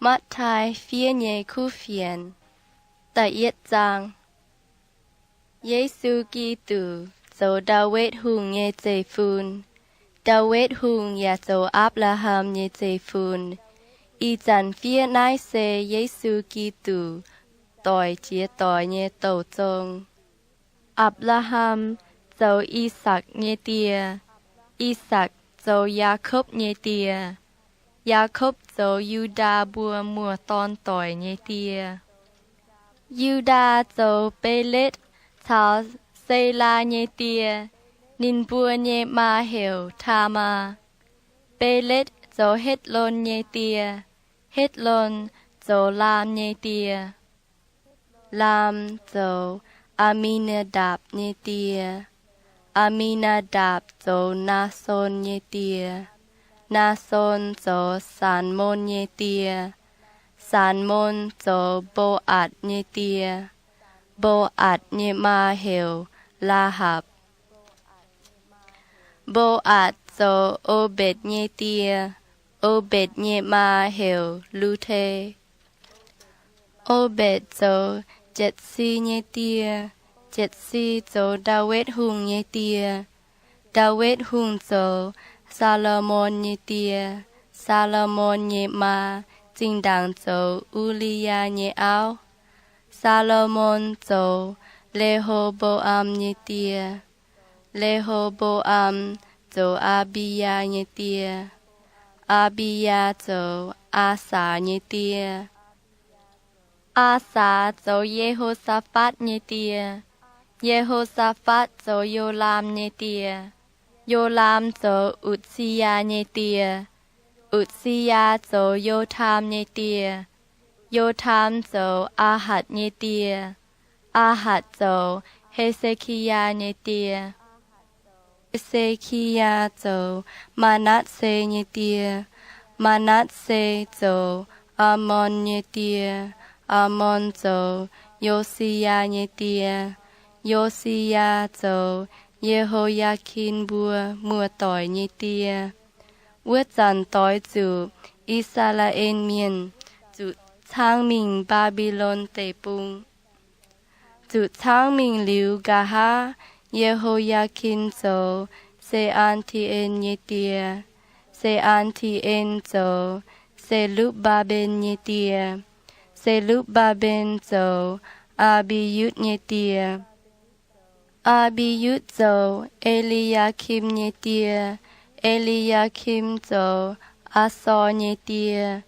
Matv^tai Fiev Nyei Kuv Fienx. Da'yietv zaang. Yesu Giduc zoux Ndaawitv Hungh nyei zeiv-fun. Ndaawitv Hungh yaac zoux Apc^laa^ham nyei zeiv-fun. Ih zanc fiev naaiv se Yesu Giduc doic jiex doic nyei douh zong. Apc^laa^ham zoux I^sakc nyei die. I^sakc zoux Yaakopv nyei die. Yaakopv zoux Yu^ndaa mbuo muoz-dorn doic nyei die. Yu^ndaa zoux Beletv caux Selaa nyei die. Ninh mbuo nyei maa heuc Taamaa. Beletv zoux Hetv^lon nyei die. Hetv^lon zoux Laam nyei die. Laam zoux Aa^mi^naa^ndapc nyei die. Aa^mi^naa^ndapc zoux Naason nyei die. Naason zoux Saalmon nyei die. Saalmon zoux Mbo^aatc nyei die. Mbo^aatc nyei maa heuc Laahapc. Mbo^aatc zoux Obetc nyei die. Obetc nyei maa heuc Lute. Obetc zoux Jatc^si nyei die. Jatc^si zoux Ndaawitv Hungh nyei die. Ndaawitv Hungh zoux Saa^lo^morn nyei die. Saa^lo^morn nyei maa zinh ndaangc zoux U^li^yaa nyei auv. Saa^lo^morn zoux Le^ho^mbo^am nyei die. Le^ho^mbo^am zoux Aa^mbi^yaa nyei die. Aa^mbi^yaa zoux Aasaa nyei die. Aasaa zoux Ye^ho^saa^fatv nyei die. Ye^ho^saa^fatv zoux Yolaam nyei die. Yolaam zoux Utc^si^yaa nyei die. Utc^si^yaa zoux Yotaam nyei die. Yotaam zoux Aahatc nyei die. Aahatc zoux He^se^ki^yaa nyei die. He^se^ki^yaa zoux Maa^natv^se nyei die. Maa^natv^se zoux Aamon nyei die. Aamon zoux Yo^si^yaa nyei die. Yo^si^yaa zoux Ye^ho^yaa^kin mbuo muoz-doic nyei die. Wuov zanc doix zuqc I^saa^laa^en Mienh zuqc caangv mingh Mbaa^mbi^lon Deic-Bung. Zuqc caangv mingh liuz nqa'haav, Ye^ho^yaa^kin zoux Se^an^ti^en nyei die. Se^an^ti^en zoux Se^lupv^mbaa^mben nyei die. Se^lupv^mbaa^mben zoux Aa^mbi^yutv nyei die. Aa^mbi^yutv zoux E^li^yaa^kim nyei die. E^li^yaa^kim zoux Asor nyei die.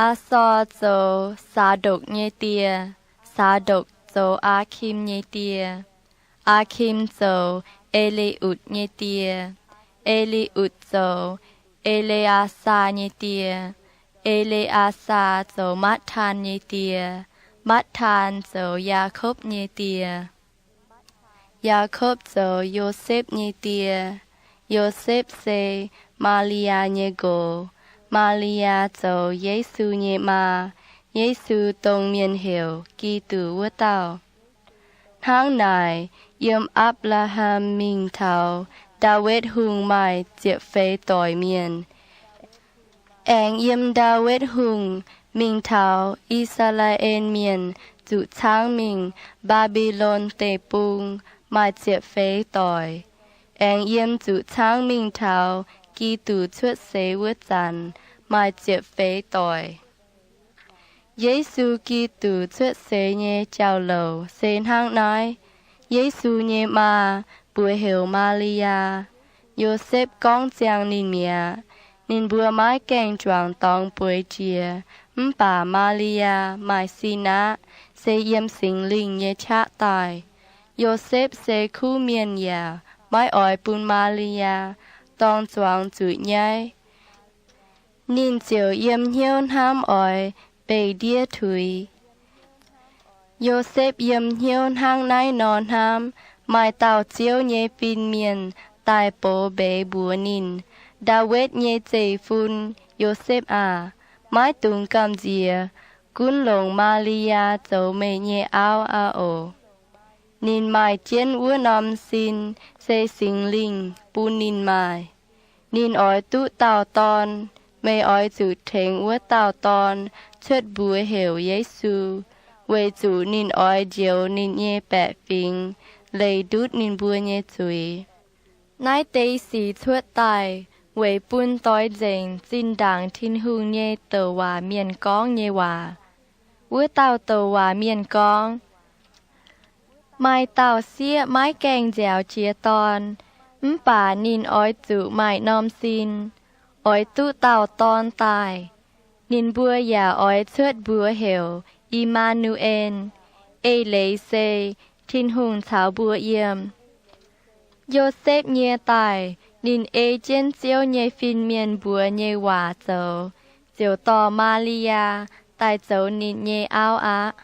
Asor zoux Saa^ndokc nyei die. Saa^ndokc zoux Aakim nyei die. Aakim zoux E^li^utc nyei die. E^li^utc zoux E^le^aa^saa nyei die. E^le^aa^saa zoux Matv^taan nyei die. Matv^taan zoux Yaakopv nyei die. Yaakopv zoux Yosepv nyei die. Yosepv se Maa^li^yaa nyei nqox. Maa^li^yaa zoux Yesu nyei maa, Yesu dongh mienh heuc Giduc wuov dauh. Hnangv naaic, yiem Apc^laa^ham mingh taux Ndaawitv Hungh maaih ziepc feix doic mienh, aengx yiem Ndaawitv Hungh mingh taux I^saa^laa^en Mienh zuqc caangv mingh Mbaa^mbi^lon Deic-Bung maaih ziepc feix doic, aengx yiem zuqc caangv mingh taux Giduc cuotv seix wuov zanc maaih ziepc feix doic. Yesu Giduc cuotv seix nyei jauv-louc se hnangv naaiv. Yesu nyei maa mbuox heuc Maa^li^yaa. Yosepv gorngv ziangx ninh mi'aqv. Ninh mbuo maiv gaengh juangc dorngx bueix jiex, mv baac Maa^li^yaa maaih sin aqv, se yiem Singx Lingh nyei qaqv daaih. Yosepv se kuv mienh yaac maiv oix bun Maa^li^yaa dorng zuangx zuqc nyaiv. Ninh ziouc yiem hnyouv hnamv oix beih ndiev tuix. Yosepv yiem hnyouv hnangv naaiv nor hnamv, maaih dauh Ziouv nyei fin-mienh daaih box mbeix mbuox ninh, Ndaawitv nyei zeiv-fun, Yosepv aah! Maiv dungx gamh nziex. Gunv longc Maa^li^yaa zoux meih nyei auv aqv oc. Ninh maaih jienv wuov norm sin se Singx Lingh bun ninh maaih. Ninh oix duqv dauh dorn. Meih oix zuqc tengx wuov dauh dorn cuotv mbuox heuc Yesu, weic zuqc ninh oix njoux ninh nyei baeqc fingx, leih ndutv ninh mbuo nyei zuiz. Naaiv deix sic cuotv daaih weic bun doix nzengc zinh ndaangc Tin-Hungh nyei douc waac mienh gorngv nyei waac. Wuov dauh douc waac mienh gorngv, Maaih dauh sieqv maiv gaengh nziaaux jiez dorn, mv baac ninh oix zuqc maaih norm sin, oix duqv dauh dorn daaih. Ninh mbuo yaac oix cuotv mbuox heuc I^maa^nu^en, eix leiz se, Tin-Hungh caux mbuo yiem. Yosepv nyie daaih, ninh ei jienv Ziouv nyei fin-mienh mbuox nyei waac zoux, ziouc dorh Maa^li^yaa daaih zoux ninh nyei auv aqv.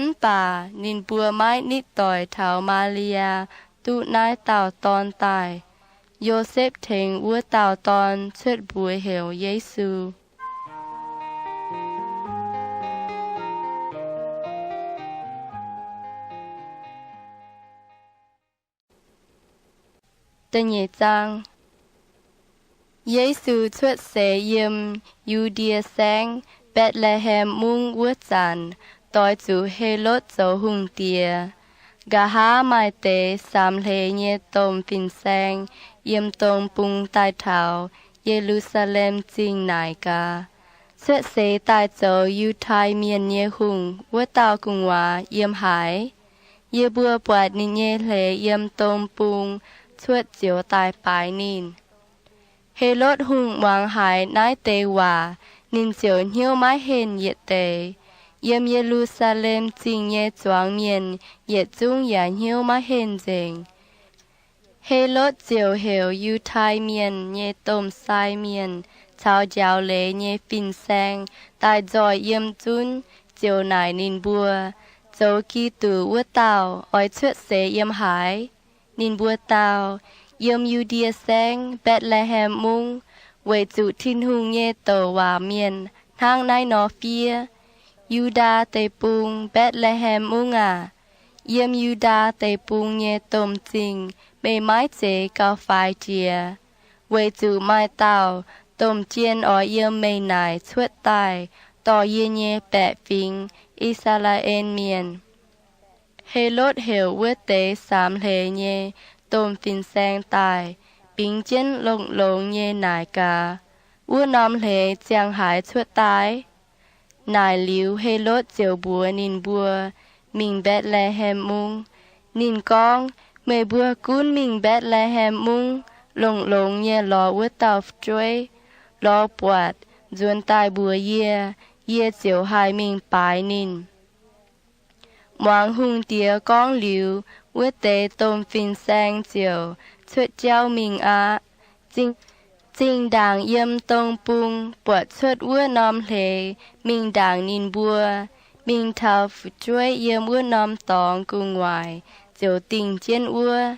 Mv baac ninh mbuo maiv nitv doic taux Maa^li^yaa duqv naaiv dauh dorn daaih. Yosepv tengx wuov dauh dorn cuotv mbuox heuc Yesu. Yesu cuotv seix yiem Yu^ndie Saengv, Mbetc^le^hem Mungv wuov zanc, doix zuqc Helotv zoux hungh diex. Nqa'haav maaih deix samx hleix nyei domh fin-saeng yiem dong bung daaih taux Ye^lu^saa^lem Zingh naaic gaax, Cuotv seix daaih zoux Yiutai Mienh nyei hungh wuov dauh gu'nguaaz yiem haaix? Yie mbuo buatc ninh nyei hleix yiem dong bung cuotv zioux daaih baaix ninh. Helotv Hungh muangx haiz naaiv deix waac, ninh ziouc hnyouv maiv henh yietc deix. Yiem Ye^lu^saa^lem Zingh nyei zuangx mienh yietc zungv yaac hnyouv maiv henh nzengc. Helotv ziouc heuc Yiutai Mienh nyei domh sai mienh caux njaaux leiz nyei fin-saeng daaih nzoih yiem zunv, ziouc naaic ninh mbuo, Zoux Giduc wuov dauh oix cuotv seix yiem haaix? Ninh mbuo dau, Yiem Yu^ndie Saengv, Mbetc^le^hem Mungv, weic zuqc Tin-Hungh nyei douc waac mienh hnangv naaiv nor fiev, Yu^ndaa Deic-Bung, Mbetc^le^hem Mungv aah! Yiem Yu^ndaa Deic-Bung nyei domh zingh meih maiv zeiz gauh faix jiex, weic zuqc maaih dauh domh jien oix yiem meih naaic cuotv daaih dorh yie nyei baeqc fingx, I^saa^laa^en Mienh. Helotv heuc wuov deix samx hleix nyei domh fin-saeng daaih, bingx jienv longx-longx nyei naaic gaax, Wuov norm hleix ziangh haaix cuotv daaih? Naaic liuz, Helotv ziouc mbuox ninh mbuo mingh Mbetc^le^hem Mungv. Ninh gorngv, Meih mbuo gunv mingh Mbetc^le^hem Mungv, longx-longx nyei lorz wuov dauh fu'jueiv. Lorz buatc, nzuonx daaih mbuox yie, yie ziouc haih mingh baaix ninh. Muangx hungh diex gorngv liuz, wuov deix domh fin-saeng ziouc cuotv jauv mingh aqv. Zinh ndaangc yiem dong bung buatc cuotv wuov norm hleix mingh ndaangc ninh mbuo, mingh taux fu'jueiv yiem wuov norm dorngx gu'nguaaic ziouc dingh jienv wuov.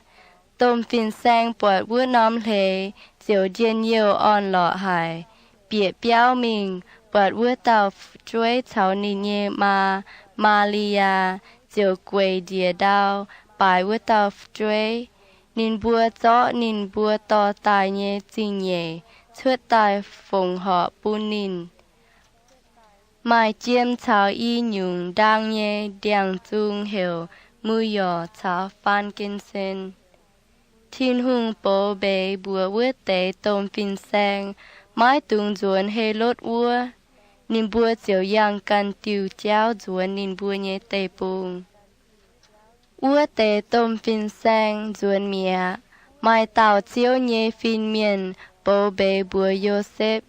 Domh fin-saeng buatc wuov norm hleix ziouc njien-youh orn-lorqc haic, bieqc biauv mingh buatc wuov dauh fu'jueiv caux ninh nyei maa, Maa^li^yaa, ziouc gueic njiec ndau baaix wuov dauh fu'jueiv. Ninh mbuo zorqv ninh mbuo dorh daaih nyei zingh nyeic cuotv daaih fongc horc bun ninh. Maaih jiem caux i nyungc ndaang nyei ndiangx-zung heuc mu^yorc caux faan^gen^sen. Tin-Hungh box mbeix mbuox wuov deix domh fin-saeng maiv dungx nzuonx Helotv wuov. Ninh mbuo ziouc yangh ganh diuh jauv nzuonx ninh mbuo nyei deic-bung. Wuov deix domh fin-saeng nzuonx mi'aqv. Maaih dauh Ziouv nyei fin-mienh box mbeix mbuox Yosepv,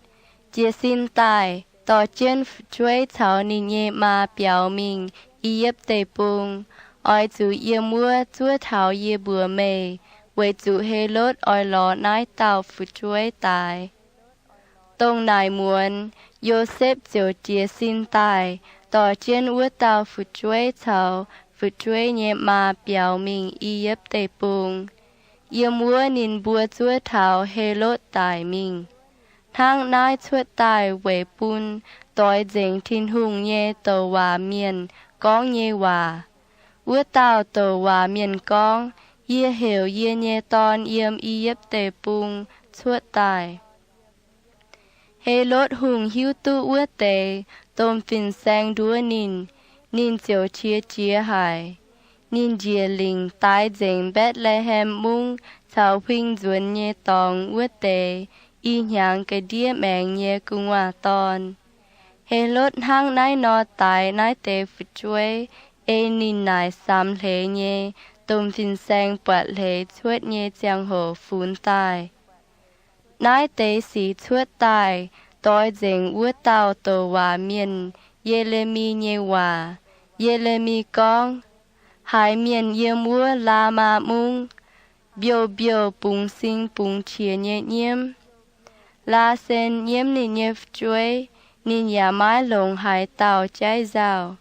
Jiez sin daaih, dorh jienv fu'jueiv caux ninh nyei maa biaux mingh I^yipv Deic-Bung. Oix zuqc yiem wuov zuov taux yie mbuox meih, weic zuqc Helotv oix lorz naaiv dauh fu'jueiv daix. Dongh naaic muonz, Yosepv ziouc jiez sin daaih, dorh jienv wuov dauh fu'jueiv caux fu'jueiv nyei maa biaux mingh I^yipv Deic-Bung. Yiem wuov ninh mbuo zuov taux Helotv daic mingh. Hnangv naaiv cuotv daaih weic bun doix nzengc Tin-Hungh nyei douc waac mienh gorngv nyei waac. Wuov dauh douc waac mienh gorngv, Yie heuc yie nyei dorn yiem I^yipv Deic-Bung cuotv daaih. Helotv Hungh hiuv duqv wuov deix domh fin-saeng nduov ninh, ninh ziouc qiex jiez haic. Ninh njiec lingc daix nzengc Mbetc^le^hem Mungv caux huing nzuonx nyei dorngx wuov deix i hnyangx ga'ndiev maengx nyei gu'nguaaz-dorn. Helotv hnangv naaiv nor daix naaiv deix fu'jueiv, ei ninh naaic samx hleix nyei domh fin-saeng buatc hleix cuotv nyei ziangh hoc funx daaih. Naaiv deix sic cuotv daaih doix nzengc wuov dauh douc waac mienh, Ye^le^mi, nyei waac. Ye^le^mi gorngv, Haiz mienh yiem wuov Laamaa Mungv mbiouh mbiouh bungx sing bungx qiex nyei nyiemv. Laasen nyiemv ninh nyei fu'jueiv. Ninh yaac maiv longc haaix dauh jaiv nzauh,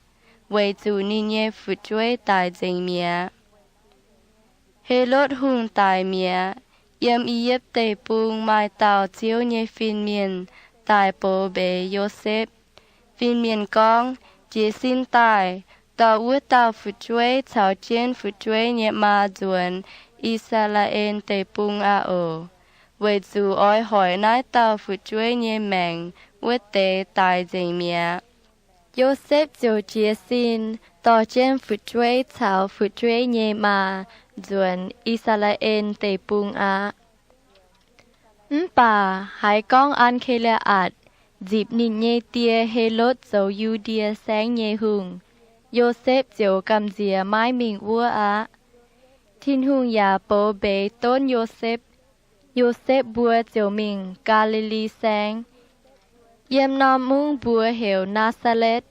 weic zuqc ninh nyei fu'jueiv daic nzengc mi'aqv. Helotv Hungh daic mi'aqv. Yiem I^yipv Deic-Bung maaih dauh Ziouv nyei fin-mienh daaih box mbeix Yosepv. Fin-mienh gorngv, Jiez sin daaih, dorh wuov dauh fu'jueiv caux jienv fu'jueiv nyei maa nzuonx I^saa^laa^en Deic-Bung aqv oc. Weic zuqc oix hoic naaiv dauh fu'jueiv nyei maengc wuov deix daic nzengc mi'aqv. Yosepv ziouc jiez sin dorh jienv fu'jueiv caux fu'jueiv nyei maa nzuonx I^saa^laa^en Deic-Bung aqv. Mv baac haiz gorngv An^ke^lia^atc nzipc ninh nyei die, Helotv, zoux Yu^ndie Saengv nyei hungh, Yosepv ziouc gamh nziex maiv mingh wuov aqv. Tin-Hungh yaac box mbeix donv Yosepv. Yosepv mbuo ziouc mingh Gaa^li^li Saengv, yiem norm mungv mbuox heuc Naa^saa^letv.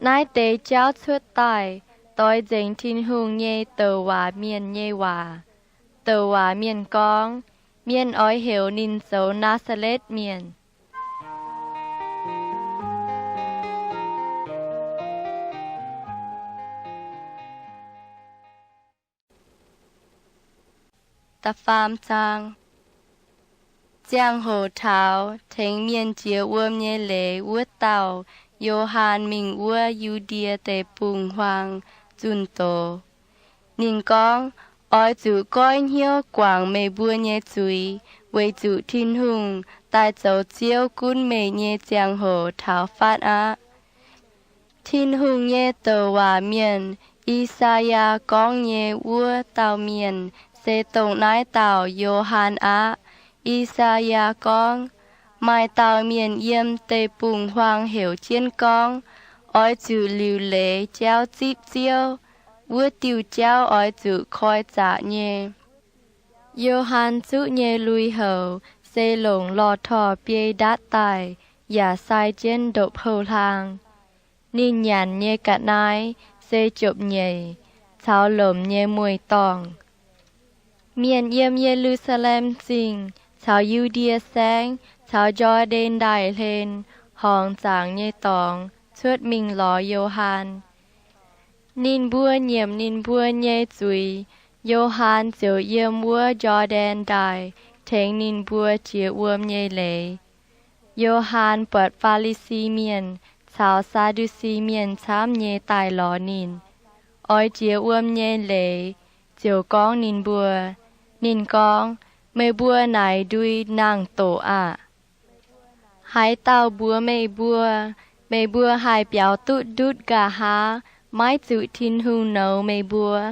Naaiv deix jauv cuotv daaih doix nzengc Tin-Hungh nyei douc waac mienh nyei waac. Douc waac mienh gorngv, Mienh oix heuc ninh zoux Naa^saa^letv Mienh. Ziangh hoc taux tengx mienh jiex wuom nyei leiz wuov dauh Yo^han mingh wuov Yu^ndie Deic-Bung-Huaang zunh doz. Ninh gorngv, Oix zuqc goiv hnyouv guangc meih mbuo nyei zuiz, weic zuqc Tin-Hungh daaih zoux Ziouv gunv meih nyei ziangh hoc taux fatv aqv. Tin-Hungh nyei douc waac mienh, I^saa^yaa, gorngv nyei wuov dauh mienh se dongh naaiv dauh Yo^han aqv. I^saa^yaa gorngv, Maaih dauh mienh yiem deic-bung-huaang heuc jienv gorngv, Oix zuqc liuc leiz jauv zipv Ziouv. Wuov diuh jauv oix zuqc koi zaqc nyei. Yo^han zuqv nyei lui-houx se longc lorh torh biei ndatv daaih yaac sai jienv ndopv-houh hlaang. Ninh nyanc nyei ga'naaiv se jopv-nyeic caux lomc nyei mueiz-dorngh. Mienh yiem Ye^lu^saa^lem Zingh caux Yu^ndie Saengv caux Njor^ndaen Ndaaih hlen horngz zaangc nyei dorngx cuotv mingh lorz Yo^han. Ninh mbuo nyiemc ninh mbuo nyei zuiz, Yo^han ziouc yiem wuov Njor^ndaen Ndaaih tengx ninh mbuo jiex wuom nyei leiz. Yo^han buatc Faa^li^si Mienh caux Saa^ndu^si Mienh camv nyei daaih lorz ninh, oix jiex wuom nyei leiz, ziouc gorngv ninh mbuo. Ninh gorngv, Meih mbuo naaic ndui nangh doqc aqv. Haaix dauh mbuox meih mbuo, meih mbuo haih biaux duqv ndutv nqa'haav, maiv zuqc Tin-Hungh nouz meih mbuo?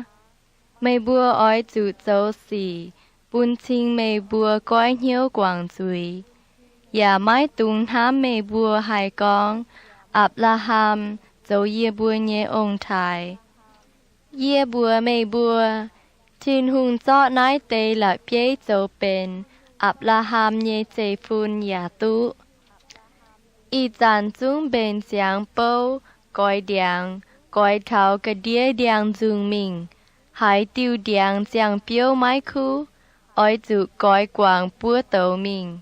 Meih mbuo oix zuqc zoux sic bun cing meih mbuo goiv hnyouv guangc zuiz, yaac maiv dungx hnamv meih mbuo haih gorngv, Apc^laa^ham zoux yie mbuo nyei ong-taaix. Yie mbuox meih mbuo, Tin-Hungh zorqv naaiv deix la'bieiv zoux benx Apc^laa^ham nyei zeiv-fun yaac duqv. Ih zanc zungv mbenc ziangx bouv goix ndiangx, goix taux ga'ndiev ndiangx-nzungh mingh. Haaix diuh ndiangx ziangh biouv maiv kuv, oix zuqc goix guangc buov douz mingh.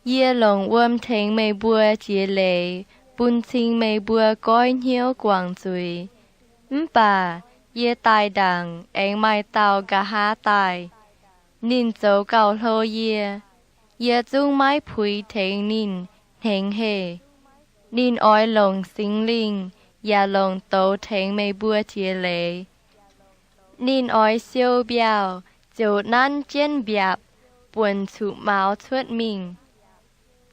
Yie longc wuom tengx meih mbuo jiex leiz bun cing meih mbuo goiv hnyouv guangc zuiz. Mv baac yie daaih ndaangc aengx maaih dauh nqa'haav daaih. Ninh zoux gauh hlo yie. Yie zungv maiv puix tengx ninh hnengx heh. Ninh oix longc Singx Lingh yaac longc douz tengx meih mbuo jiex leiz. Ninh oix siou mbiauh ziouc nanv jienv mbiaapc buonc cuqv-maux cuotv mingh.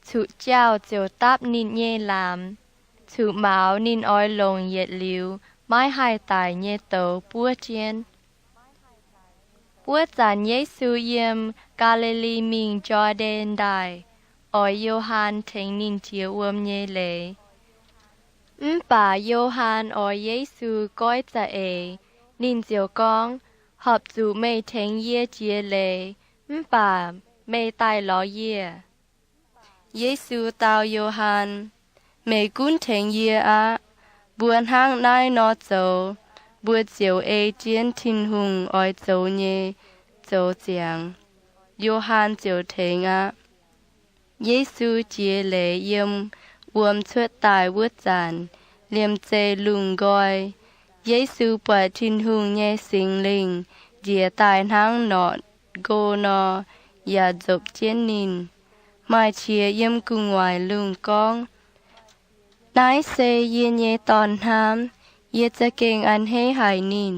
cuqv-jauh ziouc dapv ninh nyei laamx, cuqv-maux ninh oix longc yietc liuz maiv haih daic nyei douz buov jienv. Wuov zanc Yesu yiem Gaa^li^li mingh Jor^ndaen Ndaaih, oix Yo^han tengx ninh jiex wuom nyei leiz. Mv baac Yo^han oix Yesu goiv za'eix. Ninh ziouc gorngv, Horpc zuqc meih tengx yie jiex leiz, mv baac meih daaih lorz yie. Yesu dau Yo^han, Meih gunv tengx yie aqv. Mbuo hnangv naaiv nor zoux, mbuo ziouc ei jienv Tin-Hungh oix zoux nyei zoux ziangx. Yo^han ziouc tengx aqv. Yesu jiex leiz yiem wuom cuotv daaih wuov zanc, liemh zeih lungh nqoi. Yesu buatc Tin-Hungh nyei Singx Lingh njiec daaih hnangv norqc nqo nor, yaac nzopc jienv ninh. Maaih qiex yiem gu'nguaaic lungh gorngv, Naaiv se yie nyei Dorn-hnamv. Yie za'gengh a'hneiv haic ninh.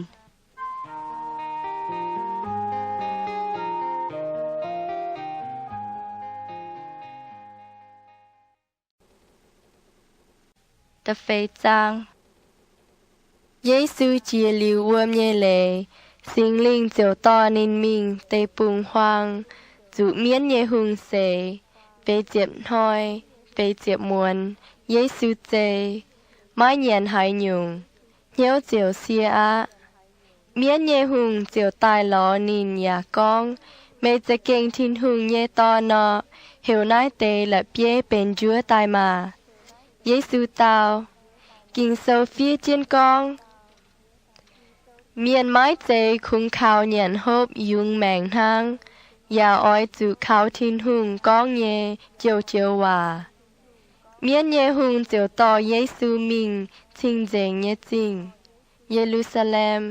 Yesu jiex liuz wuom nyei leiz, Singx Lingh ziouc dorh ninh mingh deic-bung-huaang, zuqc mienv nyei hungh seix, feix ziepc hnoi, feix ziepc muonz. Yesu zei, maiv nyanc haaix nyungc, hnyouv ziouc sie aqv. Mienv nyei hungh ziouc daaih lorz ninh yaac gorngv, Meih za'gengh Tin-Hungh nyei Dorn nor, heuc naaiv deix la'bieiv benx njuov daaih maah! Yesu dau, Ging-Sou fiev jienv gorngv, Mienh maiv zeiz kungx kaux nyanc hopv yungz maengc hnangv, yaac oix zuqc kaux Tin-Hungh gorngv nyei joux-joux waac. Mienv nyei hungh ziouc dorh Yesu mingh cing-nzengc nyei zingh, Ye^lu^saa^lem,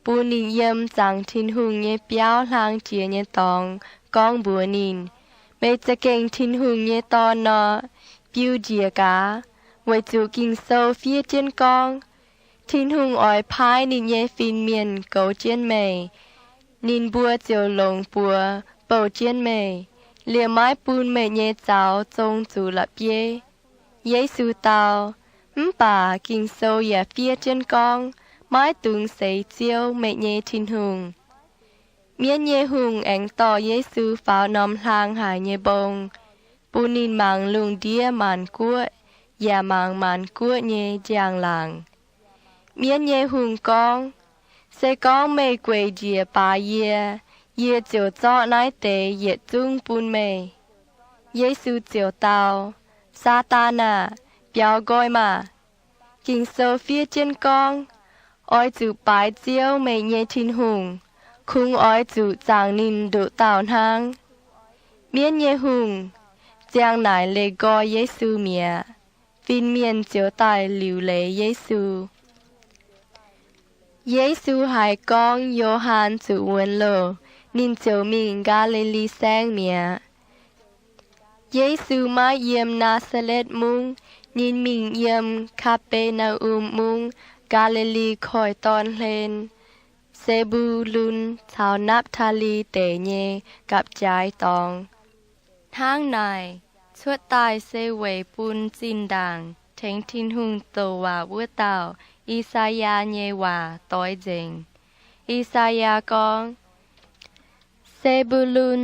bun ninh yiem zaangc Tin-Hungh nyei biauv hlang jiex nyei dorngx, gorngv mbuox ninh, Meih za'gengh Tin-Hungh nyei Dorn nor, biu njiec gaax, weic zuqc Ging-Sou fiev jienv gorngv, Tin-Hungh oix paaiv ninh nyei fin-mienh goux jienv meih. Ninh mbuo ziouc longc buoz bouh jienv meih, liemh maiv bun meih nyei zaux zong zuqc la'bieiv. Yesu dau, Mv baac Ging-Sou yaac fiev jienv gorngv, Maiv dungx seix Ziouv, meih nyei Tin-Hungh. Mienv nyei hungh aengx dorh Yesu faaux norm hlang haic nyei mbong, bun ninh mangc lungh ndiev maanc guoqv yaac mangc maanc guoqv nyei njang-laangc. Mienv nyei hungh gorngv, Se gorngv meih gueic njiec baaix yie, yie ziouc zorqv naaiv deix yietc zungv bun meih. Yesu ziouc dau, Saadaan aah! Biaux nqoi maah! Ging-Sou fiev jienv gorngv, Oix zuqc baaix Ziouv, meih nyei Tin-Hungh, kungx oix zuqc zaangc ninh nduqc dauh hnangv. Mienv nyei hungh ziang naaic leih nqoi Yesu mi'aqv. Fin-mienh ziouc daaih liuc leiz Yesu. Yesu haiz gorngv Yo^han zuqc wuonx loh, ninh ziouc mingh Gaa^li^li Saengv mi'aqv. Yesu maiv yiem Naa^saa^letv Mungv. Ninh mingh yiem Kaa^be^naa^um Mungv, Gaa^li^li Koiv-Dorn hlen, Se^mbu^lun caux Napv^taa^li Deic nyei gapv-jaaix dorngx. Hnangv naaic, cuotv daaih se weic bun zinh ndaangc tengx Tin-Hungh douc waac wuov dauh, I^saa^yaa, nyei waac doix nzengc. I^saa^yaa gorngv, Se^mbu^lun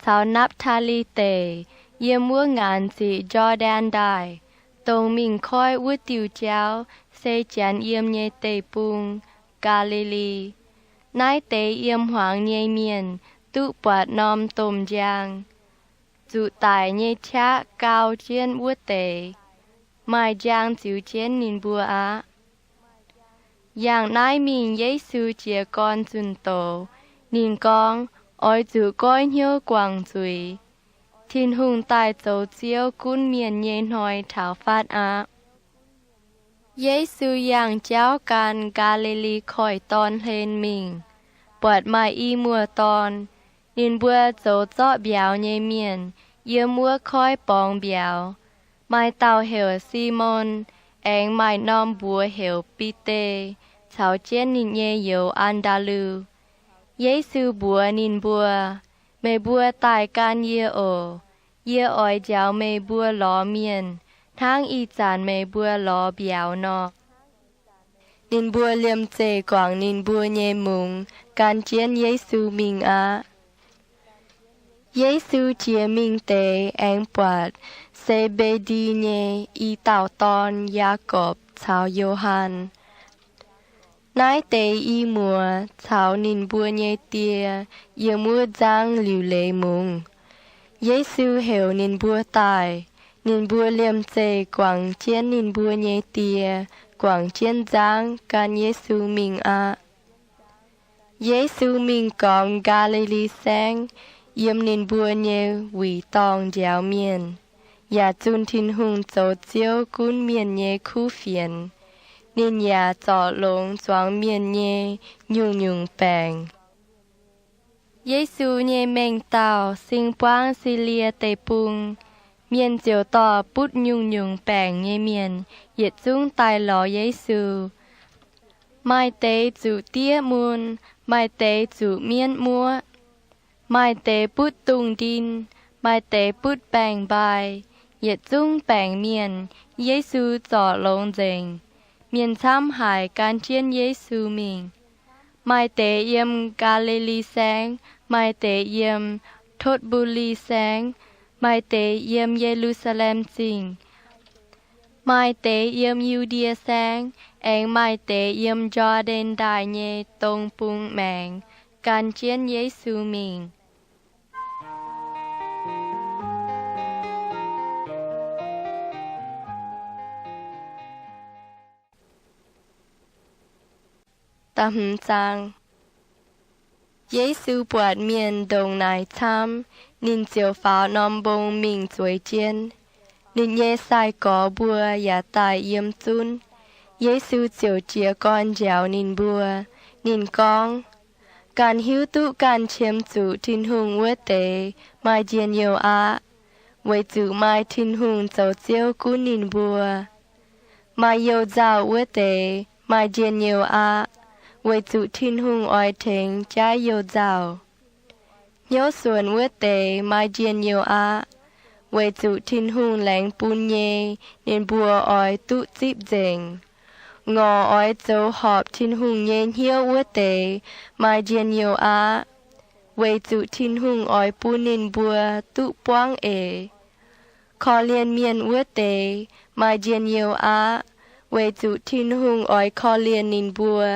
caux Napv^taa^li Deic, yiem wuov ngaanc ziqc Jor^ndaen Ndaaih, dongh mingh koiv wuov diuh jauv se Janx yiem nyei deic-bung, Gaa^li^li. Naaiv deix yiem hmuangx nyei mienh duqv buatc norm domh njang. Zuqc daic nyei qaqv gau jienv wuov deix, maaih njang ziux jienv ninh mbuo aqv. Yangh naaiv mingh Yesu jiez gorn zunh doz. Ninh gorngv, Oix zuqc goiv hnyouv guangc zuiz. Tin-Hungh daaih zoux Ziouv gunv mienh nyei hnoi taux fatv aqv. Yesu yangh jauv gan Gaa^li^li Koiv-Dorn hlen mingh, buatc maaih i muoz-dorn. Ninh mbuo zoux zorqv mbiauz nyei mienh yiem wuov koiv borngz mbiauz. Maaih dauh heuc Simon, aengx maaih norm mbuox heuc Bide, caux jienv ninh nyei youz, An^ndaa^lu. Yesu mbuox ninh mbuo, Meih mbuo daaih gan yie oc. Yie oix njaaux meih mbuo lorz mienh, hnangv ih zanc meih mbuo lorz mbiauz nor. Ninh mbuo liemh zeih guangc ninh mbuo nyei mungz gan jienv Yesu mingh aqv. Yesu jiex mingh deix aengx buatc Se^mbe^ndi nyei i dauh dorn, Yaagorpc caux Yo^han. Naaiv deix i muoz caux ninh mbuo nyei die yiem wuov nzangv liuc leiz mungz. Yesu heuc ninh mbuo daaih. Ninh mbuo liemh zeih guangc jienv ninh mbuo nyei die, guangc jienv nzangv gan Yesu mingh aqv. Yesu mingh gormx Gaa^li^li Saengv, yiem ninh mbuo nyei wuic dorngh njaaux mienh, yaac zunh Tin-Hungh zoux Ziouv gunv mienh nyei kuv fienx. Ninh yaac zorc longx zuangx mienh nyei nyungc-nyungc baengc. Yesu nyei mengh dauh sing buangv Silie Deic-Bung. Mienh ziouc dorh butv nyungc-nyungc baengc nyei mienh yietc zungv daaih lorz Yesu. Maaih deix zuqc diev mun, maaih deix zuqc mienv muoqv, maaih deix butv dungz ndin, maaih deix butv baeng-mbai. Yietc zungv baengc mienh Yesu zorc longx nzengc. Mienh camv haic gan jienv Yesu mingh. Maaih deix yiem Gaa^li^li Saengv, maaih deix yiem Totv^mbu^li Saengv, maaih deix yiem Ye^lu^saa^lem Zingh, maaih deix yiem Yu^ndie Saengv, aengx maaih deix yiem Jor^ndaen Ndaaih nyei dong bung maengx gan jienv Yesu mingh. Yesu buatc mienh ndongc naaic camv, ninh ziouc faaux norm mbong mingh zueiz jienv. Ninh nyei sai-gorx mbuo yaac daaih yiem zunv. Yesu ziouc jiez gorn njaaux ninh mbuo. Ninh gorngv, Ganh hiuv duqv ganh qiemx zuqc Tin-Hungh wuov deix maaih njien-youh aqv, weic zuqc maaih Tin-Hungh zoux Ziouv gunv ninh mbuo. Maaih you-nzauh wuov deix maaih njien-youh aqv, weic zuqc Tin-Hungh oix tengx jaiv you-nzauh. Hnyouv suonc wuov deix maaih njien-youh aqv, weic zuqc Tin-Hungh laengz bun nyei ninh mbuo oix duqv zipv nzengc. Ngorc oix zoux horpc Tin-Hungh nyei hnyouv wuov deix maaih njien-youh aqv, weic zuqc Tin-Hungh oix bun ninh mbuo duqv buangv eix. Korv-lienh mienh wuov deix maaih njien-youh aqv, weic zuqc Tin-Hungh oix korv-lienh ninh mbuo.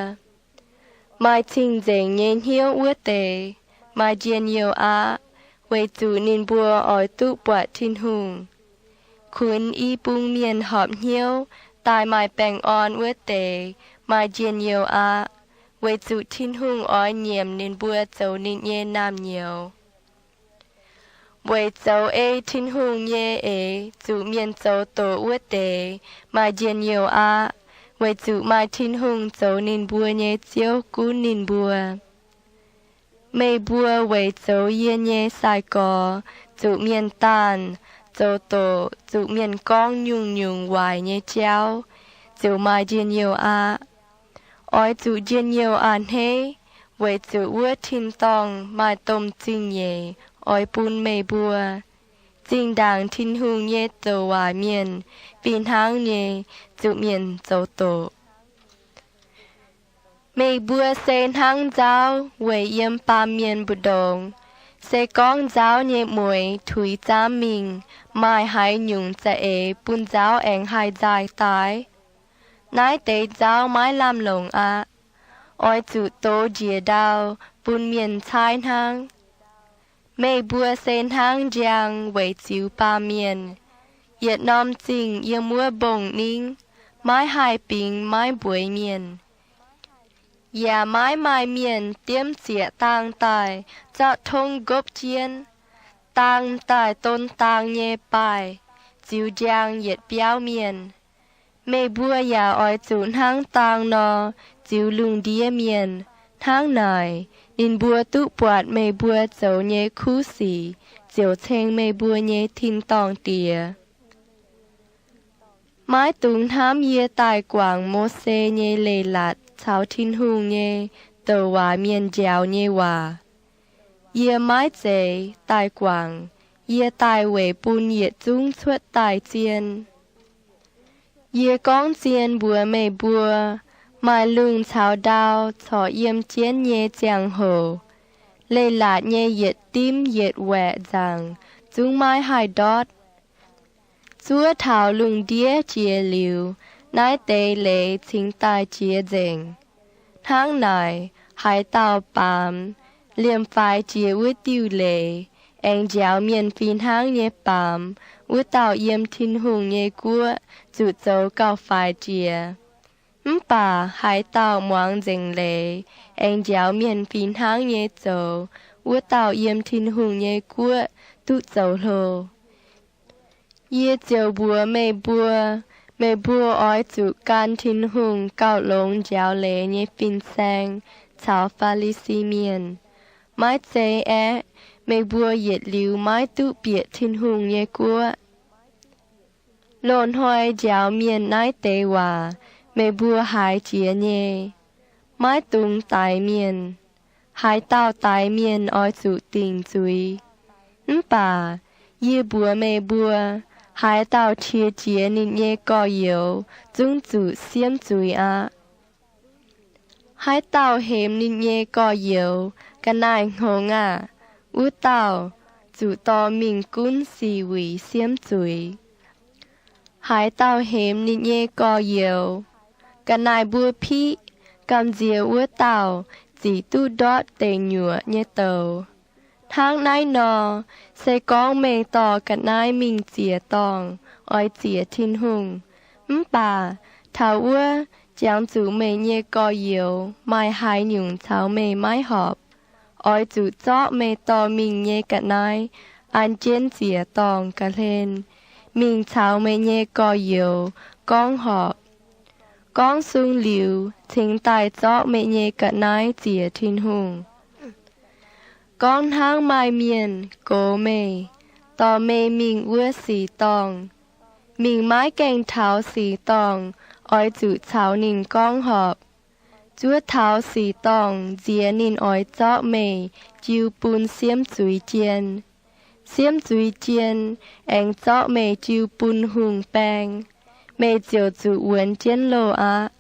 Maaih cing-nzengc nyei hnyouv wuov deix maaih njien-youh aqv, weic zuqc ninh mbuo oix duqv buatc Tin-Hungh. Kunx i bung mienh horpc hnyouv daaih maaih baengh orn wuov deix maaih njien-youh aqv, weic zuqc Tin-Hungh oix nyiemc ninh mbuo zoux ninh nyei naamh nyouz. Weic zoux ei Tin-Hungh nyei eix zuqc mienh zoux doqc wuov deix maaih njien-youh aqv, weic zuqc maaih Tin-Hungh zoux ninh mbuo nyei Ziouv gunv ninh mbuo. Meih mbuo weic zoux yie nyei sai-gorx zuqc mienh daanh, zoux doqc, zuqc mienh gorngv nyungc-nyungc waaic nyei jauv, ziouc maaih njien-youh aqv. Oix zuqc njien-youh a'hneiv, weic zuqc wuov tin-dorngh maaih domh zingh nyeic oix bun meih mbuo. Zinh ndaangc Tin-Hungh nyei douc waac mienh fih hnangv nyei zuqc mienh zoux doqc. Meih mbuo se hnangv nzauv weic yiem baamh mienh mbu'ndongx. Se gorngv nzauv nyei mueix tuix zaamv mingh, maaih haaix nyungc za'eix bun nzauv aengx haih nzaaih daaih? Naaiv deix nzauv maiv lamh longc aqv. Oix zuqc dox njiec ndau bun mienh caaiv hnangv. Meih mbuo se hnangv njang weic ziux baamh mienh. Yietc norm zingh yiem wuov mbong-ningv maiv haih bingx maiv mbueiz mienh. Yaac maiv maaih mienh diemv zieqc daang daaih zorqv tongv nqopv jienv. Daang daaih don daang nyei baaih ziux njang yietc biauv mienh. Meih mbuo yaac oix zuqc hnangv daang nor ziux lungh ndiev mienh. Hnangv naaic, ninh mbuo duqv buatc meih mbuo zoux nyei kuv sic ziouc ceng meih mbuo nyei tin-dorngh Diex. Maiv dungx hnamv yie daaih guangc Mose nyei leiz-latc caux Tin-Hungh nyei douc waac mienh njaaux nyei waac. Yie maiv zeiz daaih guangc. Yie daaih weic bun yietc zungv cuotv daaih zien. Yie gorngv zien mbuox meih mbuo, maaih lungh caux ndau corc yiem jienv nyei ziangh hoc, leiz-latc nyei yietc dimv yietc waeqc nzaangc zungv maiv haih ndortv. Zuov taux lungh ndiev jiex liuz, naaiv deix leiz cingx daaih jiex nzengc. Hnangv naaic, haaix dauh baamz, liemh faix jiex wuov diuh leiz, aengx njaaux mienh fih hnangv nyei baamz, wuov dauh yiem Tin-Hungh nyei guoqv zuqc zoux gauh faix jiex. Mv baac haaix dauh muangx nzengc leiz, aengx njaaux mienh fih hnangv nyei zoux, wuov dauh yiem Tin-Hungh nyei guoqv duqv zoux hlo. Yie ziouc mbuox meih mbuo, meih mbuo oix zuqc gan Tin-Hungh gauh longx njaaux leiz nyei fin-saeng caux Faa^li^si Mienh. Maiv zeiz aeqv, meih mbuo yietc liuz maiv duqv bieqc Tin-Hungh nyei guoqv. Loz-hnoi njaaux mienh naaiv deix waac meih mbuo haiz jiex nyei, maiv dungx daix mienh. Haaix dauh daix mienh oix zuqc dingc zuiz. Mv baac yie mbuox meih mbuo, haaix dauh qiex jiez ninh nyei gorx-youz zungv zuqc siemv zuiz aqv. Haaix dauh hemx ninh nyei gorx-youz ga'naaiv-hngongx aah! Wuov dauh zuqc dorh mingh gunv sic wuic siemv zuiz. Haaix dauh hemx ninh nyei gorx-youz ga'naaiv-mbuo piqv, gamh nziex wuov dauh zic duqv ndortv deic nyuoqc nyei douz. Hnangv naaiv nor, se gorngv meih dorh ga'naaiv mingh ziec-dorngh oix ziec Tin-Hungh, mv baac taux wuov jangx zuqc meih nyei gorx-youz maaih haaix nyungc caux meih maiv horpc, oix zuqc zorqv meih dorh mingh nyei ga'naaiv an jienv ziec-dorngh ga'hlen mingh caux meih nyei gorx-youz gorngv horpc. Gorngv sung liuz, cingx daaih zorqv meih nyei ga'naaiv ziec Tin-Hungh. Gorngv hnangv maaih mienh gox meih, dorh meih mingh wuov sic-dorngh, mingh maiv gaengh taux sic-dorngh oix zuqc caux ninh gorngv horpc. Zuov taux sic-dorngh nziex ninh oix zorqv meih jiu bun siemv zuiz jien. Siemv zuiz jien aengx zorqv meih jiu bun hungh baeng, meih ziouc zuqc wuonx jienv loh aqv.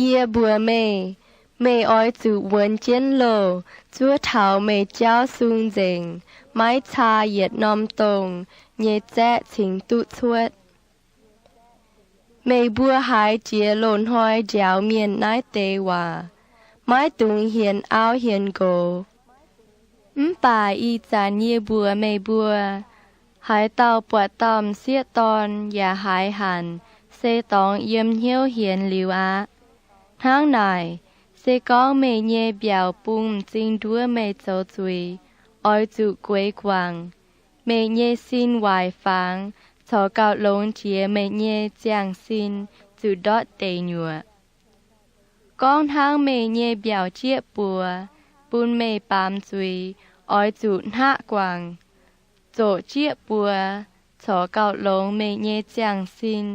Yie mbuox meih, meih oix zuqc wuonx jienv loh zuov taux meih jauv sung nzengc, maiv caa yietc norm dongh nyei zaeqv cingx duqv cuotv. Meih mbuo haiz jiex loz-hnoi njaaux mienh naaiv deix waac, maiv dungx hienx auv hienx nqox. Mv baac ih zanc yie mbuox meih mbuo, haaix dauh buatc dauh m'sieqv dorn yaac haiz hanc, se dorngx yiem hnyouv hienx liuz aqv. Hnangv naaic, se gorngv meih nyei mbiaauc bung m'zing nduov meih zoux zuiz, oix zuqc gueix guangc. Meih nyei sin waaic fangx corc gauh longx jiex meih nyei ziangh sin zuqc ndortv deic nyuoqc. Gorngv hnangv meih nyei mbiaauc jieqv buoz bun meih baamz zuiz, oix zuqc hnaqv guangc. Zoqc jieqv buoz corc gauh longx meih nyei ziangh sin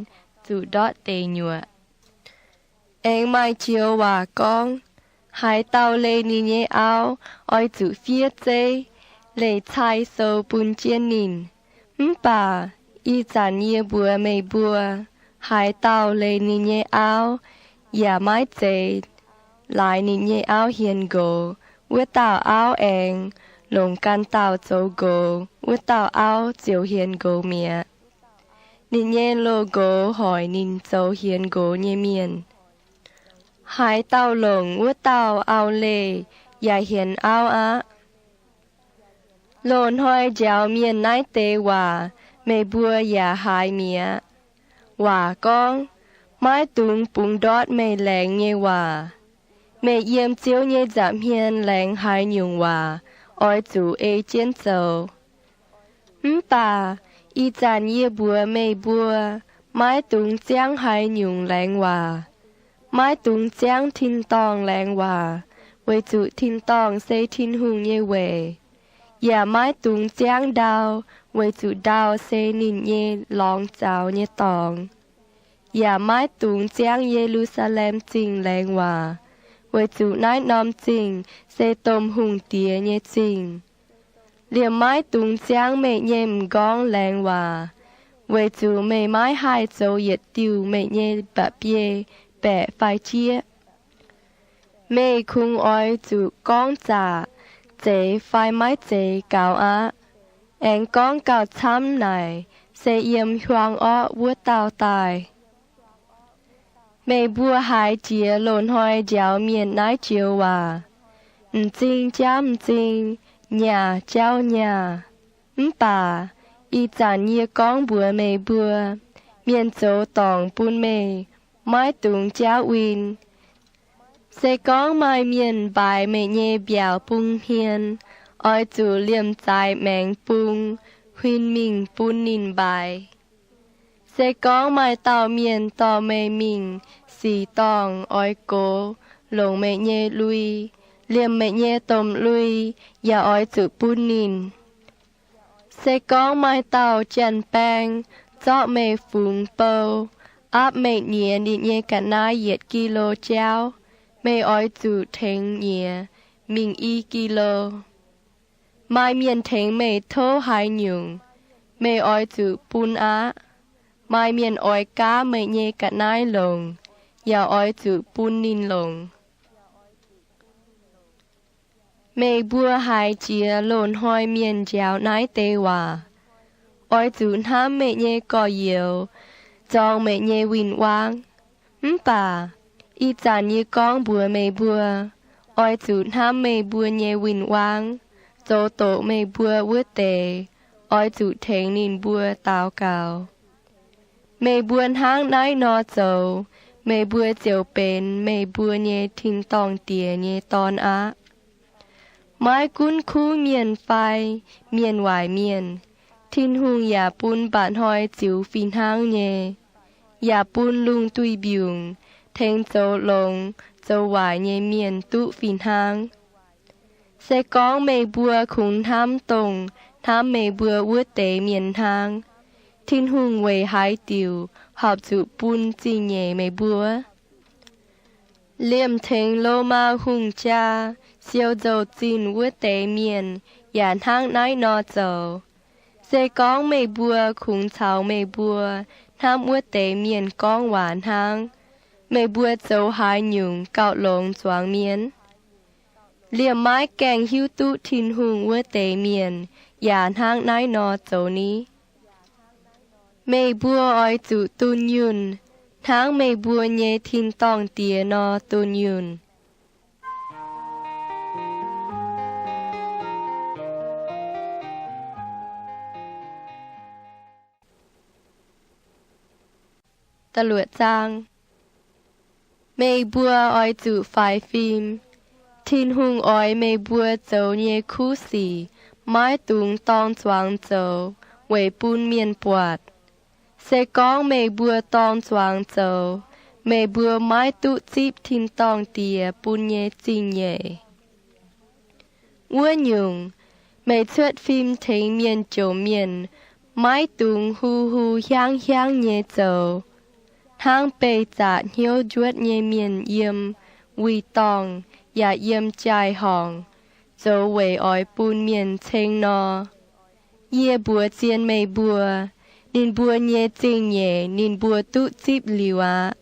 zuqc ndortv deic nyuoqc. Aengx maaih joux waac gorngv, haaix dauh leih ninh nyei auv, oix zuqc fiev zeiv, leih cai sou bun jienv ninh. Mv baac ih zanc yie mbuox meih mbuo, haaix dauh leih ninh nyei auv, yaac maiv zeiz laaix ninh nyei auv hienx nqox, wuov dauh auv aengx longc gan dauh zoux nqox, wuov dauh auv ziouc hienx nqox mi'aqv. Ninh nyei loz-nqox hoic ninh zoux hienx nqox nyei mienh. Haaix dauh longc wuov dauh auv-leih yaac hienx auv aqv. Loz-hnoi njaaux mienh naaiv deix waac meih mbuo yaac haiz mi'aqv. Waac gorngv, maiv dungx bungx ndortv meih laengz nyei waac. Meih yiem Ziouv nyei nza'hmien laengz haaix nyungc waac, oix zuqc ei jienv zoux. Mv baac ih zanc yie mbuox meih mbuo, maiv dungx ziangv haaix nyungc laengz waac. Maiv dungx ziangv tin-dorngh laengz waac, weic zuqc tin-dorngh se Tin-Hungh nyei weic. Yaac maiv dungx ziangv ndau, weic zuqc ndau se ninh nyei lorngx zaux nyei dorngx. Yaac maiv dungx ziangv Ye^lu^saa^lem Zingh laengz waac, weic zuqc naaiv norm zingh se domh hungh diex nyei zingh. Liemh maiv dungx ziangv meih nyei m'nqorngv laengz waac, weic zuqc meih maiv haih zoux yietc diuh meih nyei mba'biei baeqc fai jieqv. Meih kungx oix zuqc gorngv zaqc, zeiz fai maiv zeiz gaux aqv. Aengx gorngv gauh camv naaic se yiem hiuang orqv wuov dauh daaih. Meih mbuo haiz jiex loz-hnoi njaaux mienh naaiv joux waac, M'zing jauv m'zing, nyaah jauv nyaah. Mv baac ih zanc yie gorngv mbuox meih mbuo, mienh zoux dorngc bun meih, maiv dungx jauv win. Se gorngv maaih mienh mbaaix meih nyei mbiaauc bung hmien, oix zuqc liemh zaaix maengx bung huin mingh bun ninh mbaaix. Se gorngv maaih dauh mienh dorh meih mingh sic dorngh oix gox longc meih nyei lui, liemh meih nyei domh lui yaac oix zuqc bun ninh. Se gorngv maaih dauh janx-baeng zorqv meih fungx bou, aapv meih nyiex ninh nyei ga'naaiv yietc gi^lo jauv, meih oix zuqc tengx nyiex mingh i gi^lo. Maaih mienh tengx meih tov haaix nyungc, meih oix zuqc bun aqv. Maaih mienh oix gaav meih nyei ga'naaiv longc, yaac oix zuqc bun ninh longc. Meih mbuo haiz jiex loz-hnoi mienh njaaux naaiv deix waac, Oix zuqc hnamv meih nyei gorx-youz, zorng meih nyei win-wangv. Mv baac ih zanc yie gorngv mbuox meih mbuo, oix zuqc hnamv meih mbuo nyei win-wangv, zoux doqc meih mbuo wuov deix, oix zuqc tengx ninh mbuo daux gaux. Meih mbuo hnangv naaiv nor zoux, meih mbuo ziouc benx meih mbuo nyei tin-dorngh Diex nyei dorn aqv. Maiv gunv kuv mienh fai mienh waaic mienh, Tin-Hungh yaac bun mba'hnoi ziux fih hnangv nyei, yaac bun lungh duih mbiungc tengx zoux longx zoux waaic nyei mienh duqv fih hnangv. Se gorngv meih mbuo kungx hnamv dongh hnamv meih mbuo wuov deix mienh hnangv, Tin-Hungh weic haaix diuc horpc zuqc bun zingh nyeic meih mbuo? Liemh tengx Lomaa hungh jaa siou nzou-zinh wuov deix mienh yaac hnangv naaiv nor zoux. Se gorngv meih mbuo kungx caux meih mbuo hnamv wuov deix mienh gorngv waac hnangv, meih mbuo zoux haaix nyungc gauh longx zuangx mienh? Liemh maiv gaengh hiuv duqv Tin-Hungh wuov deix mienh yaac hnangv naaiv nor zoux ni. Meih mbuo oix zuqc dunh yunh, hnangv meih mbuo nyei tin-dorngh Diex nor dunh yunh. Meih mbuo oix zuqc faix fim. Tin-Hungh oix meih mbuo zoux nyei kuv sic maiv dungx dorng zuangx zoux weic bun mienh buatc. Se gorngv meih mbuo dorng zuangx zoux, meih mbuo maiv duqv zipv tin-dorngh Diex bun nyei zingh nyeic. Wuov nyungc, meih cuotv fim tengx mienh jomc mienh maiv dungx hu hu hiaangv hiaangv nyei zoux, hnangv beih zaqc hnyouv njuotv nyei mienh yiem wuic dorngh yaac yiem jaai-horngc zoux weic oix bun mienh ceng nor. Yie mbuox zien meih mbuo, ninh mbuo nyei zingh nyeic ninh mbuo duqv zipv liuz aqv.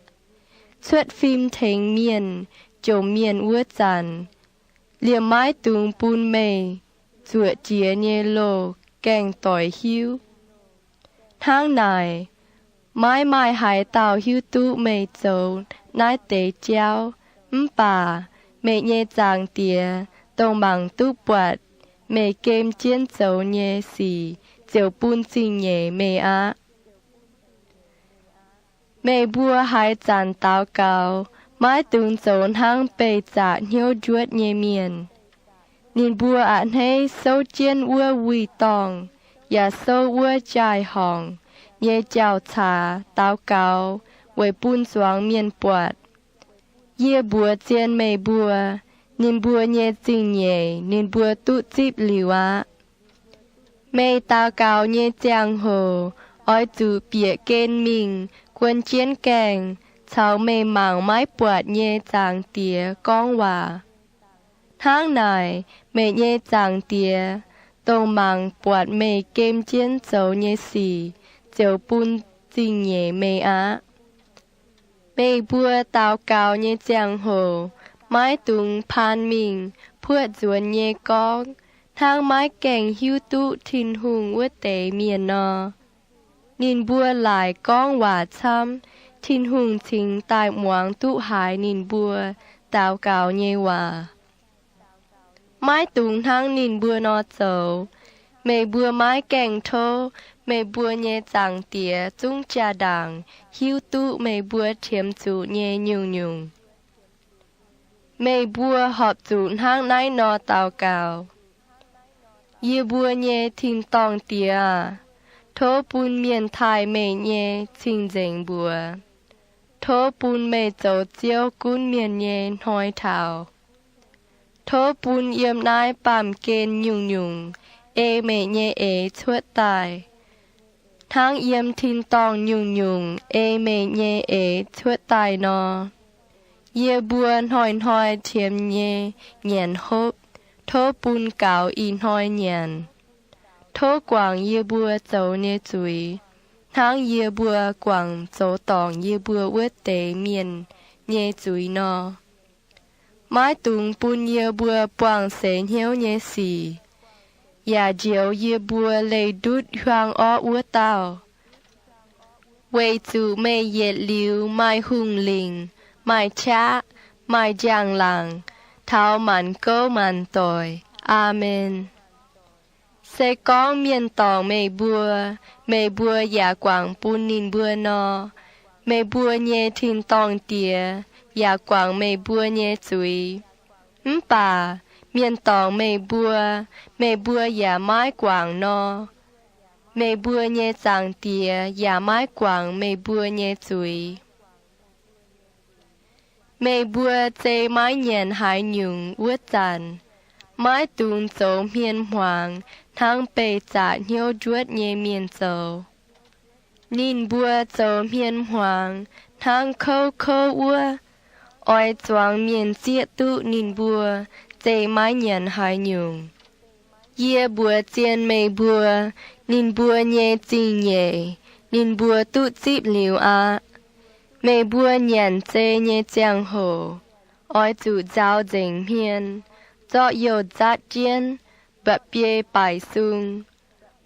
Cuotv fim tengx mienh jomc mienh wuov zanc, liemh maiv dungx bun meih zuoqc jiex nyei loh gaengh doix hiuv. Hnangv naaic, maiv maaih haaix dauh hiuv duqv meih zoux naaiv deix jauv. Mv baac meih nyei Zaangc Diex, dongh mangc duqv buatc meih gem jienv zoux nyei sic, ziouc bun zingh nyeic meih aqv. Meih mbuo haaix zanc daux gaux, maiv dungx zoux hnangv beih zaqc hnyouv njuotv nyei mienh. Ninh mbuo a'hneiv souv jienv wuov wuic dorngh yaac souv wuov jaai-horngc nyei jauv-caax daux gaux weic bun zuangx mienh buatc. Yie mbuox zien meih mbuo, ninh mbuo nyei zingh nyeic ninh mbuo duqv zipv liuz aqv. Meih daux gaux nyei ziangh hoc oix zuqc bieqc gen mingh guon jienv gaengh caux meih mangc maiv buatc nyei Zaangc Diex gorngv waac. Hnangv naaic, meih nyei Zaangc Diex, dongh mangc buatc meih gem jienv zoux nyei sic ziouc bun zingh nyeic meih aqv. Meih mbuo daux gaux nyei ziangh hoc maiv dungx paan mingh puoqv nzuonx nyei gorngv hnangv maiv gaengh hiuv duqv Tin-Hungh wuov deix mienh nor. Ninh mbuo laaic gorngv waac camv, Tin-Hungh cingx daaih muangx duqv haiz ninh mbuo daux gaux nyei waac. Maiv dungx hnangv ninh mbuo nor zoux. Meih mbuo maiv gaengh tov meih mbuo nyei Zaangc Diex zungv jaa-ndaangc hiuv duqv meih mbuo qiemx zuqc nyei nyungc-nyungc. Meih mbuo horpc zuqc hnangv naaiv nor daux gaux: Yie mbuo nyei tin-dorngh Diex aah! Tov bun mienh taaih meih nyei cing-nzengc mbuox. Tov bun meih zoux Ziouv gunv mienh nyei hnoi taux. Tov bun yiem naaiv baamh gen nyungc-nyungc ei meih nyei eix cuotv daaih, hnangv yiem tin-dorngh nyungc-nyungc ei meih nyei eix cuotv daaih nor. Yie mbuo hnoi-hnoi qiemx nyei nyanc hopv, tov bun gaux ih hnoi nyanc. Tov guangc yie mbuo zoux nyei zuiz, hnangv yie mbuo guangc zoux dorngc yie mbuo wuov deix mienh nyei zuiz nor. Maiv dungx bun yie mbuo buangh seix hnyouv nyei sic, yaac njoux yie mbuo leih ndutv hiuang orqv wuov dauh. Weic zuqc meih yietc liuz maaih hungh lingc, maaih qaqv, maaih njang-laangc, taux maanc gouv maanc doic. Aamen. Se gorngv mienh dorngc meih mbuo, meih mbuo yaac guangc bun ninh mbuo nor, meih mbuo nyei tin-dorngh Diex yaac guangc meih mbuo nyei zuiz. Mv baac mienh dorngc meih mbuo, meih mbuo yaac maiv guangc nor, meih mbuo nyei Zaangc Diex yaac maiv guangc meih mbuo nyei zuiz. Meih mbuo zei maiv nyanc haaix nyungc wuov zanc, maiv dungx zoux hmien hmuangx hnangv beih zaqc hnyouv njuotv nyei mienh zoux. Ninh mbuo zoux hmien hmuangx hnangv kouv kouv wuov, oix zuangx mienh zieqv duqv ninh mbuo zei maiv nyanc haaix nyungc. Yie mbuox zien meih mbuo, ninh mbuo nyei zingh nyeic ninh mbuo duqv zipv liuz aqv. Meih mbuo nyanc zei nyei ziangh hoc, oix zuqc nzaaux nzengc hmien, zorqv youh nzatv jienv, mba'biei baaic sung,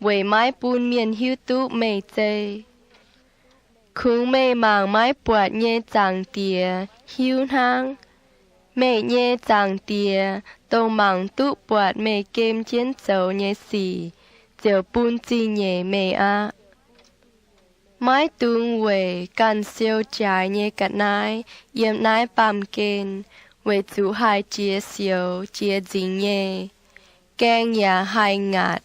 weic maiv bun mienh hiuv duqv meih zei. Kungx meih mangc maiv buatc nyei Zaangc Diex hiuv hnangv. Meih nyei Zaangc Diex, dongh mangc duqv buatc meih gem jienv zoux nyei sic, ziouc bun zingh nyeic meih aqv. Maiv dungx weic ganh siou jaaix nyei ga'naaiv yiem naaiv baamh gen weic zuqc haih jiex sioux jiex nzingx nyei. Gaeng yaac haih ngaatc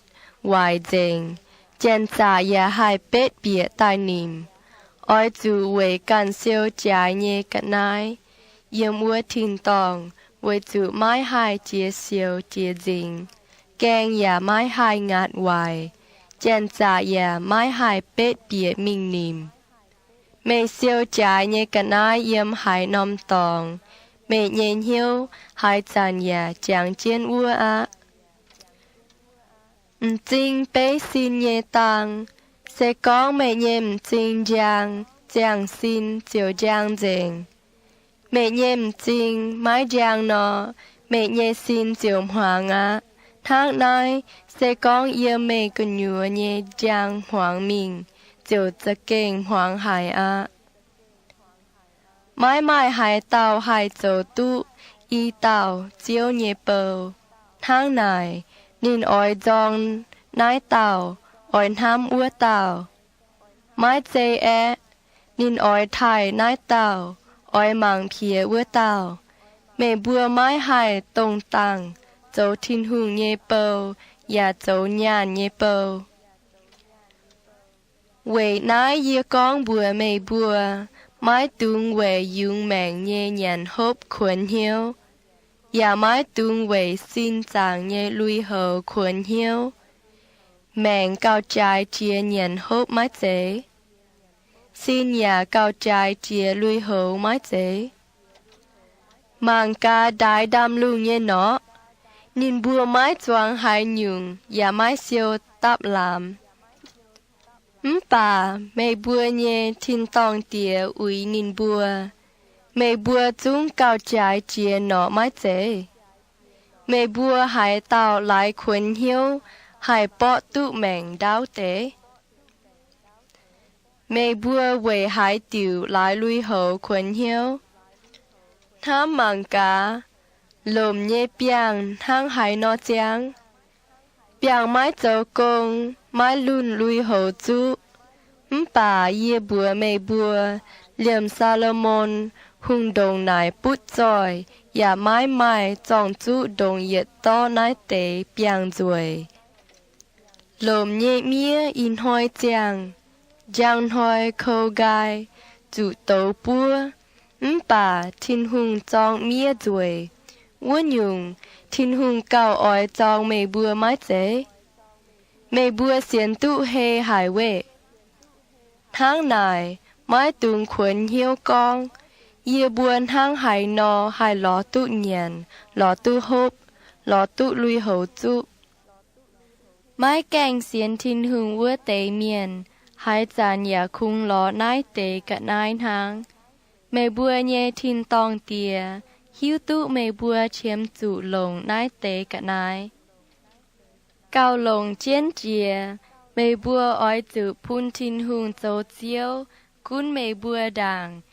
waaic nzengc, janx-zaqc yaac haih betv bieqc daaih nimc. Oix zuqc weic ganh siou jaaix nyei ga'naaiv yiem wuov tin-dorngh weic zuqc maiv haih jiex sioux jiex nzingx. Gaeng yaac maiv haih ngaatc waaic, janx-zaqc yaac maiv haih betv bieqc mingh nimc. Meih siou jaaix nyei ga'naaiv yiem haaix norm dorngx, meih nyei hnyouv haaix zanc yaac jangx jienv wuov aqv. M'zing beiv sin nyei dang. Se gorngv meih nyei m'zing njang, ziangh sin ziouc njang nzengc. Meih nyei m'zing maiv njang nor, meih nyei sin ziouc hmuangx aqv. Hnangv naaiv, se gorngv yiem meih gu'nyuoz nyei njang hmuangx mingh, ziouc za'gengh hmuangx haic aqv. Maiv maaih haaix dauh haih zoux duqv i dauh Ziouv nyei bou. Hnangv naaic, ninh oix nzorng naaiv dauh, oix hnamv wuov dauh. Maiv zei aeqv, ninh oix taaih naaiv dauh, oix mangc piex wuov dauh. Meih mbuo maiv haih dongh dangh zoux Tin-Hungh nyei bou yaac zoux nyaanh nyei bou. Weic naaiv yie gorngv mbuox meih mbuo, maiv dungx weic yungz maengc nyei nyanc hopv kuonx hnyouv, yaac maiv dungx weic sin zaangc nyei lui-houx kuonx hnyouv. Maengc gauh jaaix jiex nyanc hopv maiv zeiz? Sin yaac gauh jaaix jiex lui-houx maiv zeiz? Mangc gaax ndaix ndaamv-lungh nyei norqc. Ninh mbuo maiv zuangx haaix nyungc yaac maiv siou dapv lamz. Mv baac meih mbuo nyei tin-dorngh Diex uix ninh mbuo. Meih mbuo zungv gauh jaaix jiex norqc maiv zeiz? Meih mbuo haaix dauh laaix kuonx hnyouv haih borqv duqv maengc ndaauv deix? Meih mbuo weic haaix diuc laaix lui-houx kuonx hnyouv? Hnamv mangc gaax, lomc nyei biangh hnangv haaix nor ziangh. Biangh maiv zoux gong, maiv lunh lui-houx zuqv. Mv baac yie mbuox meih mbuo, liemh Saa^lo^morn Hungh ndongc naaic butv zoih yaac maiv maaih zorng-zuqv ndongc yietc dorv naaiv deix biangh nzueic. Lomc nyei miev ih hnoi ziangh, njang hnoi kou nqaai, zuqc douz buov. Mv baac Tin-Hungh zorng miev nzueic. Wuov nyungc, Tin-Hungh gauh oix zorng meih mbuo maiv zeiz? Meih mbuo sienx duqv hei haic weqv. Hnangv naaic, maiv dungx kuonx hnyouv gorngv, Yie mbuo hnangv haaix nor haih lorz duqv nyanc, lorz duqv hopv, lorz duqv lui-houx zuqv? Maiv gaengh sienx Tin-Hungh wuov deix mienh, haaix zanc yaac kungx lorz naaiv deix ga'naaiv hnangv. Meih mbuo nyei tin-dorngh Diex hiuv duqv meih mbuo qiemx zuqc longc naaiv deix ga'naaiv. Gauh longc jienv jiex, meih mbuo oix zuqc bun Tin-Hungh zoux Ziouv gunv meih mbuo ndaangc,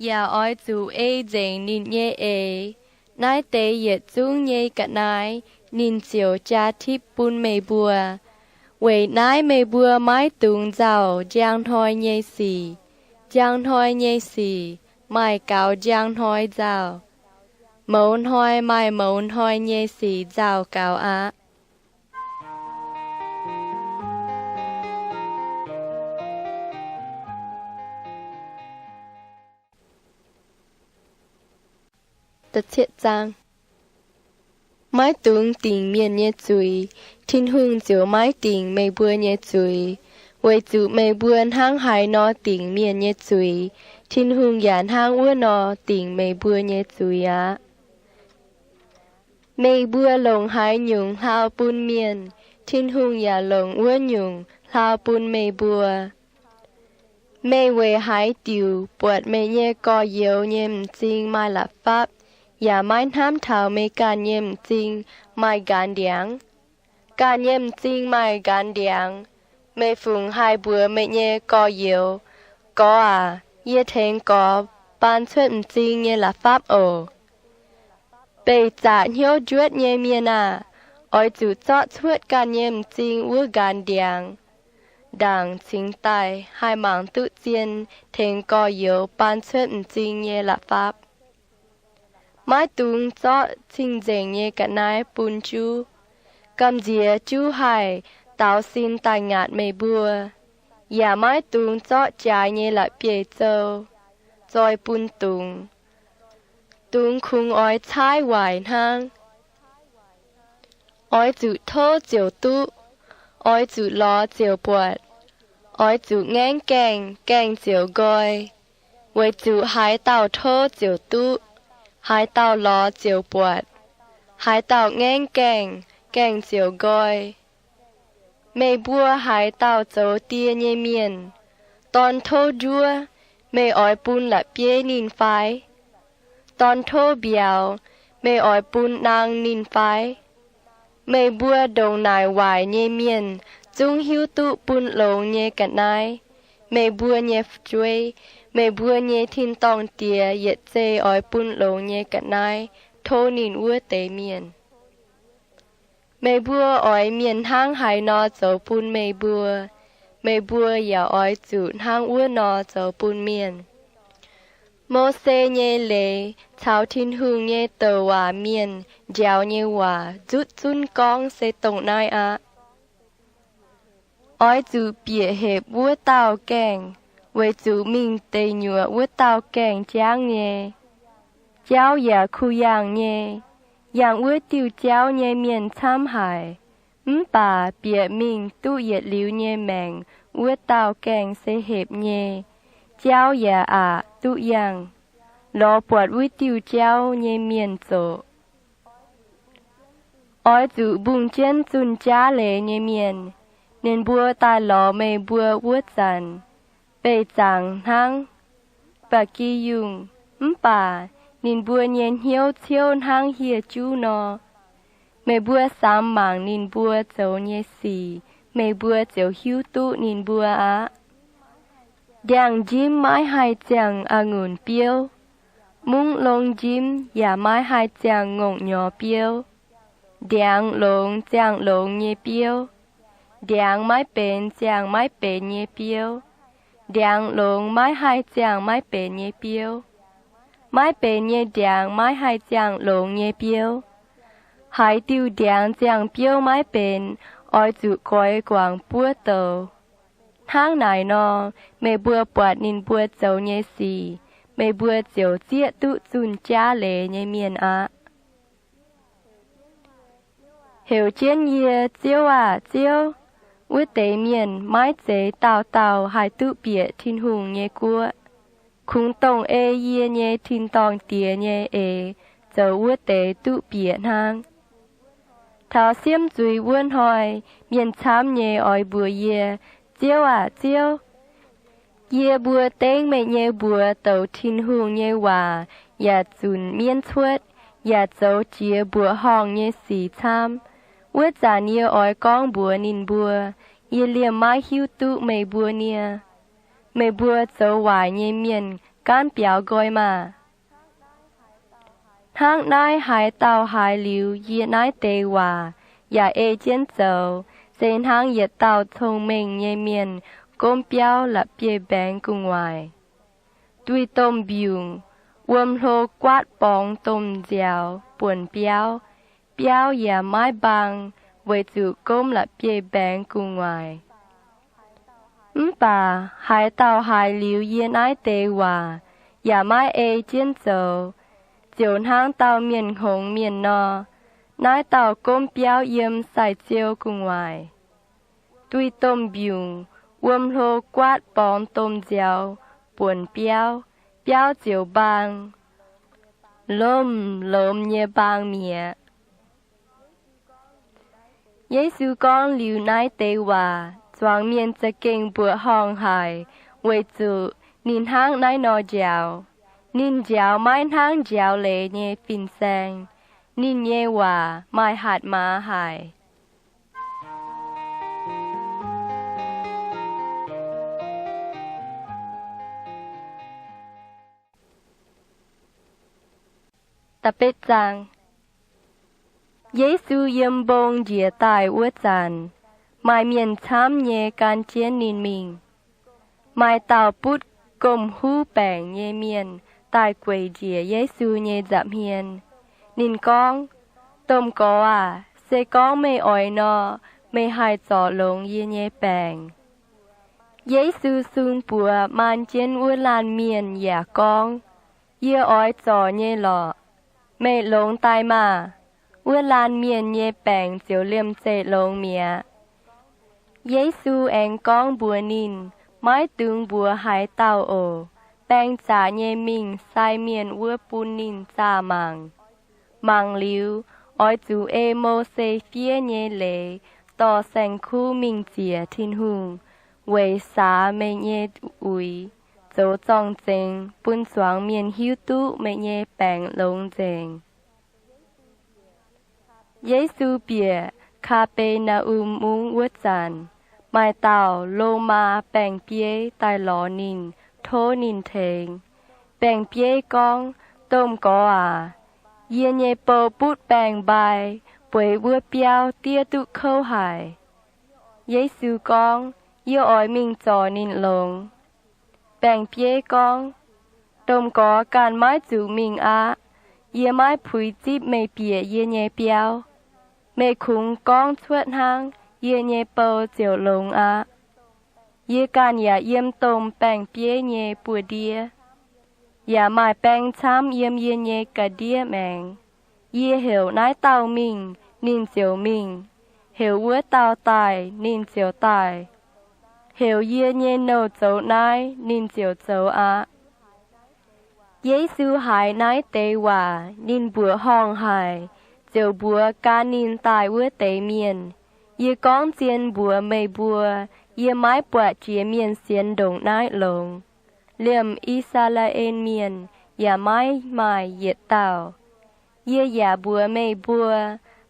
yaac oix zuqc ei nzengc ninh nyei eix. Naaiv deix yietc zungv nyei ga'naaiv ninh ziouc jaa tipv bun meih mbuo. Weic naaiv meih mbuo maiv dungx nzauh njang hnoi nyei sic. Njang hnoi nyei sic maaih gaux njang hnoi nzauh. Mouz hnoi maaih mouz hnoi nyei sic nzauh gaux aqv. Maiv dungx dingc mienh nyei zuiz, Tin-Hungh ziouc maiv dingc meih mbuo nyei zuiz. Weic zuqc meih mbuo hnangv haaix nor dingc mienh nyei zuiz, Tin-Hungh yaac hnangv wuov nor dingc meih mbuo nyei zuiz aqv. Meih mbuo longc haaix nyungc hlaau bun mienh, Tin-Hungh yaac longc wuov nyungc hlaau bun meih mbuo. Meih weic haaix diuc buatc meih nyei gorx-youz nyei m'zing maaih la'fapv, yaac maiv hnamv taux meih ganh nyei m'zing maaih nqanx ndiangx? Ganh nyei m'zing maaih nqanx ndiangx, meih fungc haih mbuox meih nyei gorx-youz, Gorx aac, yie tengx gorx baan cuotv m'zing nyei la'fapv oc. Beih zaqc hnyouv njuotv nyei mienh aah! Oix zuqc zorqv cuotv ganh nyei m'zing wuov nqanx ndiangx ndaangc cingx daaih haih mangc duqv zien tengx gorx-youz baan cuotv m'zing nyei la'fapv. Maiv dungx zorqv cing-nzengc nyei ga'naaiv bun juv. Gamh nziex juv haih daaux sin daaih ngaatc meih mbuo. Yaac maiv dungx zorqv jaaix nyei la'bieiv-zou zoi bun dungz. Dungz kungx oix caaiv waaic hnangv. Oix zuqc tov ziouc duqv. Oix zuqc lorz ziouc buatc. Oix zuqc ngaengv gaengh, gaengh ziouc nqoi. Weic zuqc haaix dauh tov ziouc duqv, haaix dauh lorz ziouc buatc, haaix dauh ngaengv gaengh, gaengh ziouc nqoi. Meih mbuo haaix dauh zoux die nyei mienh, dorn tov njuov, meih oix bun la'bieiv ninh fai? Dorn tov mbiauz, meih oix bun naang ninh fai? Meih mbuo ndongc naaic waaic nyei mienh zungv hiuv duqv bun longx nyei ga'naaiv. Meih mbuo nyei fu'jueiv, meih mbuo nyei tin-dorngh Diex yietc zeih oix bun longx nyei ga'naaiv tov ninh wuov deix mienh. Meih mbuo oix mienh hnangv haaix nor zoux bun meih mbuo, meih mbuo yaac oix zuqc hnangv wuov nor zoux bun mienh. Mose nyei leiz caux Tin-Hungh nyei douc waac mienh njaaux nyei waac nzutv zunv gorngv se dongh naaiv aqv. Oix zuqc bieqc hepc wuov dauh gaengh, weic zuqc mingh deic nyuoqc wuov dauh gaengh jangv nyei. Jauv yaac kuh yangh nyei. Yangh wuov diuh jauv nyei mienh camv haic. Mv baac bieqc mingh duqv yietc liuz nyei maengc wuov dauh gaengh se hepc nyei. Jauv yaac aqc duqv yangh. Lorz buatc wuov diuh jauv nyei mienh zoqc. Oix zuqc mbungh jienv zunh jaav leiz nyei mienh. Ninh mbuo daaih lorz meih mbuo wuov zanc, beih zaangc hnangv ba'gi yungh, mv baac ninh mbuo nyei hnyouv ciouv hnangv hieh juv nor. Meih mbuo samx mangc ninh mbuo zoux nyei sic, meih mbuo ziouc hiuv duqv ninh mbuo aqv. Ndiangx-njimv maiv haih ziangh a'ngunc biouv, mungv longh njimv yaac maiv haih ziangh ngongh nyorx biouv. Ndiangx longx ziangh longx nyei biouv, ndiangx maiv benx ziangh maiv benx nyei biouv. Ndiangx longx maiv haih ziangh maiv benx nyei biouv, maiv benx nyei ndiangx maiv haih ziangh longx nyei biouv. Haaix diuh ndiangx ziangh biouv maiv benx, oix zuqc goix guangc buov douz. Hnangv naaic nor, meih mbuo buatc ninh mbuo zoux nyei sic, meih mbuo ziouc zieqv duqv zunh jaav leiz nyei mienh aqv. Heuc jienv yie, Ziouv aah! Ziouv! Wuov deix mienh maiv zeiz dauh dauh haih duqv bieqc Tin-Hungh nyei guoqv. Kungx dongh ei yie nyei tin-dorngh Diex nyei eix zoux wuov deix duqv bieqc hnangv. Taux siemv zuiz wuov hnoi, mienh camv nyei oix mbuox yie, Ziouv aah! Ziouv! Yie mbuo dengv meih nyei mbuox douc Tin-Hungh nyei waac yaac zunc mienv cuotv, yaac zoux jiex mbuoqc horngh nyei sic camv. Wuov zanc yie oix gorngv mbuox ninh mbuo, Yie liemh maiv hiuv duqv meih mbuo niaa. Meih mbuo zoux waaic nyei mienh gaanv biaux nqoi maah! Hnangv naaiv haaix dauh haiz liuz yie naaiv deix waac yaac ei jienv zoux, se hnangv yietc dauh cong-mengh nyei mienh gomv biauv la'bieiv-mbaengx gu'nguaaic. Duih domh mbiungc, wuom hlo guaatv borngz domh nziaaux buonc biauv, biauv yaac maiv mbaang, weic zuqc gomv la'bieiv-mbaengx gu'nguaaic. Mv baac haaix dauh haiz liuz yie naaiv deix waac yaac maiv ei jienv zoux, ziouc hnangv dauh mienh hngongx mienh nor. Naaiv dauh gomv biauv yiem sai-ziou gu'nguaaic. Duih domh mbiungc, wuom hlo guaatv borngz domh nziaaux buonc biauv, biauv ziouc mbaang, lomh lomh nyei mbaang mi'aqv. Yesu gorngv liuz naaiv deix waac, zuangx mienh za'gengh mbuoqc horngh haic, weic zuqc ninh hnangv naaiv nor njaaux. Ninh njaaux maiv hnangv njaaux leiz nyei fin-saeng. Ninh nyei waac maaih hatc maaz haic. Yesu yiem mbong njiec daaih wuov zanc, maaih mienh camv nyei gan jienv ninh mingh. Maaih dauh butv gomh huv baengc nyei mienh daaih gueic njiec Yesu nyei nza'hmien. Ninh gorngv, Domh Gorx aac, se gorngv meih oix nor, meih haih zorc longx yie nyei baengc. Yesu sung buoz maan jienv wuov laanh mienh yaac gorngv, Yie oix zorc nyei lorqc. Meih longx daaih maah! Wuov laanh mienh nyei baengc ziouc liemh zeih longx mi'aqv. Yesu aengx gorngv mbuox ninh, Maiv dungx mbuox haaix dauh oc. Baeng zaqc nyei mingh sai mienh wuov bun ninh zaah mangc. Mangc liuz, oix zuqc ei Mose fiev nyei leiz dorh saeng-kuv mingh ziec Tin-Hungh, weic saax meih nyei uix, zoux zorng-zengx, bun zuangx mienh hiuv duqv meih nyei baengc longx nzengc. Yesu bieqc Kaa^be^naa^um Mungv wuov zanc, maaih dauh Lomaa baeng-bieiv daaih lorz ninh, tov ninh tengx. Baeng-bieiv gorngv, Domh Gorx aac, yie nyei bou butv baeng-mbai, bueix wuov biauv diev duqv kouv haic. Yesu gorngv, Yie oix mingh zorc ninh longx. Baeng-bieiv gorngv, Domh Gorx ganh maiv zuqc mingh aqv. Yie maiv puix zipv meih bieqc yie nyei biauv. Meih kungx gorngv cuotv hnangv, yie nyei bou ziouc longx aqv. Yie ganh yaac yiem domh baeng-bieiv nyei buoz-ndiev, yaac maaih baeng camv yiem yie nyei ga'ndiev maengx. Yie heuc naaiv dauh mingh, ninh ziouc mingh. Heuc wuov dauh daaih, ninh ziouc daaih. Heuc yie nyei nouh zoux naaiv, ninh ziouc zoux aqv. Yesu haiz naaiv deix waac, ninh mbuoqc horngh haic, ziouc mbuox gan ninh daaih wuov deix mienh, Yie gorngv zien mbuox meih mbuo, yie maiv buatc jiex mienh sienx ndongc naaiv longx. Liemh I^saa^laa^en Mienh yaac maiv maaih yietc dauh. Yie yaac mbuox meih mbuo,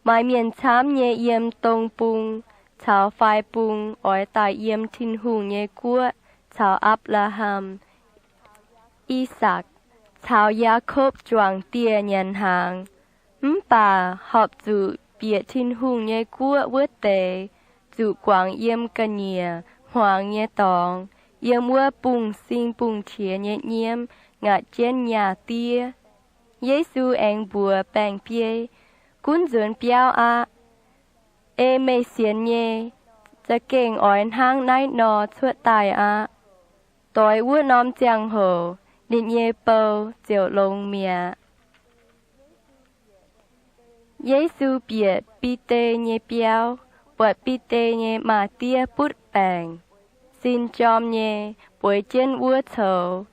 maaih mienh camv nyei yiem dong bung caux fai bung oix daaih yiem Tin-Hungh nyei guoqv caux Apc^laa^ham, I^sakc, caux Yaakopv juangc dieh nyanc hnaangx, mv baac horpc zuqc bieqc Tin-Hungh nyei guoqv wuov deix zuqc guangc yiem ga'nyiec hmuangx nyei dorngx, yiem wuov bungx-sing bungx-qiex nyei nyiemv ngaatc jienv nyaah diev. Yesu aengx mbuox baeng-biei, Gunv nzuonx biauv aqv. Ei meih sienx nyei, za'gengh oix hnangv naaiv nor cuotv daaih aqv. Doix wuov norm ziangh hoc ninh nyei bou ziouc longx mi'aqv. Yesu bieqc Bide nyei biauv, buatc Bide nyei maa-diev butv baengc, sin jorm nyei, bueix jienv wuov coux.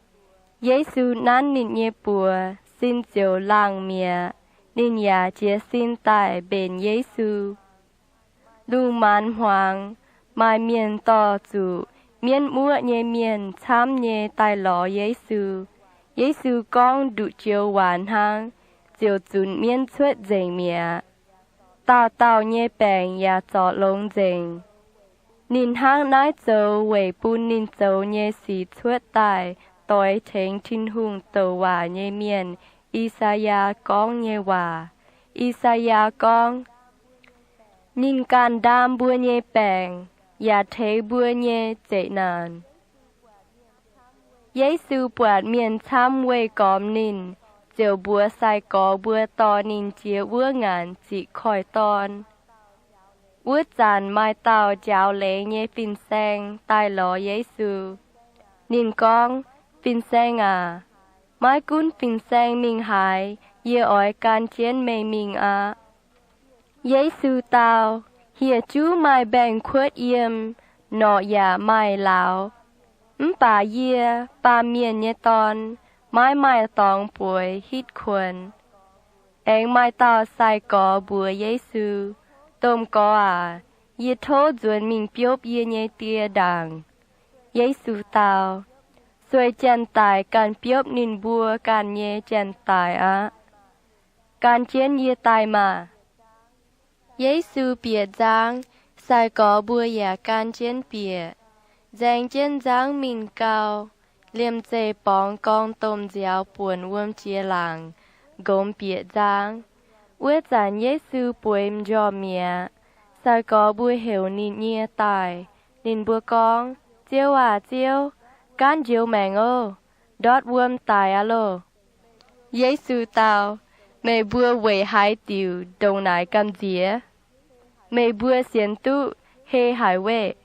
Yesu nanv ninh nyei buoz, sin ziouc laangh mi'aqv. Ninh yaac jiez sin daaih mbenc Yesu. Lungh maanz hmuangx, maaih mienh dorh zuqc mienv muoqv nyei mienh camv nyei daaih lorz Yesu. Yesu gorngv nduqc joux waac hnangv, ziouc zunc mienv cuotv nzengc mi'aqv. Dauh dauh nyei baengc yaac zorc longx nzengc. Ninh hnangv naaiv zoux weic bun ninh zoux nyei sic cuotv daaih doix tengx Tin-Hungh douc waac nyei mienh, I^saa^yaa, gorngv nyei waac. I^saa^yaa gorngv, Ninh ganh ndaam mbuo nyei baengc yaac teix mbuo nyei zeqc naanc. Yesu buatc mienh camv weih gormx ninh, ziouc mbuox sai-gorx mbuo dorh ninh jiex wuov ngaanc ziqc koiv-dorn. Wuov zanc maaih dauh njaaux leiz nyei fin-saeng daaih lorz Yesu. Ninh gorngv, Fin-Saeng aac, maiv gunv fin-saeng mingh haaix, yie oix gan jienv meih mingh aqv. Yesu dau, Hieh juv maaih mbaengx-kuotv yiem, norqc yaac maaih lauz, mv baac yie, Baamh Mienh nyei Dorn, maiv maaih dorngx bueix hitv kuonx. Aengx maaih dauh sai-gorx mbuox Yesu, Domh Gorx aac, yie tov nzuonx mingh biopv yie nyei die ndaangc. Yesu dau, Sueih janx-daic ganh biopv ninh mbuo ganh nyei janx-daic aqv. Gan jienv yie daaih maah! Yesu bieqc nzang, sai-gorx mbuo yaac gan jienv bieqc. Nzaeng jienv nzangv mingh gau, liemh zeih borngz gorngv domh nziaaux buonc wuom jiex laangc, nqomx bieqc nzang. Wuov zanc Yesu bueix m'njormh mi'aqv. Sai-gorx mbuo heuc ninh nyie daaih. Ninh mbuo gorngv, Ziouv aah! Ziouv, gaanv njoux maengc oc. Ndortv wuom daic aqv loh! Yesu dau, Meih mbuo weic haaix diuc ndongc naaic gamh nziex? Meih mbuo sienx duqv hei haic weqv.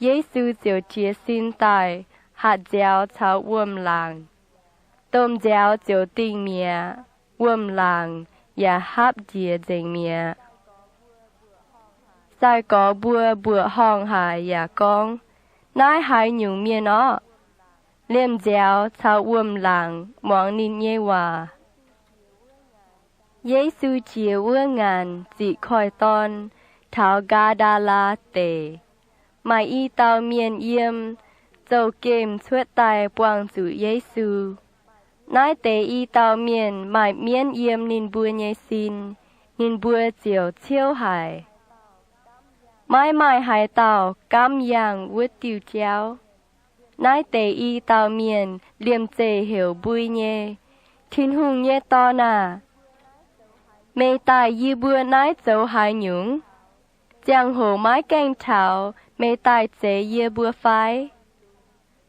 Yesu ziouc jiez sin daaih hatc nziaaux caux wuom-laangc. Domh nziaaux ziouc dingh mi'aqv. Wuom-laangc yaac hapv njiec nzengc mi'aqv. Sai-gorx mbuo mbuoqc horngh haic yaac gorngv, Naaiv haaix nyungc mienh orqv? Liemh nziaaux caux wuom-laangc muangx ninh nyei waac. Yesu jiex wuov ngaanc ziqc koiv-dorn taux Gaa^ndaa^laa Deic. Maaih i dauh mienh yiem, zouv-gemh cuotv daaih buangh zuqc Yesu. Naaiv deix i dauh mienh maaih mienv yiem ninh mbuo nyei sin, ninh mbuo ziouc ciouv haic. Maiv maaih haaix dauh gaamv yangh wuov diuh jauv. Naaiv deix i dauh mienh liemh zeih heuc mbui nyei, Tin-Hungh nyei Dorn aah! Meih daaih yie mbuo naaiv zoux haaix nyungc? Ziangh hoc maiv gaengh taux meih daaih zeix yie mbuo fai?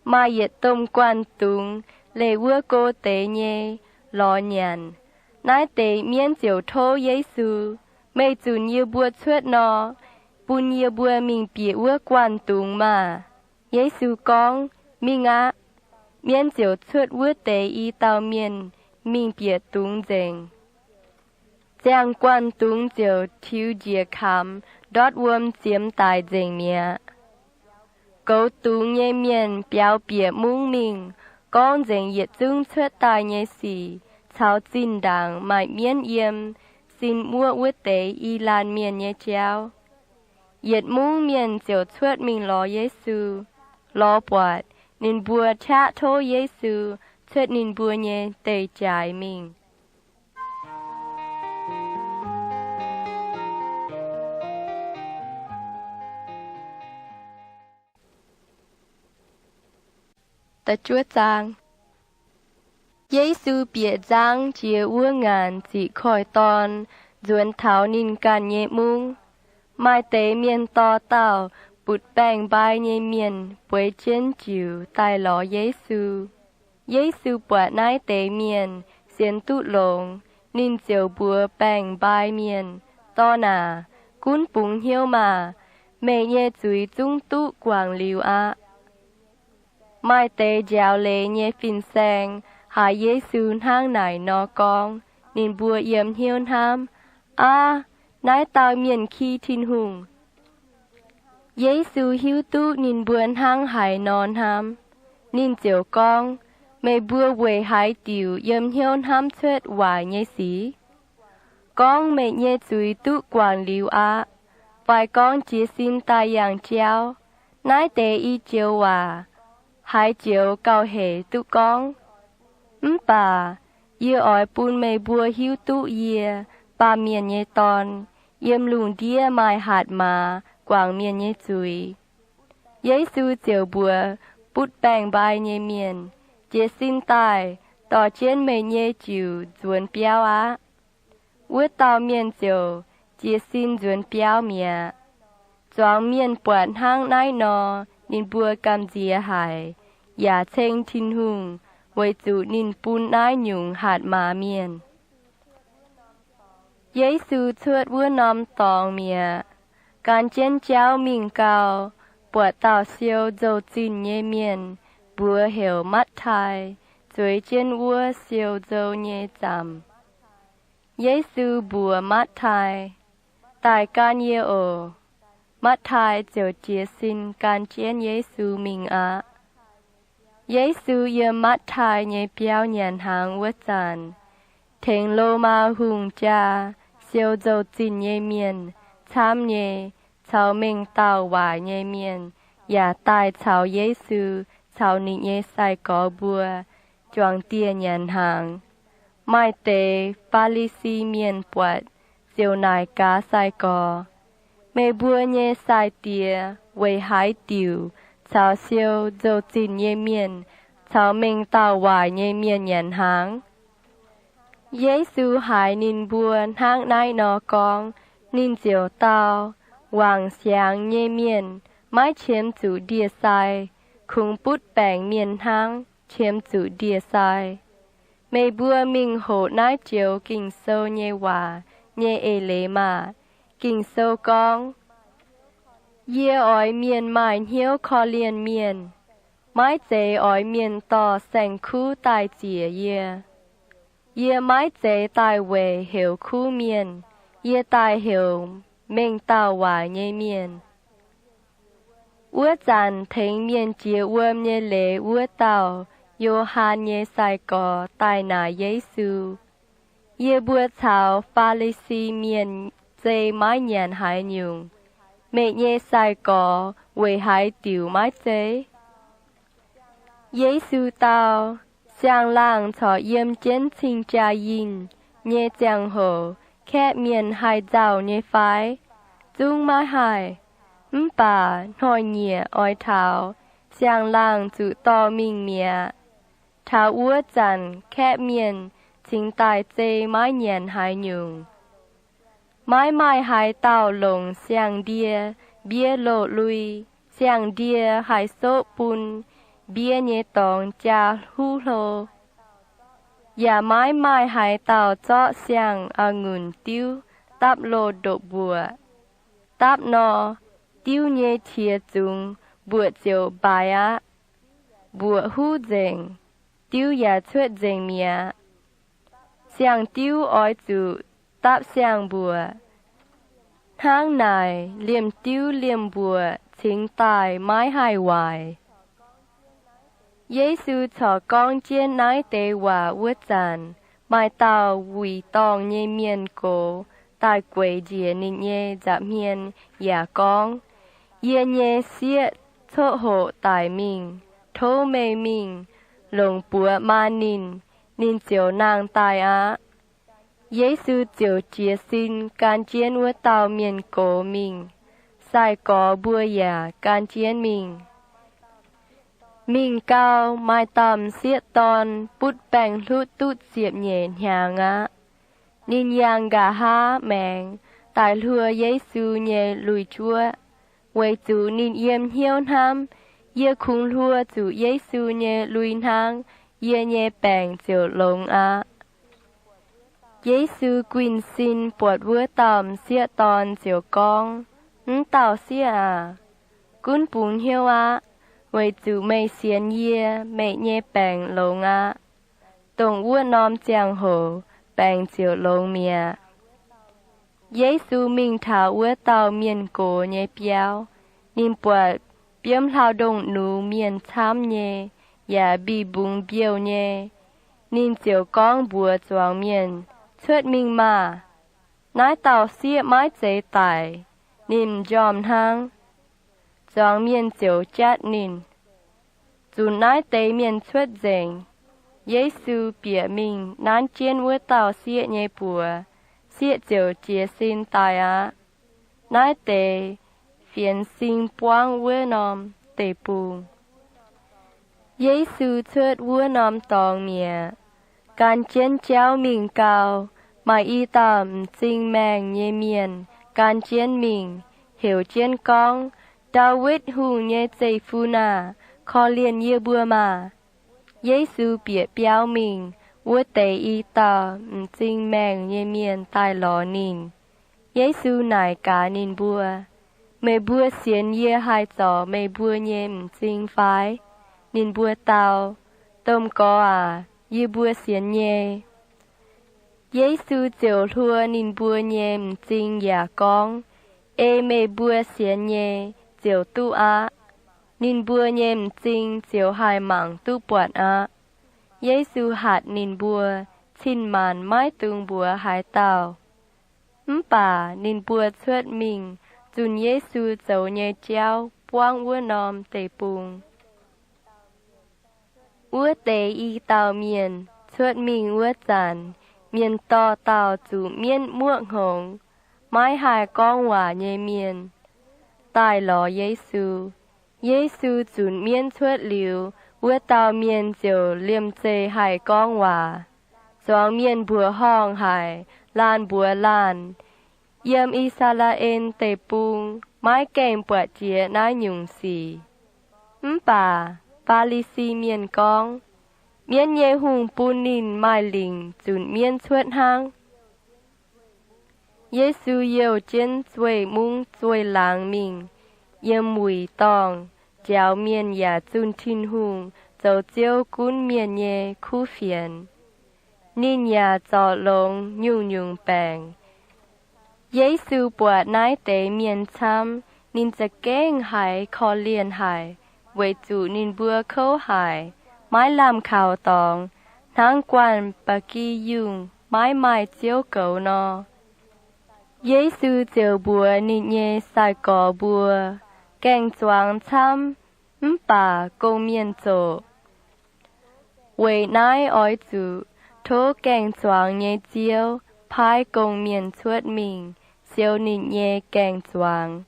Maaih yietc domh guanh dungz leih wuov go deix nyei lorz nyanc. Naaiv deix mienv ziouc tov Yesu, Meih zunc yie mbuo cuotv nor, bun yie mbuo mingh bieqc wuov guanh dungz maah! Yesu gorngv, Mingh aqv. Mienv ziouc cuotv wuov deix i dauh mienh mingh bieqc dungz nzengc. Ziangh guanh dungz ziouc tiux njiec kamx, ndortv wuom ziemx daic nzengc mi'aqv. Goux dungz nyei mienh biaux bieqc mungv mingh, gorngv nzengc yietc zungv cuotv daaih nyei sic caux zinh ndaangc maaih mienv yiem, sin muoqv wuov deix i laanh mienh nyei jauv. Yietc mungv mienh ziouc cuotv mingh lorz Yesu. Lorz buatc, ninh mbuo qaqv tov Yesu cuotv ninh mbuo nyei deic-jaaix mingh. Yesu bieqc nzangv jiex wuov ngaanc ziqc koiv-dorn, nzuonx taux ninh ganh nyei mungv. Maaih deix mienh dorh dauh butv-baengc-mbai nyei mienh bueix jienv jiux daaih lorz Yesu. Yesu buatc naaiv deix mienh sienx duqv longx, ninh ziouc mbuox baengc-mbai mienh, Dorn aac, gunv bungx hnyouv maah! Meih nyei zuiz zungv duqv guangc liuz aqv. Maaih deix njaaux leiz nyei fin-saeng haiz Yesu hnangv naaic nor gorngv, ninh mbuo yiem hnyouv hnamv, Aav, naaiv dauh mienh ki Tin-Hungh. Yesu hiuv duqv ninh mbuo hnangv haaix nor hnamv, ninh ziouc gorngv, Meih mbuo weic haaix diuc yiem hnyouv hnamv cuotv waaic nyei sic? Gorngv meih nyei zuiz duqv guangc liuz aqv, fai gorngv jiez sin daaih yangh jauv, naaiv deix i joux waac haaix joux gauh hec duqv gorngv? Mv baac yie oix bun meih mbuo hiuv duqv yie, Baamh Mienh nyei Dorn, yiem lungh ndiev maaih hatc maaz guangc mienh nyei zuiz. Yesu ziouc mbuox butv-baengc-mbai nyei mienh, Jiez sin daaih, dorh jienv meih nyei jiuc nzuonx biauv aqv. Wuov dauh mienh ziouc jiez sin nzuonx biauv mi'aqv. Zuangx mienh buatc hnangv naaiv nor, ninh mbuo gamh nziex haic, yaac ceng Tin-Hungh weic zuqc ninh bun naaiv nyungc hatc maaz mienh. Yesu cuotv wuov norm dorngx mi'aqv. Gan jienv jauv mingh gau, buatc dauh siou nzou-zinh nyei mienh, mbuox heuc Matv^tai, zueiz jienv wuov siou nzou nyei zaamc. Yesu mbuox Matv^tai, Daaih gan yie oc. Matv^tai ziouc jiez sin gan jienv Yesu mingh aqv. Yesu yiem Matv^tai nyei biauv nyanc hnaangx wuov zanc, tengx Lomaa hungh jaa, siou nzou-zinh nyei mienh camv nyei, caux mengh dauh waaic nyei mienh yaac daaih caux Yesu caux ninh nyei sai-gorx mbuo juangc dieh nyanc hnaangx. Maaih deix Faa^li^si Mienh buatc ziouc naaic gaax sai-gorx, Meih mbuo nyei sai-diex weic haaix diuc caux siou nzou-zinh nyei mienh caux mengh dauh waaic nyei mienh nyanc hnaangx? Yesu haiz ninh mbuo hnangv naaiv nor gorngv, ninh ziouc dau, Wangc siangx nyei mienh maiv qiemx zuqc ndie-sai, kungx butv baengc mienh hnangv qiemx zuqc ndie-sai. Meih mbuo mingh hoqc naaiv joux Ging-Sou nyei waac nyei eix leiz maah! Ging-Sou gorngv, Yie oix mienh maaih hnyouv korv-lienh mienh, maiv zeiz oix mienh dorh saeng-kuv daaih ziec yie. Yie maiv zeiz daaih weic heuc kuv mienh, yie daaih heuc mengh dauh waaic nyei mienh. Wuov zanc tengx mienh jiex wuom nyei leiz wuov dauh, Yo^han nyei sai-gorx, daaih naaic Yesu, Yie mbuo caux Faa^li^si Mienh zei maiv nyanc haaix nyungc. Meih nyei sai-gorx weic haaix diuc maiv zei? Yesu dau, Siang-laangh corc yiem jienv cing-jaa-yinh nyei ziangh hoc kaeqv mienh haih nzauh nyei fai? Zungv maiv haih. Mv baac hnoi-nyieqc oix taux, siang-laangh zuqc dorh mingh mi'aqv. Taux wuov zanc kaeqv mienh cingx daaih zei maiv nyanc haaix nyungc. Maiv maaih haaix dauh longc siang-ndie mbiev loz lui. Siang-ndie haih soqv bun mbiev nyei dorngx jaa huv hlo. Yaac maiv maaih haaix dauh zorqv siang-a'ngunc diuv dapv loz-ndopv-mbuoqc. Dapv nor, diuv nyei qiex zungx mbuoqc ziouc mbaaix aqv. Mbuoqc huv nzengc, diuv yaac cuotv nzengc mi'aqv. Siang-diuv oix zuqc dapv siang-mbuoqc. Hnangv naaic, liemh diuv liemh mbuoqc cingx daaih maiv haih waaic. Yesu corc gorngv jienv naaiv deix waac wuov zanc, maaih dauh wuic dorngh nyei mienh gox daaih gueix njiec ninh nyei nza'hmien yaac gorngv, Yie nyei sieqv coqv hoqc daic mingh. Tov meih mingh longc buoz maan ninh, ninh ziouc nangh daaih aqv. Yesu ziouc jiez sin gan jienv wuov dauh mienh gox mingh. Sai-gorx mbuo yaac gan jienv mingh. Mingh gau, maaih dauh m'sieqv dorn butv baengc-hlutv duqv ziepc nyeic hnyangx aqv. Ninh yangh nqa'haav maengx daaih hluo Yesu nyei lui-juoqv, weic zuqc ninh yiem hnyouv hnamv, Yie kungx hluo zuqc Yesu nyei lui hnangv, yie nyei baengc ziouc longx aqv. Yesu guinh sin buatc wuov dauh m'sieqv dorn ziouc gorngv, M'dauh sieqv aac, gunv bungx hnyouv aqv. Weic zuqc meih sienx yie, meih nyei baengc longx aqv. Dongh wuov norm ziangh hoc baengc ziouc longx mi'aqv. Yesu mingh taux wuov dauh mienh gox nyei biauv. Ninh buatc biomv hlauv-ndongh nux mienh camv nyei, yaac mbih mbungx mbiouh nyei. Ninh ziouc gorngv mbuox zuangx mienh, Cuotv mingh maah! Naaiv dauh sieqv maiv zeiz daic. Ninh m'njormh hnangv. Zuangx mienh ziouc jatv ninh, Zunc naaiv deix mienh cuotv nzengc. Yesu bieqc mingh nanv jienv wuov dauh sieqv nyei buoz. Sieqv ziouc jiez sin daaih aqv. Naaiv deix fienx sing buangv wuov norm deic-bung. Yesu cuotv wuov norm dorngx mi'aqv. Gan jienv jauv mingh gau, maaih i dauh m'zing maengh nyei mienh gan jienv mingh, heuc jienv gorngv, Ndaawitv Hungh nyei zeiv-fun aah! Korv-lienh yie mbuo maah! Yesu bieqc biauv mingh. Wuov deix i dauh m'zing maengh nyei mienh daaih lorz ninh. Yesu naaic gaax ninh mbuo, Meih mbuo sienx yie haih zorc meih mbuo nyei m'zing fai? Ninh mbuo dau, Domh Gorx aac, yie mbuo sienx nyei. Yesu ziouc hluo ninh mbuo nyei m'zing yaac gorngv, Ei meih mbuo sienx nyei ziouc duqv aqv. Ninh mbuo nyei m'zing ziouc haih mangc duqv buatc aqv. Yesu hatc ninh mbuo, cin-maanc maiv dungx mbuox haaix dauh. Mv baac ninh mbuo cuotv mingh zunh Yesu zoux nyei jauv buangv wuov norm deic-bung. Wuov deix i dauh mienh cuotv mingh wuov zanc, mienh dorh dauh zuqc mienv muoqv hngongx, maiv haih gorngv waac nyei mienh, daaih lorz Yesu. Yesu zunc mienv cuotv liuz, wuov dauh mienh ziouc liemh zeih haih gorngv waac. Zuangx mienh mbuoqc horngh haic, laanh mbuox laanh, Yiem I^saa^laa^en Deic-Bung maiv gaengh buatc jiex naaiv nyungc sic. Mv baac Faa^li^si Mienh gorngv, Mienv nyei hungh bun ninh maaih lingc zunc mienv cuotv hnangv. Yesu youh jienv zueih mungv zueih laangz mingh, yiem wuic dorngh, njaaux mienh yaac zunh Tin-Hungh zoux Ziouv gunv mienh nyei kuv fienx. Ninh yaac zorc longx nyungc-nyungc baengc. Yesu buatc naaiv deix mienh camv, ninh za'gengh haiz korv-lienh haic, weic zuqc ninh mbuo kouv haic, maiv lamh kaux dorngx, hnangv guanh ba'gi yungh maiv maaih ziouv goux nor. Yesu ziouc mbuox ninh nyei sai-gorx mbuo, Gaeng zuangx camv, mv baac gong-mienh zoqc. Weic naaiv oix zuqc tov gaeng zuangx nyei Ziouv paaiv gong-mienh cuotv mingh siou ninh nyei gaeng zuangx.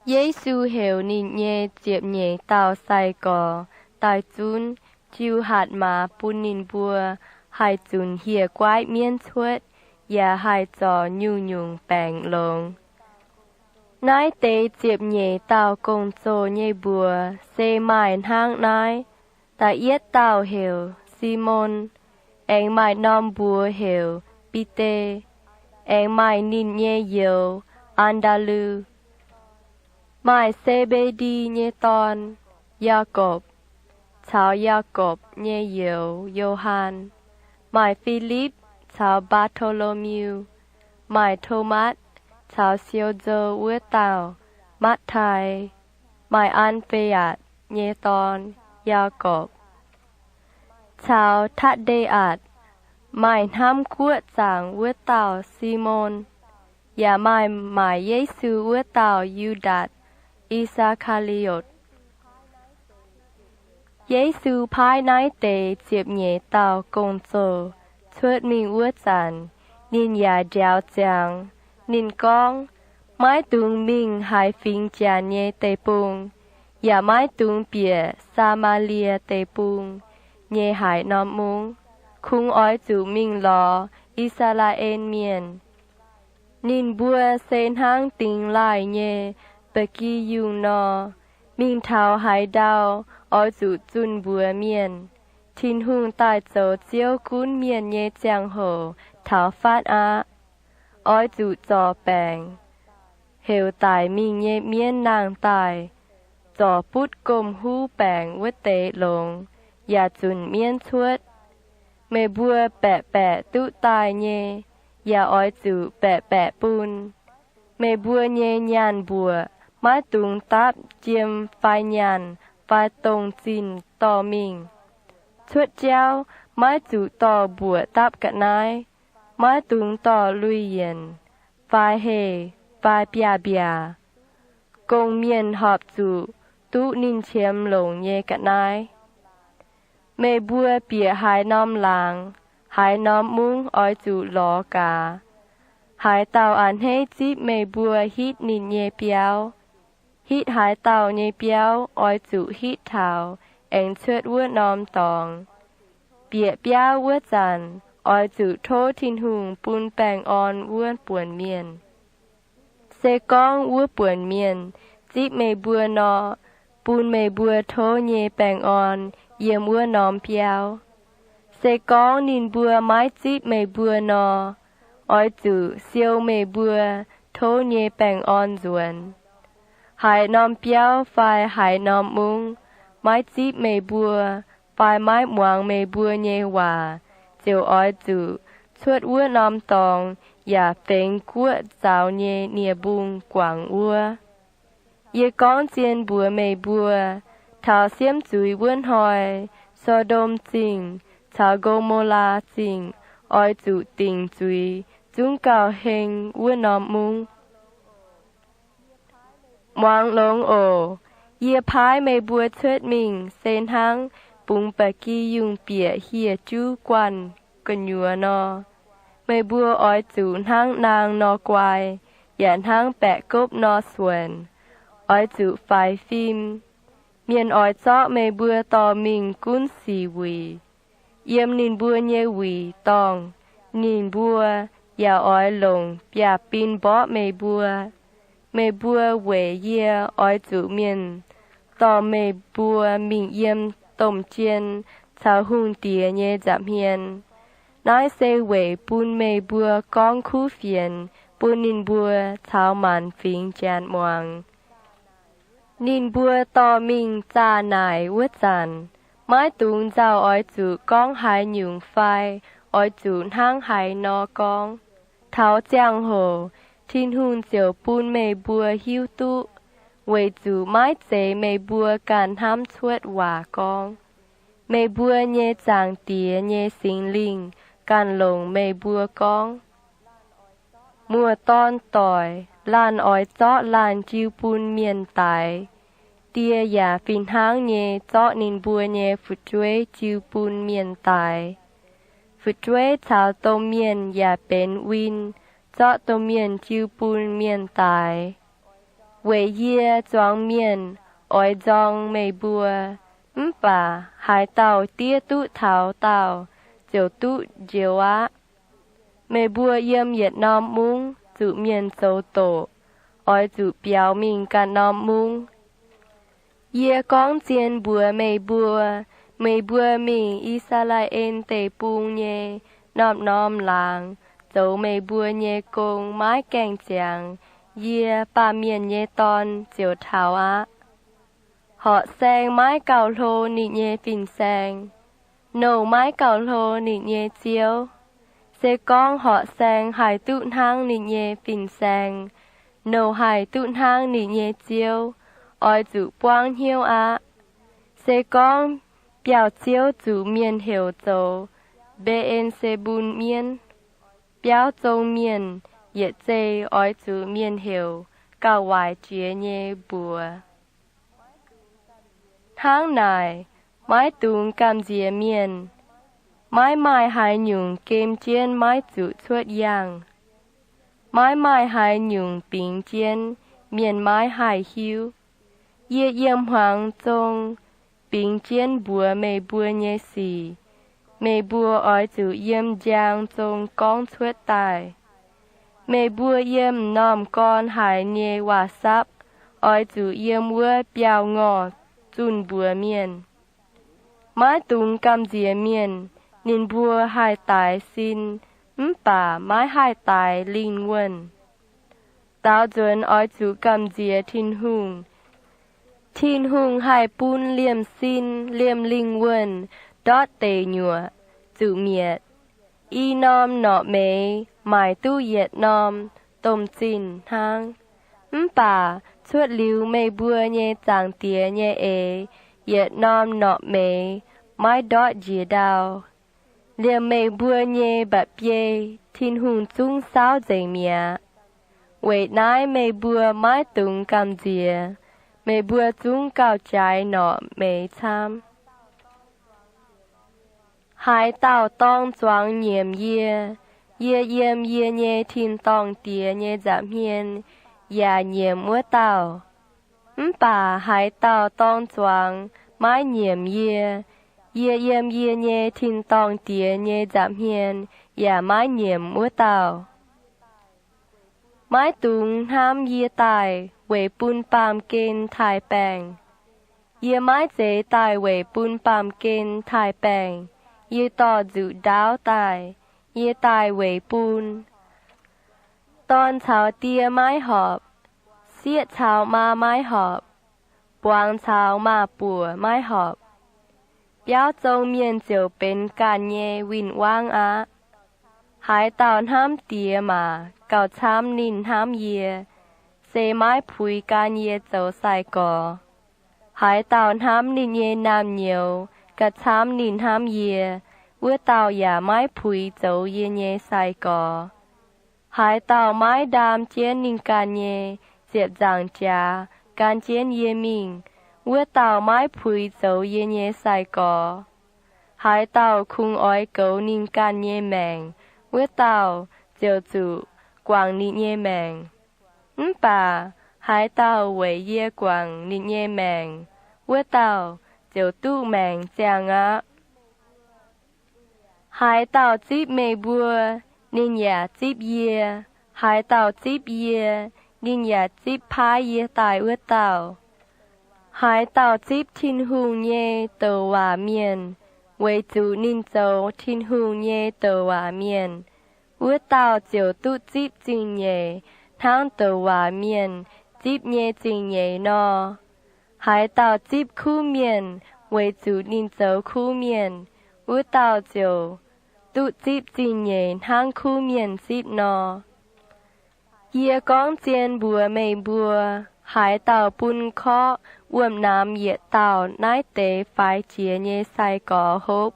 Yesu heuc ninh nyei ziepc nyeic dauh sai-gorx daaih zunv, jiu hatc maaz bun ninh mbuo haih zunc hieh guaiv mienv cuotv, yaac haih zorc nyungc-nyungc baengc longx. Naaiv deix ziepc nyeic dauh gong-zoh nyei mbuox se maaih hnangv naaiv. Da'yietv dauh heuc Simon, aengx maaih norm mbuox heuc Bide, aengx maaih ninh nyei youz, An^ndaa^lu. Maaih Se^mbe^ndi nyei dorn, Yaagorpc, caux Yaagorpc nyei youz, Yo^han. Maaih Filipv caux Mbaa^to^lo^miu. Maaih Tomatv, caux Siou Nzou wuov dauh, Matv^taai, Mai^an^fe^atc nyei dorn, Yaagorpc, caux Tatv^nde^atc, maaih hnamv guoqv zaangc wuov dauh Simon, yaac maaih maaic Yesu wuov dauh Yu^ndaatc I^saa^kaa^li^otc. Yesu paaiv naaiv deix ziepc nyeic dauh gong-zoh cuotv mingh wuov zanc, ninh yaac njaaux ziangx. Ninh gorngv, Maiv dungx mingh haaix fingx Janx nyei deic-bung, yaac maiv dungx bieqc Saa^maa^lie Deic-Bung nyei haaix norm mungv, kungx oix zuqc mingh lorz I^saa^laa^en Mienh. Ninh mbuo se hnangv dingx laaih nyei ba'gi yungh nor. Mingh taux haaix ndau, oix zuqc zunh mbuox mienh, Tin-Hungh daaih zoux Ziouv gunv mienh nyei ziangh hoc taux fatv aqv. Oix zuqc zorc baengc, heuc daic mingh nyei mienv nangh daaih, zorc butv gomh huv baengc wuov deix longx, yaac zunc mienv cuotv. Meih mbuo baeqc baeqc duqv daaih nyei, yaac oix zuqc baeqc baeqc bun. Meih mbuo nyei nyaanh mbuoqc maiv dungx dapv jiem fai nyaanh fai dongh zinh dorh mingh. Cuotv jauv maiv zuqc dorh mbuoqc dapv ga'naaiv. Maiv dungx dorh lui-yienc fai heh fai biaav-mbiaac. Gong-mienh horpc zuqc duqv ninh qiemx longc nyei ga'naaiv. Meih mbuo bieqc haaix norm laangz, haaix norm mungv oix zuqc lorz gaax. Haaix dauh a'hneiv zipv meih mbuo hitv ninh nyei biauv, hitv haaix dauh nyei biauv oix zuqc hitv taux aengx cuotv wuov norm dorngx. Bieqc biauv wuov zanc, oix zuqc tov Tin-Hungh bun baengh orn wuov buonc mienh. Se gorngv wuov buonc mienh zipv meih mbuo nor, bun meih mbuo tov nyei baengh orn yiem wuov norm biauv. Se gorngv ninh mbuo maiv zipv meih mbuo nor, oix zuqc siou meih mbuo tov nyei baengh orn nzuonx. Haaix norm biauv fai haaix norm mungv maiv zipv meih mbuo fai maiv muangx meih mbuo nyei waac, ziouc oix zuqc cuotv wuov norm dorngx yaac fengx guoqv zaux nyei nie-mbung guangc wuov. Yie gorngv zien mbuox meih mbuo, taux siemv zuiz wuov hnoi, So^ndom Zingh caux Ngo^mo^laa Zingh oix zuqc dingc zuiz zungv gauh heng wuov norm mungv. Muangx longx oc. Yie paaiv meih mbuo cuotv mingh se hnangv bungx ba'gi yungh bieqc hieh juv guanh gu'nyuoz nor. Meih mbuo oix zuqc hnangv naang nor guai, yaac hnangv baeqc gopv nor suonc. Oix zuqc faix fim. Mienh oix zorqv meih mbuo dorh mingh gunv sic wuic. Yiem ninh mbuo nyei wuic dorngh, ninh mbuo yaac oix longc biaav-bin mborqv meih mbuo. Meih mbuo weic yie oix zuqc mienh dorh meih mbuo mingh yiem domh jien caux hungh diex nyei nza'hmien. Naaiv se weic bun meih mbuo gorngv kuv fienx bun ninh mbuo caux maanc fingx Janx muangx. Ninh mbuo dorh mingh zaah naaic wuov zanc, maiv dungx nzauh oix zuqc gorngv haaix nyungc fai oix zuqc hnangv haaix nor gorngv. Taux ziangh hoc Tin-Hungh ziouc bun meih mbuo hiuv duqv, weic zuqc maiv zeiz meih mbuo ganh hnamv cuotv waac gorngv. Meih mbuo nyei Zaangc Diex nyei Singx Lingh ganh longc meih mbuo gorngv. Muoz-dorn doic, laanh oix zorqv laanh jiu bun mienh daix. Die yaac fih hnangv nyei zorqv ninh mbuo nyei fu'jueiv jiu bun mienh daix. Fu'jueiv caux domh mienh yaac benx win, zorqv domh mienh jiu bun mienh daix. Weic yie zuangx mienh oix nzorng meih mbuo, mv baac haaix dauh diev duqv taux daauh ziouc duqv njoux aqv. Meih mbuo yiem yietc norm mungv zuqc mienh zoux doqc, oix zuqc biaux mingh ganh norm mungv. Yie gorngv zien mbuox meih mbuo, meih mbuo mingh I^saa^laa^en Deic-Bung nyei norm-norm laangz zoux meih mbuo nyei gong maiv gaengh ziangx, yie, Baamh Mienh nyei Dorn, ziouc taux aqv. Horqc saeng maiv gauh hlo ninh nyei fin-saeng, nouh maiv gauh hlo ninh nyei ziouv. Se gorngv horqc saeng haih duqv hnangv ninh nyei fin-saeng, Nouh haih duqv hnangv ninh nyei ziouv, oix zuqc buangv hnyouv aqv. Se gorngv biauv-ziouv zuqc mienh heuc zoux Mbe^en^se^mbun mienv, biauv zong mienh yietc zei oix zuqc mienh heuc gauh waaic jiex nyei mbuox. Hnangv naaic, maiv dungx gamh nziex mienh. Maiv maaih haaix nyungc gem jienv maiv zuqc cuotv yangh. Maiv maaih haaix nyungc bingx jienv mienh maiv haih hiuv. Yie yiem hmuangx zong bingx jienv mbuox meih mbuo nyei sic, meih mbuo oix zuqc yiem njang zong gorngv cuotv daaih. Meih mbuo yiem m'normh gorn haiz nyei waac-sapv, oix zuqc yiem wuov biauv-ngorh zunh mbuox mienh. Maiv dungx gamh nziex mienh. Ninh mbuo haih daix sin, mv baac maiv haih daix lingh wuonh. Daaux nzuonx oix zuqc gamh nziex Tin-Hungh. Tin-Hungh haih bun liemh sin liemh lingh wuonh ndortv deic nyuoqc, zuqc mietc. I norm norqc meix maaic duqv yietc norm domh zinh hnangv. Mv baac cuotv liuz meih mbuo nyei Zaangc Diex nyei eix, yietc norm norqc meix maiv ndortv njiec ndau. Liemh meih mbuo nyei mba'biei Tin-Hungh zungv saauv nzengc mi'aqv. Weic naaiv meih mbuo maiv dungx gamh nziex. Meih mbuo zungv gauh jaaix norqc meix camv. Haaix dauh dorng zuangx nyiemc yie, yie yiem yie nyei tin-dorngh Diex nyei nza'hmien yaac nyiemc wuov dauh. Mv baac haaix dauh dorng zuangx maiv nyiemc yie, yie yiem yie nyei tin-dorngh Diex nyei nza'hmien yaac maiv nyiemc wuov dauh. Maiv dungx hnamv yie daaih weic bun baamh gen taaih baengc. Yie maiv zeiz daaih weic bun baamh gen taaih baengc. Yie dorh nzuqc ndaauv daaih. Yie daaih weic bun dorn caux die maiv horpc, sieqv caux maa maiv horpc, buangz caux maaz-buoc maiv horpc. Biauv zong mienh ziouc benx ganh nyei win-wangv aqv. Haaix dauh hnamv Diex maac gauh camv ninh hnamv yie, se maiv puix gan yie zoux sai-gorx. Haaix dauh hnamv ninh nyei naamh nyouz gauh camv ninh hnamv yie, wuov dauh yaac maiv puix zoux yie nyei sai-gorx. Haaix dauh maiv ndaam jienv ninh ganh nyei ziepc nzaangc jaax gan jienv yie mingh, wuov dauh maiv puix zoux yie nyei sai-gorx. Haaix dauh kungx oix goux ninh ganh nyei maengc, wuov dauh ziouc zuqc guangc ninh nyei maengc. Mv baac haaix dauh weic yie guangc ninh nyei maengc, wuov dauh ziouc duqv maengc ziangh aqv. Haaix dauh zipv meih mbuo, ninh yaac zipv yie. Haaix dauh zipv yie, ninh yaac zipv paaiv yie daaih wuov dauh. Haaix dauh zipv Tin-Hungh nyei douc waac mienh, weic zuqc ninh zoux Tin-Hungh nyei douc waac mienh, wuov dauh ziouc duqv zipv zingh nyeic hnangv douc waac mienh zipv nyei zingh nyeic nor. Haaix dauh zipv kuv mienh weic zuqc ninh zoux kuv mienh, wuov dauh ziouc duqv zipv zingh nyeic hnangv kuv mienh zipv nor. Yie gorngv zien mbuox meih mbuo, haaix dauh bun korqv wuom-naamx yietc dauh naaiv deix faix jiex nyei sai-gorx hopv,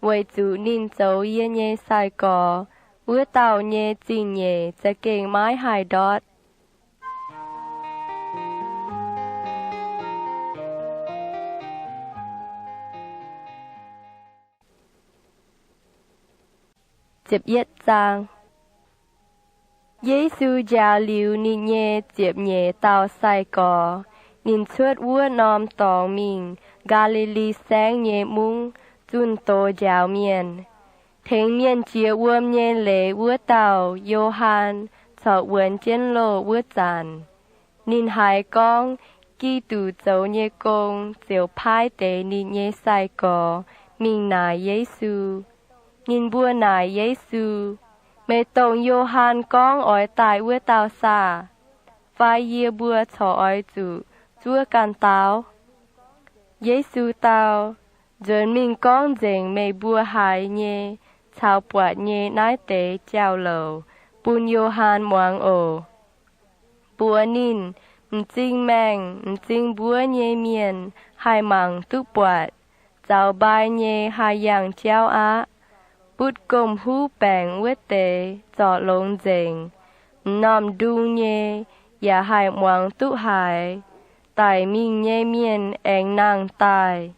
weic zuqc ninh zoux yie nyei sai-gorx, wuov dauh nyei zingh nyeic za'gengh maiv haih ndortv. Yesu njaaux liuz ninh nyei ziepc nyeic dauh sai-gorx, ninh cuotv wuov norm dorngx mingh Gaa^li^li Saengv nyei mungv zunh doz njaaux mienh. Tengx mienh jiex wuom nyei leiz wuov dauh Yo^han corc wuonx jienv loh wuov zanc, ninh haiz gorngv Giduc zoux nyei gong ziouc paaiv deix ninh nyei sai-gorx mingh naaic Yesu. Ninh mbuo naaic Yesu, Meih dongh Yo^han gorngv oix daaih wuov dauh saah? Fai yie mbuo corc oix zuqc zuov ganh dauh? Yesu dau, Nzuonx mingh gorngv nzengc meih mbuo haiz nyei caux buatc nyei naaiv deix jauv-louc bun Yo^han muangx oc. Mbuox ninh, m'zing maengh, m'zing mbuov nyei mienh haih mangc duqv buatc. Zaux mbai nyei haih yangh jauv aqv. Butv gomh huv baengc wuov deix zorc longx nzengc. M'normh ndung nyei yaac haih muangx duqv haiz. Daic mingh nyei mienh aengx nangh daaih.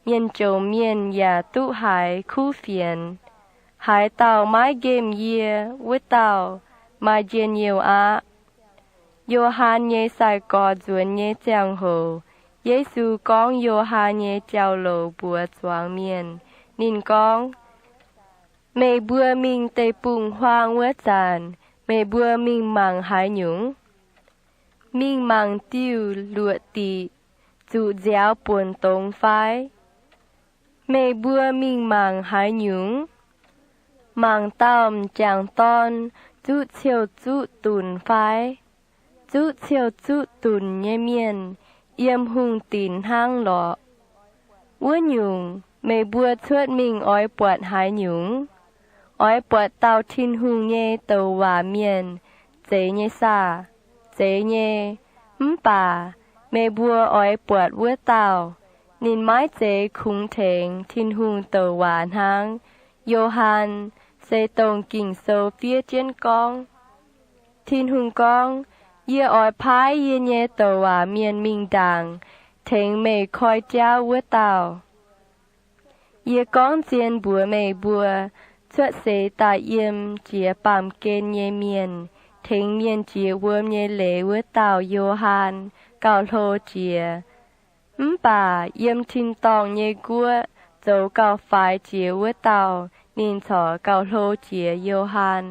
Mienh jomc mienh yaac duqv haiz kuv fienx. Haaix dauh maiv nqemh yie, wuov dauh maaih njien-youh aqv. Yo^han nyei sai-gorx nzuonx nyei ziangh hoc, Yesu gorngv Yo^han nyei jauv-louc mbuox zuangx mienh. Ninh gorngv, Meih mbuo mingh deic-bung-huaang wuov zanc, meih mbuo mingh mangc haaix nyungc? Mingh mangc diuh luoqc diqc zuqc nziaaux buonc dongz fai? Meih mbuo mingh mangc haaix nyungc? Mangc dauh m'jangc dorn zuqv ciouv zuqv dunc fai? Zuqv ciouv zuqv dunc nyei mienh yiem hungh dinc hnangv lorqc. Wuov nyungc, meih mbuo cuotv mingh oix buatc haaix nyungc? Oix buatc dauh Tin-Hungh nyei douc waac mienh, zeiz nyei saah? Zeiz nyei. Mv baac meih mbuo oix buatc wuov dauh. Ninh maiv zeiz kungx tengx Tin-Hungh douc waac hnangv. Yo^han se dongh Ging-Sou fiev jienv gorngv. Tin-Hungh gorngv, Yie oix paaiv yie nyei douc waac mienh mingh ndaangc, tengx meih koi jauv wuov dauh. Yie gorngv zien mbuox meih mbuo, cuotv seix daaih yiem jiex baamh gen nyei mienh, tengx mienh jiex wuom nyei leiz wuov dauh Yo^han gauh hlo jiex. Mv baac yiem tin-dorngh nyei guoqv zoux gauh faix jiex wuov dauh ninh corc gauh hlo jiex Yo^han.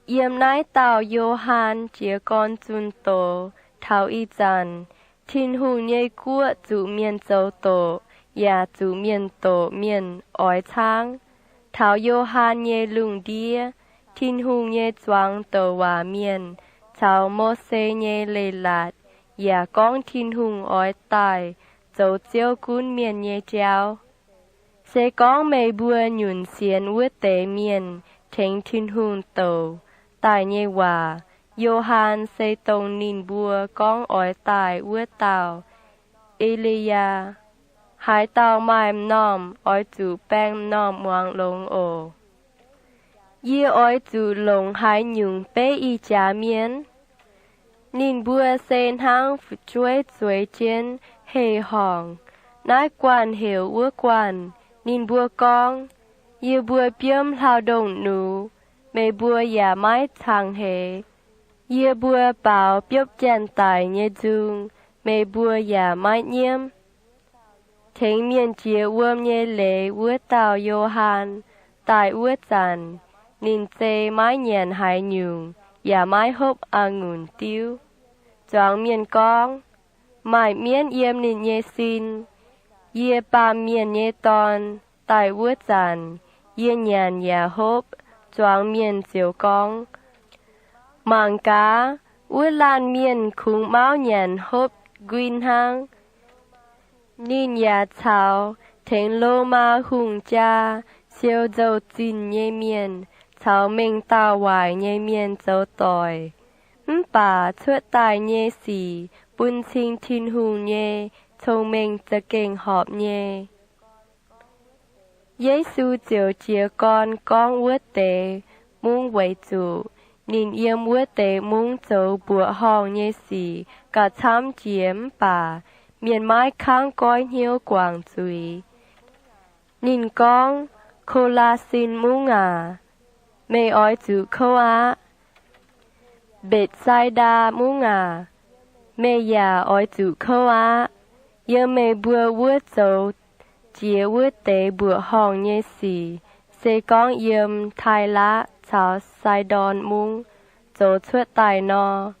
Yiem naaiv dauh Yo^han jiez gorn zunh doz taux ih zanc, Tin-Hungh nyei guoqv zuqc mienh zoux doqc, yaac zuqc mienh doqc mienh oix caangv. Taux Yo^han nyei lungh ndiev, Tin-Hungh nyei zuangx douc waac mienh caux Mose nyei leiz-latc yaac gorngv Tin-Hungh oix daaih zoux Ziouv gunv mienh nyei jauv. Se gorngv meih mbuo nyunc sienx wuov deix mienh tengx Tin-Hungh douc daaih nyei waac, Yo^han se dongh ninh mbuo gorngv oix daaih wuov dauh E^li^yaa. Haaix dauh maaih m'normh oix zuqc baeng m'normh muangx longx oc. Yie oix zuqc longc haaix nyungc beiv ih jaax mienh? Ninh mbuo se hnangv fu'jueiv zueiz jienv heh horngc, naaiv guanh heuc wuov guanh. Ninh mbuo gorngv, Yie mbuo biomv hlauv-ndongh nux, meih mbuo yaac maiv cangx heix. Yie mbuo baaux biopv janx-daic nyei nzung, meih mbuo yaac maiv nyiemv. Tengx mienh jiex wuom nyei leiz wuov dauh Yo^han daaih wuov zanc, ninh zei maiv nyanc haaix nyungc yaac maiv hopv a'ngunc diuv. Zuangx mienh gorngv, Maaih mienv yiem ninh nyei sin. Yie, Baamh Mienh nyei Dorn, daaih wuov zanc, yie nyanc yaac hopv. Zuangx mienh ziouc gorngv, Mangc gaax, wuov laanh mienh kungx mauv nyanc hopv nquin hnangv. Ninh yaac caux tengx Lomaa hungh jaa siou nzou-zinh nyei mienh caux mengh dauh waaic nyei mienh zoux doic. Mv baac cuotv daaih nyei sic bun cing Tin-Hungh nyei cong-mengh za'gengh horpc nyei. Yesu ziouc jiez gorn gorngv wuov deix mungv weic zuqc ninh yiem wuov deix mungv zoux mbuoqc horngh nyei sic gauh camv jiex mv baac mienh maiv kangv goiv hnyouv guangc zuiz. Ninh gorngv, Ko^laa^sin Mungv aac, meih oix zuqc kouv aqv. Mbetc^sai^ndaa Mungv aac, meih yaac oix zuqc kouv aqv. Yiem meih mbuo wuov zoux jiex wuov deix mbuoqc horngh nyei sic se gorngv yiem Taaih^laqv caux Sai^ndorn Mungv zoux cuotv daaih nor,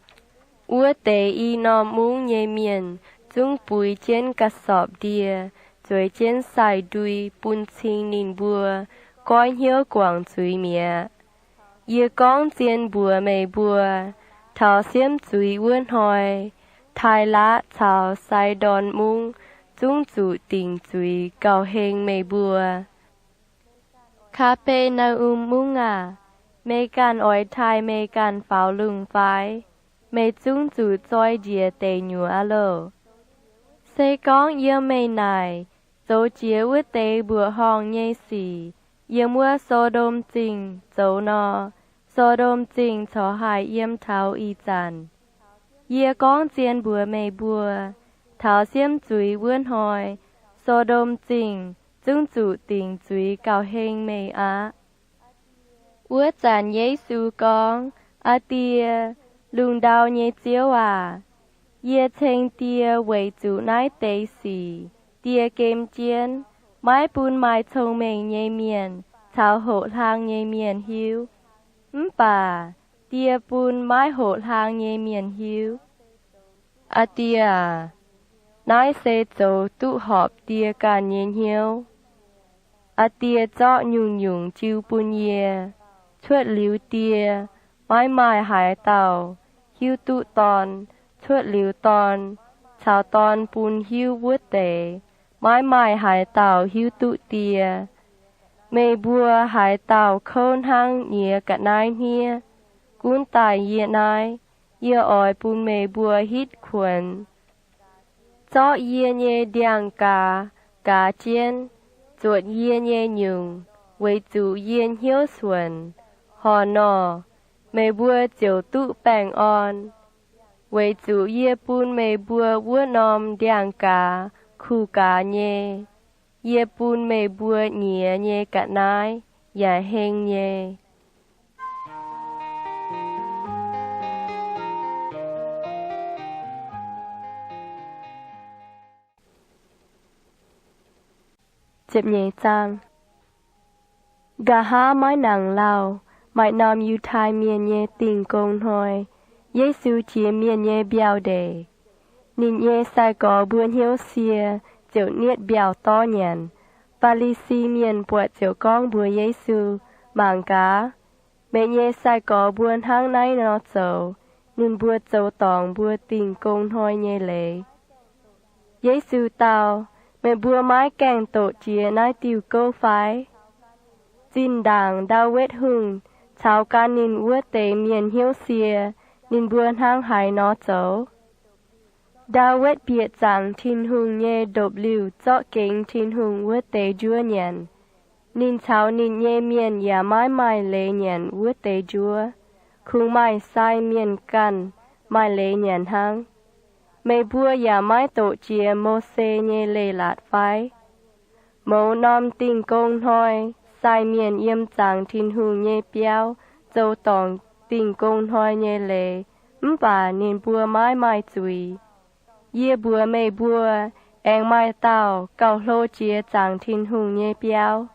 wuov deix i norm mungv nyei mienh zungv buix jienv ga'sorpc ndie, zueiz jienv sai-ndui bun cing ninh mbuo goiv hnyouv guangc zuiz mi'aqv. Yie gorngv zien mbuox meih mbuo, taux siemv zuiz wuov hnoi, Taaih^laqv caux Sai^ndorn Mungv zungv zuqc dingc zuiz gauh heng meih mbuo. Kaa^be^naa^um Mungv aac, meih ganh oix taaih meih ganh faaux lungh fai? meih zungv zuqc zoi njiec deic nyuoz loh. Se gorngv yiem meih naaic zoux jiex wuov deix mbuoqc horngh nyei sic, yiem wuov So^ndom Zingh zoux nor, So^ndom Zingh corc haih yiem taux ih zanc. Yie gorngv zien mbuox meih mbuo, taux siemv zuiz wuov hnoi, So^ndom Zingh zungv zuqc dingc zuiz gauh heng meih aqv. Wuov zanc Yesu gorngv, Aa Die, lungh ndau nyei Ziouv aac, yie ceng Die weic zuqc naaiv deix sic Die gem jienv, maiv bun maaih cong-mengh nyei mienh caux hoqc hlaang nyei mienh hiuv. Mv baac Die bun maiv hoqc hlaang nyei mienh hiuv. Aa Die aac, naaiv se zoux duqv horpc Die ganh nyei hnyouv. Aa Die zorqv nyungc-nyungc jiu bun yie. Cuotv liuz Die, maiv maaih haaix dauh hiuv duqv Dorn. Cuotv liuz Dorn, caux Dorn bun hiuv wuov deix, maiv maaih haaix dauh hiuv duqv Die. Meih mbuo haaix dauh kouv hnangv nyiex ga'naaiv hniev, gunv daaih yie naaiv, yie oix bun meih mbuo hitv kuonx. Zorqv yie nyei ndiangx-gaaz gaaz jienv, zuotc yie nyei nyungc, weic zuqc yie hnyouv suonc. Horc nor, meih mbuo ziouc duqv baengh orn, weic zuqc yie bun meih mbuo wuov norm ndiangx-gaaz kuh gaaz nyei. Yie bun meih mbuo nyiex nyei ga'naaiv yaac heng nyei. Nqa'haav maiv nangc lauh, maaih norm Yiutai Mienh nyei Dingh Gong Hnoi, Yesu jiex mienh nyei mbiauh ndeic. Ninh nyei sai-gorx mbuo hnyouv sie, ziouc nietv mbiauh dorv nyanc. Faa^li^si Mienh buatc ziouc gorngv mbuox Yesu, Mangc gaax, meih nyei sai-gorx mbuo hnangv naaiv nor zoux. Ninh mbuo zoux dorngc mbuo Dingh Gong Hnoi nyei leiz. Yesu dau, Meih mbuo maiv gaengh doqc jiex naaiv diuh gouv fai? Zinh ndaangc Ndaawitv Hungh caux gan ninh wuov deix mienh hnyouv sie, ninh mbuo hnangv haaix nor zoux? Ndaawitv bieqc zaangc Tin-Hungh nyei ndopv-liuh zorqv gengx Tin-Hungh wuov deix njuov nyanc. Ninh caux ninh nyei mienh yaac maiv maaih leiz nyanc wuov deix njuov. Kungx maaih sai mienh ganh maaih leiz nyanc hnangv. Meih mbuo yaac maiv doqc jiex Mose nyei leiz-latc fai? Mouz norm Dingh Gong Hnoi, sai mienh yiem zaangc Tin-Hungh nyei biauv zoux dorngc Dingh Gong Hnoi nyei leiz, mv baac ninh mbuo maiv maaih zuiz. Yie mbuox meih mbuo, aengx maaih dauh gauh hlo jiex zaangc Tin-Hungh nyei biauv.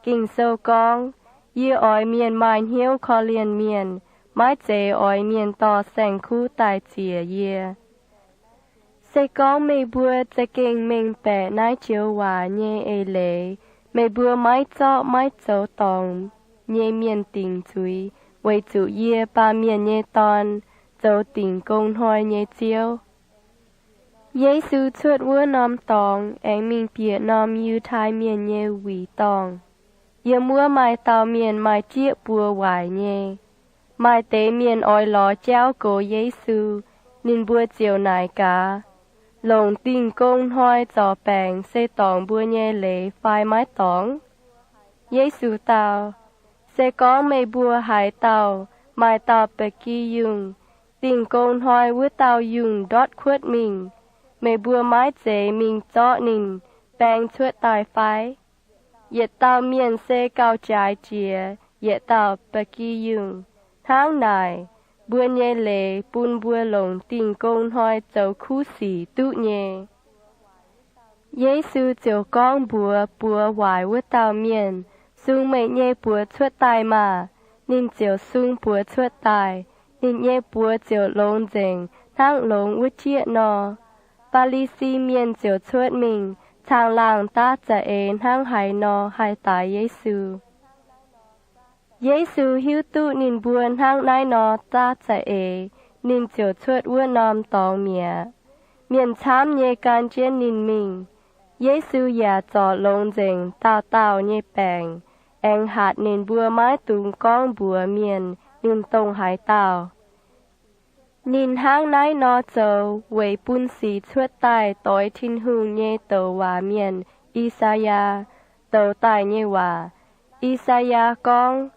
Ging-Sou gorngv, Yie oix mienh maaih hnyouv korv-lienh mienh, maiv zeiz oix mienh dorh saeng-kuv daaih ziec yie. Se gorngv meih mbuo za'gengh mengh baeqc naaiv joux waac nyei eix leiz, meih mbuo maiv zorqv maiv zoux dorngc nyei mienh dingc zuiz, weic zuqc yie, Baamh Mienh nyei Dorn, zoux Dingh Gong Hnoi nyei Ziouv. Yesu cuotv wuov norm dorngx aengx mingh bieqc norm Yiutai Mienh nyei wuic dorngh. Yiem wuov maaih dauh mienh maaih jieqv buoz waaic nyei. Maaih deix mienh oix lorz jauv gox Yesu. Ninh mbuo ziouc naaic gaax, Longc Dingh Gong Hnoi zorc baengc se dorngc mbuo nyei leiz fai maiv dorngc? Yesu dau, Se gorngv meih mbuo haaix dauh maaih dauh ba'gi yungh, Dingh Gong Hnoi wuov dauh yungh ndortv kuotv mingh, meih mbuo maiv zeiz mingh zorqv ninh baeng cuotv daaih fai? Yietc dauh mienh se gauh jaaix jiex yietc dauh ba'gi yungh. Hnangv naaic, mbuo nyei leiz bun mbuo longc Dingh Gong Hnoi zoux kuv sic duqv nyei. Yesu ziouc gorngv mbuox buoz waaic wuov dauh mienh, Sung meih nyei buoz cuotv daaih maah! Ninh ziouc sung buoz cuotv daaih. Ninh nyei buoz ziouc longx nzengc hnangv longx wuov jieqv nor. Faa^li^si Mienh ziouc cuotv mingh caangh laangh daav za'eix hnangv haaix nor haih daix Yesu. Yesu hiuv duqv ninh mbuo hnangv naaiv nor daav za'eix, ninh ziouc cuotv wuov norm dorngx mi'aqv. Mienh camv nyei gan jienv ninh mingh. Yesu yaac zorc longx nzengc dauh dauh nyei baengc, aengx hatc ninh mbuo maiv dungx gorngv mbuox mienh ninh dongh haaix dauh. Ninh hnangv naaiv nor zoux weic bun sic cuotv daaih doix Tin-Hungh nyei douc waac mienh, I^saa^yaa, douc daaih nyei waac. I^saa^yaa gorngv,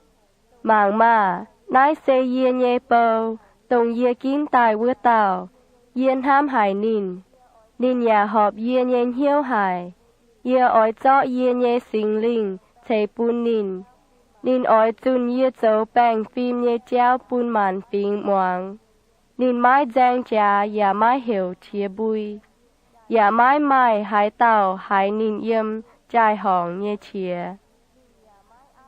Mangc maah! Naaiv se yie nyei bou, dongh yie ginv daaih wuov dauh. Yie hnamv haic ninh. Ninh yaac horpc yie nyei hnyouv haic. Yie oix zorqv yie nyei Singx Lingh ceix bun ninh. Ninh oix zunh yie zoux baengh fim nyei jauv bun maanc fingx muangx. Ninh maiv nzaeng jaax yaac maiv heuc qiex mbui, yaac maiv maaih haaix dauh haiz ninh yiem jaai-horngc nyei qiex.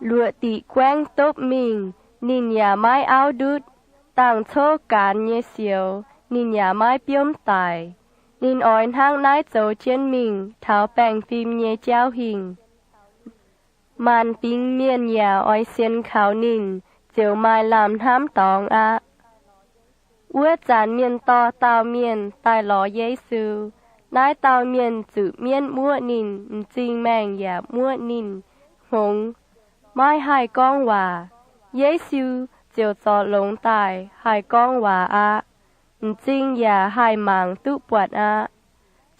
Luoqc diqc guaengv dopv mingh, ninh yaac maiv auv ndutv. Dangh cov gaanx nyei sioux, ninh yaac maiv biomv daic. Ninh oix hnangv naaiv zoux jienv mingh taux baengh fim nyei jauv hingh. Maanc fingx mienh yaac oix sienx kaux ninh, ziouc maaih lamh hnamv dorngx aqv. Wuov zanc mienh dorh dauh mienh daaih lorz Yesu. Naaiv dauh mienh zuqc mienv muoqv ninh, m'zing maengh yaac muoqv ninh hngongx, maiv haih gorngv waac. Yesu ziouc zorc longx daaih haih gorngv waac aqv. M'zing yaac haih mangc duqv buatc aqv.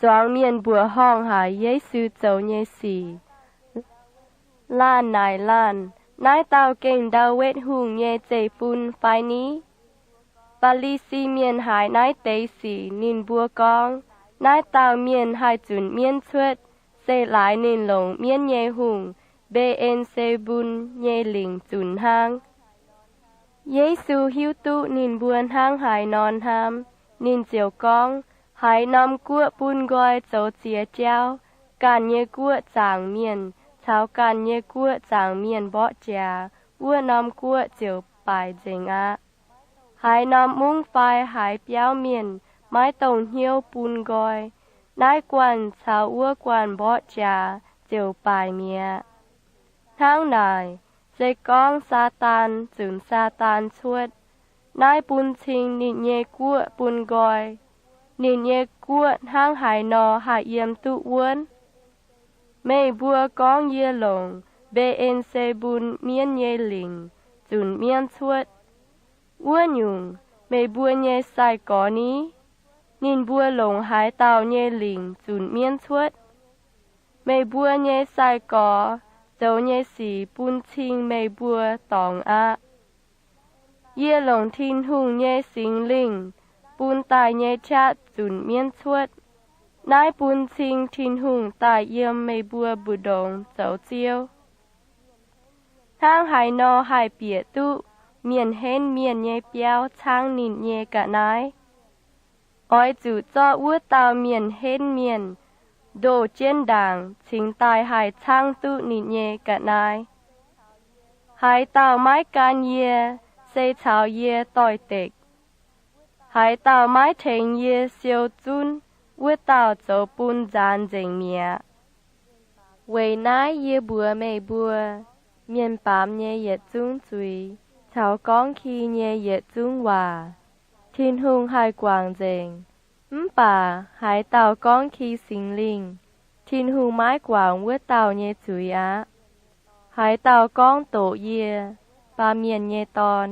Zuangx mienh mbuoqc horngh haic Yesu zoux nyei sic. Laanh naaic laanh, Naaiv dauh gengh ndau wetv hungh nyei zeiv-fun fai ni? Faa^li^si Mienh haiz naaiv deix sic, ninh mbuo gorngv, Naaiv dauh mienh haih zunc mienv cuotv, se laaix ninh longc mienv nyei hungh, Mbe^en^se^mbun, nyei lingc zunc hnangv. Yesu hiuv duqv ninh mbuo hnangv haaix nor hnamv, ninh ziouc gorngv, Haaix norm guoqv bun nqoi zoux ziex jauv, ganh nyei guoqv zaangc mienh caux ganh nyei guoqv zaangc mienh mborqv jaax, wuov norm guoqv ziouc baaic nzengc aqv. Haaix norm mungv fai haaix biauv mienh maiv dongh hnyouv bun nqoi, naaiv guanh caux wuov guanh mborqv jaax ziouc baaic mi'aqv. Hnangv naaic, se gorngv Saadaan zunc Saadaan cuotv, naaiv bun cing ninh nyei guoqv bun nqoi, ninh nyei guoqv hnangv haaix nor haih yiem duqv wuonv? Meih mbuo gorngv yie longc Mbe^en^se^mbun, mienv nyei lingc, zunc mienv cuotv. Wuov nyungc, meih mbuo nyei sai-gorx ni? Ninh mbuo longc haaix dauh nyei lingc zunc mienv cuotv? Meih mbuo nyei sai-gorx zoux nyei sic bun cing meih mbuo dorngx aqv. Yie longc Tin-Hungh nyei Singx Lingh bun daaih nyei qaqv zunc mienv cuotv. Naaiv bun cing Tin-Hungh daaih yiem meih mbuo mbu'ndongx zoux Ziouv. Hnangv haaix nor haih bieqc duqv mienh henv mienh nyei biauv caangv ninh nyei ga'naaiv? Oix zuqc zorqv wuov dauh mienh henv mienh ndoh jienv ndaangc cingx daaih haih caangv duqv ninh nyei ga'naaiv. Haaix dauh maiv gan yie, se caux yie doix-dekc. Haaix dauh maiv tengx yie siou zunv, wuov dauh zoux bun nzaanx nzengc mi'aqv. Weic naaiv yie mbuox meih mbuo, mienh baamz nyei yietc zungv zuiz caux gorngv ki nyei yietc zungv waac, Tin-Hungh haih guangc nzengc. Mv baac haaix dauh gorngv ki Singx Lingh, Tin-Hungh maiv guangc wuov dauh nyei zuiz aqv. Haaix dauh gorngv doqc yie, Baamh Mienh nyei Dorn,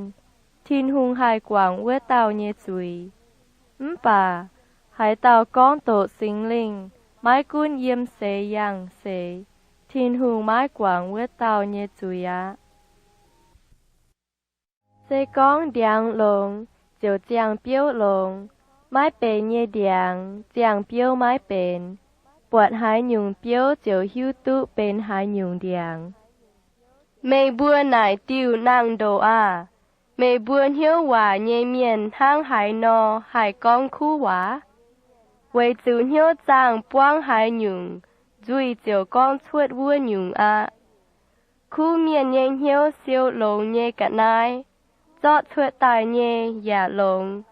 Tin-Hungh haih guangc wuov dauh nyei zuiz. Mv baac haaix dauh gorngv doqc Singx Lingh, maiv gunv yiem seix yangh seix, Tin-Hungh maiv guangc wuov dauh nyei zuiz aqv. Se gorngv ndiangx longx, ziouc ziangh biouv longx. Maiv benx nyei ndiangx, ziangh biouv maiv benx. Buatc haaix nyungc biouv ziouc hiuv duqv benx haaix nyungc ndiangx. Meih mbuo naaic diuh nangh ndoqc aah! Meih mbuo hnyouv waaic nyei mienh hnangv haaix nor haih gorngv kuv waac? Weic zuqc hnyouv zaangh buangv haaix nyungc, nzuih ziouc gorngv cuotv wuov nyungc aqv. Kuv mienh nyei hnyouv siou longx nyei ga'naaiv, zorqv cuotv daaih nyei yaac longx.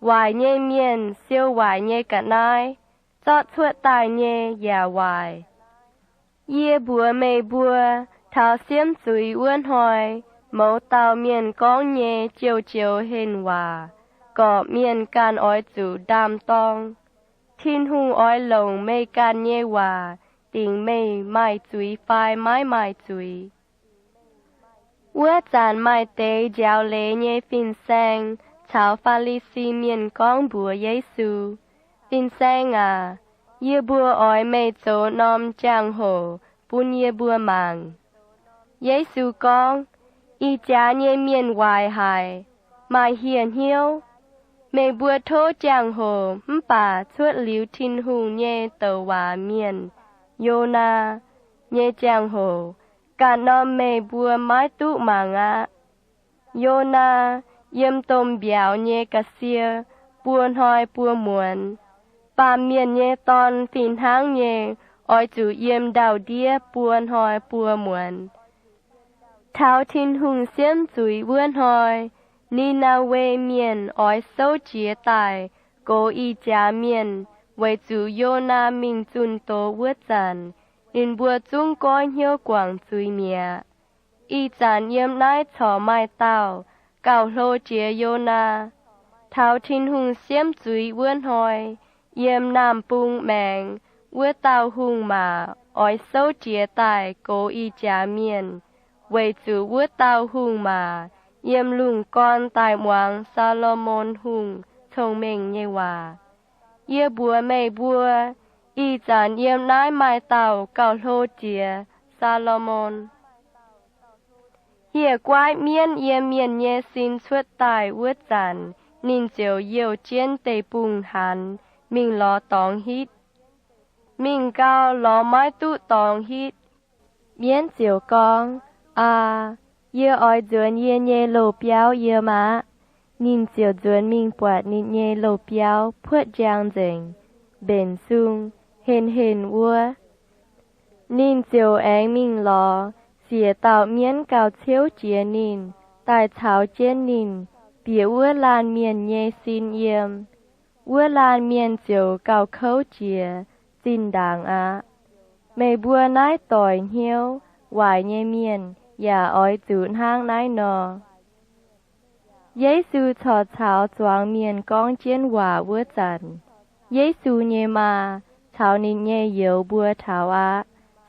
Waaic nyei mienh siou waaic nyei ga'naaiv, zorqv cuotv daaih nyei yaac waaic. Yie mbuox meih mbuo, taux siemv zuiz wuov hnoi, mouz dauh mienh gorngv nyei joux-joux henh waac, gorqv-mienh ganh oix zuqc ndaam-dorng. Tin-Hungh oix longc meih ganh nyei waac dingc meih maaih zuiz fai maiv maaih zuiz. Wuov zanc maaih deix njaaux leiz nyei fin-saeng caux Faa^li^si Mienh gorngv mbuox Yesu, Fin-Saeng aac, yie mbuo oix meih zoux norm jangx-hoc bun yie mbuo mangc. Yesu gorngv, Ih jaax nyei mienh waaic haic, maaih hieh hnyouv. Meih mbuo tov jangx-hoc mv baac cuotv liuz Tin-Hungh nyei douc waac mienh, Yonaa, nyei jangx-hoc ganh norm meih mbuo maiv duqv mangc aqv. Yonaa yiem domh mbiauz nyei ga'sie buo hnoi buo muonz. Baamh Mienh nyei Dorn fih hnangv nyei oix zuqc yiem ndau-ndiev buo hnoi buo muonz. Taux Tin-Hungh siemv zuiz wuov hnoi, Ni^naa^we Mienh oix souv jiez daaih goux ih jaax mienh weic zuqc Yonaa mingh zunh doz wuov zanc, ninh mbuo zungv goiv hnyouv guangc zuiz mi'aqv. Ih zanc yiem naaiv corc maaih dauh gauh hlo jiex Yonaa. Taux Tin-Hungh siemv zuiz wuov hnoi, yiem naamh bung maengx wuov dauh hungh maac oix souv jiez daaih goux ih jaax mienh, weic zuqc wuov dauh hungh maac yiem lungh gorn daaih muangx Saa^lo^morn Hungh cong-mengh nyei waac. Yie mbuox meih mbuo, ih zanc yiem naaiv maaih dauh gauh hlo jiex Saa^lo^morn. Hieh guaiv mienv yiem mienh nyei sin cuotv daaih wuov zanc, ninh ziouc youh jienv deic-bung-haanz mingh lorz dorngx hitv. Mingh gau, lorz maiv duqv dorngx hitv. Mienv ziouc gorngv, Aa, yie oix nzuonx yie nyei loz-biauv yiem aqv. Ninh ziouc nzuonx mingh buatc ninh nyei loz-biauv puotv njang nzengc, mbenc sung, henh henh wuov. Ninh ziouc aengx mingh lorz siec dauh mienv gauh ciouv jiex ninh, daaih caux jienv ninh bieqc wuov laanh mienh nyei sin yiem. Wuov laanh mienh ziouc gauh kouv jiex zinh ndaangc aqv. Meih mbuo naaiv doic hnyouv waaic nyei mienh yaac oix zuqc hnangv naaiv nor. Yesu corc caux zuangx mienh gorngv jienv waac wuov zanc, Yesu nyei maa caux ninh nyei youz mbuo taux aqv,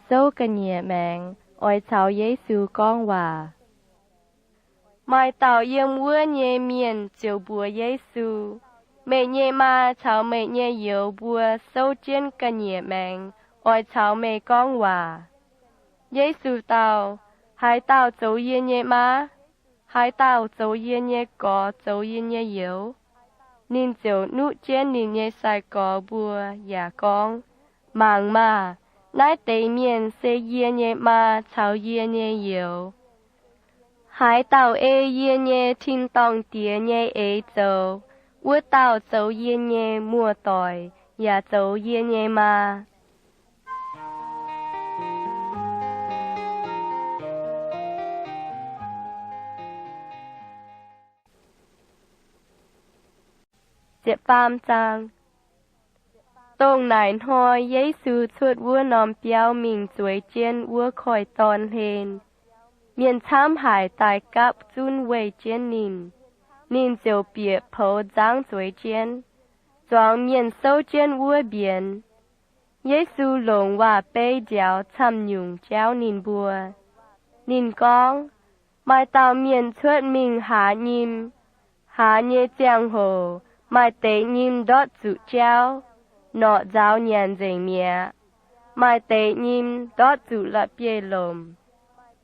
souv ga'nyiec maengx oix caux Yesu gorngv waac. Maaih dauh yiem wuov nyei mienh ziouc mbuox Yesu, Meih nyei maa caux meih nyei youz mbuo souv jienv ga'nyiec maengx oix caux meih gorngv waac. Yesu dau, Haaix dauh zoux yie nyei maa? Haaix dauh zoux yie nyei gorx zoux yie nyei youz? Ninh ziouc nuqv jienv ninh nyei sai-gorx mbuo yaac gorngv, Mangc maah! Naaiv deix mienh se yie nyei maa caux yie nyei youz. Haaix dauh ei yie nyei tin-dorngh Diex nyei eix zoux, wuov dauh zoux yie nyei muoz-doic yaac zoux yie nyei maa. Dongh naaic hnoi Yesu cuotv wuov norm biauv mingh zueiz jienv wuov koiv-dorn hlen. Mienh camv haic daaih gapv zunv weih jienv ninh. Ninh ziouc bieqc poux nzangv zueiz jienv, zuangx mienh souv jienv wuov mbienx. Yesu longc waac-beiv nziaaux camv-nyungc jauv ninh mbuo. Ninh gorngv, Maaih dauh mienh cuotv mingh haaz nyim. Haaz nyei ziangh hoc maaih deix nyim ndortv zuqc jauv, norqc nzaaux nyanc nzengc mi'aqv. Maaih deix nyim ndortv zuqc la'bieiv-lomc,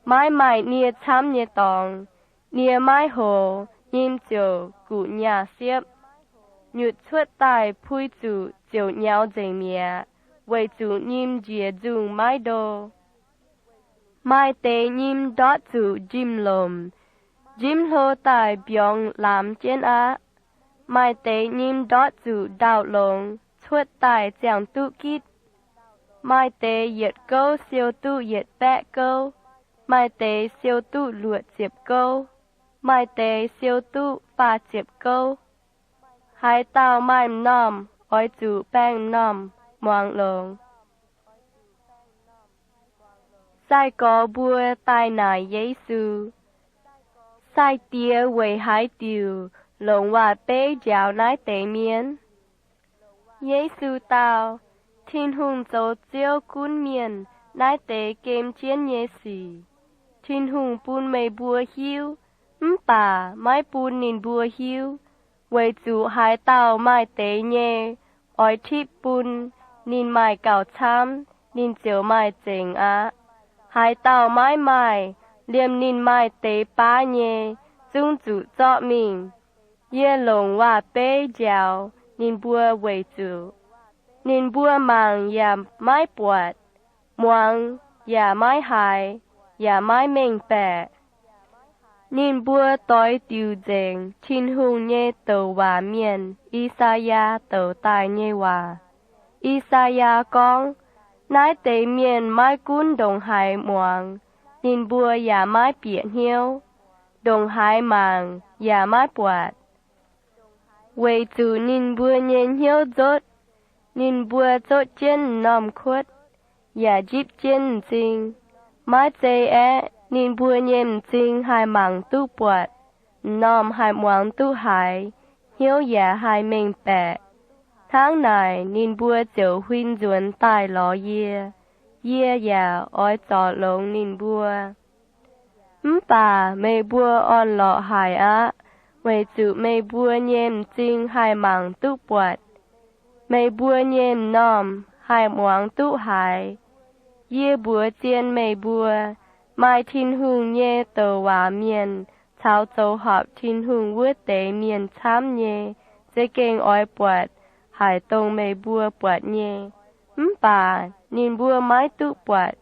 maiv maaih nie camv nyei dorngx. Nie maiv hoz, nyim ziouc guqc nyaah siepv. Nyutc cuotv daaih pui zuqc ziouc nyaux nzengc mi'aqv, weic zuqc nyim njiec nzungh maiv ndo. Maaih deix nyim ndortv zuqc njimv-lomc, njimv hlo daaih mbiorngz lamz jienv aqv. Maaih deix nyim ndortv zuqc ndau-longx, cuotv daaih ziangh duqv gitv. Maaih deix yietc gouv siou duqv yietc baeqv gouv, maaih deix siou duqv luoqc ziepc gouv, maaih deix siou duqv faah ziepc gouv. Haaix dauh maaih m'normh oix zuqc baeng m'normh muangx longx. Sai-gorx mbuo daaih naaic Yesu, Sai-Diex weic haaix diuc longc waac-beiv nziaaux naaiv deix mienh? Yesu dau, Tin-Hungh zoux Ziouv gunv mienh naaiv deix gem jienv nyei sic. Tin-Hungh bun meih mbuo hiuv, mv baac maiv bun ninh mbuo hiuv. Weic zuqc haaix dauh maaih deix nyei, oix tipv bun ninh maaih gauh camv, ninh ziouc maaih zengc aqv. Haaix dauh maiv maaih, liemh ninh maaih deix baav nyei, zungv zuqc zorqv mingh. Yie longc waac-beiv njaaux ninh mbuo weic zuqc ninh mbuo mangc yaac maiv buatc, muangx yaac maiv haiz, yaac maiv mengh baeqc. Ninh mbuo doix diuc nzengc Tin-Hungh nyei douc waac mienh, I^saa^yaa, douc daaih nyei waac. I^saa^yaa gorngv, Naaiv deix mienh maiv gunv ndongc haaix muangx, ninh mbuo yaac maiv bieqc hnyouv, ndongc haaix mangc yaac maiv buatc, weic zuqc ninh mbuo nyei hnyouv nzotv. Ninh mbuo zotv jienv m'normh kuotv, yaac njipv jienv m'zing. Maiv zei aeqv, ninh mbuo nyei m'zing haih mangc duqv buatc, m'normh haih muangx duqv haiz, hnyouv yaac haih mengh baeqc. Hnangv naaic ninh mbuo ziouc huin nzuonx daaih lorz yie. Yie yaac oix zorc longx ninh mbuo. Mv baac meih mbuo orn-lorqc haic aqv, weic zuqc meih mbuo nyei m'zing haih mangc duqv buatc, meih mbuo nyei m'normh haih muangx duqv haiz. Yie mbuox zien meih mbuo, maaih Tin-Hungh nyei douc waac mienh caux zoux horpc Tin-Hungh wuov deix mienh camv nyei za'gengh oix buatc haic dongh meih mbuo buatc nyei, mv baac ninh mbuo maiv duqv buatc.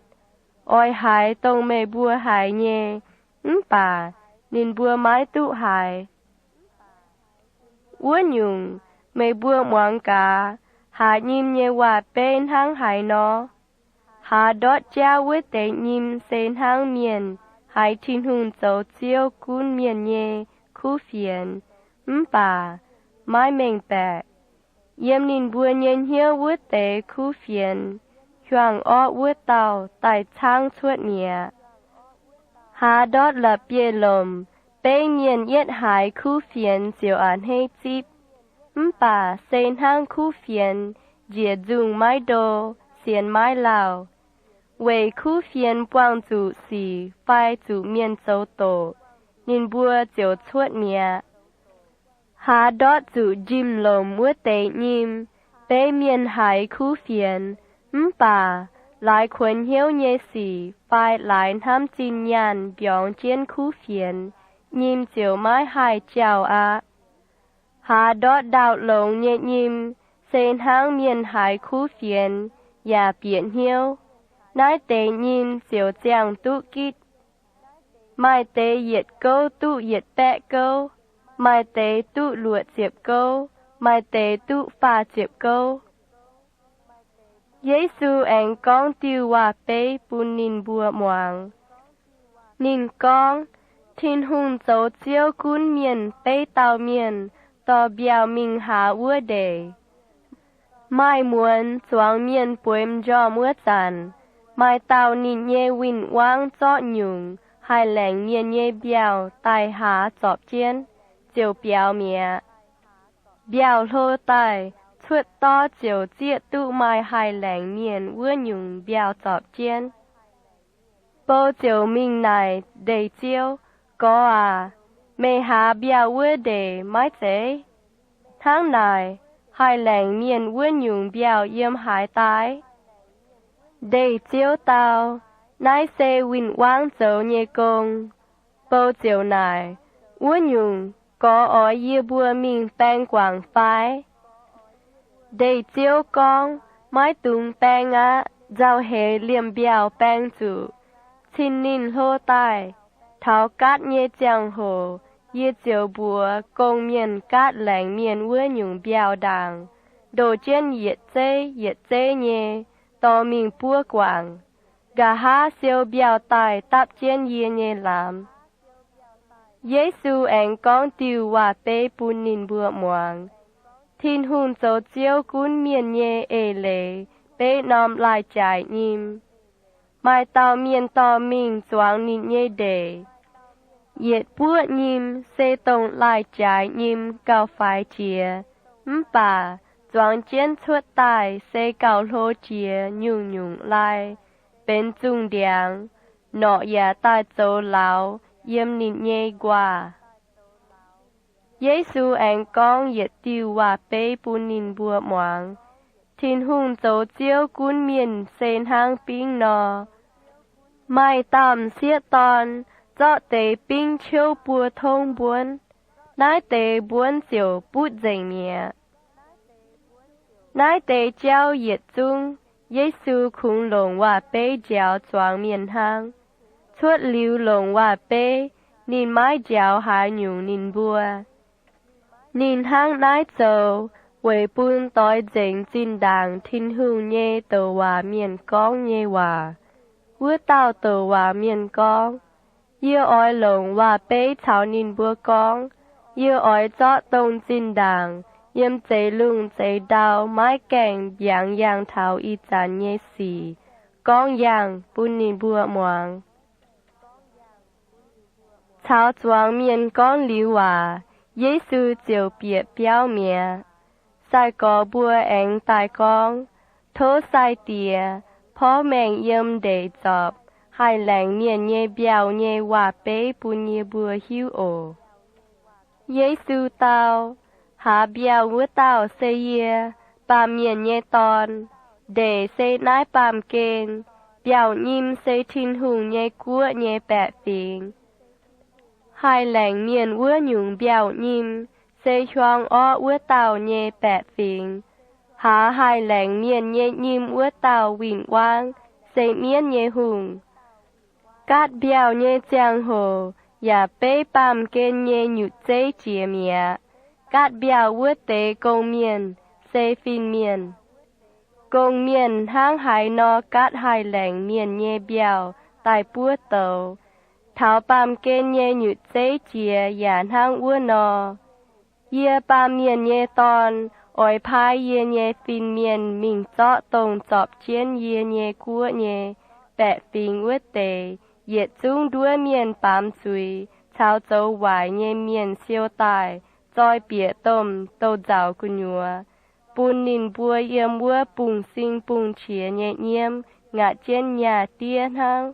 Oix haiz dongh meih mbuo haiz nyei, mv baac ninh mbuo maiv duqv haiz. Wuov nyungc, meih mbuo muangx gaax, haaix nyim nyei waac-beiv hnangv haaix nor? Haaz ndortv jauv wuov deix nyim se hnangv mienh haiz Tin-Hungh zoux Ziouv gunv mienh nyei kuv fienx, mv baac maiv mengh baeqc. Yiem ninh mbuo nyei hnyouv wuov deix kuv fienx, hiuang orqv wuov dauh daaih caangv cuotv mi'aqv. Haaz ndortv la'bieiv-lomc, beiv mienh yietv haiz kuv fienx ziouc a'hneiv zipv. Mv baac se hnangv kuv fienx njiec nzungh maiv ndo, sienx maiv lauh, weic kuv fienx buangh zuqc sic fai zuqc mienh zoux doqc, ninh mbuo ziouc cuotv mi'aqv. Haaz ndortv zuqc njimv-lomc wuov deix nyim, beiv mienh haiz kuv fienx, mv baac laaix kuonx hnyouv nyei sic fai laaix hnamv zinh nyaanh mbiorngz jienv kuv fienx, nyim ziouc maiv haih jauh aqv. Haaz ndortv ndau-longx nyei nyim, se hnangv mienh haiz kuv fienx yaac bieqc hnyouv, naaiv deix nyim ziouc ziangh duqv gitv. Maaih deix yietc gouv duqv yietc baeqv gouv, maaih deix duqv luoqc ziepc gouv, maaih deix duqv faah ziepc gouv. Yesu aengx gorngv diuh waac-beiv bun ninh mbuo muangx. Ninh gorngv, Tin-Hungh zoux Ziouv gunv mienh beiv dauh mienh dorh mbiauh mingh haaz wuov ndeic. Maaih muonz zuangx mienh bueix m'njormh wuov zanc, maaih dauh ninh nyei win-wangv zorqv nyungc haih laengc mienh nyei mbiauh daaih haaz zorpc jienv, ziouc biaux mi'aqv. Mbiauh hlo daaih, cuotv dorv ziouc zieqv duqv maaih haih laengc mienh wuov nyungc mbiauh zorpc jienv. Bou ziouc mingh naaic ndeic-ziouv, Gorx aac, meih haaz mbiauh wuov ndeic maiv zeiz? Hnangv naaic, haih laengc mienh wuov nyungc mbiauh yiem haaix daaih? Ndeic-ziouv dau, Naaiv se win-wangv zoux nyei gong. Bou ziouc naaic, Wuov nyungc, gorx oix yie mbuo mingh baeng guangc fai? Ndeic-ziouv gorngv, Maiv dungx baeng aqv. Nzauh heix liemh mbiauh baeng zuqc, cin ninh hlo daaih, taux gaatv nyei ziangh hoc yie ziouc mbuox gong-mienh gaatv laengc mienh wuov nyungc mbiauh ndaangc, ndoh jienv yietc zeiv yietc zeiv nyei dorh mingh buov guangc. Nqa'haav siou mbiauh daaih dapv jienv yie nyei lamz. Yesu aengx gorngv diuh waac-beiv bun ninh mbuo muangx. Tin-Hungh zoux Ziouv gunv mienh nyei eix leiz beiv norm lai-jaaix nyim. Maaih dauh mienh dorh mingh zuangx ninh nyei ndeic. Yietc buoqv nyim se dongh lai-jaaix nyim gauh faix jiex, mv baac zuangx jienv cuotv daaih se gauh hlo jiex nyungc-nyungc lai, benx zungh ndiangx, norqc yaac daaih zoux lauz yiem ninh nyei nquaah. Yesu aengx gorngv yietc diuh waac-beiv bun ninh mbuo muangx, Tin-Hungh zoux ziouv gunv mienh se hnangv bingv nor. Maaih dauh m'sieqv dorn zorqv deix bingv ciouv buo tongv mbuonv. Naaiv deix mbuonv ziouc butv nzengc mi'aqv. Naaiv deix jauv yietc zungv Yesu kungx longc waac-beiv njaaux zuangx mienh hnangv. Cuotv liuz longc waac-beiv, ninh maiv njaaux haaix nyungc ninh mbuo. Ninh hnangv naaiv zoux weic bun doix nzengc zinh ndaangc Tin-Hungh nyei douc waac mienh gorngv nyei waac. Wuov dauh douc waac mienh gorngv, Yie oix longc waac-beiv caux ninh mbuo gorngv. Yie oix zorqv dongh zinh ndaangc yiem zeix lungh zeix ndau maiv gaengh mbiaangx yangh taux ih zanc nyei sic gorngv yangh bun ninh mbuo muangx. Caux zuangx mienh gorngv liuz waac, Yesu ziouc bieqc biauv mi'aqv. Sai-gorx mbuo aengx daaih gorngv, Tov Sai-Diex porv mengh yiem ndeic zorpc, haih laengc mienh nyei mbiauh nyei waac-beiv bun yie mbuo hiuv oc. Yesu dau, Haaz mbiauh wuov dauh se yie, Baamh Mienh nyei Dorn. Ndeic se naaiv baamh gen. Mbiauh nyim se Tin-Hungh nyei guoqv nyei baeqc fingx. Haih laengc mienh wuov nyungc mbiauh nyim se hiuang orqv wuov dauh nyei baeqc fingx. Haaz haih laengc mienh nyei nyim wuov dauh win-wangv se mienv nyei hungh. Gaatv mbiauh nyei ziangh hoc yaac beiv baamh gen nyei nyutc zeiv jiex mi'aqv. Gaatv mbiauh wuov deix gong-mienh se fin-mienh. Gong-mienh hnangv haaix nor gaatv haih laengc mienh nyei mbiauh daaih buov douz, taux baamh gen nyei nyutc zeiv jiex yaac hnangv wuov nor. Yie, Baamh Mienh nyei Dorn, oix paaiv yie nyei fin-mienh mingh zorqv dongh zorpc jienv yie nyei guoqv nyei baeqc fingx wuov deix yietc zungv nduov mienh baamz zuiz caux zoux waaic nyei mienh siou daaih zoi bieqc domh douz-nzauc gu'nyuoz, bun ninh mbuo yiem wuov bungx-sing bungx-qiex nyei nyiemv ngaatc jienv nyaah diev hnangv.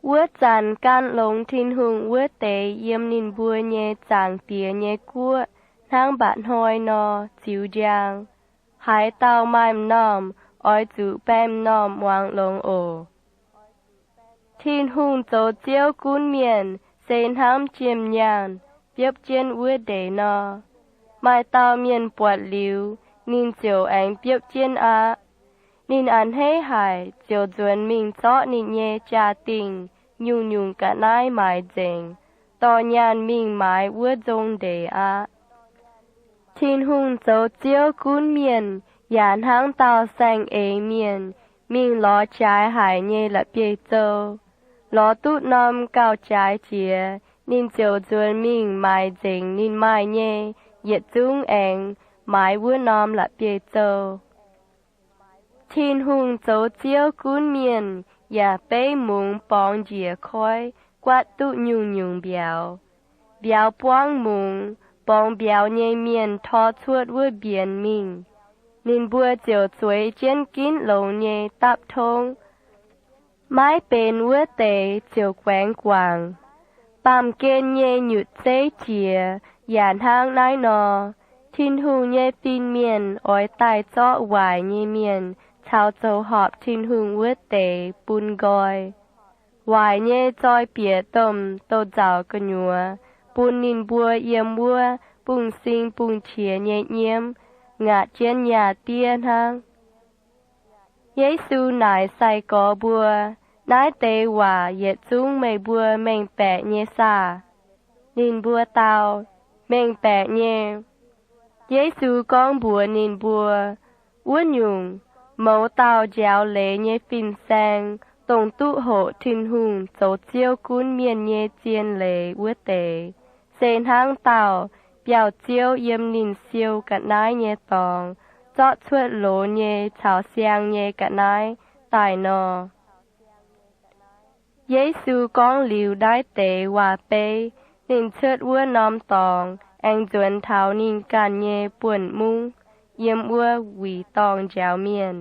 Wuov zanc gan longx Tin-Hungh wuov deix yiem ninh mbuo nyei Zaangc Diex nyei guoqv hnangv mba'hnoi nor ziux njang. Haaix dauh maaih m'normh oix zuqc baeng m'normh muangx longx oc. Tin-Hungh zoux Ziouv gunv mienh se hnangv jiem-nyaanh biopv jienv wuov ndeic nor. Maaih dauh mienh buatc liuz, ninh ziouc aengx biopv jienv aqv. Ninh a'hneiv haic ziouc nzuonx mingh zorqv ninh nyei jaa-dingh nyungc-nyungc ga'naaiv maaiz nzengc, dorh nyaanh mingh maaiz wuov nzong ndeic aqv. Tin-Hungh zoux Ziouv gunv mienh yaac hnangv dauh saeng-eix mienh mingh lorz jaaix haic nyei la'bieiv-zou. Lorz duqv norm gauh jaaix jiex, ninh ziouc nzuonx mingh maaiz nzengc ninh maaih nyei yietc zungv aengx maaiz wuov norm la'bieiv-zou. Tin-Hungh zoux Ziouv gunv mienh yaac beiv mungz borngz njiec koiv guaatv duqv nyungc-nyungc mbiauz. Mbiauz buangv mungz, borngz mbiauz nyei mienh tor cuotv wuov mbienx mingh. Ninh mbuo ziouc zueiz jienv ginv longx nyei dapv tongv. Maiv benx wuov deix ziouc guaengx guangc. Baamh gen nyei nyutc zeiv jiex yaac hnangv naaiv nor. Tin-Hungh nyei fin-mienh oix daaih zorqv waaic nyei mienh caux zoux horpc Tin-Hungh wuov deix bun nqoi. Waaic nyei zoi bieqc domh douz-nzauc gu'nyuoz, bun ninh mbuo yiem wuov bungx-sing bungx-qiex nyei nyiemv ngaatc jienv nyaah diev hnangv. Yesu naaic sai-gorx mbuo, Naaiv deix waac yietc zungv meih mbuo mengh baeqc nyei saah? Ninh mbuo dau, Mengh baeqc nyei. Yesu gorngv mbuox ninh mbuo, Wuov nyungc, mouz dauh njaaux leiz nyei fin-saeng, dongh duqv hoqc Tin-Hungh zoux Ziouv gunv mienh nyei zien leiz wuov deix, se hnangv dauh biauv-ziouv yiem ninh siou ga'naaiv nyei dorngx zorqv cuotv loz nyei caux siang nyei ga'naaiv daaih nor. Yesu gorngv liuz naaiv deix waac-beiv, ninh cuotv wuov norm dorngx, aengx nzuonx taux ninh ganh nyei buonv-mungv, yiem wuov wuic dorngh njaaux mienh.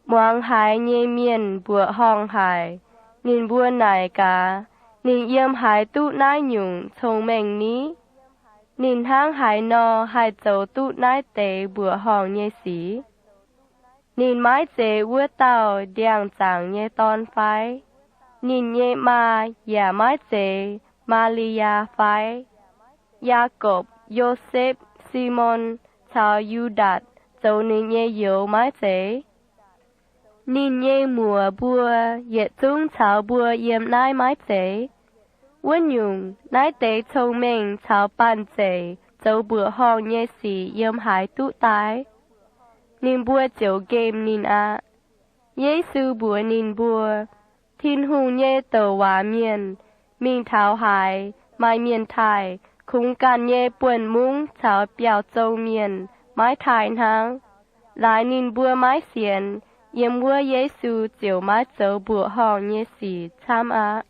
Muangx haiz nyei mienh mbuoqc horngh haic. Ninh mbuo naaic gaax, Ninh yiem haaix duqv naaiv nyungc cong-mengh ni? Ninh hnangv haaix nor haih zoux duqv naaiv deix mbuoqc horngh nyei sic? Ninh maiv zeiz wuov dauh ndiangx-zaangc nyei dorn fai? Ninh nyei maa yaac maiv zeiz Maa^li^yaa fai? Yaakopv, Yosepv, Simon caux Yu^ndaatc zoux ninh nyei youz maiv zeiz? Ninh nyei muoc mbuo yietc zungv caux mbuo yiem naaiv maiv zeiz? Wuov nyungc, naaiv deix cong-mengh caux banh zeic zoux mbuoqc horngh nyei sic yiem haaix duqv daaih? Ninh mbuo ziouc nqemh ninh aqv. Yesu mbuox ninh mbuo, Tin-Hungh nyei douc waac mienh mingh taux haaix, maaih mienh taaih, kungx ganh nyei buonv-mungv caux biauv-zong mienh maiv taaih hnangv. Laaix ninh mbuo maiv sienx, yiem wuov Yesu ziouc maiv zoux mbuoqc horngh nyei sic camv aqv.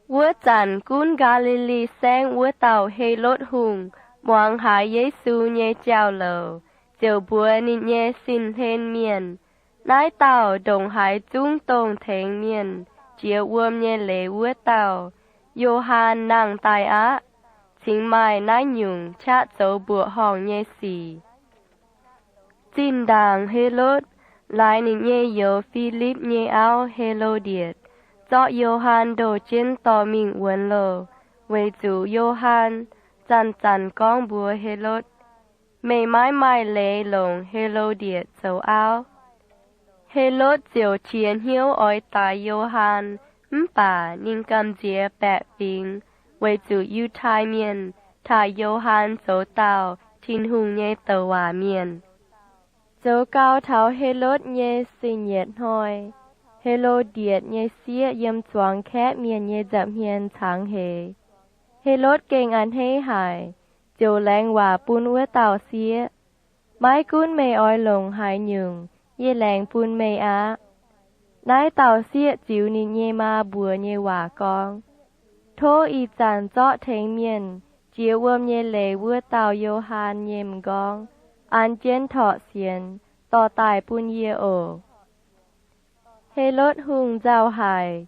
Wuov zanc gunv Gaa^li^li Saengv wuov dauh Helotv Hungh muangx haiz Yesu nyei jauv-louc, ziouc mbuox ninh nyei sin-hlen mienh, Naaiv dauh ndongc haaix zungv dongh tengx mienh jiex wuom nyei leiz wuov dauh, Yo^han, nangh daaih aqv. Cingx maaih naaiv nyungc qaqv zoux mbuoqc horngh nyei sic. Zinh ndaangc Helotv laaix ninh nyei youz, Filipv nyei auv, Helo^ndietc, zorqv Yo^han ndoh jienv dorh mingh wuonx loh, weic zuqc Yo^han zanc-zanc gorngv mbuox Helotv, Meih maiv maaih leiz longc Helo^ndietc zoux auv. Helotv ziouc qiex hnyouv oix daix Yo^han, mv baac ninh gamh nziex baeqc fingx, weic zuqc Yiutai Mienh taaih Yo^han zoux dauh Tin-Hungh nyei douc waac mienh. Zoux gau taux Helotv nyei sing-yietc hnoi, Helo^ndietc nyei sieqv yiem zuangx kaeqv mienh nyei nza'hmien cangx heix. Helotv gengh a'hneiv haic, ziouc laengz waac bun wuov dauh sieqv, Maiv gunv meih oix longc haaix nyungc, yie laengz bun meih aqv. Naaiv dauh sieqv ziux ninh nyei maa mbuox nyei waac gorngv, Tov ih zanc zorqv tengx mienh jiex wuom nyei leiz wuov dauh Yo^han nyei m'nqorngv an jienv torqv sienx dorh daaih bun yie oc. Helotv Hungh nzauh haic,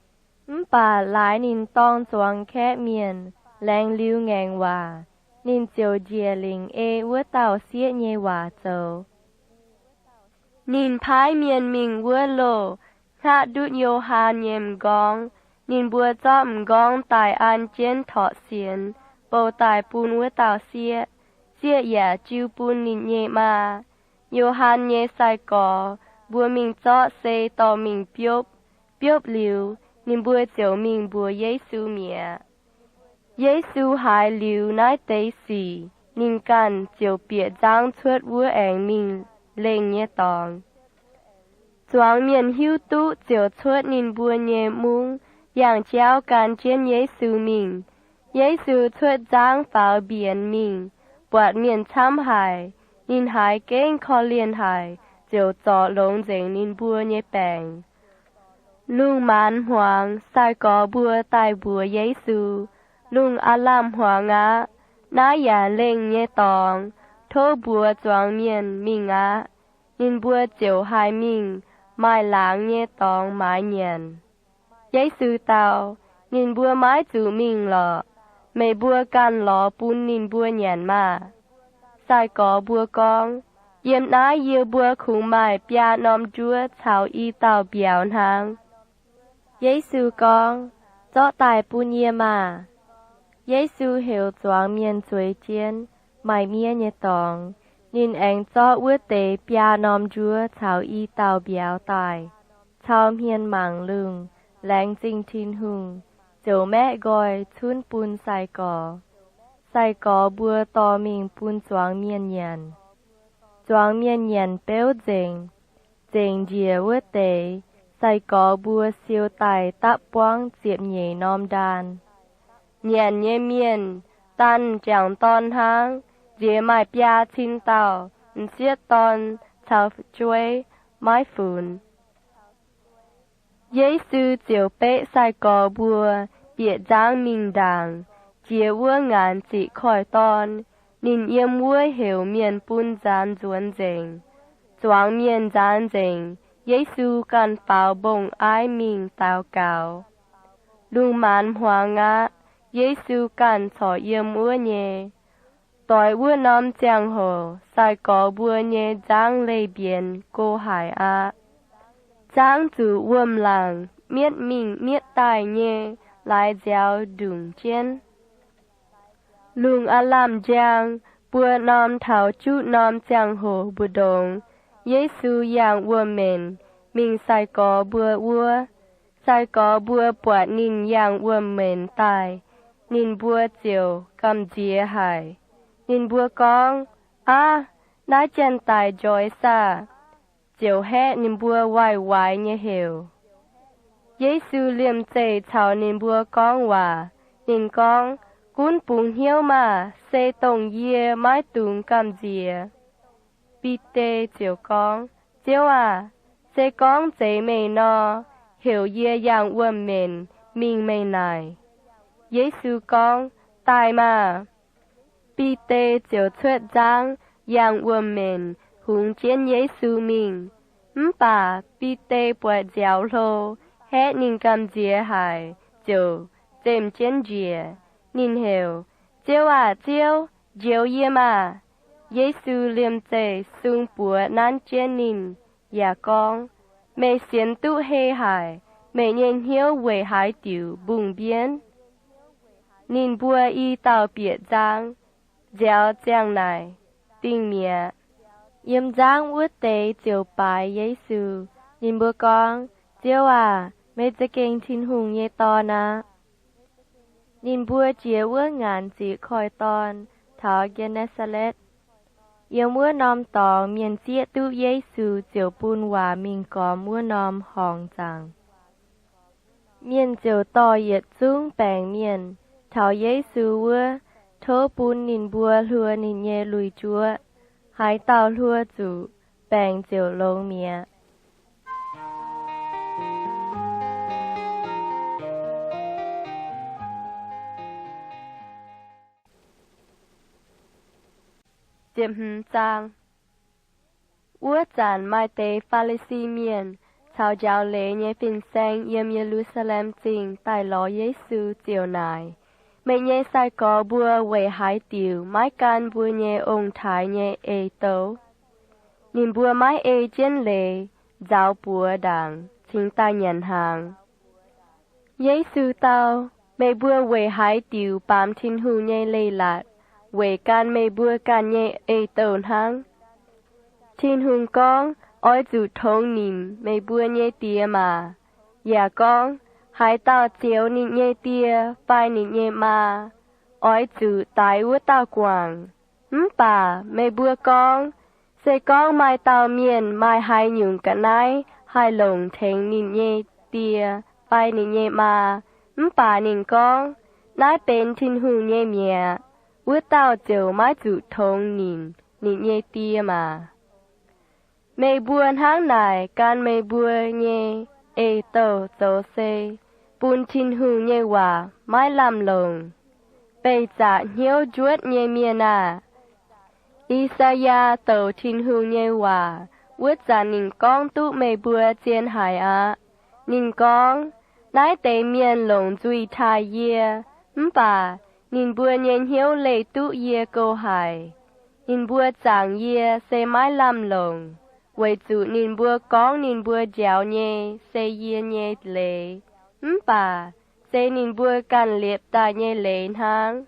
mv baac laaix ninh dorng zuangx kaeqv mienh laengz liuz ngaengc waac, ninh ziouc njiec lingc ei wuov dauh sieqv nyei waac zoux. Ninh paaiv mienh mingh wuov loh, hngaqv ndutv Yo^han nyei m'nqorngv. Ninh mbuo zorqv m'nqorngv daaih an jienv torqv sienx bou daaih bun wuov dauh sieqv. Sieqv yaac jiu bun ninh nyei maa. Yo^han nyei sai-gorx mbuo mingh zorqv sei dorh mingh biopv. Biopv liuz, ninh mbuo ziouc mingh mbuox Yesu mi'aqv. Yesu haiz liuz naaiv deix sic, ninh ganh ziouc bieqc nzangv cuotv wuov aengx mingh lengh nyei dorngx. Zuangx mienh hiuv duqv ziouc cuotv ninh mbuo nyei mungv, yangh jauv gan jienv Yesu mingh. Yesu cuotv nzangv faaux mbienx mingh, buatc mienh camv haic. Ninh haiz gengh korv-lienh haic, ziouc zorc longx nzengc ninh mbuo nyei baengc. Lungh maanz hmuangx, sai-gorx mbuo daaih mbuox Yesu, Lungh aav lamh hmuangx aqv. Naaiv yaac lengh nyei dorngx. Tov mbuox zuangx mienh mingh aqv. Ninh mbuo ziouc haih mingh maaih laangz nyei dorngx maaiz nyanc. Yesu dau, Ninh mbuo maiv zuqc mingh lorqc. Meih mbuo ganh lorz bun ninh mbuo nyanc maah! Sai-gorx mbuo gorngv, Yiem naaiv yie mbuo kungx maaih biaa norm njuov caux i dauh mbiauz hnangv. Yesu gorngv, Zorqv daaih bun yie maah! Yesu heuc zuangx mienh zueiz jienv maaih miev nyei dorngx. Ninh aengx zorqv wuov deix biaa norm njuov caux i dauh mbiauz daaih, cau hmien mangc lungh, laengz zingh Tin-Hungh, ziouc maeqv nqoi cunv bun sai-gorx. Sai-gorx mbuo dorh mingh bun zuangx mienh nyanc. Zuangx mienh nyanc beuv nzengc. Zengc njiec wuov deix, sai-gorx mbuo siou daaih dapv buangv ziepc nyeic norm ndaan. Nyanc nyei mienh, daan m'jangc dorn hnangv, nziex maaih biaa cin dauh, m'sieqv dorn caux fu'jueiv maiv funx. Yesu ziouc beqv sai-gorx mbuo bieqc nzangv mingh ndaangc, jiex wuov ngaanc ziqc koiv-dorn. Ninh yiem wuov heuc mienh bun nzaanx nzuonx nzengc. Zuangx mienh nzaanx nzengc, Yesu ganh faaux mbong-aiv mingh daux gaux. Lungh maanz hmuangx aqv, Yesu ganh corc yiem wuov nyei. Doix wuov norm ziangh hoc sai-gorx mbuo nyei nzangv leih mbienx go haic aqv. Zangv zuqc wuom-laangc mietv mingh mietv daaih nyei laaix nziaaux ndungc jienv. Lungh aav lamh njang, buo norm taux juqv norm ziangh hoc mbu'ndongx, Yesu yangh wuom-menc mingh sai-gorx mbuo wuov. Sai-gorx mbuo buatc ninh yangh wuom-menc daaih, ninh mbuo ziouc gamh nziex haic. Ninh mbuo gorngv, Aav, naaiv janx-daic njoix saah? Ziouc haeqv ninh mbuo waaic waix nyei heuc. Yesu liemh zeih caux ninh mbuo gorngv waac. Ninh gorngv, Gunv bungx hnyouv maah! Se dongh yie, maiv dungx gamh nziex. Bide ziouc gorngv, Ziouv aah! Se gorngv zeiz meih nor, heuc yie yangh wuom-menc mingh meih naaic. Yesu gorngv, Daaih maah! Bide ziouc cuotv nzangv yangh wuom-menc hungx jienv Yesu mingh. Mv baac Bide buatc nziaaux hlo, haeqv ninh gamh nziex haic, ziouc zemh jienv njiec. Ninh heuc, Ziouv aah! Ziouv, njoux yie maah! Yesu liemh zeih sung buoz nanv jienv ninh, yaac gorngv, Meih sienx duqv hei haic. Meih nyei hnyouv weic haaix diuc mbungh mbienv? Ninh mbuo i dauh bieqc nzang, nziaaux ziang naaic, dingh mi'aqv. Yiem nzangv wuov deix ziouc baaix Yesu. Ninh mbuo gorngv, Ziouv aah! Meih za'gengh Tin-Hungh nyei Dorn aqv. Ninh mbuo jiex wuov ngaanc ziqc koiv-dorn taux Gen^ne^saa^letv. Yiem wuov norm dorngx mienh zieqv duqv Yesu ziouc bun waac mingh gormx wuov norm horngc zaangc. Mienh ziouc dorh yietc zungv baengc mienh taux Yesu wuov, tov bun ninh mbuo hluo ninh nyei lui-juoqv. Haaix dauh hluo zuqc, baengc ziouc longx mi'aqv. Wuov zanc maaih deix Faa^li^si Mienh caux njaaux leiz nyei fin-saeng yiem Ye^lu^saa^lem Zingh daaih lorz Yesu ziouc naaic, Meih nyei sai-gorx mbuo weic haaix diuc maiv gan mbuo nyei ong-taaix nyei ei-douh? Ninh mbuo maiv ei jienv leiz, nzaaux buoz ndaangc cingx daaih nyanc hnaangx. Yesu dau, Meih mbuo weic haaix diuc baamz Tin-Hungh nyei leiz-latc weic gan meih mbuo ganh nyei ei-douh hnangv? Tin-Hungh gorngv, Oix zuqc tongx nimc meih mbuo nyei die maah! Yaac gorngv, Haaix dauh zioux ninh nyei die fai ninh nyei maa, oix zuqc daix wuov dauh guangc. Mv baac meih mbuo gorngv, Se gorngv maaih dauh mienh maaih haaix nyungc ga'naaiv haih longc tengx ninh nyei die fai ninh nyei maa, mv baac ninh gorngv, Naaiv benx Tin-Hungh nyei mi'aqv, wuov dauh ziouc maiv zuqc tongx nimc ninh nyei die maah! Meih mbuo hnangv naaic gan meih mbuo nyei ei-douh zoux se bun Tin-Hungh nyei waac maiv lamh longc. Beih zaqc hnyouv njuotv nyei mienh aah! I^saa^yaa douc Tin-Hungh nyei waac wuov zanc ninh gorngv duqv meih mbuo zien haic aqv. Ninh gorngv, Naaiv deix mienh longc nzuih taaih yie, mv baac ninh mbuo nyei hnyouv leih duqv yie go haic. Ninh mbuo zaangc yie se maiv lamh longc, weic zuqc ninh mbuo gorngv ninh mbuo njaaux nyei se yie nyei leiz, mv baac se ninh mbuo ganh liepc daaih nyei leiz hnangv.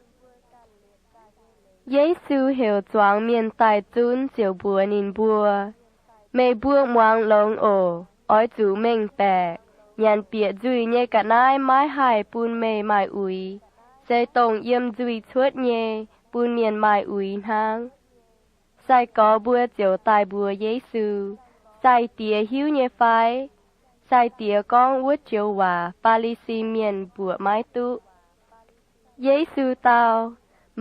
Yesu heuc zuangx mienh daaih zunv ziouc mbuox ninh mbuo, Meih mbuo muangx longx oc. Oix zuqc mengh baeqc, nyanc bieqc nzuih nyei ga'naaiv maiv haih bun meih maaih uix. Se dongh yiem nzuih cuotv nyei bun mienh maaih uix hnangv. Sai-gorx mbuo ziouc daaih mbuox Yesu, Sai-Diex hiuv nyei fai? Sai-Diex gorngv wuov joux waac Faa^li^si Mienh mbuoqc maiv duqv. Yesu dau,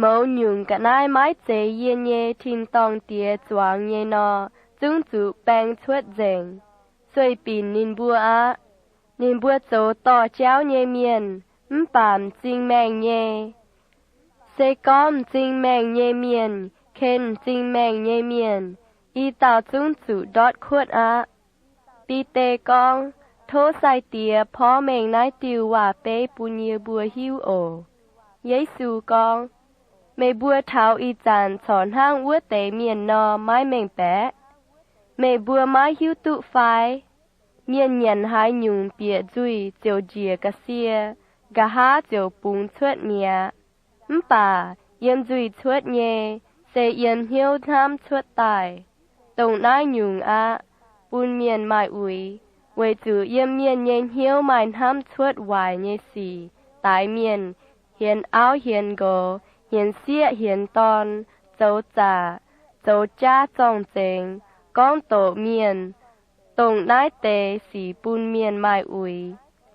Mouz nyungc ga'naaiv maiv zeiz yie nyei tin-dorngh Diex zuangx nyei nor, zungv zuqc baeng cuotv nzengc. Sueih binc ninh mbuo aqv. Ninh mbuo zoux dorh jauv nyei mienh, mv baac m'zing maengh nyei. Zeiz gorngv m'zing maengh nyei mienh ken m'zing maengh nyei mienh, i dauh zungv zuqc ndortv kuotv aqv. Bide gorngv, Tov Sai-Diex porv mengh naaiv diuh waac-beiv bun yie mbuo hiuv oc. Yesu gorngv, Meih mbuo taux ih zanc corc hnangv wuov deix mienh nor maiv mengh baeqv? Meih mbuo maiv hiuv duqv fai? Mienh nyanc haaix nyungc bieqc nzuih ziouc njiec ga'sie, nqa'haav ziouc bungx cuotv mi'aqv. Mv baac yiem nzuih cuotv nyei se yiem hnyouv hnamv cuotv daaih. Dongh naaiv nyungc aqv, bun mienh maaih uix, weic zuqc yiem mienh nyei hnyouv maaih hnamv cuotv waaic nyei sic, daix mienh, hienx auv hienx nqox, hienx sieqv hienx dorn, zoux zaqc, zoux jaav zorng-zengx, gorngv doqc mienh. Dongh naaiv deix sic bun mienh maaih uix.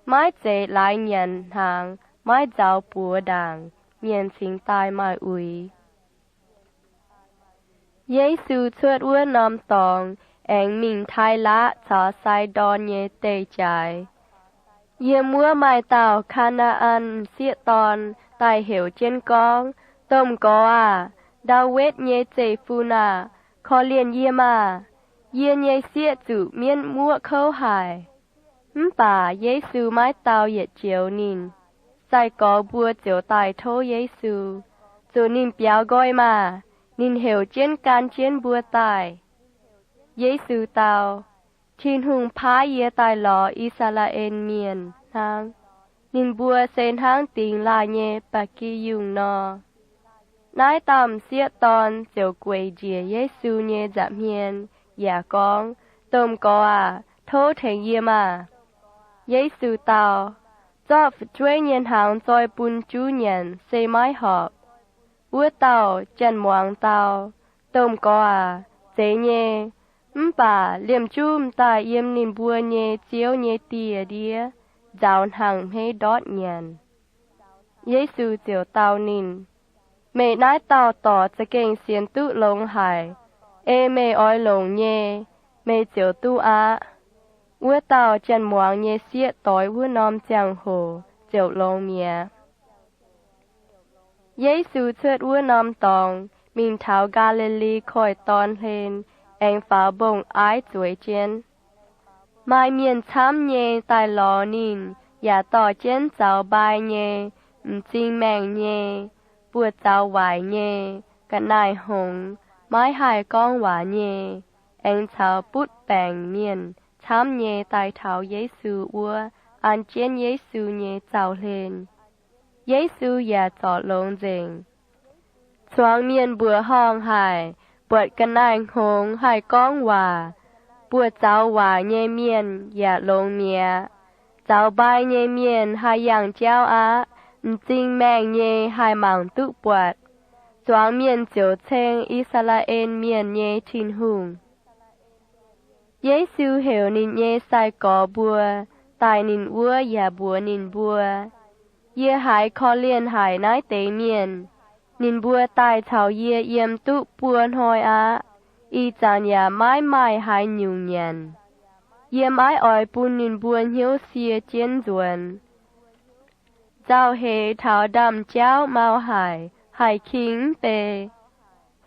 Maiv zeiz laaix nyanc hnaangx, maiv nzaaux buoz ndaangc, mienh cingx daaih maaih uix. Yesu cuotv wuov norm dorngx, aengx mingh Taailaqv caux Saidon nyei deic-jaaix. Yiem wuov maaih dauh Kaa^naa^an M'sieqv dorn daaih heuc jienv gorngv, Domh Gorx aah! Ndaawitv nyei Zeiv-Fun aah! Korv-lienh yie maah! Yie nyei sieqv zuqc mienv muoqv kouv haic. Mv baac Yesu maiv dau yietc joux ninh. Sai-gorx mbuo ziouc daaih tov Yesu, Zuqc ninh biaux nqoi maah! Ninh heuc jienv gan jienv mbuo daaih. Yesu dau, Tin-Hungh paaiv yie daaih lorz I^saa^laa^en Mienh hnangv. Ninh mbuo se hnangv dingx laaih nyei ba'gi yungh nor. Naaiv dauh m'sieqv dorn ziouc gueic njiec Yesu nyei nza'hmien yaac gorngv, Domh Gorx aah! Tov tengx yie maah! Yesu dau, Zorqv fu'jueiv nyei hnaangx zoi bun juv nyanc se maiv horpc. Wuov dauh janx-muangz dau, Domh Gorx aah! Zeiz nyei. Mv baac liemh juv m'daaih yiem ninh mbuo nyei ziouv nyei dieh ndiev nzaaux hnaangx-hmeiv ndortv nyanc. Yesu ziouc dau ninh, Meih naaiv dauh dorc za'gengh sienx duqv longx haic. Ei meih oix longc nyei, meih ziouc duqv aqv. Wuov dauh janx-muangz nyei sieqv doix wuov norm ziangh hoc ziouc longx mi'aqv. Yesu cuotv wuov norm dorngx, mingh taux Gaa^li^li Koiv-Dorn hlen, aengx faaux mbong-aiv zueiz jienv. Maaih mienh camv nyei daaih lorz ninh, yaac dorh jienv zaux mbai nyei, m'zing maengh nyei, buoz-zaux waaic nyei, ga'naaiv-hngongx, maiv haih gorngv waac nyei, aengx caux butv baengc mienh camv nyei daaih taux Yesu wuov, an jienv Yesu nyei zaux-hlen. Yesu yaac zorc longx nzengc. Zuangx mienh mbuoqc horngh haic, buatc ga'naaiv-hngongx haih gorngv waac, buoz-zaux waac nyei mienh yaac longx mi'aqv. Zaux mbai nyei mienh haih yangh jauv aqv. M'zing maengh nyei haih mangc duqv buatc. Zuangx mienh ziouc ceng I^saa^laa^en Mienh nyei Tin-Hungh. Yesu heuc ninh nyei sai-gorx mbuo daaih ninh wuov yaac mbuox ninh mbuo, Yie haiz korv-lienh haic naaiv deix mienh. Ninh mbuo daaih caux yie yiem duqv buo hnoi aqv. Ih zanc yaac maiv maaih haaix nyungc nyanc. Yie maiv oix bun ninh mbuo hnyouv sie jienv nzuonx. Nzauh heix taux ndaamv-jauv mau haic, haih king mv bei.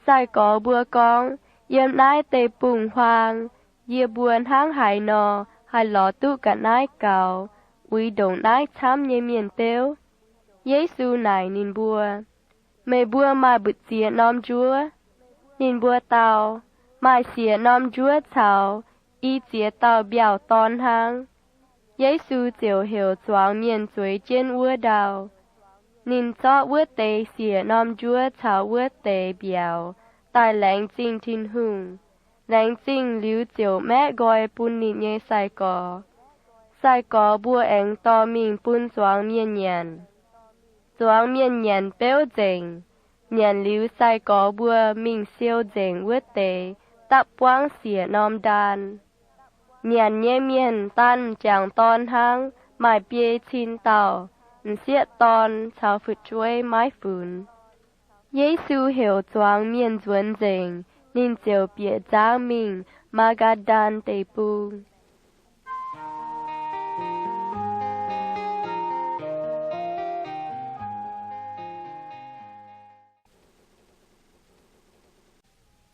Sai-gorx mbuo gorngv, Yiem naaiv deic-bung-huaang yie mbuo hnangv haaix nor haih lorz duqv ga'naaiv gaux, uix ndongc naaiv camv nyei mienh beuv? Yesu naaic ninh mbuo, Meih mbuo maaih mbu'ziex norm njuov? Ninh mbuo dau, Maaih siec norm njuov caux i ziex dauh mbiauh dorn hnangv. Yesu ziouc heuc zuangx mienh zueiz jienv wuov ndau. Ninh zorqv wuov deix siec norm njuov caux wuov deix mbiauz daaih laengz zingh Tin-Hungh. Laengz zingh liuz ziouc maeqv nqoi bun ninh nyei sai-gorx. Sai-gorx mbuo aengx dorh mingh bun zuangx mienh nyanc. Zuangx mienh nyanc beuv nzengc. Nyanc liuz sai-gorx mbuo mingh siou nzengc wuov deix dapv buangv siec norm ndaan. Nyanc nyei mienh daan m'jangc dorn hnangv, maaih biei cin dauh, m'sieqv dorn caux fu'jueiv maiv funx. Yesu heuc zuangx mienh nzuonx nzengc, ninh ziouc bieqc nzangv mingh Maa^gaa^ndan Deic-Bung.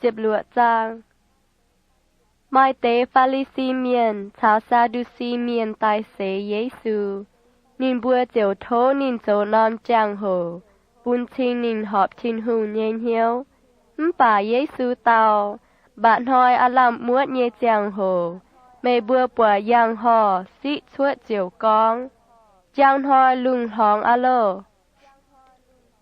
Ziepc luoqc zaang. Maaih deix Faa^li^si Mienh caux Saa^ndu^si Mienh daaih seix Yesu. Ninh mbuo ziouc tov ninh zoux norm jangx-hoc bun cing ninh horpc Tin-Hungh nyei hnyouv. Mv baac Yesu dau, Mba'hnoi aav lamh muotv nyei ziangh hoc, meih mbuo buatc yangh horh siqv cuotv ziouc gorngv, Njang hnoi lungh hlorngx aqv loh!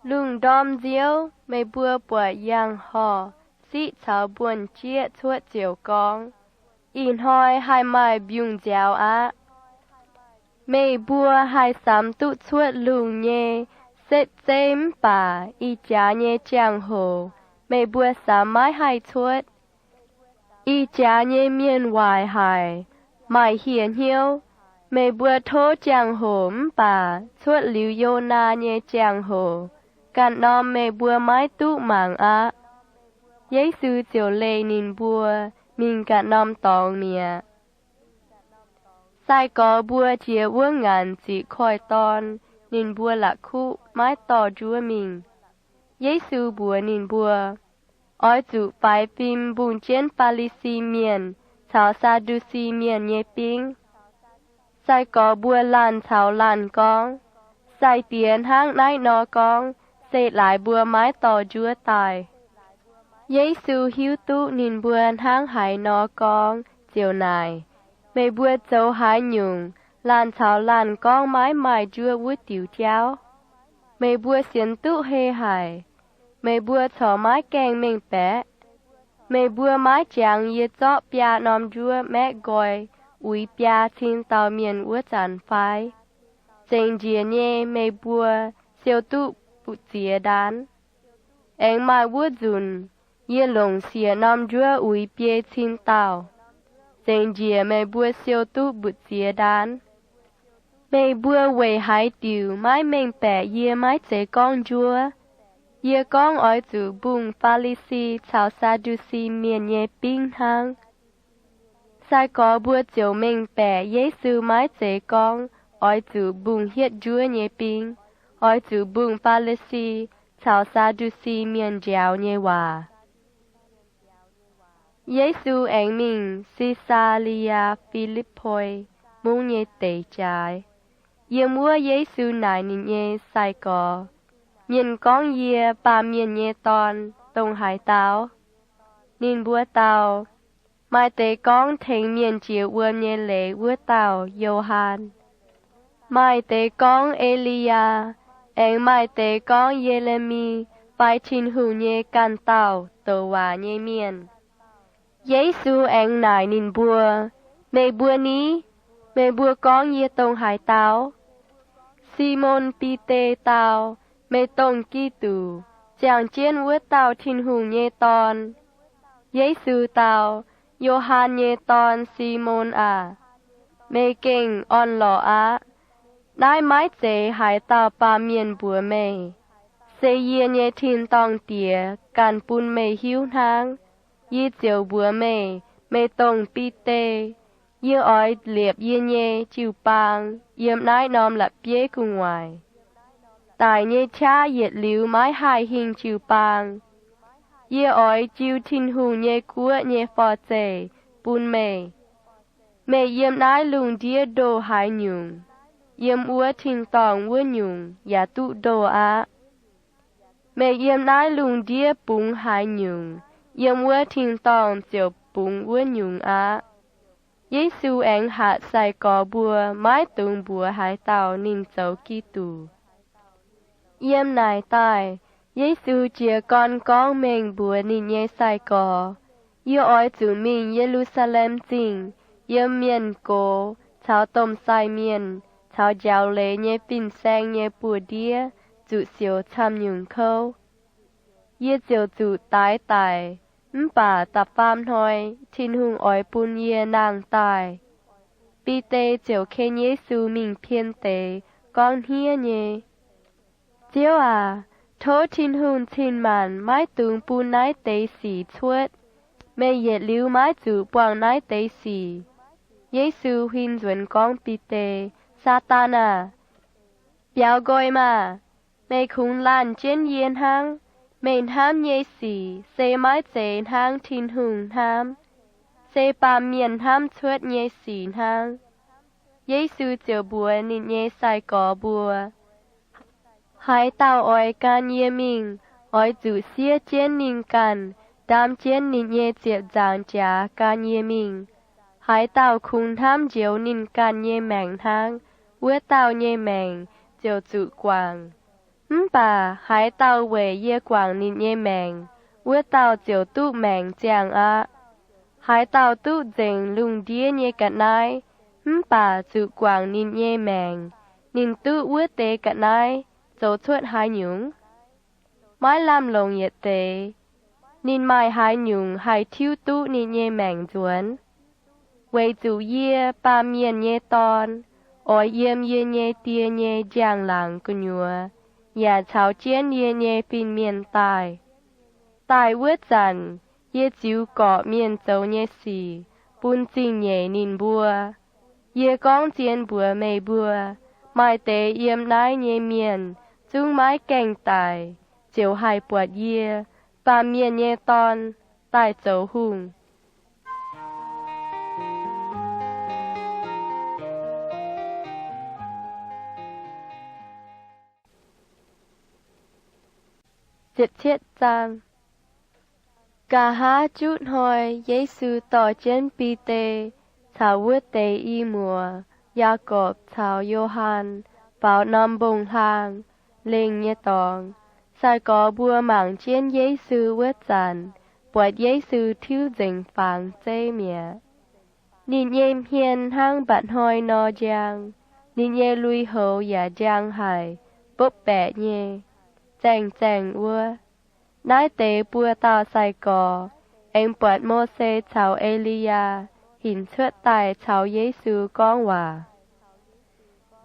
Lungh ndorm nziouv meih mbuo buatc yangh horh siqv caux mbuonx-jieqv cuotv ziouc gorngv, Ih hnoi haih maaih mbiungc nziaaux aqv. Meih mbuo haih samx duqv cuotv lungh nyei setv zeiv mv baac ih jaax nyei jangx-hoc meih mbuo samx maiv haih cuotv. Ih jaax nyei mienh waaic haic, maaih hieh hnyouv. Meih mbuo tov jangx-hoc mv baac cuotv liuz Yonaa nyei jangx-hoc, ganh norm meih mbuo maiv duqv mangc aqv. Yesu ziouc leih ninh mbuo mingh ganh norm dorngx mi'aqv. Sai-gorx mbuo jiex wuov ngaanc ziqc koiv-dorn, ninh mbuo la'kuqv maiv dorh njuov mingh. Yesu mbuox ninh mbuo, Oix zuqc faix fim mbungh jienv Faa^li^si Mienh caux Saa^ndu^si Mienh nyei bingv. Sai-gorx mbuo laanh caux laanh gorngv, Sai-Diex hnangv naaiv nor gorngv se laaix mbuo maiv dorh njuov daaih. Yesu hiuv duqv ninh mbuo hnangv haaix nor gorngv ziouc naaic, Meih mbuo zoux haaix nyungc laanh caux laanh gorngv maiv maaih njuov wuov diuc jauv? Meih mbuo sienx duqv hei haic. Meih mbuo corc maiv gaengh mengh baeqc. Meih mbuo maiv jangx yie zorqv biaa norm njuov maeqv nqoi uix biaa cin dauh mienh wuov zanc fai? Zengc njiec nyei meih mbuo siou duqv mbu'ziex ndaanv. Aengx maaih wuov nzunc, yie longc siec norm njuov uix biei cin dauh. Zengc njiec meih mbuo siou duqv mbu'ziex ndaanv. Meih mbuo weic haaix diuc maiv mengh baeqc yie maiv zeiz gorngv njuov? Yie gorngv oix zuqc mbungh Faa^li^si caux Saa^ndu^si Mienh nyei bingv hnangv. Sai-gorx mbuo ziouc mengh baeqc Yesu maiv zeiz gorngv oix zuqc mbungh hietv njuov nyei bingv, oix zuqc mbungh Faa^li^si caux Saa^ndu^si Mienh njaaux nyei waac. Yesu aengx mingh Se^saa^li^yaa Fi^lipv^poi Mungv nyei deic jaaix. Yiem wuov Yesu naaic ninh nyei sai-gorx, Mienh gorngv yie, Baamh Mienh nyei Dorn, dongh haaix dauh? Ninh mbuo dau, Maaih deix gorngv Tengx Mienh Jiex Wuom nyei Leiz wuov dauh Yo^han. Maaih deix gorngv E^li^yaa, aengx maaih deix gorngv Ye^le^mi fai Tin-Hungh nyei ganh dauh douc waac nyei mienh. Yesu aengx naaic ninh mbuo, Meih mbuo ni? Meih mbuo gorngv yie dongh haaix dauh? Simon Bide dau, Meih dongh Giduc, ziangh jienv wuov dauh Tin-Hungh nyei Dorn. Yesu dau, Yo^han nyei dorn, Simon aah! Meih gengh orn-lorqc aqv. Naaiv maiv zeiz haaix dauh baamh mienh mbuox meih. Se yie nyei tin-dorngh Diex ganh bun meih hiuv hnangv. Yie ziouc mbuox meih, meih dongh Bide. Yie oix liepc yie nyei jiu-baang yiem naaiv norm la'bieiv gu'nguaaic. Daic nyei qaqv yietc liuz maiv haih hingh jiu-baang. Yie oix jiu Tin-Hungh nyei guoqv nyei forv-zeih bun meih. Meih yiem naaiv lungh ndiev ndoh haaix nyungc, yiem wuov tin-dorngh wuov nyungc yaac duqv ndoh aqv. Meih yiem naaiv lungh ndiev bungx haaix nyungc, yiem wuov tin-dorngh ziouc bungx wuov nyungc aqv. Yesu aengx hatc sai-gorx mbuo maiv dungx mbuox haaix dauh ninh zoux Giduc. Yiem naaic daaih, Yesu jiez gorn gorngv mengh mbuox ninh nyei sai-gorx, Yie oix zuqc mingh Ye^lu^saa^lem Zingh, yiem mienh gox caux domh sai mienh caux njaaux leiz nyei fin-saeng nyei buoz-ndiev zuqc siouc camv-nyungc kouv. Yie ziouc zuqc daix daic, mv baac da'faam hnoi Tin-Hungh oix bun yie nangh daaih. Bide ziouc ken Yesu mingh pien deix gorngv hniev nyei, Ziouv aac, tov Tin-Hungh cin-maanc maiv dungx bun naaiv deix sic cuotv. Meih yietc liuz maiv zuqc buangh naaiv deix sic. Yesu huin nzuonx gorngv Bide, Saadaan aah! Biaux nqoi maah! Meih kungx laanh jienv yie hnangv. Meih hnamv nyei sic se maiv zeiz hnangv Tin-Hungh hnamv, se baamh mienh hnamv cuotv nyei sic hnangv. Yesu ziouc mbuox ninh nyei sai-gorx mbuo, Haaix dauh oix gan yie mingh, oix zuqc siev jienv ninh ganh, ndaam jienv ninh nyei ziepc nzaangc jaax gan yie mingh. Haaix dauh kungx hnamv njoux ninh ganh nyei maengc hnangv, wuov dauh nyei maengc ziouc zuqc guangc. Mv baac haaix dauh weic yie guangc ninh nyei maengc, wuov dauh ziouc duqv maengc ziangh aqv. Haaix dauh duqv nzengc lungh ndiev nyei ga'naaiv, mv baac zuqc guangc ninh nyei maengc, ninh duqv wuov deix ga'naaiv zoux cuotv haaix nyungc? Maiv lamh longc yietc deix. Ninh maaih haaix nyungc haih tiuv duqv ninh nyei maengc nzuonx? Weic zuqc yie, Baamh Mienh nyei Dorn, oix yiem yie nyei Die nyei njang-laangc gu'nyuoz, yaac caux jienv yie nyei fin-mienh daaih. Daaih wuov zanc, yie ziux gorqv-mienh zoux nyei sic bun zingh nyeic ninh mbuo. Yie gorngv zien mbuox meih mbuo, maaih deix yiem naaiv nyei mienh zungv maiv gaengh daic ziouc haih buatc yie, Baamh Mienh nyei Dorn, daaih zoux hungh. Nqa'haav juqv hnoi Yesu dorh jienv Bide caux wuov deix i muoz, Yaagorpc caux Yo^han, faaux norm mbong-hlaang, lengh nyei dorngx. Sai-gorx mbuo mangc jienv Yesu wuov zanc, buatc Yesu tiuv nzengc fangx zeiv mi'aqv. Ninh nyei hmien hnangv mba'hnoi nor njang. Ninh nyei lui-houx yaac njang haic, mbopv baeqc nyei, zaengh zaengh wuov. Naaiv deix buo dauh sai-gorx aengx buatc Mose caux E^li^yaa hinc cuotv daaih caux Yesu gorngv waac.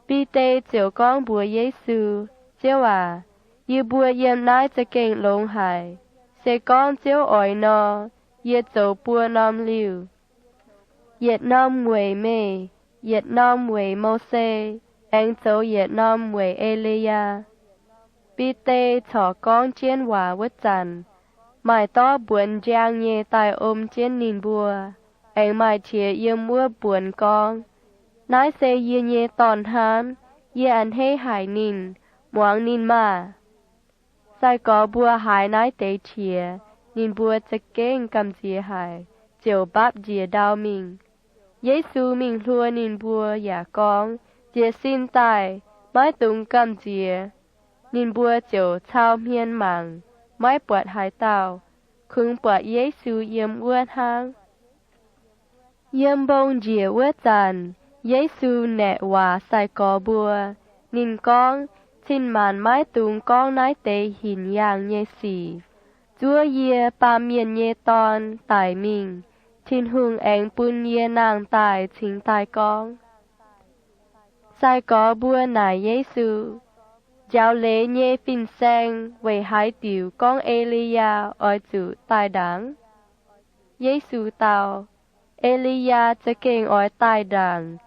Bide ziouc gorngv mbuox Yesu, Ziouv aac, yie mbuo yiem naaiv za'gengh longx haic. Se gorngv Ziouv oix nor, yie zoux buo norm liuh, yietc norm weic meih, yietc norm weic Mose, aengx zoux yietc norm weic E^li^yaa. Bide corc gorngv jienv waac wuov zanc, maaih dorv mbuonx njang nyei daaih om jienv ninh mbuo, aengx maaih qiex yiem wuov mbuonx gorngv, Naaiv se yie nyei Dorn-hnamv. Yie a'hneiv haic ninh. Muangx ninh maah! Sai-gorx mbuo haiz naaiv deix qiex, ninh mbuo za'gengh gamh nziex haic, ziouc mbapv njiec ndau mingh. Yesu mingh hluo ninh mbuo yaac gorngv, Jiez sin daaih, maiv dungx gamh nziex. Ninh mbuo ziouc cau hmien mangc, maiv buatc haaix dauh, kungx buatc Yesu yiem wuov hnangv. Yiem mbong njiec wuov zanc, Yesu naeqc waac sai-gorx mbuo. Ninh gorngv, Cin-maanc maiv dungx gorngv naaiv deix hinc yaangh nyei sic. Zuov yie, Baamh Mienh nyei Dorn, daic mingh, Tin-Hungh aengx bun yie nangh daaih cingx daaih gorngv. Sai-gorx mbuo naaic Yesu, Njaaux leiz nyei fin-saeng weic haaix diuc gorngv E^li^yaa oix zuqc daaih ndaangc? Yesu dau, E^li^yaa za'gengh oix daaih ndaangc,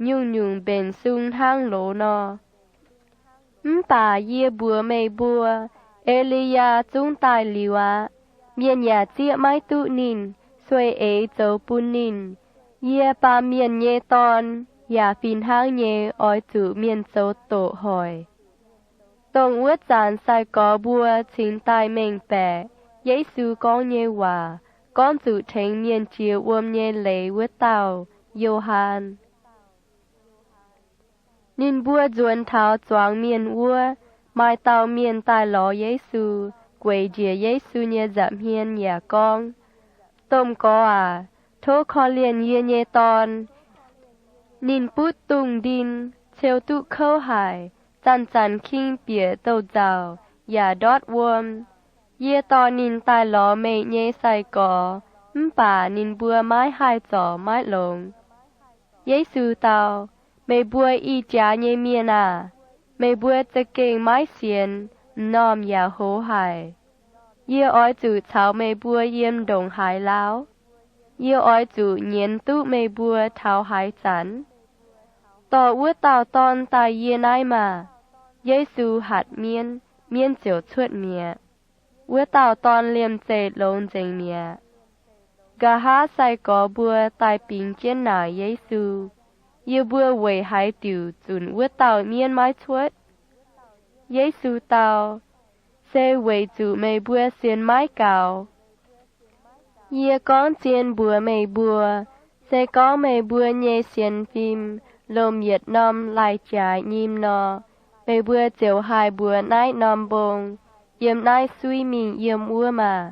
nyungc-nyungc mbenc sung hnangv loz nor. Mv baac yie mbuox meih mbuo, E^li^yaa zungv daaih liuz aqv. Mienh yaac zieqv maiv duqv ninh, sueih eix zoux bun ninh. Yie, Baamh Mienh nyei Dorn, yaac fih hnangv nyei oix zuqc mienh zoux doqc hoic. Dongh wuov zanc sai-gorx mbuo cingx daaih mengh baeqc Yesu gorngv nyei waac, gorngv zuqc tengx mienh jiex wuom nyei leiz wuov dauh, Yo^han. Ninh mbuo nzuonx taux zuangx mienh wuov, maaih dauh mienh daaih lorz Yesu, gueic njiec Yesu nyei nza'hmien yaac gorngv, Domh Gorx aac, tov korv-lienh yie nyei dorn. Ninh butv dungz ndin, ceu duqv kouv haic, zanc-zanc king bieqc douz-nzauc yaac ndortv wuom. Yie dorh ninh daaih lorz meih nyei sai-gorx, mv baac ninh mbuo maiv haih zorc maiv longx. Yesu dau, Meih mbuo ih jaax nyei mienh aah! Meih mbuo za'gengh maiv sienx, m'normh yaac hoz haic. Yie oix zuqc caux meih mbuo yiem ndongc haaix lauv? Yie oix zuqc nyienz duqv meih mbuo taux haaix zanc? Dorh wuov dauh dorn daaih yie naaiv maah! Yesu hatc mienv, mienv ziouc cuotv mi'aqv. Wuov dauh dorn liemh zeih longx nzengc mi'aqv. Nqa'haav sai-gorx mbuo daaih bingx jienv naaic Yesu, Yie mbuo weic haaix diuc zunc wuov dauh mienv maiv cuotv? Yesu dau, Se weic zuqc meih mbuo sienx maiv gaux. Yie gorngv zien mbuox meih mbuo, se gorngv meih mbuo nyei sienx fim lomh yietc norm lai-jaaix nyim nor, meih mbuo ziouc haih mbuox naaiv norm mbong, Yiem naaiv suiv mingh yiem wuov maah!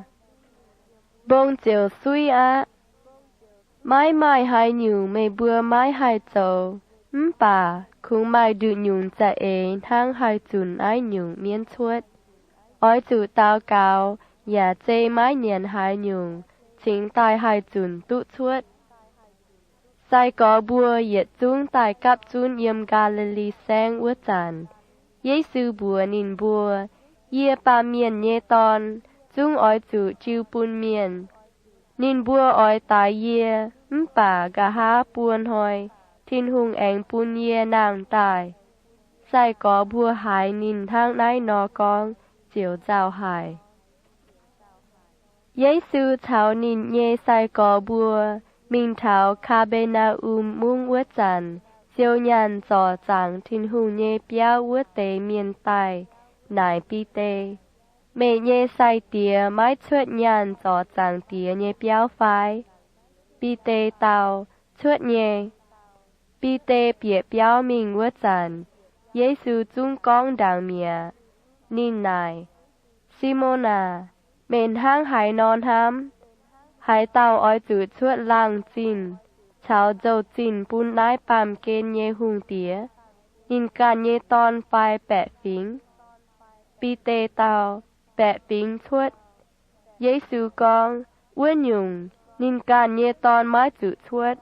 Mbong ziouc suiv aqv. Maiv maaih haaix nyungc meih mbuo maiv haih zoux. Mv baac kungx maaih nduqc nyungc za'eix hnangv haih zunc naaiv nyungc mienv cuotv. Oix zuqc daux gaux yaac zei maiv nyanc haaix nyungc cingx daaih haih zunc duqv cuotv. Sai-gorx mbuo yietc zungv daaih gapv zunv yiem Gaa^li^li Saengv wuov zanc, Yesu mbuox ninh mbuo, Yie, Baamh Mienh nyei Dorn, zungv oix zuqc jiu bun mienh. Ninh mbuo oix daix yie, mv baac nqa'haav buo hnoi Tin-Hungh aengx bun yie nangh daaih. Sai-gorx mbuo haiz ninh hnangv naaiv nor gorngv ziouc nzauh haic. Yesu caux ninh nyei sai-gorx mbuo mingh taux Kaa^be^naa^um Mungv wuov zanc, siou nyaanh zorc zaangc Tin-Hungh nyei biauv wuov deix mienh daaih naaic Bide, Meih nyei sai-diex maiv cuotv nyaanh zorc zaangc diex nyei biauv fai? Bide dau, Cuotv nyei. Bide bieqc biauv mingh wuov zanc, Yesu zungv gorngv ndaangc mi'aqv. Ninh naaic, Simon aac, meih hnangv haaix nor hnamv? Haaix dauh oix zuqc cuotv laangh zinh caux nzou-zinh bun naaiv baamh gen nyei hungh diex, ninh ganh nyei dorn fai baeqc fingx? Bide dau, Baeqc fingx cuotv. Yesu gorngv, Wuov nyungc, ninh ganh nyei dorn maiv zuqc cuotv.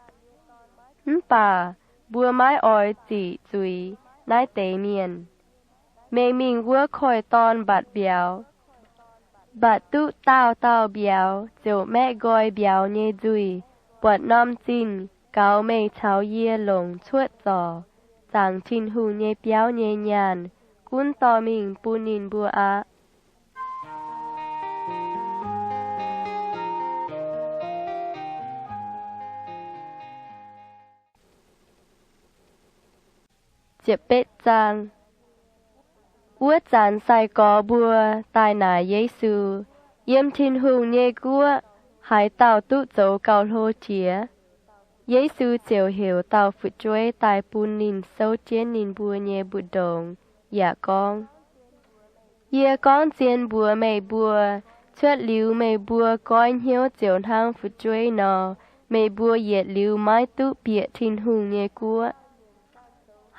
Mv baac mbuo maiv oix zic zuiz naaiv deix mienh. Meih mingh wuov koiv-dorn mbatc mbiauz. Mbatc duqv daauh dauh mbiauz ziouc maeqv nqoi mbiauz nyei nzuih, buatc norm zinh gaux meih caux yie longc cuotv zorc zaangc Tin-Hungh nyei biauv nyei nyaanh, gunv dorh mingh bun ninh mbuo aqv. Wuov zanc sai-gorx mbuo daaih naaic Yesu, Yiem Tin-Hungh nyei guoqv haaix dauh duqv zoux gauh hlo jiex? Yesu ziouc heuc dauh fu'jueiv daaih bun ninh souv jienv ninh mbuo nyei mbu'ndongx yaac gorngv, Yie gorngv zien mbuox meih mbuo, cuotv liuz meih mbuo goiv hnyouv ziouc hnangv fu'jueiv nor, meih mbuo yietc liuz maiv duqv bieqc Tin-Hungh nyei guoqv.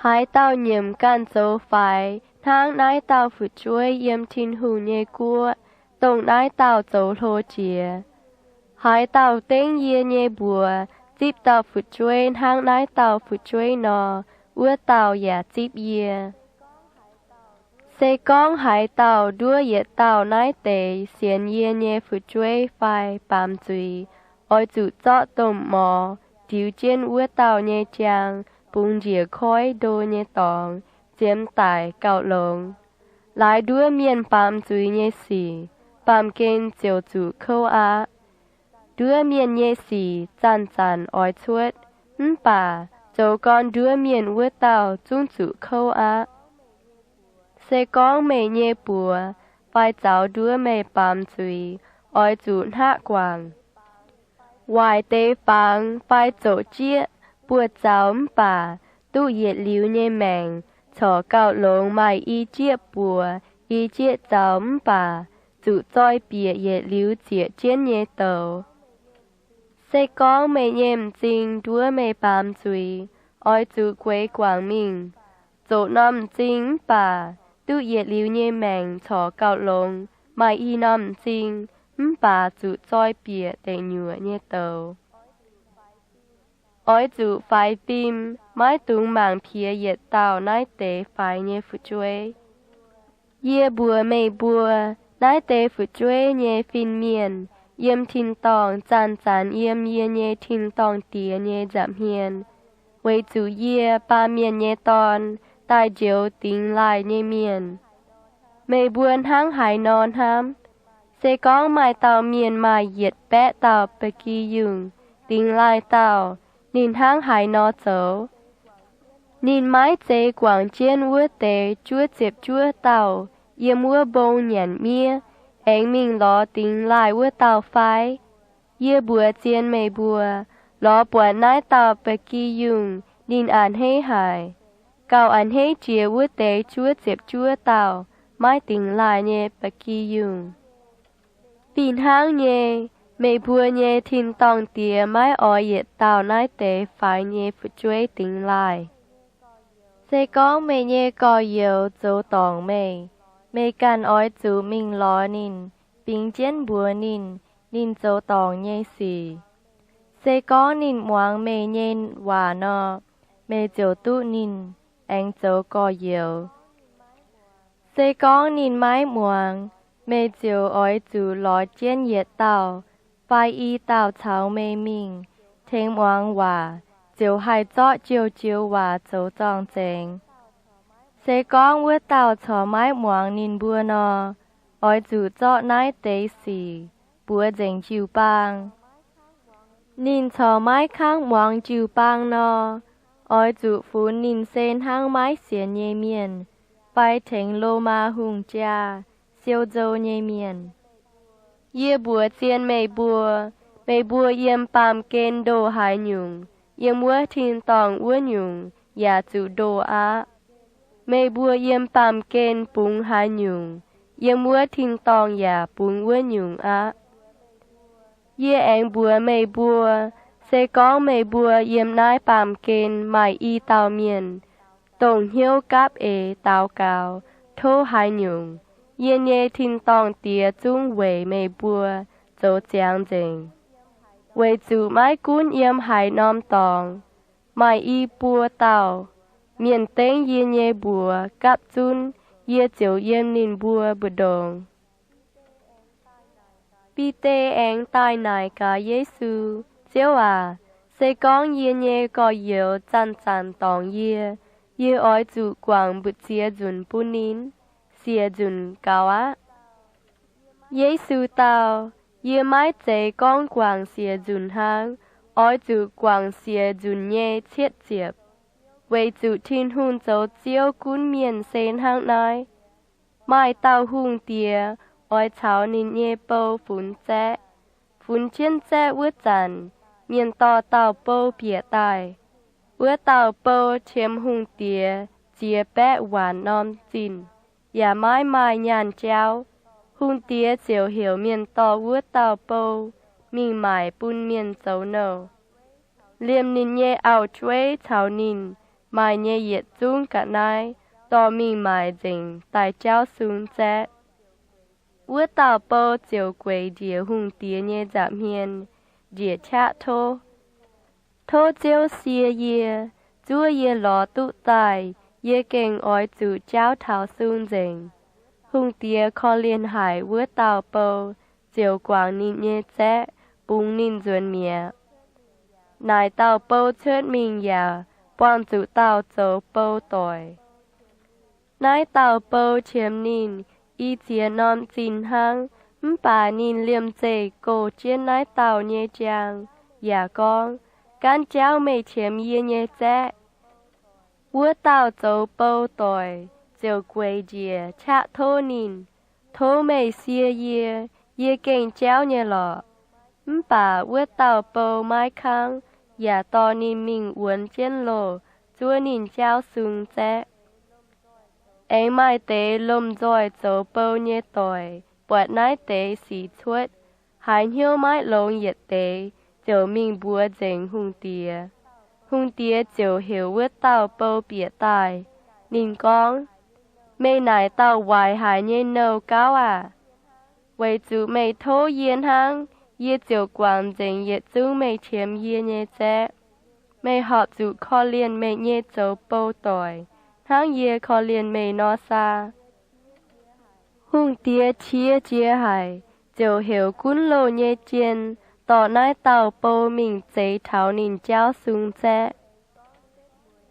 Haaix dauh nyiemc ganh zoux faix hnangv naaiv dauh fu'jueiv yiem Tin-Hungh nyei guoqv, dongh naaiv dauh zoux hlo jiex. Haaix dauh dengv yie nyei mbuox zipv dauh fu'jueiv hnangv naaiv dauh fu'jueiv nor, wuov dauh yaac zipv yie. Se gorngv haaix dauh nduov yietc dauh naaiv deix sienx yie nyei fu'jueiv fai baamz zuiz, oix zuqc zorqv domh morz diux jienv wuov dauh nyei jaang, bungx njiec koiv ndo nyei dorngx, ziemx daic gauh longx. Laaix nduov mienh baamz zuiz nyei sic, baamh gen ziouc zuqc kouv aqv. Nduov mienh nyei sic zanc-zanc oix cuotv, mv baac zoux gorn nduov mienh wuov dauh zungv zuqc kouv aqv. Se gorngv meih nyei buoz fai zaux nduov meih baamz zuiz, oix zuqc hnaqv guangc. Waaic deix fangx fai zoqc jieqv buoz-zaux mv baac duqv yietc liuz nyei maengc corc gauh longx maaih i jieqv buoz i jieqv zaux mv baac zuqc zoi bieqc yietc liuz zieqc jienv nyei douz. Se gorngv meih nyei m'zing nduov meih baamz zuiz, oix zuqc gueix guangc mingh. Zoqc norm m'zing mv baac duqv yietc liuz nyei maengc corc gauh longx maaih i norm m'zing mv baac zuqc zoi bieqc deic nyuoqc nyei douz. Oix zuqc faix fim, maiv dungx mangc piex yietc dauh naaiv deix faix nyei fu'jueiv. Yie mbuox meih mbuo, naaiv deix fu'jueiv nyei fin-mienh yiem tin-dorngh zanc-zanc yiem yie nyei tin-dorngh Diex nyei nza'hmien, weic zuqc yie, Baamh Mienh nyei Dorn, daaih njoux dingx laaih nyei mienh. Meih mbuo hnangv haaix nor hnamv? Se gorngv maaih dauh mienh maaih yietc baeqv dauh ba'gi yungh, dingx laaih dauh, ninh hnangv haaix nor zoux? Ninh maiv zeiz guangc jienv wuov deix juov ziepc juov dauh yiem wuov mbong nyanc miev, aengx mingh lorz dingx laaih wuov dauh fai? Yie mbuox zien meih mbuo, lorz buatc naaiv dauh ba'gi yungh ninh a'hneiv haic, gauh a'hneiv jiex wuov deix juov ziepc juov dauh maiv dingx laaih nyei ba'gi yungh. Fih hnangv nyei, meih mbuo nyei tin-dorngh Diex maiv oix yietc dauh naaiv deix faix nyei fu'jueiv dingx laaih. Se gorngv meih nyei gorx-youz zoux dorngc meih, meih ganh oix zuqc mingh lorz ninh, bingx jienv mbuox ninh, ninh zoux dorngc nyei sic. Se gorngv ninh muangx meih nyei waac nor, meih ziouc duqv ninh, aengx zoux gorx-youz. Se gorngv ninh maiv muangx, meih ziouc oix zuqc lorz jienv yietc dauh fai i dauh caux meih mingh, tengx muangx waac, ziouc haih zorqv joux-joux waac zoux zorng-zengx. Se gorngv wuov dauh corc maiv muangx ninh mbuo nor, oix zuqc zorqv naaiv deix sic mbuox nzengc jiu-baang. Ninh corc maiv kangv muangx jiu-baang nor, oix zuqc funx ninh se hnangv maiv sienx nyei mienh fai tengx Lomaa hungh jaa siou nzou nyei mienh. Yie mbuox zien meih mbuo, meih mbuo yiem baamh gen ndoh haaix nyungc, yiem wuov tin-dorngh wuov nyungc yaac zuqc ndoh aqv. Meih mbuo yiem baamh gen bungx haaix nyungc, yiem wuov tin-dorngh yaac bungx wuov nyungc aqv. Yie aengx mbuox meih mbuo, se gorngv meih mbuo yiem naaiv baamh gen maaih i dauh mienh, dongh hnyouv gapv eix daux gaux tov haaix nyungc, yie nyei tin-dorngh Diex zungv weic meih mbuo zoux ziangx nzengc. Weic zuqc maiv gunv yiem haaix norm dorngx, maaih i buo dauh mienh dengv yie nyei mbuox gapv zunv, yie ziouc yiem ninh mbuo mbu'ndongx. Bide aengx daaih naaic gaax Yesu, Ziouv aac, se gorngv yie nyei gorx-youz zanc-zanc dorngc yie, yie oix zuqc guangc mbu'ziex nzunc bun ninh? Siec nzunc gaux aqv. Yesu dau, Yie maiv zeiz gorngv guangc siec nzunc hnangv. Oix zuqc guangc siec nzunc nyei cietv ziepc, weic zuqc Tin-Hungh zoux Ziouv gunv mienh se hnangv naaiv. Maaih dauh hungh diex oix caux ninh nyei bou funx zaeqv. Funx jienv zaeqv wuov zanc, mienh dorh dauh bou bieqc daaih. Wuov dauh bou qiemx hungh diex ziex baeqv waanc norm zinh, yaac maiv maaih nyaanh jauv. Hungh diex ziouc heuc mienh dorh wuov dauh bou mingh maaic bun mienh zoux nouh. Liemh ninh nyei auv-jueiv caux ninh maaih nyei yietc zungv ga'naaiv dorh mingh maaic nzengc daaih jauv sung zaeqv. Wuov dauh bou ziouc gueic njiec hungh diex nyei nza'hmien, njiec qaqv tov. Tov Ziouv sie yie, zuov yie lorz duqv daaih, yie gengh oix zuqc jauv taux sung nzengc. Hungh diex korv-lienh haic wuov dauh bou, ziouc guangc ninh nyei zaeqv, bungx ninh nzuonx mi'aqv. Naaic dauh bou cuotv mingh yaac buangh zuqc dauh zoux bou doic. Naaiv dauh bou qiemx ninh i ziex norm zinh hnangv, mv baac ninh liemh zeih goh jienv naaiv dauh nyei njang, yaac gorngv, Gaanv jauv meih qiemx yie nyei zaeqv. Wuov dauh zoux bou doic ziouc gueic njiec qaqv tov ninh, Tov meih sie yie, yie gengh jauv nyei lorqc. Mv baac wuov dauh bou maiv kangv, yaac dorh ninh mingh wuonx jienv loh, zuov ninh jauv sung zaeqv. Aengx maaih deix lomh nzoih zoux bou nyei doic buatc naaiv deix sic cuotv, haiz hnyouv maiv longx yietc deix, ziouc mingh mbuox nzengc hungh diex. Hungh diex ziouc heuc wuov dauh bou bieqc daaih. Ninh gorngv, Meih naaic dauh waaic haic nyei nouh gauv aah! Weic zuqc meih tov yie hnangv, yie ziouc guangc nzengc yietc zungv meih qiemx yie nyei zaeqv. Meih horpc zuqc korv-lienh meih nyei zoux bou doic hnangv yie korv-lienh meih nor saa. Hungh diex qiex jiez haic, ziouc heuc gunv loh nyei jien dorh naaiv dauh bou mingh zeix taux ninh jauv sung zaeqv.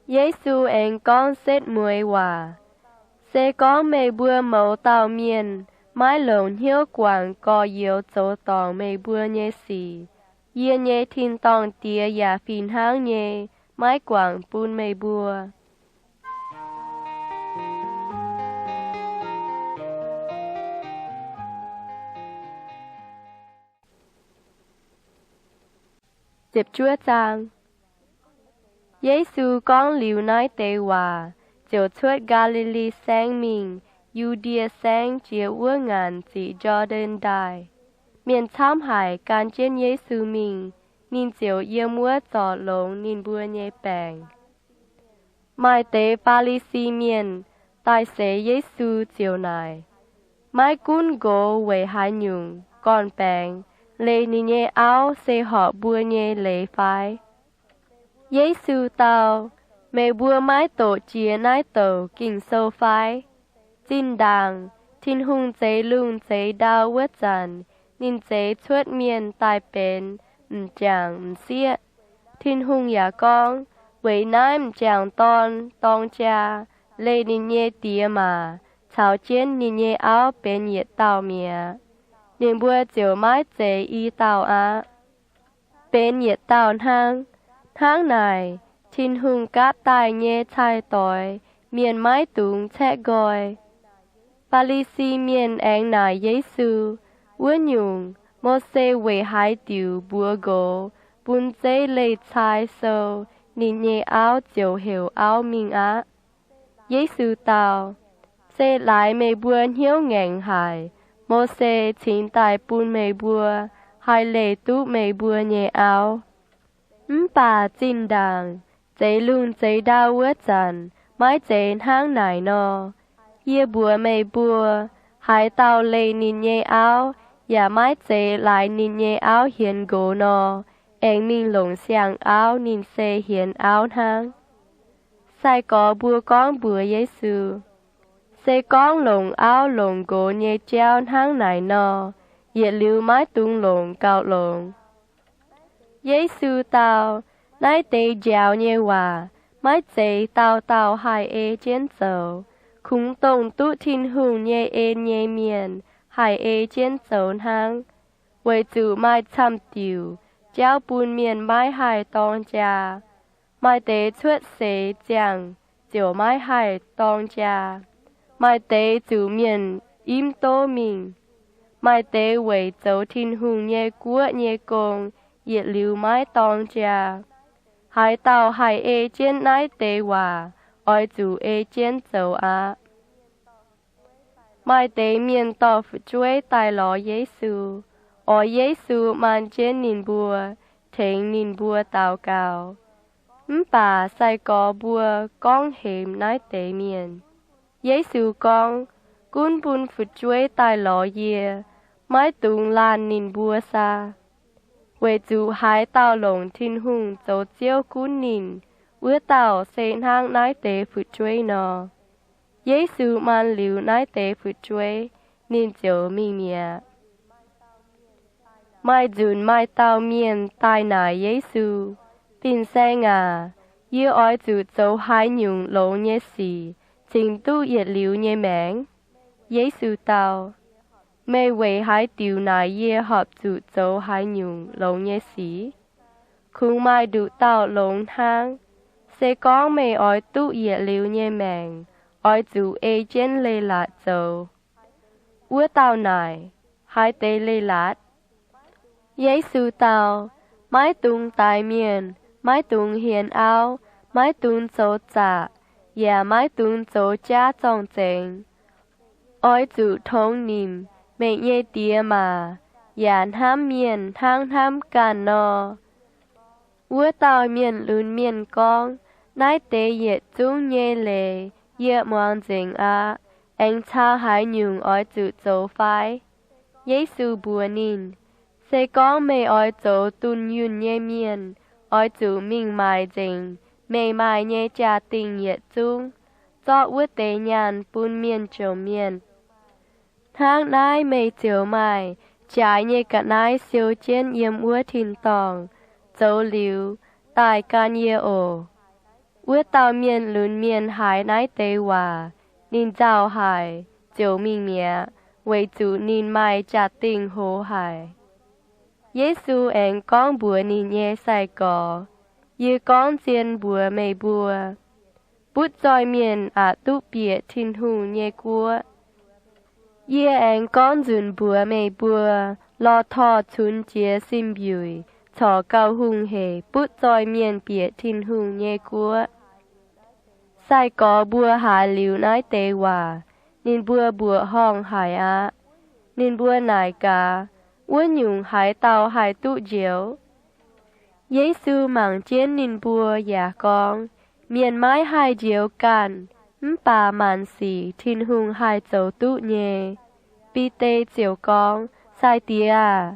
Yesu aengx gorngv setv mueiz waac, Se gorngv meih mbuo mouz dauh mienh maiv longc hnyouv guangc gorx-youz zoux dorngc meih mbuo nyei sic. Yie nyei tin-dorngh Diex yaac fih hnangv nyei maiv guangc bun meih mbuo. Yesu gorngv liuz naaiv deix waac, ziouc cuotv Gaa^li^li Saengv mingh Yu^ndie Saengv jiex wuov ngaanc ziqc Njor^ndaen Ndaaih. Mienh camv haic gan jienv Yesu mingh, ninh ziouc yiem wuov zorc longx ninh mbuo nyei baengc. Maaih deix Faa^li^si Mienh daaih seix Yesu ziouc naaic, Maiv gunv nqox weic haaix nyungc gorn-baengx leih ninh nyei auv se horpc mbuo nyei leiz fai? Yesu dau, Meih mbuo maiv doqc jiex naaiv douc Ging-Sou fai? Zinh ndaangc Tin-Hungh zeix lungh zeix ndau wuov zanc, ninh zeix cuotv mienh daaih benx m'jangc m'sieqv. Tin-Hungh yaac gorngv, Weic naaiv m'jangc dorn dorng jaa, leih ninh nyei diex maac caux jienv ninh nyei auv benx yietc dauh mi'aqv. Ninh mbuo ziouc maiv zeiz i dauh aqv. Benx yietc dauh hnangv. Hnangv naaic, Tin-Hungh gaatv daaih nyei cai-doix mienh maiv dungx caeqv nqoi. Faa^li^si Mienh aengx naaic Yesu, Wuov nyungc, Mose weic haaix diuc mbuox nqox bun zeiv leih cai sou, ninh nyei auv ziouc heuc auv mingh aqv? Yesu dau, Se laaix meih mbuo hnyouv ngaengc haic, Mose cingx daaih bun meih mbuo haih leih duqv meih mbuo nyei auv. Mv baac zinh ndaangc zeix lungh zeix ndau wuov zanc maiv zeiz hnangv naaic nor. Yie mbuox meih mbuo, haaix dauh leih ninh nyei auv yaac maiv zeiz laaix ninh nyei auv hienx nqox nor, aengx mingh longc siang-auv ninh se hienx auv hnangv. Sai-gorx mbuo gorngv mbuox Yesu, Se gorngv longc auv longc nqox nyei jauv hnangv naaic nor, yietc liuz maiv dungx longc gauh longx. Yesu dau, Naaiv deix njaaux nyei waac maiv zeiz dauh dauh haih ei jienv zoux. Kungx dongh duqv Tin-Hungh nyei en nyei mienh haih ei jienv zoux hnangv. Weic zuqc maaih camv-diuc jauv bun mienh maiv haih dorng jaa. Maaih deix cuotv seix ziangh ziouc maiv haih dorng jaa. Maaih deix zuqc mienh imv dov mingh. Maaih deix weic zoux Tin-Hungh nyei guoqv nyei gong yietc liuz maiv dorng jaa. Haaix dauh haih ei jienv naaiv deix waac oix zuqc ei jienv zoux aqv. Maaih deix mienh dorh fu'jueiv daaih lorz Yesu, oix Yesu maan jienv ninh mbuo, tengx ninh mbuo daux gaux. Mv baac sai-gorx mbuo gorngv hemx naaiv deix mienh. Yesu gorngv, Gunv bun fu'jueiv daaih lorz yie, maiv dungx laanh ninh mbuo saa. Weic zuqc haaix dauh longc Tin-Hungh zoux Ziouv gunv ninh, wuov dauh se hnangv naaiv deix fu'jueiv nor. Yesu maan liuz naaiv deix fu'jueiv, ninh ziouc mingh mi'aqv. Maaih nzunc maaih dauh mienh daaih naaic Yesu, Fin-Saeng aac, yie oix zuqc zoux haaix nyungc longx nyei sic cingx duqv yietc liuz nyei maengc? Yesu dau, Meih weic haaix diuc naaic yie horpc zuqc zoux haaix nyungc longx nyei sic? Kungx maaih nduqc dauh longx hnangv. Se gorngv meih oix duqv yietc liuz nyei maengc, oix zuqc ei jienv leiz-latc zoux. Wuov dauh naaic, Haaix deix leiz-latc? Yesu dau, Maiv dungx daix mienh, maiv dungx hienx auv, maiv dungx zoux zaqc, yaac maiv dungx zoux jaav zorng-zengx. Oix zuqc tongx nimc meih nyei diex maac, yaac hnamv mienh hnangv hnamv ganh nor. Wuov dauh mienh lunx mienh gorngv, Naaiv deix yietc zungv nyei leiz yie muangx nzengc aqv. Aengx cau haaix nyungc oix zuqc zoux fai? Yesu mbuox ninh, Se gorngv meih oix zoux dunh yunh nyei mienh, oix zuqc mingh maaic nzengc meih maaih nyei jaa-dingh yietc zungv, zorqv wuov deix nyaanh bun mienh jomc mienh. Hnangv naaiv meih ziouc maaih jaaix nyei ga'naaiv siou jienv yiem wuov tin-dorngh. Zoux liuz, daaih gan yie oc. Wuov dauh mienh lunx mienh haiz naaiv deix waac, ninh nzauh haic, ziouc mingh mi'aqv. weic zuqc ninh maaih jaa-dingh hoz haic. Yesu aengx gorngv mbuox ninh nyei sai-gorx, Yie gorngv zien mbuox meih mbuo, butv zoih mienh aqc duqv bieqc Tin-Hungh nyei guoqv. Yie aengx gorngv nzunc mbuox meih mbuo, lorh torh cunx jiez sin-mbiuic corc gauh hungh heic butv zoih mienh bieqc Tin-Hungh nyei guoqv. Sai-gorx mbuo haiz liuz naaiv deix waac, ninh mbuo mbuoqc horngh haic aqv. Ninh mbuo naaic gaax, Wuov nyungc, haaix dauh haih duqv njoux? Yesu mangc jienv ninh mbuo yaac gorngv, Mienh maiv haih njoux ganh, mv baac maanc sic Tin-Hungh haih zoux duqv nyei. Bide ziouc gorngv, Sai-Diex aah!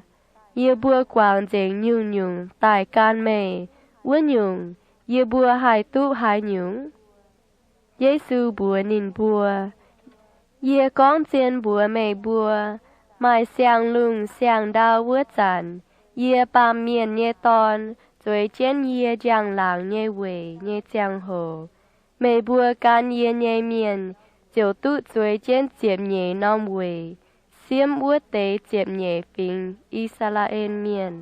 Yie mbuo guangc nzengc nyungc-nyungc daaih gan meih. Wuov nyungc, yie mbuo haih duqv haaix nyungc? Yesu mbuox ninh mbuo, Yie gorngv zien mbuox meih mbuo, maaih siang-lungh siang-ndau wuov zanc, yie, Baamh Mienh nyei Dorn, zueiz jienv yie njang-laangc nyei weic nyei ziangh hoc, meih mbuo gan yie nyei mienh ziouc duqv zueiz jienv ziepc nyeic norm weic, siemv wuov deix ziepc nyeic fingx, I^saa^laa^en Mienh.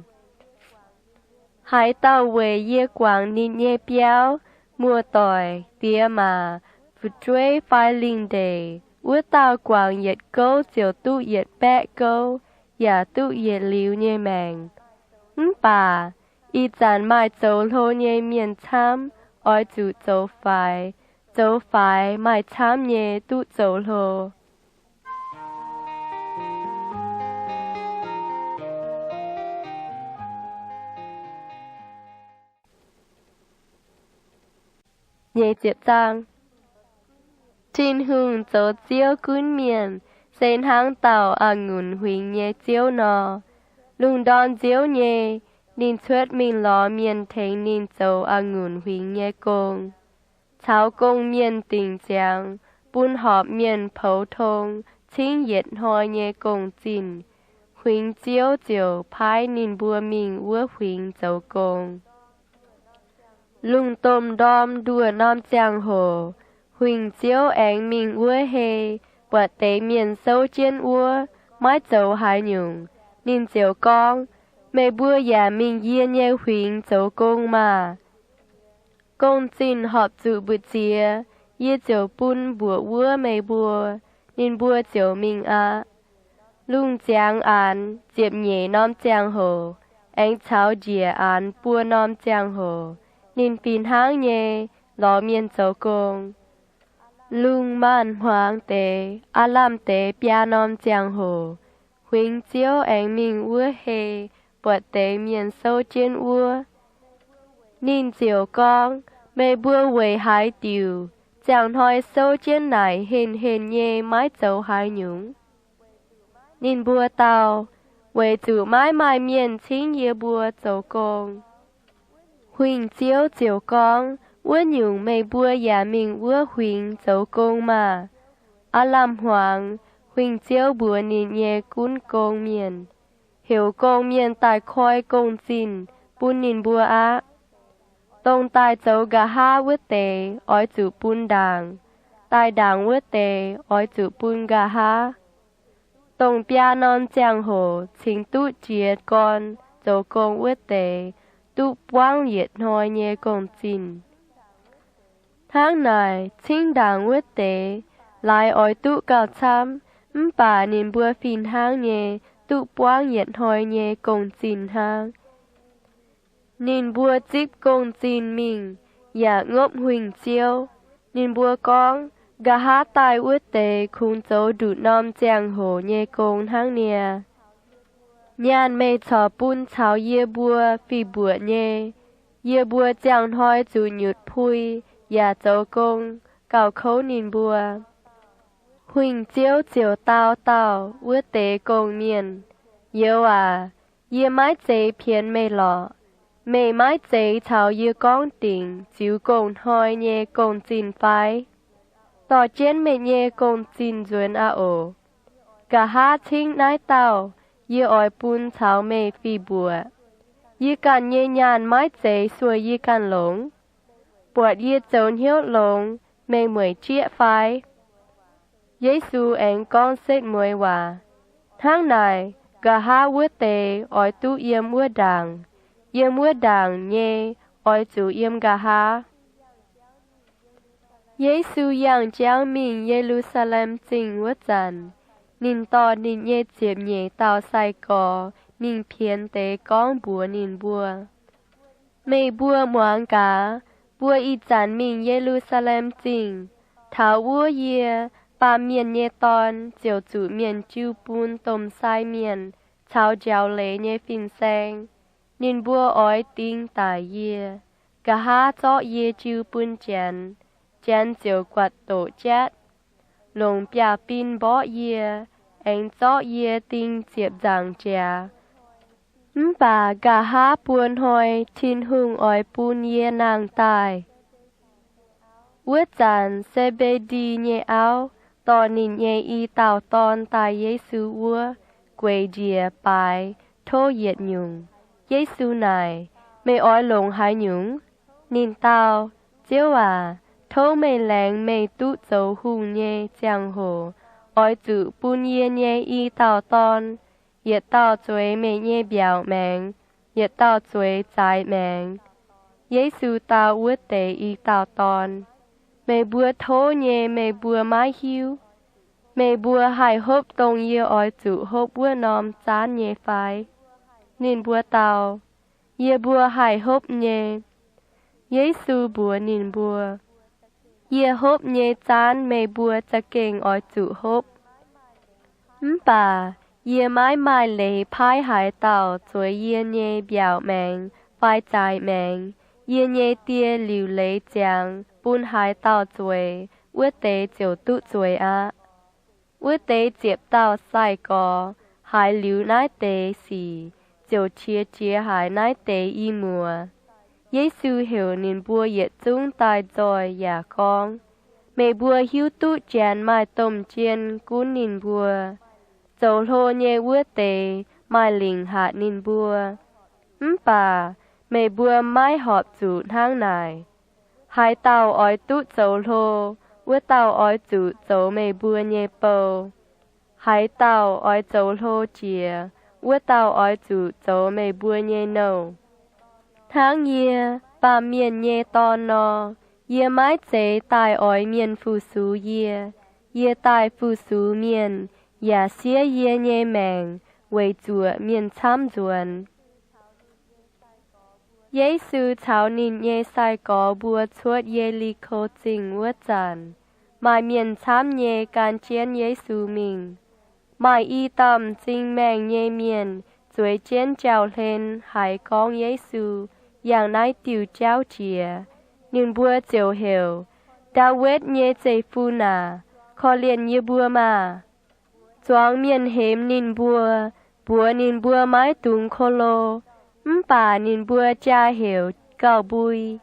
Haaix dauh weic yie guangc ninh nyei biauv, muoz-doic, diex maac, fu'jueiv fai lingh ndeic, wuov dauh guangc yietc gouv ziouc duqv yietc baeqv gouv, yaac duqv yietc liuz nyei maengc. Mv baac ih zanc maaih zoux hlo nyei mienh camv, oix zuqc zoux faix. Zoux faix maaih camv nyei duqv zoux hlo. Tin-Hungh zoux Ziouv gunv mienh se hnangv dauh a'ngunc huingx nyei ziouv nor. Lungh ndorm nziouv nyei, ninh cuotv mingh lorz mienh tengx ninh zoux a'ngunc huingx nyei gong. Caux gong-mienh dingc ziangx, bun horpc mienh poux tong cingv yietc hnoi nyei gong-zinh, huingx ziouv ziouc paaiv ninh mbuo mingh wuov huingx zoux gong. Lungh domh ndorm nduoh norm ziangh hoc, huingx ziouv aengx mingh wuov hei, buatc deix mienh souv jienv wuov, maiv zoux haaix nyungc. Ninh ziouc gorngv, Meih mbuo yaac mingh yie nyei huingx zoux gong maah! Gong-zinh horpc zuqc mbu'ziex, yie ziouc bun mbuoqc wuov meih mbuo. Ninh mbuo ziouc mingh aqv. Lungh ziangx aanx ziepc nyeic norm ziangh hoc, aengx caux njiec aanx buo norm ziangh hoc, ninh fih hnangv nyei lorz mienh zoux gong. Lungh maanz-hmuangx deix aav lamh deix biaa norm ziangh hoc, huingx ziouv aengx mingh wuov hei, buatc deix mienh souv jienv wuov. Ninh ziouc gorngv, Meih mbuo weic haaix diuc ziangh hnoi souv jienv naaic henh-henh nyei maiv zoux haaix nyungc? Ninh mbuo dau, Weic zuqc maiv maaih mienh cingv yie mbuo zoux gong. Huingx ziouv ziouc gorngv, Wuov nyungc, meih mbuo yaac mingh wuov huingx zoux gong maah! Aav lamh hmuangx, huingx ziouv mbuox ninh nyei gunv gong-mienh, Heuc gong-mienh daaih koi gong-zinh bun ninh mbuo aqv. Dongh daaih zoux nqa'haav wuov deix oix zuqc bun ndaangc. Daaih ndaangc wuov deix oix zuqc bun nqa'haav. Dongh biaa norm ziangh hoc cingx duqv jiez gorn zoux gong wuov deix duqv buangv yietc hnoi nyei gong-zinh. Hnangv naaic, cingv ndaangc wuov deix laaix oix duqv gauh camv, mv baac ninh mbuo fih hnangv nyei duqv buangv yietc hnoi nyei gong-zinh hnangv. Ninh mbuo zipv gong-zinh mingh yaac ngopv huingx ziouv. Ninh mbuo gorngv, Nqa'haav daaih wuov deix kungx zoux nduqc norm ziangh hoc nyei gong hnangv niaa. Nyaanh meih corc bun caux yie mbuo fih mbuoqc nyei. Yie mbuo ziangh hnoi zuqc nyutc pui yaac zoux gong gauh kouv ninh mbuo. Huingx ziouv ziouc dau dauh wuov deix gong-mienh, Youz aac, yie maiv zeiz pienx meih lorqc. Meih maiv zeiz caux yie gorngv dingc ziux gong-hnoi nyei gong-zinh fai? Dorh jienv meih nyei gong-zinh nzuonx aqv oc. Nqa'haav cingv naaiv dauh yie oix bun caux meih fih mbuoqc. Yie ganh nyei nyaanh maiv zeiz sueih yie ganh longx. Buatc yie zoux hnyouv longx, meih mueic jieqv fai? Yesu aengx gorngv setv mueiz waac, Hnangv naaic, nqa'haav wuov deix oix duqv yiem wuov ndaangc. Yiem wuov ndaangc nyei oix zuqc yiem nqa'haav. Yesu yangh jauv mingh Ye^lu^saa^lem Zingh wuov zanc, ninh dorh ninh nyei ziepc nyeic dauh sai-gorx mingh pienx deix gorngv mbuox ninh mbuo, Meih mbuo muangx gaax. Mbuo ih zanc mingh Ye^lu^saa^lem Zingh. Taux wuov yie, Baamh Mienh nyei Dorn, ziouc zuqc mienh jiu bun domh sai mienh caux njaaux leiz nyei fin-saeng. Ninh mbuo oix dingx daic yie, nqa'haav zorqv yie jiu bun Janx. Janx ziouc guatc doqc jatv, longc biaav-bin mborqv yie, aengx zorqv yie ding ziepc nzaangc jaax. Mv baac nqa'haav buo hnoi Tin-Hungh oix bun yie nangh daaih. Wuov zanc Se^mbe^ndi nyei auv dorh ninh nyei i dauh dorn daaih Yesu wuov, gueic njiec baaix tov yietc nyungc. Yesu naaic, Meih oix longc haaix nyungc? Ninh dau, Ziouv aac, tov meih laengz meih duqv zoux hungh nyei ziangh hoc oix zuqc bun yie nyei i dauh dorn yietc dauh zueiz meih nyei mbiaauc maengx, yietc dauh zueiz zaaix maengx. Yesu dau wuov deix i dauh dorn, Meih mbuo tov nyei meih mbuo maiv hiuv. Meih mbuo haih hopv dongh yie oix zuqc hopv wuov norm zaanv nyei fai? Ninh mbuo dau, Yie mbuo haih hopv nyei. Yesu mbuox ninh mbuo, Yie hopv nyei zaanv meih mbuo za'gengh oix zuqc hopv. Mv baac yie maiv maaih leiz paaiv haaix dauh zueiz yie nyei mbiaauc maengx fai zaaix maengx. Yie nyei Die liuc leiz ziangx bun haaix dauh zueiz, wuov deix ziouc duqv zueiz aqv. Wuov deix ziepc dauh sai-gorx haiz liuz naaiv deix sic ziouc qiex jiez haic naaiv deix i muoz. Yesu heuc ninh mbuo yietc zungv daaih nzoih yaac gorngv, Meih mbuo hiuv duqv Janx maaih domh jien gunv ninh mbuo. Zoux hlo nyei wuov deix maaih lingc hatc ninh mbuo. Mv baac meih mbuo maiv horpc zuqc hnangv naaic. Haaix dauh oix duqv zoux hlo, wuov dauh oix zuqc zoux meih mbuo nyei bou. Haaix dauh oix zoux hlo jiex, wuov dauh oix zuqc zoux meih mbuo nyei nouh. Hnangv yie, Baamh Mienh nyei Dorn, nor, yie maiv zeiz daaih oix mienh fu-sux yie. Yie daaih fu-sux mienh yaac siev yie nyei maengc weic zuoqc mienh camv nzuonx. Yesu caux ninh nyei sai-gorx mbuo cuotv Ye^li^ko Zingh wuov zanc, maaih mienh camv nyei gan jienv Yesu mingh. Maaih i dauh m'zing maengh nyei mienh zueiz jienv jauv-hlen haiz gorngv Yesu yangh naaiv diuh jauv jiex. Ninh mbuo ziouc heuc, Ndaawitv nyei Zeiv-Fun aac, korv-lienh yie mbuo maah! Zuangx mienh hemx ninh mbuo, mbuox ninh mbuo maiv dungx ko lo. Mv baac ninh mbuo jaa heuc gauh mbui,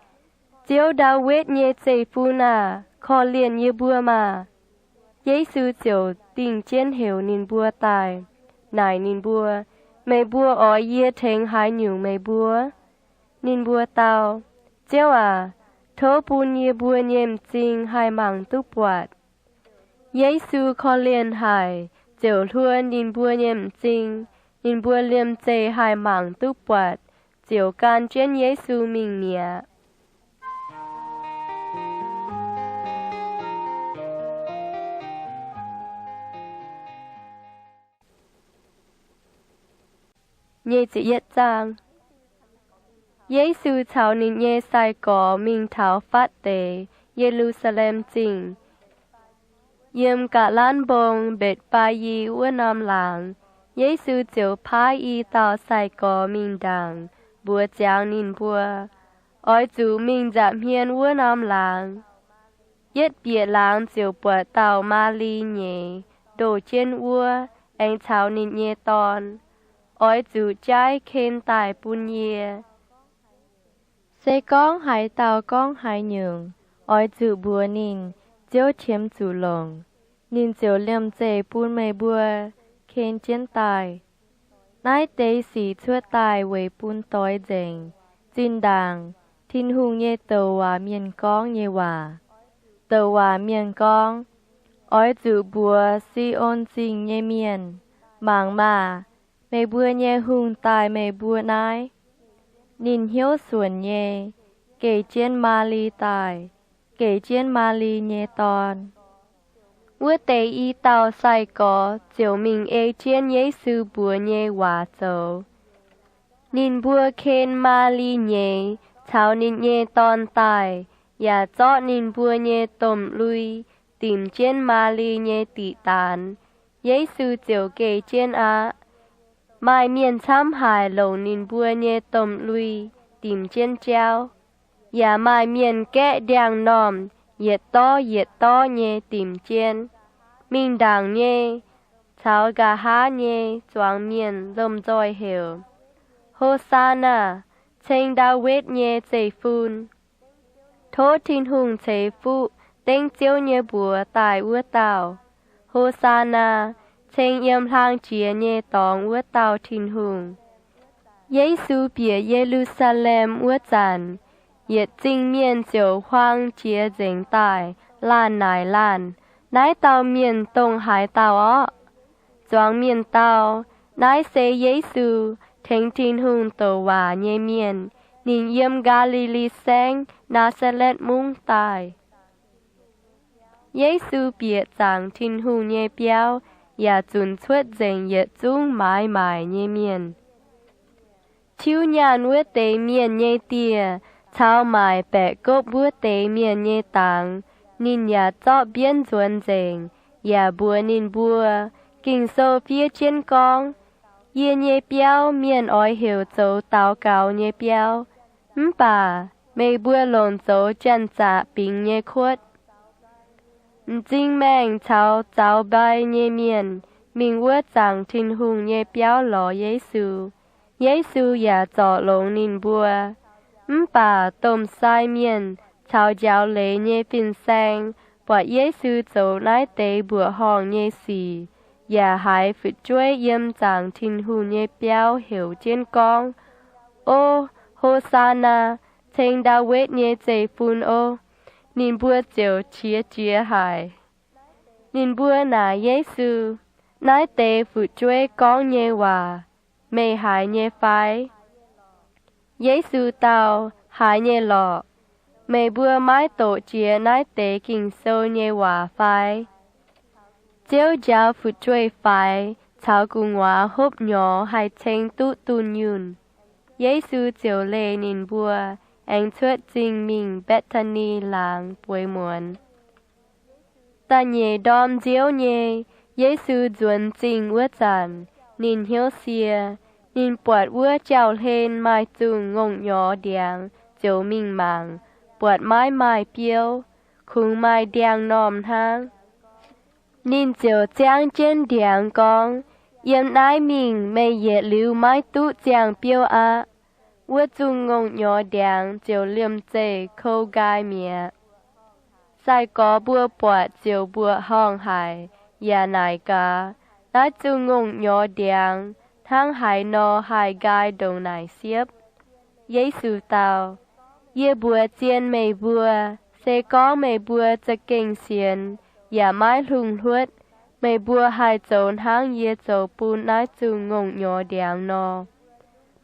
Ziouv, Ndaawitv nyei Zeiv-Fun aah! Korv-lienh yie mbuo maah! Yesu ziouc dingh jienv heuc ninh mbuo daaih, naaic ninh mbuo, Meih mbuo oix yie tengx haaix nyungc meih mbuo? Ninh mbuo dau, Ziouv aac, tov bun yie mbuo nyei m'zing haih mangc duqv buatc. Yesu korv-lienh haic, ziouc hluo ninh mbuo nyei m'zing. Ninh mbuo liemh zeih haih mangc duqv buatc, ziouc gan jienv Yesu mingh mi'aqv. Yesu caux ninh nyei sai-gorx mingh taux fatv deix Ye^lu^saa^lem Zingh. Yiem Ga'lanv Mbong, Mbetc^faa^yi, wuov norm laangz, Yesu ziouc paaiv i dauh sai-gorx mingh ndaangc, mbuox ziangx ninh mbuo, Oix zuqc mingh nza'hmien wuov norm laangz. Yietv bieqc laangz ziouc buatc dauh Maali nyeic ndoh jienv wuov, aengx caux ninh nyei dorn, Oix zuqc jaaiv ken daaih bun yie. Se gorngv haaix dauh gorngv haaix nyungc, oix zuqc mbuox ninh, Ziouv qiemx zuqc longc, ninh ziouc liemh zeih bun meih mbuo ken jienv daaih. Naaiv deix sic cuotv daaih weic bun doix nzengc, zinh ndaangc Tin-Hungh nyei douc waac mienh gorngv nyei waac. Douc waac mienh gorngv, Oix zuqc mbuox Si^on Zingh nyei mienh, Mangc maah! Meih mbuo nyei Hungh daaih meih mbuo naaiv. Ninh hnyouv suonc nyei, geh jienv Maali daaih, geh jienv Maali nyei dorn. Wuov deix i dauh sai-gorx ziouc mingh ei jienv Yesu mbuox nyei waac zoux. Ninh mbuo ken Maali nyeiz caux ninh nyei dorn daaih, yaac zorqv ninh mbuo nyei domh lui dimc jienv Maali nyei diqc daanx. Yesu ziouc geh jienv aqv. Maaih mienh camv haic longc ninh mbuo nyei domh lui dimc jienv jauv, yaac maaih mienh gaeqv ndiangx-normh yietc dorv yietc dorv nyei dimc jienv. Mingh ndaangc nyei caux nqa'haav nyei zuangx mienh lomh nzoih heuc, Hosaanaa! Ceng Ndaawitv nyei zeiv-fun! Tov Tin-Hungh ceix fuqv dengv Ziouv nyei mbuox daaih wuov dauh! Hosaanaa! Ceng yiem hlang jiex nyei dorngx wuov dauh Tin-Hungh! Yesu bieqc Ye^lu^saa^lem wuov zanc, yietc zingh mienh ziouc huaang jiex nzengc daaih laanh naaic laanh, Naaiv dauh mienh dongh haaix dauh orqv? Zuangx mienh dau, Naaiv se Yesu, tengx Tin-Hungh douc waac nyei mienh. Ninh yiem Gaa^li^li Saengv, Naa^saa^letv Mungv, daaih. Yesu bieqc zaangc Tin-Hungh nyei biauv yaac zunc cuotv nzengc yietc zungv maaiz maaic nyei mienh. Tiuv nyaanh wuov deix mienh nyei dieh caux maaic baeqc gopv wuov deix mienh nyei dangx ninh yaac zorqv mbienv nzuonx nzengc, yaac mbuox ninh mbuo, Ging-Sou fiev jienv gorngv, Yie nyei biauv mienh oix heuc zoux daux gaux nyei biauv. Mv baac meih mbuo longc zoux janx-zaqc bingx nyei kuotv. M'zing maengh caux zaux mbai nyei mienh mingh wuov zaangc Tin-Hungh nyei biauv lorz Yesu. Yesu yaac zorc longx ninh mbuo. Mv baac domh sai mienh caux njaaux leiz nyei fin-saeng buatc Yesu zoux naaiv deix mbuoqc horngh nyei sic, yaac haiz fu'jueiv yiem zaangc Tin-Hungh nyei biauv heuc jienv gorngv, O, Hosaanaa! Ceng Ndaawitv nyei zeiv-fun ov! Ninh mbuo ziouc qiex jiez haic. Ninh mbuo naaic Yesu, Naaiv deix fu'jueiv gorngv nyei waac meih haiz nyei fai? Yesu dau, Haiz nyei lorqc. Meih mbuo maiv doqc jiex naaiv deix Ging-Sou nyei waac fai? Ziouv njaaux fu'jueiv-faix caux gu'nguaaz hopv nyorx haih ceng duqv dunh yunh. Yesu ziouc leih ninh mbuo aengx cuotv zingh mingh Mbetc^taa^ni Laangz bueix muonz. Da'nyeic ndorm nziouv nyei, Yesu nzuonx zingh wuov zanc, ninh hnyouv sie. Ninh buatc wuov jauv-hlen maaih zungh ngongh nyorx ndiangx ziouc mingh mangc, buatc maiv maaih biouv, kungx maaih ndiangx-normh hnangv. Ninh ziouc ziangv jienv ndiangx gorngv, Yiem naaiv mingh meih yietc liuz maiv duqv ziangh biouv aqv. Wuov zungh ngongh nyorx ndiangx ziouc liemh zeih kou nqaai mi'aqv. Sai-gorx mbuo buatc ziouc mbuoqc horngh haic yaac naaic gaax, Naaiv zungh ngongh nyorx ndiangx hnangv haaix nor haih nqaai ndongc naaic siepv? Yesu dau, Yie mbuox zien meih mbuo, se gorngv meih mbuo za'gengh sienx yaac maiv hlungh hluotv, meih mbuo haih zoux hnangv yie zoux bun naaiv zungh ngongh nyorx ndiangx nor.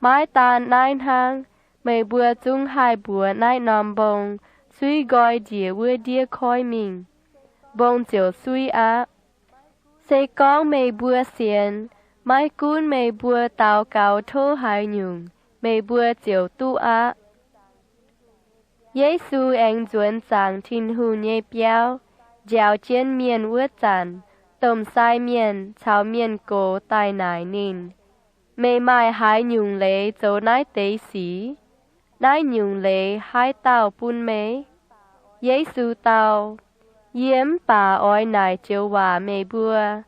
Maiv daan naaiv hnangv, meih mbuo zungv haih mbuox naaiv norm mbong, Suiv nqoi njiec wuov ndiev koiv mingh, mbong ziouc suiv aqv. Se gorngv meih mbuo sienx, maiv gunv meih mbuo daux gaux tov haaix nyungc, meih mbuo ziouc duqv aqv. Yesu aengx nzuonx zaangc Tin-Hungh nyei biauv, njaaux jienv mienh wuov zanc, domh sai mienh caux mienh gox daaih naaic ninh, Meih maaih haaix nyungc leiz zoux naaiv deix sic? Naaiv nyungc leiz haaix dauh bun meih? Yesu dau, Yie mv baac oix naaic joux waac meih mbuo.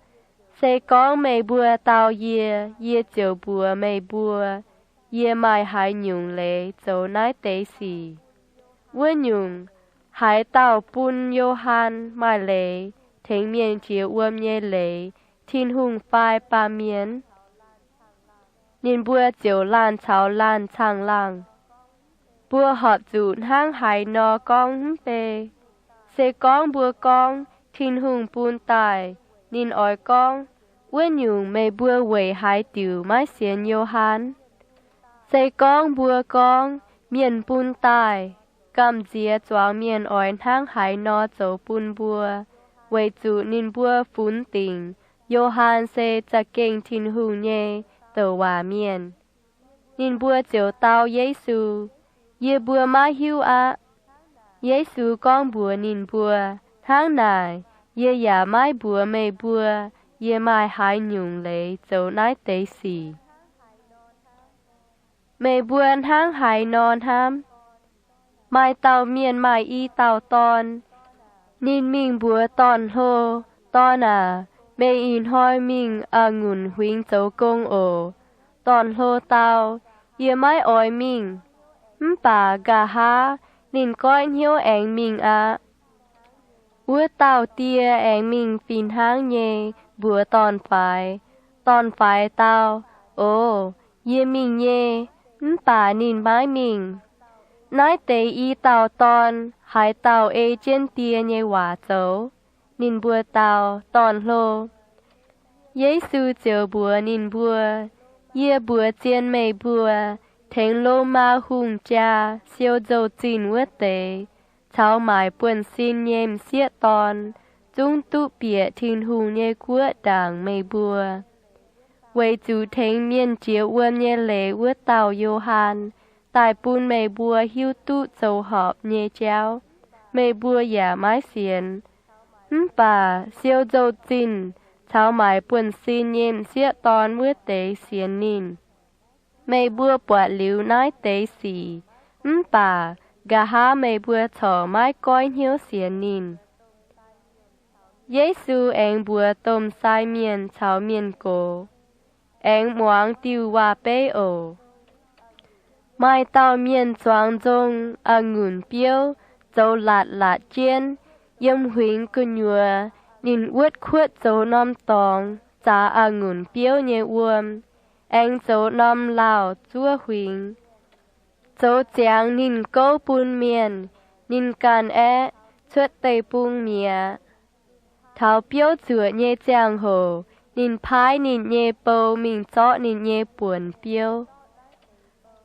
Se gorngv meih mbuo dau yie, yie ziouc mbuox meih mbuo, yie maaih haaix nyungc leiz zoux naaiv deix sic. Wuov nyungc, haaix dauh bun Yo^han maaih leiz tengx mienh jiex wuom nyei leiz, Tin-Hungh fai baamh mienh? Ninh mbuo ziouc laanh caux laanh caangh laangh, Mbuo horpc zuqc hnangv haaix nor gorngv mv bei? Se gorngv mbuo gorngv, Tin-Hungh bun daaih. Ninh oix gorngv, Wuov nyungc meih mbuo weic haaix diuc maiv sienx Yo^han? Se gorngv mbuo gorngv, '¡Mienh bun daaih!' gamh nziex zuangx mienh oix hnangv haaix nor zoux bun mbuo, weic zuqc ninh mbuo funx dingc Yo^han se za'gengh Tin-Hungh nyei douc waac mienh, ninh mbuo ziouc dau Yesu, Yie mbuo maiv hiuv aqv. Yesu gorngv mbuox ninh mbuo, Hnangv naaic, yie yaac maiv mbuox meih mbuo yie maaih haaix nyungc leiz zoux naaiv deix sic. Meih mbuo hnangv haaix nor hnamv? Maaih dauh mienh maaih i dauh dorn. Ninh mingh mbuox dorn-hlo, Dorn aac, meih ih hnoi mingh a'ngunc huingx zoux gong oc. Dorn-hlo dau, Yie maiv oix mingh. Mv baac nqa'haav ninh goiv hnyouv aengx mingh aqv. Wuov dauh die aengx mingh fih hnangv nyei mbuox dorn-faix. Dorn-faix dau, Oc, yie mingh nyei. Mv baac ninh maiv mingh. Naaiv deix i dauh dorn haaix dauh ei jienv die nyei waac zoux? Ninh mbuo dau, Dorn-hlo. Yesu ziouc mbuox ninh mbuo, Yie mbuox zien meih mbuo, tengx Lomaa hungh jaa siou nzou-zinh wuov deix caux maaic buonv-sin nyei m'sieqv dorn zungv duqv bieqc Tin-Hungh nyei guoqv ndaangc meih mbuo. Weic zuqc tengx mienh jiex wuom nyei leiz wuov dauh Yo^han daaih bun meih mbuo hiuv duqv zoux horpc nyei jauv, meih mbuo yaac maiv sienx. Mv baac siou nzou-zinh caux maaic buonv-sin nyei m'sieqv dorn wuov deix sienx ninh. Meih mbuo buatc liuz naaiv deix sic, mv baac nqa'haav meih mbuo corc maiv goiv hnyouv sienx ninh. Yesu aengx mbuox domh sai mienh caux mienh gox, Aengx muangx diuh waac-beiv oc. Maaih dauh mienh zuangx nzong a'ngunc biouv zoux latc latc jienv. Yiem huingx gu'nyuoz ninh wuotv kuotv zoux norm dorngx zaax a'ngunc biouv nyei wuom, aengx zoux norm lauh zuov huingx. Zoux ziangx ninh gouv bun mienh, ninh ganh aeqv, cuotv deic-bung mi'aqv. Taux biouv zuoqc nyei ziangh hoc ninh paaiv ninh nyei bou mingh zorqv ninh nyei buonc biouv.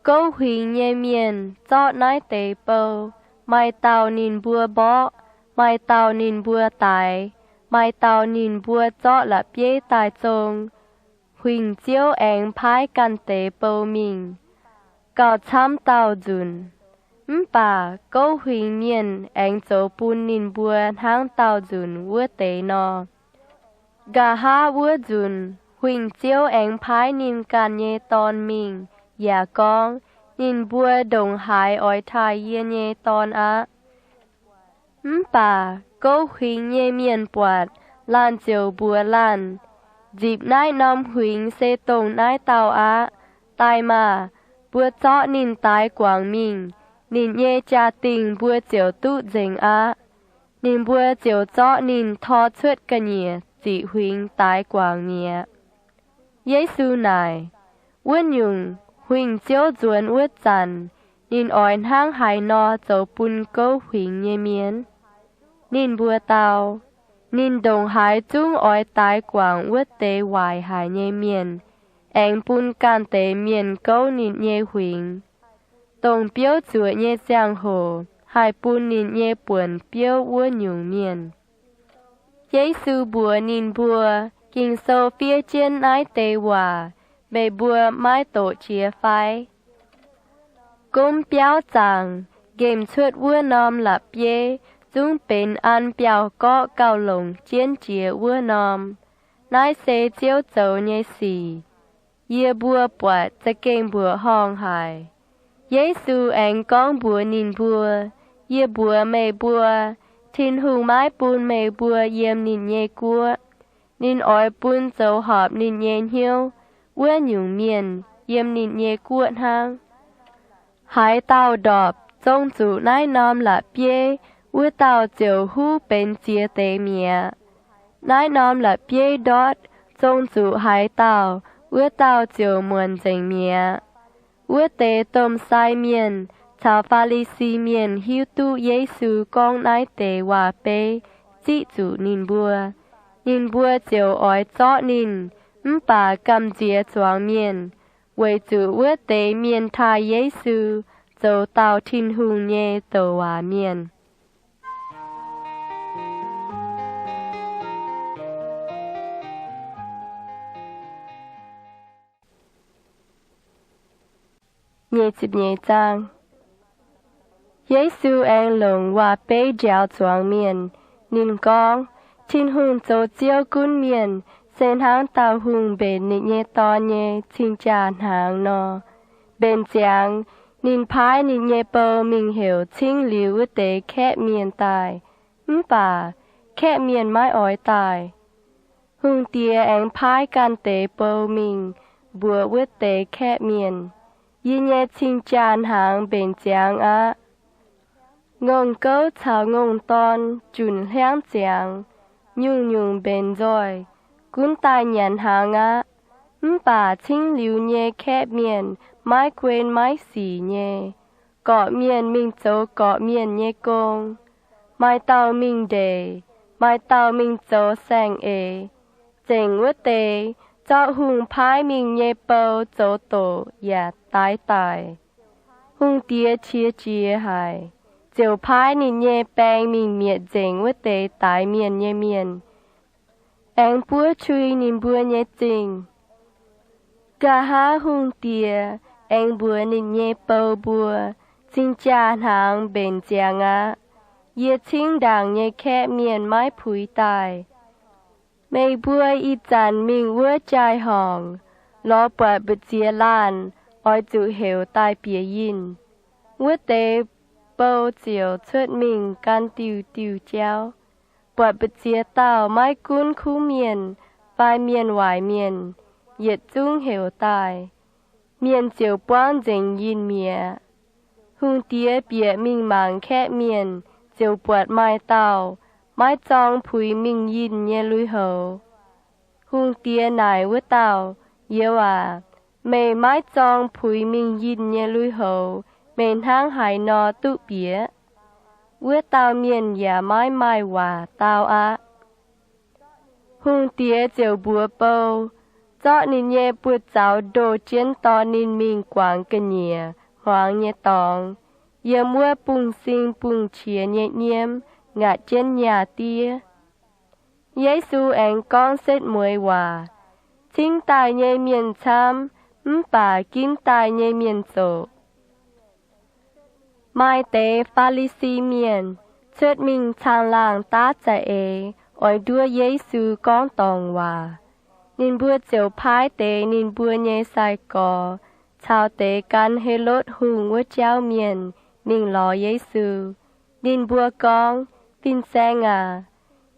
Gouv huingx nyei mienh zorqv naaiv deix bou, maaih dauh ninh mbuo mborqv, maaih dauh ninh mbuo daix, maaih dauh ninh mbuo zorqv la'bieiv daaih zong. Huingx-ziouv aengx paaiv ganh deix bou mingh, gauh camv dauh nzunc. Mv baac gouv huingx mienh aengx zoux bun ninh mbuo hnangv dauh nzunc wuov deix nor. Nqa'haav wuov nzunc huingx-ziouv aengx paaiv ninh ganh nyei dorn mingh yaac gorngv, Ninh mbuo ndongc haaix oix taaih yie nyei dorn aqv? Mv baac gouv huingx nyei mienh buatc laanh ziouc mbuox laanh, Nzipc naaiv norm huingx se dongh naaiv dauh aqv. Daaih maah! Mbuo zorqv ninh daix guangc mingh. Ninh nyei jaa-dingh mbuo ziouc duqv nzengc aqv. Ninh mbuo ziouc zorqv ninh tor cuotv ga'nyiec ziqc huingx daix guangc mi'aqv. Yesu naaic, Wuov nyungc, huingx-ziouv nzuonx wuov zanc, ninh oix hnangv haaix nor zoux bun gouv huingx nyei mienh? Ninh mbuo dau, Ninh ndongc haaix zungv oix daix guangc wuov deix waaic haic nyei mienh, aengx bun ganh deix mienh gouv ninh nyei huingx, dongh biouv zuoqc nyei ziangh hoc haih bun ninh nyei buonc biouv wuov nyungc mienh. Yesu mbuox ninh mbuo, Ging-Sou fiev jienv naaiv deix waac meih mbuo maiv doqc jiex fai? Gomv biauv zaangc nqemh cuotv wuov norm la'bieiv zungv benx an biauv-gorqv gauh longc jienv jiex wuov norm. Naaiv se Ziouv zoux nyei sic. Yie mbuo buatc za'gengh mbuoqc horngh haic. Yesu aengx gorngv mbuox ninh mbuo, Yie mbuox meih mbuo, Tin-Hungh maiv bun meih mbuo yiem ninh nyei guoqv. Ninh oix bun zoux horpc ninh nyei hnyouv wuov nyungc mienh yiem ninh nyei guoqv hnangv. Haaix dauh ndorpc zong zuqc naaiv norm la'bieiv, wuov dauh ziouc huv benx ziex deix mi'aqv. Naaiv norm la'bieiv ndortv zong zuqc haaix dauh, wuov dauh ziouc muonc nzengc mi'aqv. Wuov deix domh sai mienh caux Faa^li^si Mienh hiuv duqv Yesu gorngv naaiv deix waac-beiv, ziqv zuqc ninh mbuo. Ninh mbuo ziouc oix zorqv ninh, mv baac gamh nziex zuangx mienh, weic zuqc wuov deix mienh taaih Yesu zoux dauh Tin-Hungh nyei douc waac mienh. Yesu aengx longc waac-beiv njaaux zuangx mienh. Ninh gorngv, Tin-Hungh zoux Ziouv gunv mienh se hnangv dauh hungh mbenc ninh nyei dorn nyei cing-jaa hnaangx nor. Mbenc ziangx, ninh paaiv ninh nyei bou mingh heuc cingv liuz wuov deix kaeqv mienh daaih, mv baac kaeqv mienh maiv oix daaih. Hungh diex aengx paaiv ganh deix bou mingh mbuox wuov deix kaeqv mienh, Yie nyei cing-jaa hnaangx mbenc ziangx aqv. Ngongh gouv caux ngongh dorn junc hliangv ziangx, nyungc-nyungc mbenc nzoih, gunv daaih nyanc hnaangx aqv. Mv baac cingv liuz nyei kaeqv mienh maiv guen maiv sic nyei, gorqv-mienh mingh zoux gorqv-mienh nyei gong. Maaih dauh mingh ndeic, maaih dauh mingh zoux saeng-eix. Zengc wuov deix, zorqv hungh paaiv mingh nyei bou zoux doqc yaac daix daic. Hungh diex qiex jiez haic, ziouc paaiv ninh nyei baeng mingh mietc nzengc wuov deix daix mienh nyei mienh, aengx buov qui ninh mbuo nyei zingh. Nqa'haav hungh diex aengx mbuox ninh nyei bou mbuo, Cing-jaa hnaangx mbenc ziangx aqv. Yie cingv ndaangc nyei kaeqv mienh maiv puix daaih. Meih mbuo ih zanc mingh wuov jaai-horngc, lorz buatc mbu'ziex laanh oix zuqc heuc daaih bieqc yinh. Wuov deix bou ziouc cuotv mingh gan diuh diuh jauv, buatc mbu'ziex dauh maiv gunv kuv mienh fai mienh waaic mienh yietc zungv heuc daaih. Mienh ziouc buangv nzengc yinh mi'aqv. Hungh diex bieqc mingh mangc kaeqv mienh, ziouc buatc maaih dauh maiv zorng puix mingh yinh nyei lui-houx. Hungh diex naaic wuov dauh, Youz aac, meih maiv zorng puix mingh yinh nyei lui-houx, meih hnangv haaix nor duqv bieqc? Wuov dauh mienh yaac maiv maaih waac dau aqv. Hungh diex ziouc mbuox bou, Zorqv ninh nyei buoz-zaux ndoh jienv dorh ninh mingh guangc ga'nyiec hmuangx nyei dorngx, yiem wuov bungx-sing bungx-qiex nyei nyiemv ngaatc jienv nyaah diev. Yesu aengx gorngv setv mueiz waac, Cingv daaih nyei mienh camv, mv baac ginv daaih nyei mienh zoqc. Maaih deix Faa^li^si Mienh cuotv mingh caangh laangh daav za'eix oix nduov Yesu gorngv dorngc waac. Ninh mbuo ziouc paaiv deix ninh mbuo nyei sai-gorx caux deix gan Helotv Hungh wuov jauv mienh mingh lorz Yesu. Ninh mbuo gorngv, Fin-Saeng aac,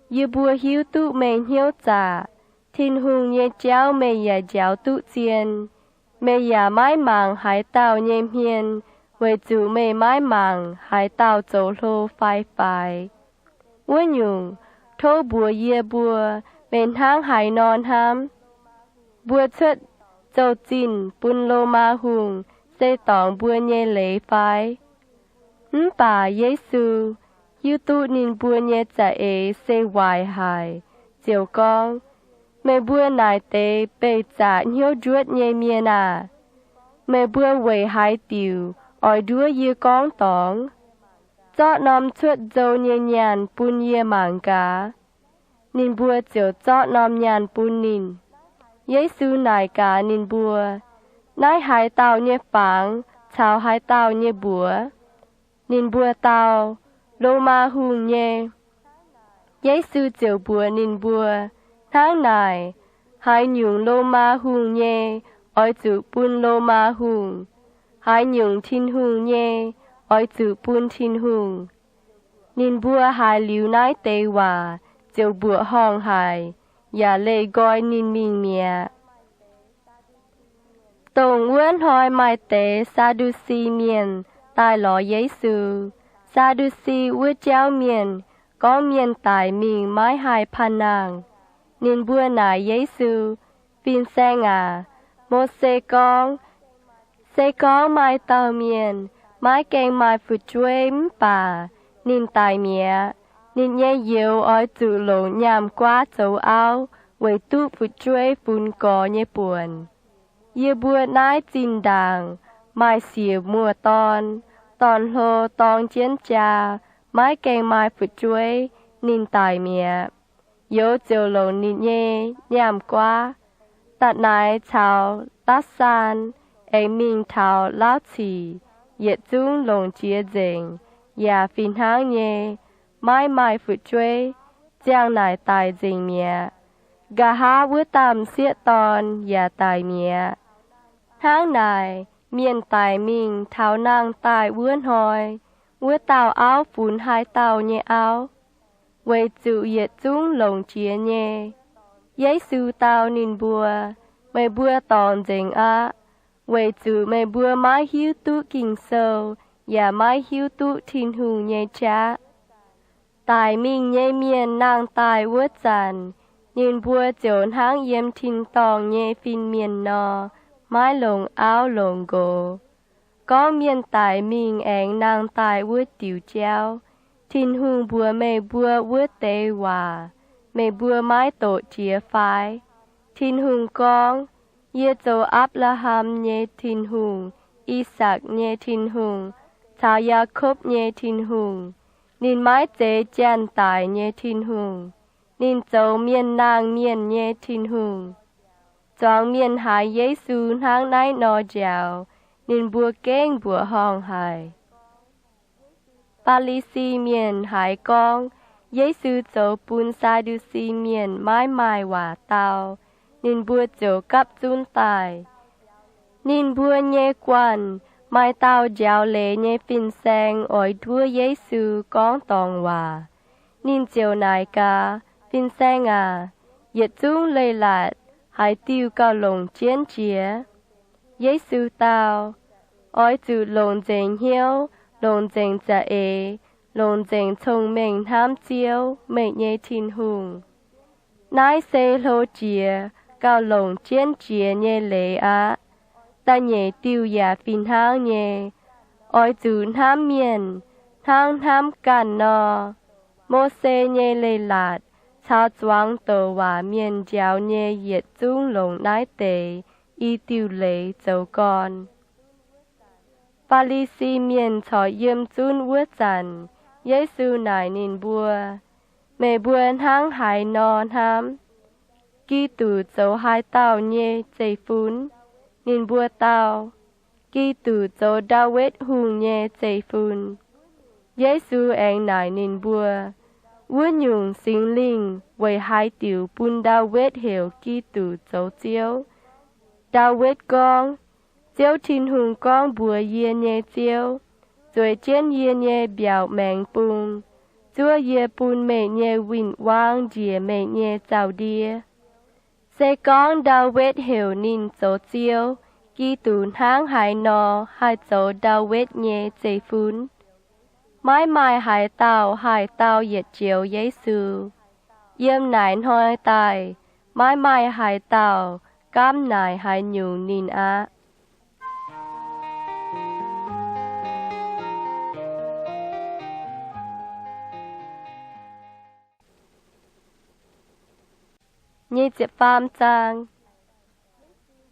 yie mbuo hiuv duqv meih hnyouv zaqc. Tin-Hungh nyei jauv meih yaac njaaux duqv zien. Meih yaac maiv mangc haaix dauh nyei hmien, weic zuqc meih maiv mangc haaix dauh zoux hlo fai faix. Wuov nyungc, tov mbuox yie mbuo, meih hnangv haaix nor hnamv? Mbuo cuotv zouv-zinh bun Lomaa Hungh se dorngc mbuo nyei leiz fai? Mv baac Yesu, hiuv duqv ninh mbuo nyei za'eix se waaic haic, ziouc gorngv, Meih mbuo naaic deix beih zaqc hnyouv njuotv nyei mienh aah! Meih mbuo weic haaix diuc oix nduov yie gorngv dorngx? Zorqv norm cuotv nzou nyei nyaanh bun yie mangc gaax. Ninh mbuo ziouc zorqv norm nyaanh bun ninh. Yesu naaic gaax ninh mbuo, Naaiv haaix dauh nyei fangx caux haaix dauh nyei mbuox? Ninh mbuo dau, Lomaa Hungh nyei. Yesu ziouc mbuox ninh mbuo, Hnangv naaic, haaix nyungc Lomaa Hungh nyei, oix zuqc bun Lomaa Hungh. Haaix nyungc Tin-Hungh nyei, oix zuqc bun Tin-Hungh. Ninh mbuo haiz liuz naaiv deix waac ziouc mbuoqc horngh haic, yaac leih nqoi ninh mingh mi'aqv. Dongh wuov hnoi maaih deix Saa^ndu^si Mienh daaih lorz Yesu. Saa^ndu^si wuov jauv mienh gorngv mienh daic mingh maiv haih panh nangh. Ninh mbuo naaic Yesu, Fin-Saeng aac, Mose gorngv, se gorngv maaih dauh mienh maiv gaengh maaih fu'jueiv mv baac ninh daic mi'aqv, Ninh nyei youz oix zuqc longc nyaam-guaav zoux auv weic duqv fu'jueiv funx gorx nyei buonc. Yie mbuo naaiv zinh ndaangc maaih siec muoz-dorn, dorn-hlo dorng jienv jaa, maiv gaengh maaih fu'jueiv, ninh daic mi'aqv. Youz ziouc longc ninh nyei nyaam-guaav, da'naix caux la'saan, aengx mingh taux lauv cic, yietc zungv longc jiex nzengc, yaac fih hnangv nyei maiv maaih fu'jueiv, ziangh naaic daic nzengc mi'aqv. Nqa'haav wuov dauh m'sieqv dorn yaac daic mi'aqv. Hnangv naaic, mienh daic mingh taux nangh daaih wuov hnoi, wuov dauh auv funx haaix dauh nyei auv? Weic zuqc yietc zungv longc jiex nyei. Yesu dau ninh mbuo, Meih mbuo dorngc nzengc aqv, weic zuqc meih mbuo maiv hiuv duqv Ging-Sou, yaac maiv hiuv duqv Tin-Hungh nyei qaqv. Daic mingh nyei mienh nangh daaih wuov zanc, ninh mbuo ziouc hnangv yiem tin-dorngh nyei fin-mienh nor, maiv longc auv longc nqox. Gorngv mienh daic mingh aengx nangh daaih wuov diuc jauv, Tin-Hungh mbuox meih mbuo wuov deix waac, meih mbuo maiv doqc jiex fai? Tin-Hungh gorngv, Yie zoux Apc^laa^ham nyei Tin-Hungh, I^sakc nyei Tin-Hungh, caux Yaakopv nyei Tin-Hungh. Ninh maiv zeiz janx-daic nyei Tin-Hungh. Ninh zoux mienh nangh mienh nyei Tin-Hungh. Zuangx mienh haiz Yesu hnangv naaiv nor njaaux, ninh mbuo gengh mbuoqc horngh haic. Faa^li^si Mienh haiz gorngv Yesu zoux bun Saa^ndu^si Mienh maiv maaih waac dau, ninh mbuo ziouc gapv zunv daaih. Ninh mbuo nyei guanh maaih dauh njaaux leiz nyei fin-saeng oix nduov Yesu gorngv dorngc waac. Ninh ziouc naaic gaax, Fin-Saeng aac, yietc zungv leiz-latc haaix diuh gauh longc jienv jiex? Yesu dau, Oix zuqc longc nzengc hnyouv, longc nzengc za'eix, longc nzengc cong-mengh hnamv Ziouv, meih nyei Tin-Hungh. Naaiv se hlo jiex gauh longc jienv jiex nyei leiz aqv. Da'nyeic diuh yaac fih hnangv nyei, Oix zuqc hnamv mienh hnangv hnamv ganh nor. Mose nyei Leiz-Latc caux zuangx douc waac mienh njaaux nyei yietc zungv longc naaiv deix i diuh leiz zoux gorn. Faa^li^si Mienh corc yiem zunv wuov zanc, Yesu naaic ninh mbuo, Meih mbuo hnangv haaix nor hnamv? Giduc zoux haaix dauh nyei zeiv-fun? Ninh mbuo dau, Giduc zoux Ndaawitv Hungh nyei zeiv-fun. Yesu aengx naaic ninh mbuo, Wuov nyungc, Singx Lingh weic haaix diuc bun Ndaawitv heuc Giduc zoux Ziouv? Ndaawitv gorngv, Ziouv Tin-Hungh gorngv mbuox yie nyei Ziouv, Zueiz jienv yie nyei mbiaauc maengx bung, zuov yie bun meih nyei win-wangv njiec meih nyei zaux-ndiev. Se gorngv Ndaawitv heuc ninh zoux Ziouv, Giduc hnangv haaix nor haih zoux Ndaawitv nyei zeiv-fun? Maiv maaih haaix dauh haih dau yietc joux Yesu. Yiem naaic hnoi daaih, maiv maaih haaix dauh gaamv naaic haaix nyungc ninh aqv.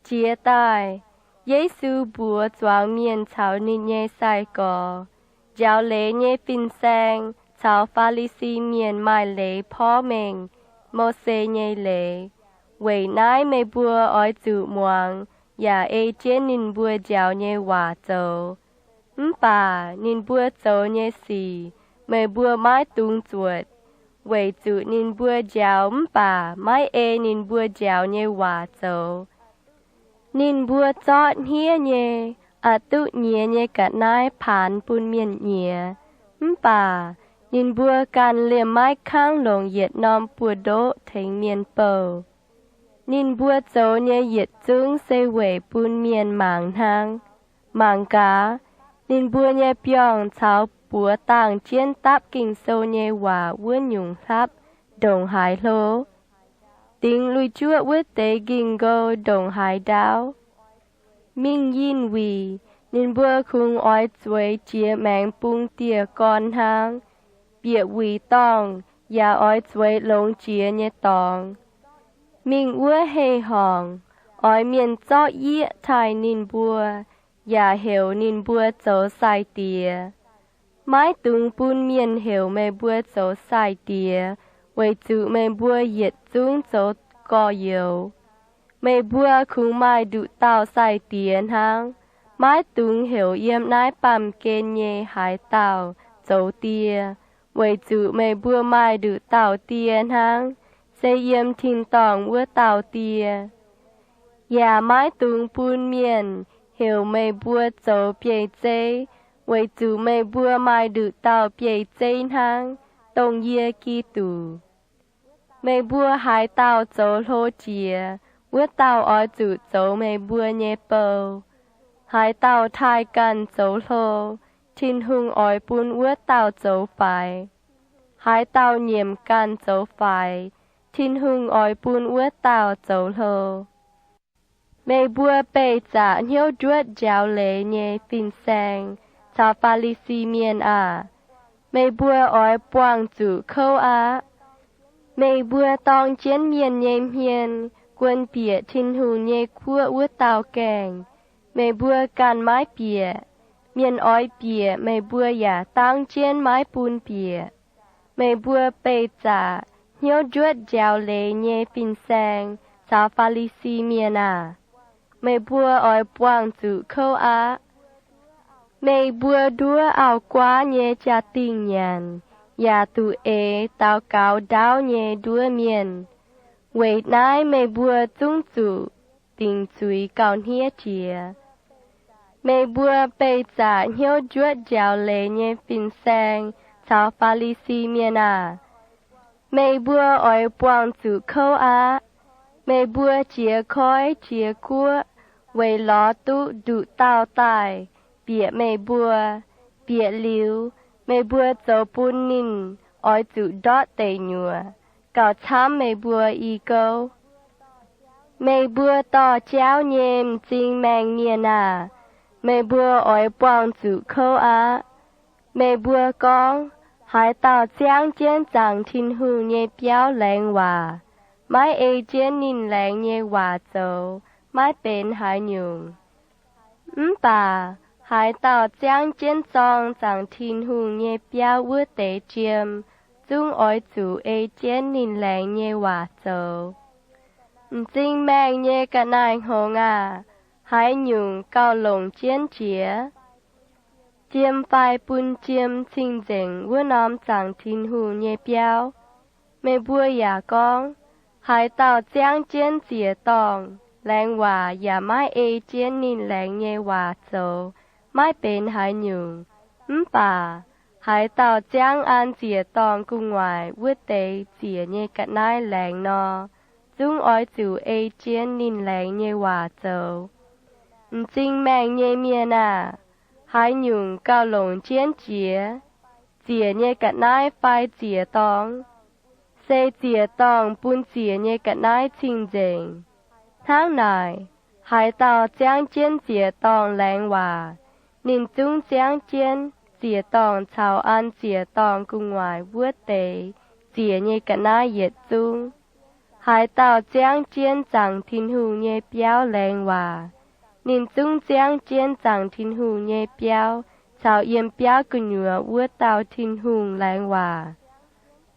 Jiex daaih, Yesu mbuox zuangx mienh caux ninh nyei sai-gorx, njaaux leiz nyei fin-saeng caux Faa^li^si Mienh maaih leiz porv mengh Mose nyei leiz. Weic naaiv meih mbuo oix zuqc muangx yaac ei jienv ninh mbuo njaaux nyei waac zoux. Mv baac ninh mbuo zoux nyei sic meih mbuo maiv dungx zuotc, weic zuqc ninh mbuo njaaux mv baac maiv ei ninh mbuo njaaux nyei waac zoux. Ninh mbuo zorqv hniev nyei, a'duqv nyiex nyei ga'naaiv paanx bun mienh nyiex, mv baac ninh mbuo ganh liemh maiv kangv longc yietc norm buoz-ndoqv tengx mienh bouh. Ninh mbuo zoux nyei yietc zungv se weic bun mienh mangc hnangv. Mangc gaax, ninh mbuo nyei biorngh caux buoz dangh jienv dapv Ging-Sou nyei waac wuov nyungc hlapv ndongc haaix hlo. Dingx lui-juoqv wuov deix nking-nqou ndongc haaix ndaauv. Mingh yinh wuic ninh mbuo kungx oix zueiz jiex maengx bung dieh gorn hnangv. bieqc wuic dorngh yaac oix zueiz longx jiex nyei dorngx. Mingh wuov heh horngc, oix mienh zorqv yieqv taaih ninh mbuo, yaac heuc ninh mbuo zoux sai-diex. Maiv dungx bun mienh heuc meih mbuo zoux sai-diex, weic zuqc meih mbuo yietc zungv zoux gorx-youz. Meih mbuo kungx maaih nduqc dauh sai-diex hnangv. Maiv dungx heuc yiem naaiv baamh gen nyei haaix dauh zoux die, weic zuqc meih mbuo maaih nduqc dauh die hnangv, se yiem tin-dorngh wuov dauh die. Yaac maiv dungx bun mienh heuc meih mbuo zoux bieiv-zeiv, weic zuqc meih mbuo maaih nduqc dauh bieiv-zeiv hnangv, dongh yie, Giduc. Meih mbuo haaix dauh zoux hlo jiex, wuov dauh oix zuqc zoux meih mbuo nyei bou. Haaix dauh taaih ganh zoux hlo, Tin-Hungh oix bun wuov dauh zoux faix. Haaix dauh nyiemc ganh zoux faix, Tin-Hungh oix bun wuov dauh zoux hlo. Meih mbuo beih zaqc hnyouv nduotv njaaux leiz nyei fin-saeng caux Faa^li^si Mienh aah! Meih mbuo oix buangh zuqc kouv aqv. Meih mbuo dorng jienv mienh nyei hmien guon bieqc Tin-Hungh nyei kuoqv wuov dauh gaengh. Meih mbuo ganh maiv bieqc. Mienh oix bieqc meih mbuo yaac dangv jienv maiv bun bieqc. Meih mbuo beih zaqc hnyouv nduotv njaaux leiz nyei fin-saeng caux Faa^li^si Mienh aah! Meih mbuo oix buangh zuqc kouv aqv. Meih mbuo nduov auv-guaav nyei jaa-dingh nyanc, yaac duqv eix daux gaux ndaauv nyei nduov mienh. Weic naaiv meih mbuo zungv zuqc dingc zuiz gauh hniev jiex. Meih mbuo beih zaqc hnyouv nduotv njaaux leiz nyei fin-saeng caux Faa^li^si Mienh aah! Meih mbuo oix buangh zuqc kouv aqv. Meih mbuo jiez koiv jiez guoqv weic lorz duqv nduqc dauh daaih bieqc meih mbuo. Bieqc liuz, meih mbuo zoux bun ninh oix zuqc ndortv deic nyuoqc, gauh camv meih mbuo i gouv. Meih mbuo dorh jaauv nyei m'zing maengh mienh aah! Meih mbuo oix buangh zuqc kouv aqv. Meih mbuo gorngv, Haaix dauh ziangv jienv zaangc Tin-Hungh nyei biauv laengz waac, maiv ei jienv ninh laengz nyei waac zoux, maiv benx haaix nyungc. Mv baac haaix dauh ziangv jienv zorng zaangc Tin-Hungh nyei biauv wuov deix jiem, zungv oix zuqc ei jienv ninh laengz nyei waac zoux. M'zing maengh nyei ga'naaiv-hngongx aah! Haaix nyungc gauh longc jienv jiex? Jiem fai bun jiem cing-nzengc wuov norm zaangc Tin-Hungh nyei biauv? Meih mbuo yaac gorngv, Haaix dauh ziangv jienv ziec-dorngh laengz waac yaac maiv ei jienv ninh laengz nyei waac zoux, maiv benx haaix nyungc. Mv baac haaix dauh ziangv an ziec-dorngh gu'nguaaic wuov deix ziec nyei ga'naaiv laengz nor, zungv oix zuqc ei jienv ninh laengz nyei waac zoux. M'zing maengh nyei mienh aah! Haaix nyungc gauh longc jienv jiex? Ziec nyei ga'naaiv fai ziec-dorngh? Se ziec-dorngh bun ziec nyei ga'naaiv cing-nzengc. Hnangv naaic, haaix dauh ziangv jienv ziec-dorngh laengz waac, ninh zungv ziangv jienv ziec-dorngh caux an ziec-dorngh gu'nguaaic wuov deix ziec nyei ga'naaiv yietc zungv. Haaix dauh ziangv jienv zaangc Tin-Hungh nyei biauv laengz waac, ninh zungv ziangv jienv zaangc Tin-Hungh nyei biauv caux yiem biauv gu'nyuoz wuov dauh Tin-Hungh laengz waac.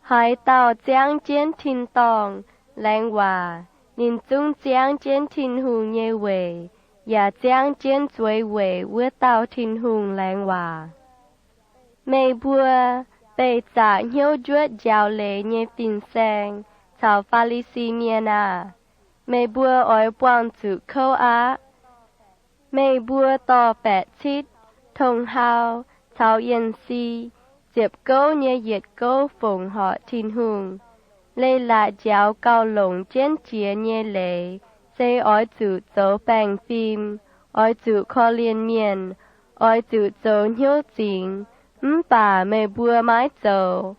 Haaix dauh ziangv jienv tin-dorngh laengz waac, ninh zungv ziangv jienv Tin-Hungh nyei weic yaac ziangv jienv zueiz weic wuov dauh Tin-Hungh laengz waac. Meih mbuo beih zaqc hnyouv njuotv njaaux leiz nyei fin-saeng caux Faa^li^si Mienh aah! Meih mbuo oix buangh zuqc kouv aqv. Meih mbuo dorh baeqc citv, tong-hau, caux yienh si, ziepc gouv nyei yietc gouv fongc horc Tin-Hungh. Leiz-latc njaaux gauh longc jienv jiex nyei leiz se oix zuqc zoux baengh fim, oix zuqc korv-lienh mienh, oix zuqc zoux hnyouv zingx. Mv baac meih mbuo maiv zoux.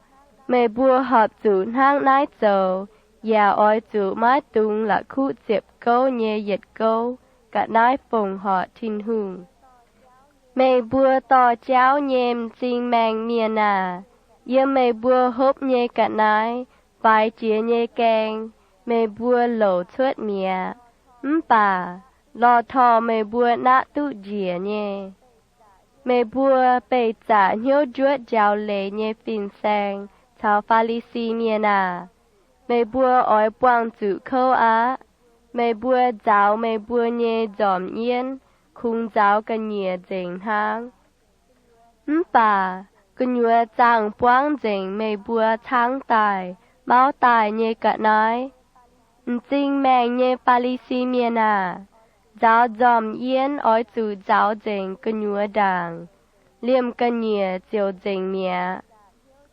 Meih mbuo horpc zuqc hnangv naaiv zoux, yaac oix zuqc maiv dungx la'kuqv ziepc gouv nyei yietc gouv ga'naaiv fongc horc Tin-Hungh. Meih mbuo dorh jaauv nyei m'zing maengh mienh aah! Yiem meih mbuo hopv nyei ga'naaiv, faix jiex nyei gaeng, meih mbuo louc cuotv mi'aqv. Mv baac lorh torh meih mbuo naqv duqv njiec nyei. Meih mbuo beih zaqc hnyouv njuotv njaaux leiz nyei fin-saeng caux Faa^li^si Mienh aah! Meih mbuo oix buangh zuqc kouv aqv. Meih mbuo nzaaux meih mbuo nyei nzormc yienv kungx nzaaux ga'nyiec nzengc hnangv. Mv baac gu'nyuoz zaangh buangv nzengc meih mbuo caangv daaih mauv daaih nyei ga'naaiv. M'zing maengh nyei Faa^li^si Mienh aah! Nzaaux nzormc yienv oix zuqc nzaaux nzengc gu'nyuoz ndaangc, liemh ga'nyiec ziouc nzengc mi'aqv.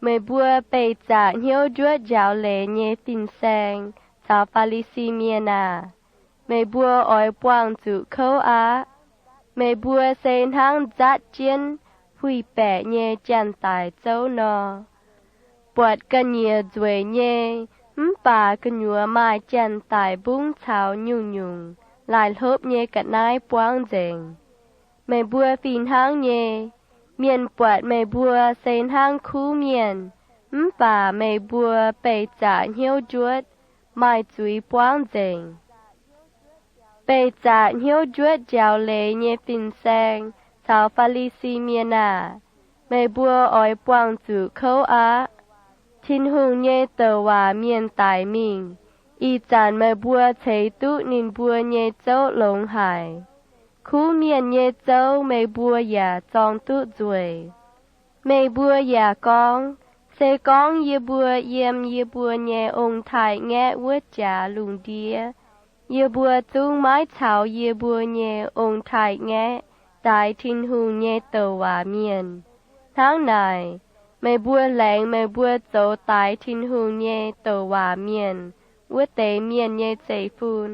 Meih mbuo beih zaqc hnyouv njuotv njaaux leiz nyei fin-saeng caux Faa^li^si Mienh aah! Meih mbuo oix buangh zuqc kouv aqv. Meih mbuo se hnangv nzatv jienv huih baeqc nyei janx-daic zouv nor, buatc ga'nyiec nzueic nyei, mv baac gu'nyuoz maaih janx-daic mbungv caux nyungc-nyungc laih hlopv nyei ga'naaiv buangv nzengc. Meih mbuo fih hnangv nyei. Mienh buatc meih mbuo se hnangv kuv mienh, mv baac meih mbuo beih zaqc hnyouv njuotv, maaih zuiz buangv nzengc. Beih zaqc hnyouv njuotv njaaux leiz nyei fin-saeng caux Faa^li^si Mienh aah! Meih mbuo oix buangh zuqc kouv aqv. Tin-Hungh nyei douc waac mienh daic mingh, ih zanc meih mbuo ceix duqv ninh mbuo nyei zouv longx haic. Kuv mienh nyei zouv meih mbuo yaac zorng duqv nzueic. Meih mbuo yaac gorngv, Se gorngv yie mbuo yiem yie mbuo nyei ong-taaix-ngaeqv wuov jaax lungh ndiev, yie mbuo zungv maiv caux yie mbuo nyei ong-taaix-ngaeqv daix Tin-Hungh nyei douc waac mienh. Hnangv naaic, meih mbuo laengz meih mbuo zoux daix Tin-Hungh nyei douc waac mienh wuov deix mienh nyei zeiv-fun.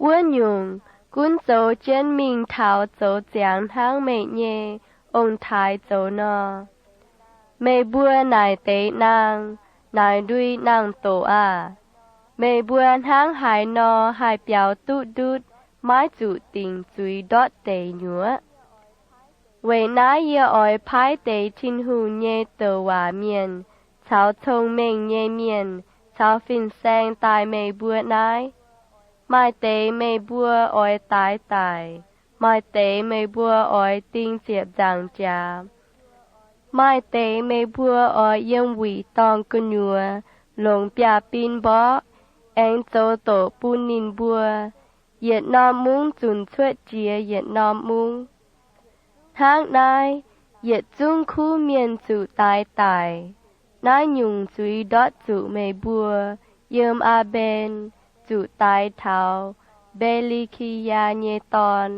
Wuov nyungc, gunv zoux jienv mingh taux zoux ziangx hnangv meih nyei ong-taaix zoux nor. Meih mbuo naaic deix naang, naaic ndui naang-doqc aah! Meih mbuo hnangv haaix nor haih biaux duqv ndutv maiv zuqc dingc zuiz ndortv deic nyuoqv? Weic naaiv yie oix paaiv deix Tin-Hungh nyei douc waac mienh caux cong-mengh nyei mienh caux fin-saeng daaih meih mbuo naaiv. Maaih deix meih mbuo oix daix daic, maaih deix meih mbuo oix ding ziepc nzaangc jaax, maaih deix meih mbuo oix yiem wuic dorngh gu'nyuoz longc biaav-bin mborqv, aengx zoux doqc bun ninh mbuo, yietc norm mungv zunc cuotv jiex yietc norm mungv. Hnangv naaiv, yietc zungv kuv mienh zuqc daix daic. Naaiv nyungc zuiz ndortv zuqc meih mbuo yiem Aa^mben zuqc daix taux Mbe^li^ki^yaa nyei dorn,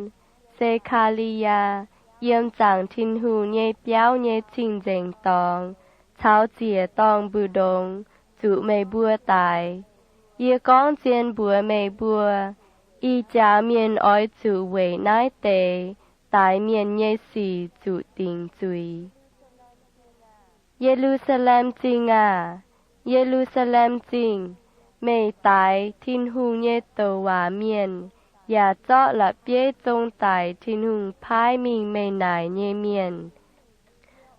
Se^kaa^li^yaa, yiem zaangc Tin-Hungh nyei biauv nyei cing-nzengc dorngx caux ziec dorngh mbu'ndongx zuqc meih mbuo daix. Yie gorngv zien mbuox meih mbuo, ih jaax mienh oix zuqc weic naaiv deix daix mienh nyei sic zuqc dingc zuiz. Ye^lu^saa^lem Zingh aah! Ye^lu^saa^lem Zingh, meih daix Tin-Hungh nyei douc waac mienh yaac zorqv la'bieiv zong daic Tin-Hungh paaiv mingh meih naaic nyei mienh.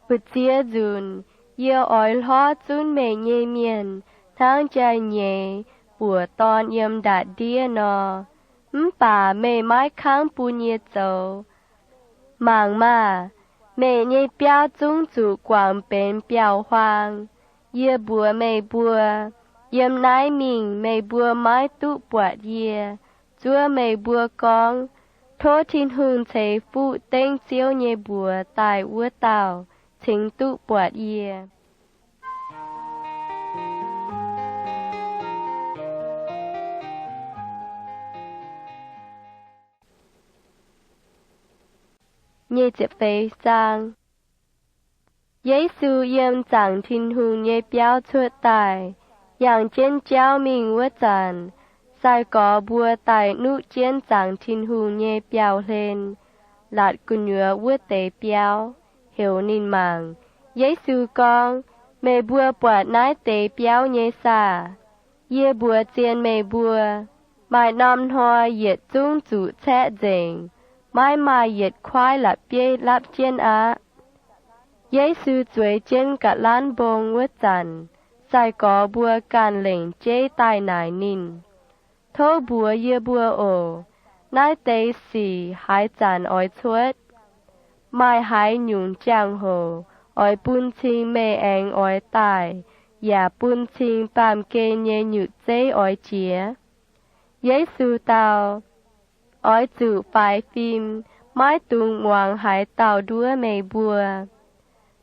Mbu'ziex nzunc yie oix hlorv zunv meih nyei mienh hnangv jai-nyeiz buoc dorn yiem ndatc ndiev nor, mv baac meih maiv kangv bun yie zoux. Mangc maah! Meih nyei biauv zungv zuqc guangc benx biauv-huaang. Yie mbuox meih mbuo, yiem naaiv mingh meih mbuo maiv duqv buatc yie. Zuov meih mbuo gorngv, Tov Tin-Hungh ceix fuqv dengv Ziouv nyei mbuox daaih wuov dauh cingx duqv buatc yie. Yesu yiem zaangc Tin-Hungh nyei biauv cuotv daaih, yangh jienv jauv mingh wuov zanc, sai-gorx mbuo daaih nuqv jienv zaangc Tin-Hungh nyei biauv-hlen, latc gu'nyuoz wuov deix biauv, heuc ninh mangc. Yesu gorngv, Meih mbuo buatc naaiv deix biauv nyei saah? Yie mbuox zien meih mbuo, maaih norm hnoi yietc zungv zuqc caeqv nzengc, maiv maaih yietc kuaaiv la'bieiv lapv jienv aqv. Yesu zueiz jienv ga'lanv mbong wuov zanc, sai-gorx mbuo ganh lengc jeiv daaih naaic ninh, Tov mbuox yie mbuo oc. Naaiv deix sic haaix zanc oix cuotv? Maaih haaix nyungc jangx-hoc oix bun cing meih aengx oix daaih yaac bun cing baamh gen nyei nyutc zeiv oix jiex? Yesu dau, Oix zuqc faix fim, maiv dungx muangx haaix dauh nduov meih mbuo.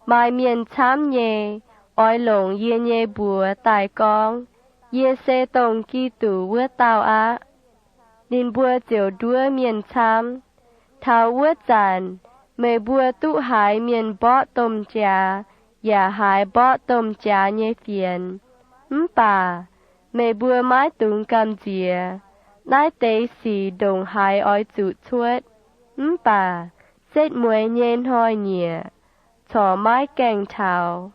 Maaih mienh camv nyei, oix longc yie nyei mbuox daaih gorngv, Yie se dongh Giduc wuov dauh aqv. Ninh mbuo ziouc nduov mienh camv. Taux wuov zanc meih mbuo duqv haiz mienh mborqv domh jaax yaac haiz mborqv domh jaax nyei fienx. Mv baac meih mbuo maiv dungx gamh nziex. Naaiv deix sic ndongc haaix oix zuqc cuotv, mv baac setv mueiz nyei hnoi-nyieqc corc maiv gaengh taux.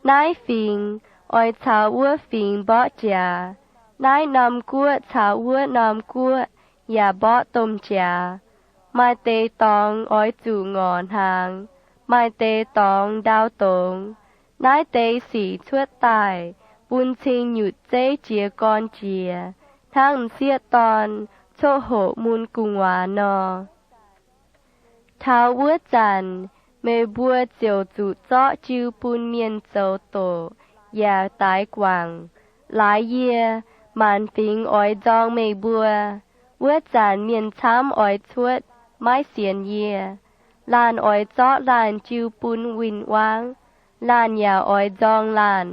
Naaiv fingx oix caux wuov fingx mborqv jaax, naaiv norm guoqv caux wuov norm guoqv yaac mborqv domh jaax. Maaih deix dorngx oix zuqc ngorc hnaangx, maaih deix dorngx ndau dongz. Naaiv deix sic cuotv daaih bun cing nyutc zeiv jiez gorn jiex, hnangv m'sieqv dorn coqv hoqc mun gu'nguaaz nor. Taux wuov zanc meih mbuo ziouc zuqc zorqv jiu bun mienh zoux doqc yaac daix guangc. Laaix yie, maanc fingx oix nzorng meih mbuo. Wuov zanc mienh camv oix cuotv, maiv sienx yie. Laanh oix zorqv laanh jiu bun win-wangv, laanh yaac oix nzorng laanh.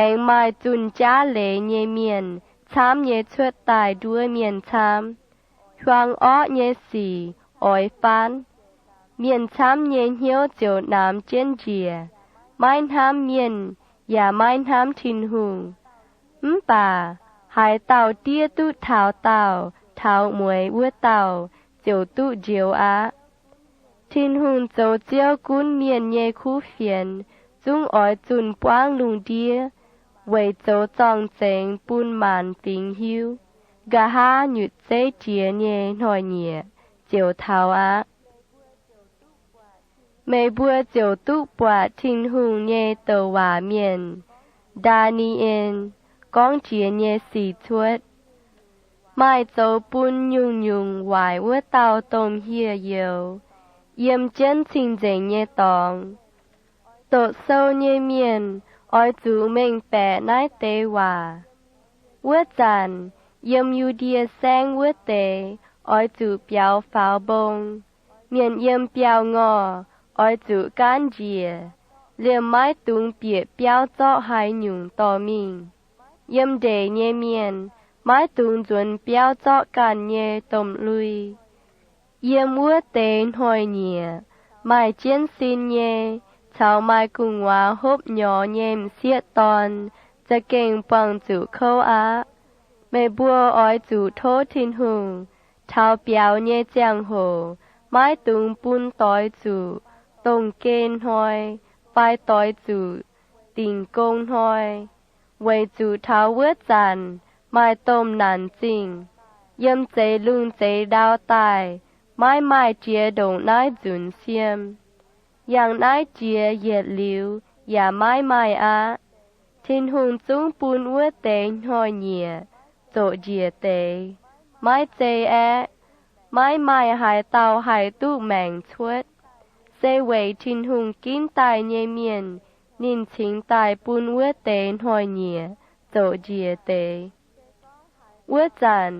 Aengx maaih zunh jaav leiz nyei mienh camv nyei cuotv daaih nduov mienh camv. Hiuang orqv nyei sic oix faanv. Mienh camv nyei hnyouv ziouc namx jienv njiec, maiv hnamv mienh yaac maiv hnamv Tin-Hungh. Mv baac haaix dauh diev duqv taux daauh taux mueiz wuov dauh ziouc duqv njoux aqv. Tin-Hungh zoux Ziouv gunv mienh nyei kuv fienx zungv oix zunh buangv lungh ndiev weic zoux zorng-zengx bun maanc fingx hiuv. Nqa'haav nyutc zeiv jiex nyei hnoi-nyieqc ziouc taux aqv. Meih mbuo ziouc duqv buatc Tin-Hungh nyei douc waac mienh, Ndaa^ni^en, gorngv jiex nyei sic cuotv. Maaih zoux bun nyungc-nyungc waaic wuov dauh domh hieh youz, yiem jienv cing-nzengc nyei dorngx. Doqc sou nyei mienh oix zuqc mengh baeqc naaiv deix waac. Wuov zanc yiem Yu^ndie Saengv wuov deix oix zuqc biaux faaux mbong. Mienh yiem biauv-ngorh oix zuqc gaanv njiec, liemh maiv dungx bieqc biauv zorqv haaix nyungc dorh mingh. Yiem ndeic nyei mienh maiv dungx nzuonx biauv zorqv ganh nyei domh lui. Yiem wuov deix hnoi-nyieqc, maaih jienv sin nyei caux maaih gu'nguaaz hopv nyorx nyei m'sieqv dorn za'gengh buangh zuqc kouv aqv. Meih mbuo oix zuqc tov Tin-Hungh taux biaux nyei ziangh hoc maiv dungx bun doix zuqc dongh gen hnoi fai doix zuqc dingc gong hnoi, weic zuqc taux wuov zanc maaih domh naanc zingh yiem zeix lungh zeix ndau daaih maiv maaih jiex ndongc naaiv nzunc siem. Yangh naaiv jiex yietc liuz yaac maiv maaih aqv. Tin-Hungh zungv bun wuov deix hnoi-nyieqc zoqc njiec deix, maiv zei aeqv, maiv maaih haaix dauh haih duqv maengc cuotv. Se weic Tin-Hungh ginv daaih nyei mienh ninh cingx daaih bun wuov deix hnoi-nyieqc zoqc njiec deix. Wuov zanc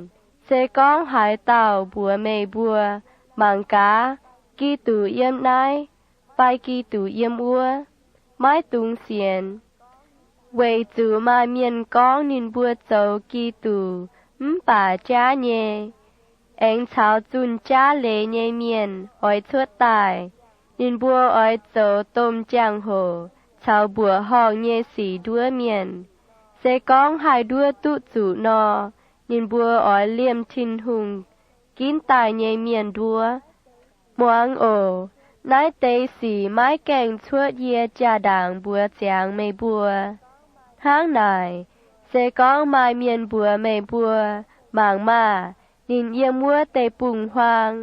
se gorngv haaix dauh mbuox meih mbuo, Mangc gaax, Giduc yiem naaiv, fai Giduc yiem wuov, maiv dungx sienx. Weic zuqc maaih mienh gorngv ninh mbuo zoux Giduc mv baac jaav nyei, aengx caux zunh jaav leiz nyei mienh oix cuotv daaih. Ninh mbuo oix zoux domh jangx-hoc caux mbuoqc horngh nyei sic nduov mienh. Se gorngv haih nduov duqv zuqc nor, ninh mbuo oix liemh Tin-Hungh ginv daaih nyei mienh nduov. Muangx oc. Naaiv deix sic maiv gaengh cuotv yie jaa-ndaangc mbuox ziangx meih mbuo. Hnangv naaic, se gorngv maaih mienh mbuox meih mbuo, Mangc maah! Ninh yiem wuov deic-bung-huaang,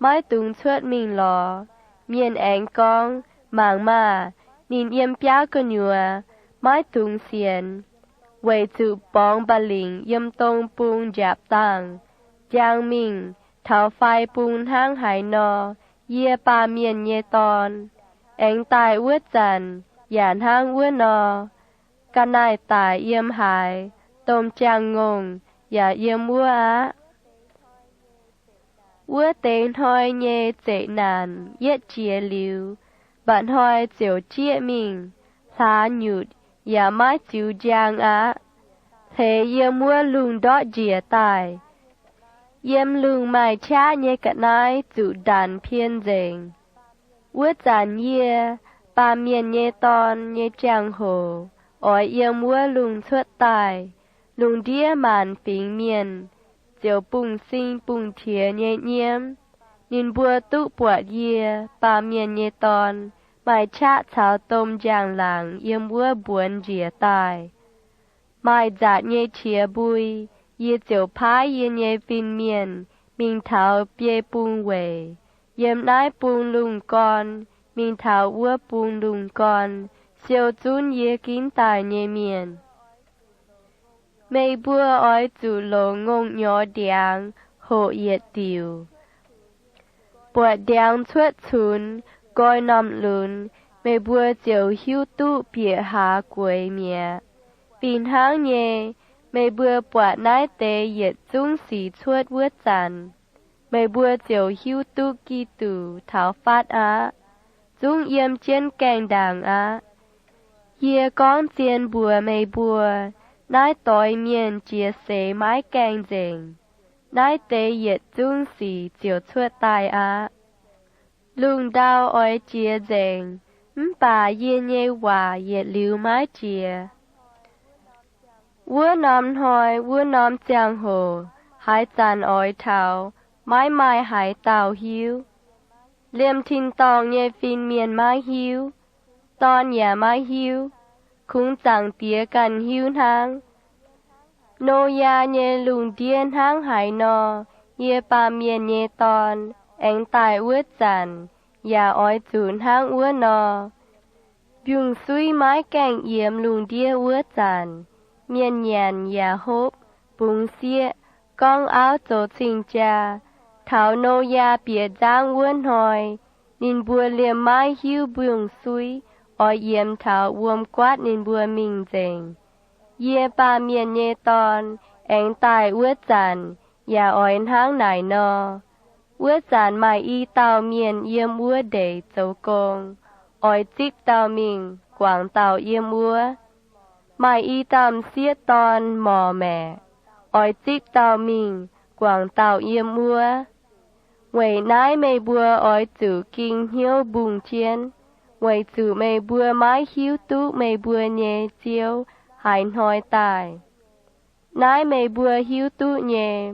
maiv dungx cuotv mingh lorz, mienh aengx gorngv, Mangc maah! Ninh yiem biauv gu'nyuoz, maiv dungx sienx, weic zuqc borngz mba'lingc yiem dong bung njaapc dangh, njang mingh taux fai bung hnangv haaix nor. Yie, Baamh Mienh nyei Dorn, aengx daaih wuov zanc yaac hnangv wuov nor. Ga'naaiv daic yiem haaix, domh jaang-ngongh yaac yiem wuov aqv. Wuov deix hnoi nyei zeqc naanc yietv jiex liuz, mba'hnoi ziouc jieqv mingh, hlaax nyutc yaac maiv ziux njang aqv. Hleix yiem wuov lungh ndortv njiec daaih. Yiem lungh maaih qaqv nyei ga'naaiv zuqc ndanc pien nzengc. Wuov zanc yie, Baamh Mienh nyei Dorn, nyei ziangh hoc oix yiem wuov lungh cuotv daaih. Lungh ndiev maanc fingx mienh ziouc bungx-sing bungx-tiex nyei nyiemv. Ninh mbuo duqv buatc yie, Baamh Mienh nyei Dorn, maaih qaqv caux domh njang-laangc yiem wuov mbuonx njiec daaih, maaih nzaatc nyei qiex mbui. Yie ziouc paaiv yie nyei fin-mienh mingh taux biei bung weic, yiem naaiv bung lungh gorn mingh taux wuov bung lungh gorn, siou zunv yie ginv daaih nyei mienh. Meih mbuo oix zuqc longc ngongh nyorx ndiangx hoqc yietc diuc, buatc ndiangx cuotv cunx, nqoi normh lunx, meih mbuo ziouc hiuv duqv bieqc haaz gueix mi'aqv. Fih hnangv nyei, meih mbuo buatc naaiv deix yietc zungv sic cuotv wuov zanc, meih mbuo ziouc hiuv duqv Giduc taux fatv aqv, zungv yiem jienv gaengh ndaangc aqv. Yie gorngv zien mbuox meih mbuo, naaiv doix mienh jiex seix maiv gaengh nzengc, naaiv deix yietc zungv sic ziouc cuotv daaih aqv. Lungh ndau oix jiex nzengc, mv baac yie nyei waac yietc liuz maiv jiex. Wuov norm hnoi wuov norm ziangh hoc haaix zanc oix taux, maiv maaih haaix dauh hiuv. Liemh tin-dorngh nyei fin-mienh maiv hiuv, Dorn yaac maiv hiuv, kungx Zaangc Diex ganh hiuv hnangv. Noyaa nyei lungh ndiev hnangv haaix nor, yie, Baamh Mienh nyei Dorn, aengx daaih wuov zanc yaac oix zuqc hnangv wuov nor. Mbiungc-suiv maiv gaengh yiemx lungh ndiev wuov zanc, mienh nyanc yaac hopv, bungx sieqv, gorngv auv zoux cing-jaa. Taux Noyaa bieqc nzangv wuov hnoi, ninh mbuo liemh maiv hiuv mbiungc-suiv oix yiemx taux wuom-guaatv ninh mbuo mingh nzengc. Yie, Baamh Mienh nyei Dorn, aengx daaih wuov zanc yaac oix hnangv naaic nor. Wuov zanc maaih i dauh mienh yiem wuov ndeic zoux gong, oix zipv dauh mingh, guangc dauh yiem wuov. Maaih i dauh m'sieqv dorn morc maeqc, oix zipv dauh mingh, guangc dauh yiem wuov. Weic naaiv meih mbuo oix zuqc ging hnyouv mbungh jienv, weic zuqc meih mbuo maiv hiuv duqv meih mbuo nyei Ziouv haaix hnoi daaih. Naaiv meih mbuo hiuv duqv nyei.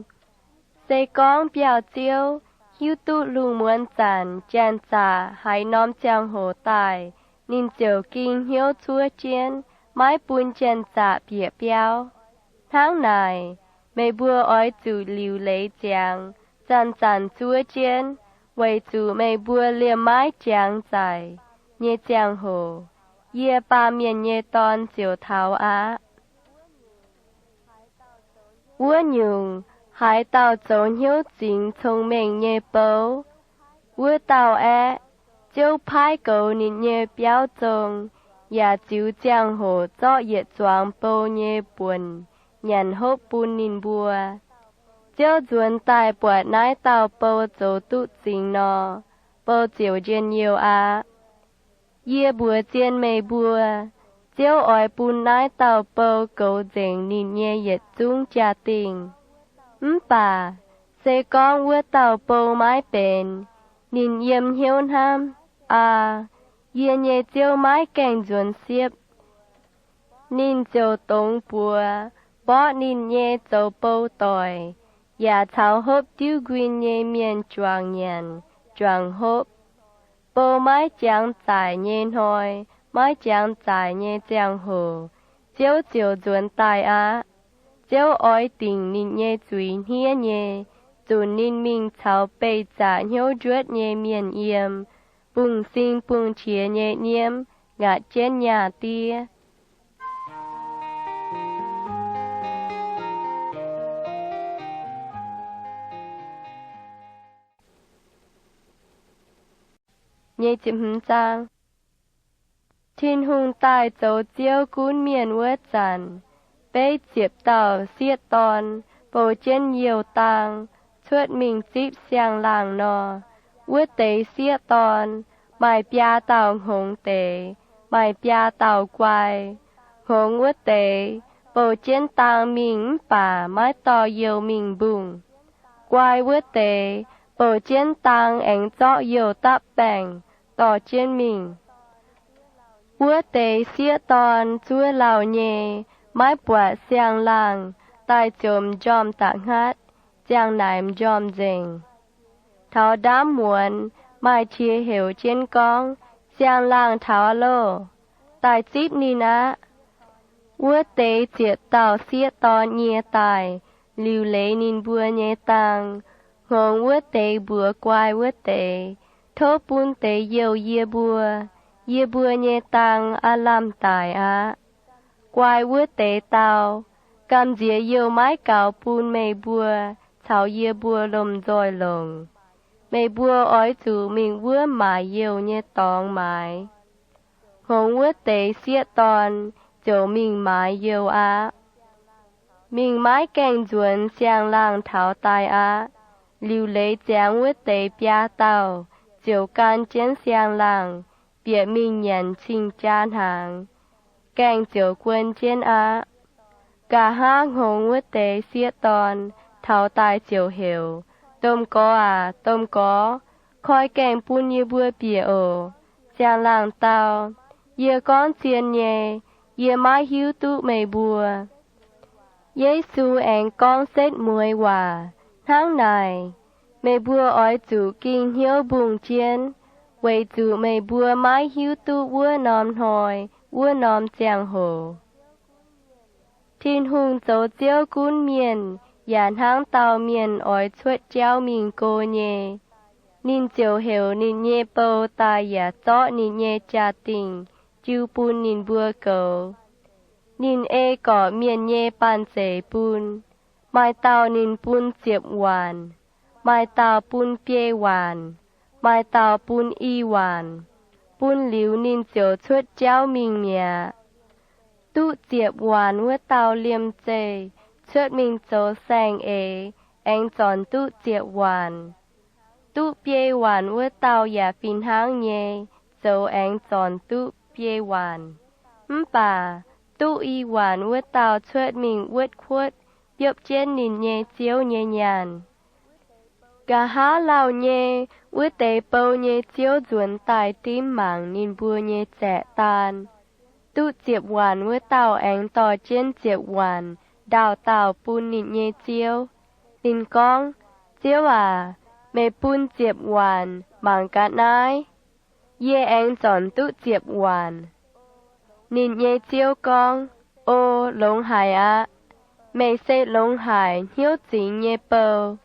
Se gorngv biauv-ziouv hiuv duqv lungh muonz zanc janx-zaqc haaix norm ziangh hoc daaih, ninh ziouc ging hnyouv cuov jienv, maiv bun janx-zaqc bieqc biauv. Hnangv naaic, meih mbuo oix zuqc liuc leiz ziangx, zanc-zanc zuov jienv, weic zuqc meih mbuo liemh maiv jangx zaic nyei ziangh hoc, yie, Baamh Mienh nyei Dorn, ziouc taux aqv. Wuov nyungc, haaix dauh zoux hnyouv zingx cong-mengh nyei bou, wuov dauh aeqv, Ziouv paaiv goux ninh nyei biauv zong, yaac ziux ziangh hoc zorqv yietc zuangx bou nyei buonc nyanc hopv bun ninh mbuo. Ziouv nzuonx daaih buatc naaiv dauh bou zoux duqv zingx nor, bou ziouc njien-youh aqv. Yie mbuox zien meih mbuo, Ziouv oix bun naaiv dauh bou goux nzengc ninh nyei yietc zungv jaa-dingh. Mv baac se gorngv wuov dauh bou maiv benx, ninh yiem hnyouv hnamv, Aa, yie nyei Ziouv maiv gaengh nzuonx siepv, ninh ziouc dongz buoz mborqv ninh nyei zoux bou doic, yaac caux hopv diuv nquin nyei mienh juangc nyanc, juangc hopv. Bou maiv jangx zaic nyei hnoi, maiv jangx zaic nyei ziangh hoc, Ziouv ziouc nzuonx daaih aqv. Ziouv oix dingc ninh nyei zuiz hniev nyei, zunc ninh mingh caux beih zaqc hnyouv njuotv nyei mienh yiem, bungx sing bungx qiex nyei nyiemv, ngaatc jienv nyaah diev. Tin-Hungh daaih zoux Ziouv gunv mienh wuov zanc, beiv ziepc dauh sieqv dorn bou jienv youh dang cuotv mingh zipv siang-laangh nor, wuov deix sieqv dorn maaih biaa dauh hngongx deix, maaih biaa dauh guai. Hngongx wuov deix bou jienv dang mingh mv baac maiv dorh youh mingh mbungh. Guai wuov deix bou jienv dang aengx zorqv youh dapv baengc dorh jienv mingh. Wuov deix sieqv dorn zuov lauh nyei, maiv buatc siang-laangh daaih ziouc m'njormh da'hngaqv, ziang naaic m'njormh nzengc. Taux ndaamv muonz maaih qiex heuc jienv gorngv, Siang-laangh taux loh! Daaih zipv ninh aqv. Wuov deix ziepc dauh sieqv dorn nyie daaih, liuc leiz ninh mbuo nyei dang. Hngongx wuov deix mbuox guai wuov deix, Tov bun deix youh yie mbuo. Yie mbuo nyei dang aav lamh daic aqv. Guai wuov deix dau, Gamh nziex youh maiv gaux bun meih mbuo caux yie mbuo lomh nzoih longc. Meih mbuo oix zuqc mingh wuov maaic youh nyei dorngx maaiz. Hngongx wuov deix sieqv dorn ziouc mingh maaiz youh aqv. Mingh maiv gaengh nzuonx, siang-laangh taux daaih aqv. Liuc leiz ziangx wuov deix biaa dauh ziouc gan jienv siang-laangh bieqc mingh nyanc cing-jaa hnaangx, gaengh ziouc guon jienv aqv. Nqa'haav hngongx wuov deix sieqv dorn taux daaih ziouc heuc, Domh Gorx aac, domh Gorx, koi gaengh bun yie mbuo bieqc oc. Siang-laangh dau, Yie gorngv zien nyei, yie maiv hiuv duqv meih mbuo. Yesu aengx gorngv setv mueiz waac hnangv naaic, Meih mbuo oix zuqc ging hnyouv mbungh jienv, weic zuqc meih mbuo maiv hiuv duqv wuov norm hnoi, wuov norm ziangh hoc. Tin-Hungh zoux Ziouv gunv mienh yaac hnangv dauh mienh oix cuotv jauv mingh go nyei. Ninh ziouc heuc ninh nyei bou daaih yaac zorqv ninh nyei jaa-dingh jiu bun ninh mbuo goux. Ninh ei gorqv mienh nyei banh zeic bun. Maaih dauh ninh bun ziepc waanc, maaih dauh bun biei waanc, maaih dauh bun i waanc. Bun liuz ninh ziouc cuotv jauv mingh mi'aqv. Duqv ziepc waanc wuov dauh liemh zeih cuotv mingh zoux saeng-eix, aengx zornc duqv ziepc waanc. Duqv biei waanc wuov dauh yaac fih hnangv nyei, zoux aengx zornc duqv biei waanc. Mv baac duqv i waanc wuov dauh cuotv mingh wuotv kuotv biopv jienv ninh nyei ziouv nyei nyaanh. Nqa'haav lauh nyei, wuov deix bou nyei ziouv nzuonx daaih dimv mangc ninh mbuo nyei zaeqc daan. Duqv ziepc waanc wuov dauh aengx dorh jienv ziepc waanc ndaauh dauh bun ninh nyei ziouv. Ninh gorngv, Ziouv aac, meih bun ziepc waanc mangc ga'naaiv. Yie aengx zornc duqv ziepc waanc. Ninh nyei ziouv gorngv, O, longx haic aqv. Meih se longx haic hnyouv zingx nyei bou.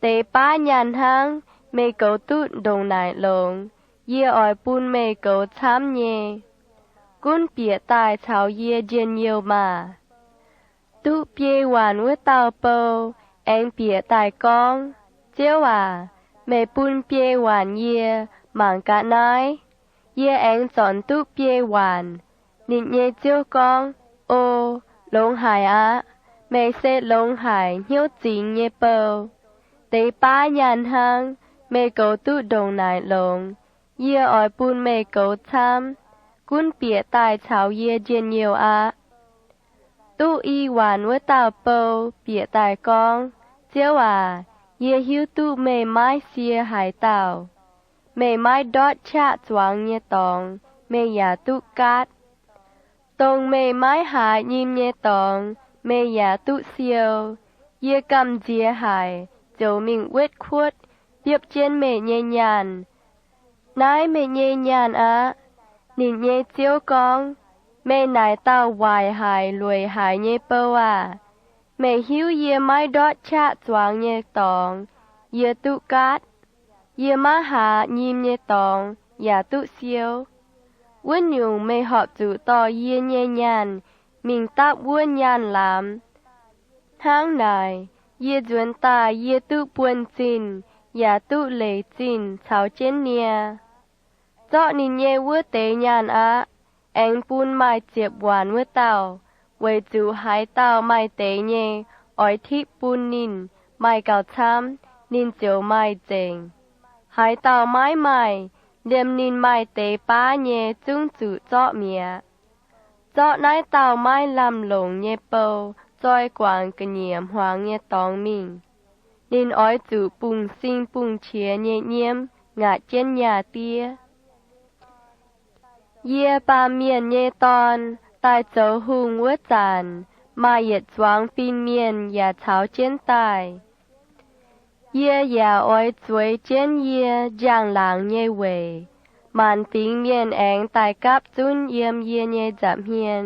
Deix baav nyaanh hnangv, meih goux duqv ndongc naaic longx. Yie oix bun meih goux camv nyei. Gunv bieqc daaih caux yie njien-youh maah! Duqv biei waanc wuov dauh bou aengx bieqc daaih gorngv, Ziouv aac, meih bun biei waanc yie mangc ga'naaiv. Yie aengx zornc duqv biei waanc. Ninh nyei ziouv gorngv, O, longx haic aqv. Meih se longx haic hnyouv zingx nyei bou. Deix baav nyaanh hnangv, meih goux duqv ndongc naaic longx. Yie oix bun meih goux camv. Gunv bieqc daaih caux yie njien-youh aqv. Duqv i waanc wuov dauh bou bieqc daaih gorngv, Ziouv aac, yie hiuv duqv meih maiv sie haaix dauh. Meih maiv ndortv qaqv zuangx nyei dorngx, meih yaac duqv gaatv. Dongh meih maiv haaz nyim nyei dorngx, meih yaac duqv siou. Yie gamh nziex haic, ziouc mingh wuotv kuotv biopv jienv meih nyei nyaanh. Naaiv meih nyei nyaanh aqv. Ninh nyei ziouv gorngv, Meih naaic dauh waaic haic lueic haic nyei bou aah! Meih hiuv yie maiv ndortv qaqv zuangx nyei dorngx, yie duqv gaatv. Yie maiv haaz nyim nyei dorngx yaac duqv siou. Wuov nyungc, meih horpc zuqc dorh yie nyei nyaanh mingh dapv wuov nyaanh lamz. Hnangv naaic, yie nzuonx daaih yie duqv buonv-zinh yaac duqv leic zinh caux jienv nie. Zorqv ninh nyei wuov deix nyaanh aqv, aengx bun maaih ziepc waanc wuov dauh, weic zuqc haaix dauh maaih deix nyei, oix tipv bun ninh maaih gauh camv, ninh ziouc maaih nzengc. Haaix dauh maiv maaih, liemh ninh maaih deix baav nyei zungv zuqc zorqv mi'aqv. Zorqv naaiv dauh maiv lamh longc nyei bou zoi guangc ga'nyiec hmuangx nyei dorngx mingh. Ninh oix zuqc bungx-sing bungx-qiex nyei nyiemv ngaatc jienv nyaah diev. Yie, Baamh Mienh nyei Dorn, daaih zoux hungh wuov zanc, maaih yietc zuangx fin-mienh yaac caux jienv daaih. Yie yaac oix zueiz jienv yie njang-laangc nyei weic. Maanc fingx mienh aengx daaih gapv zunv yiem yie nyei nza'hmien.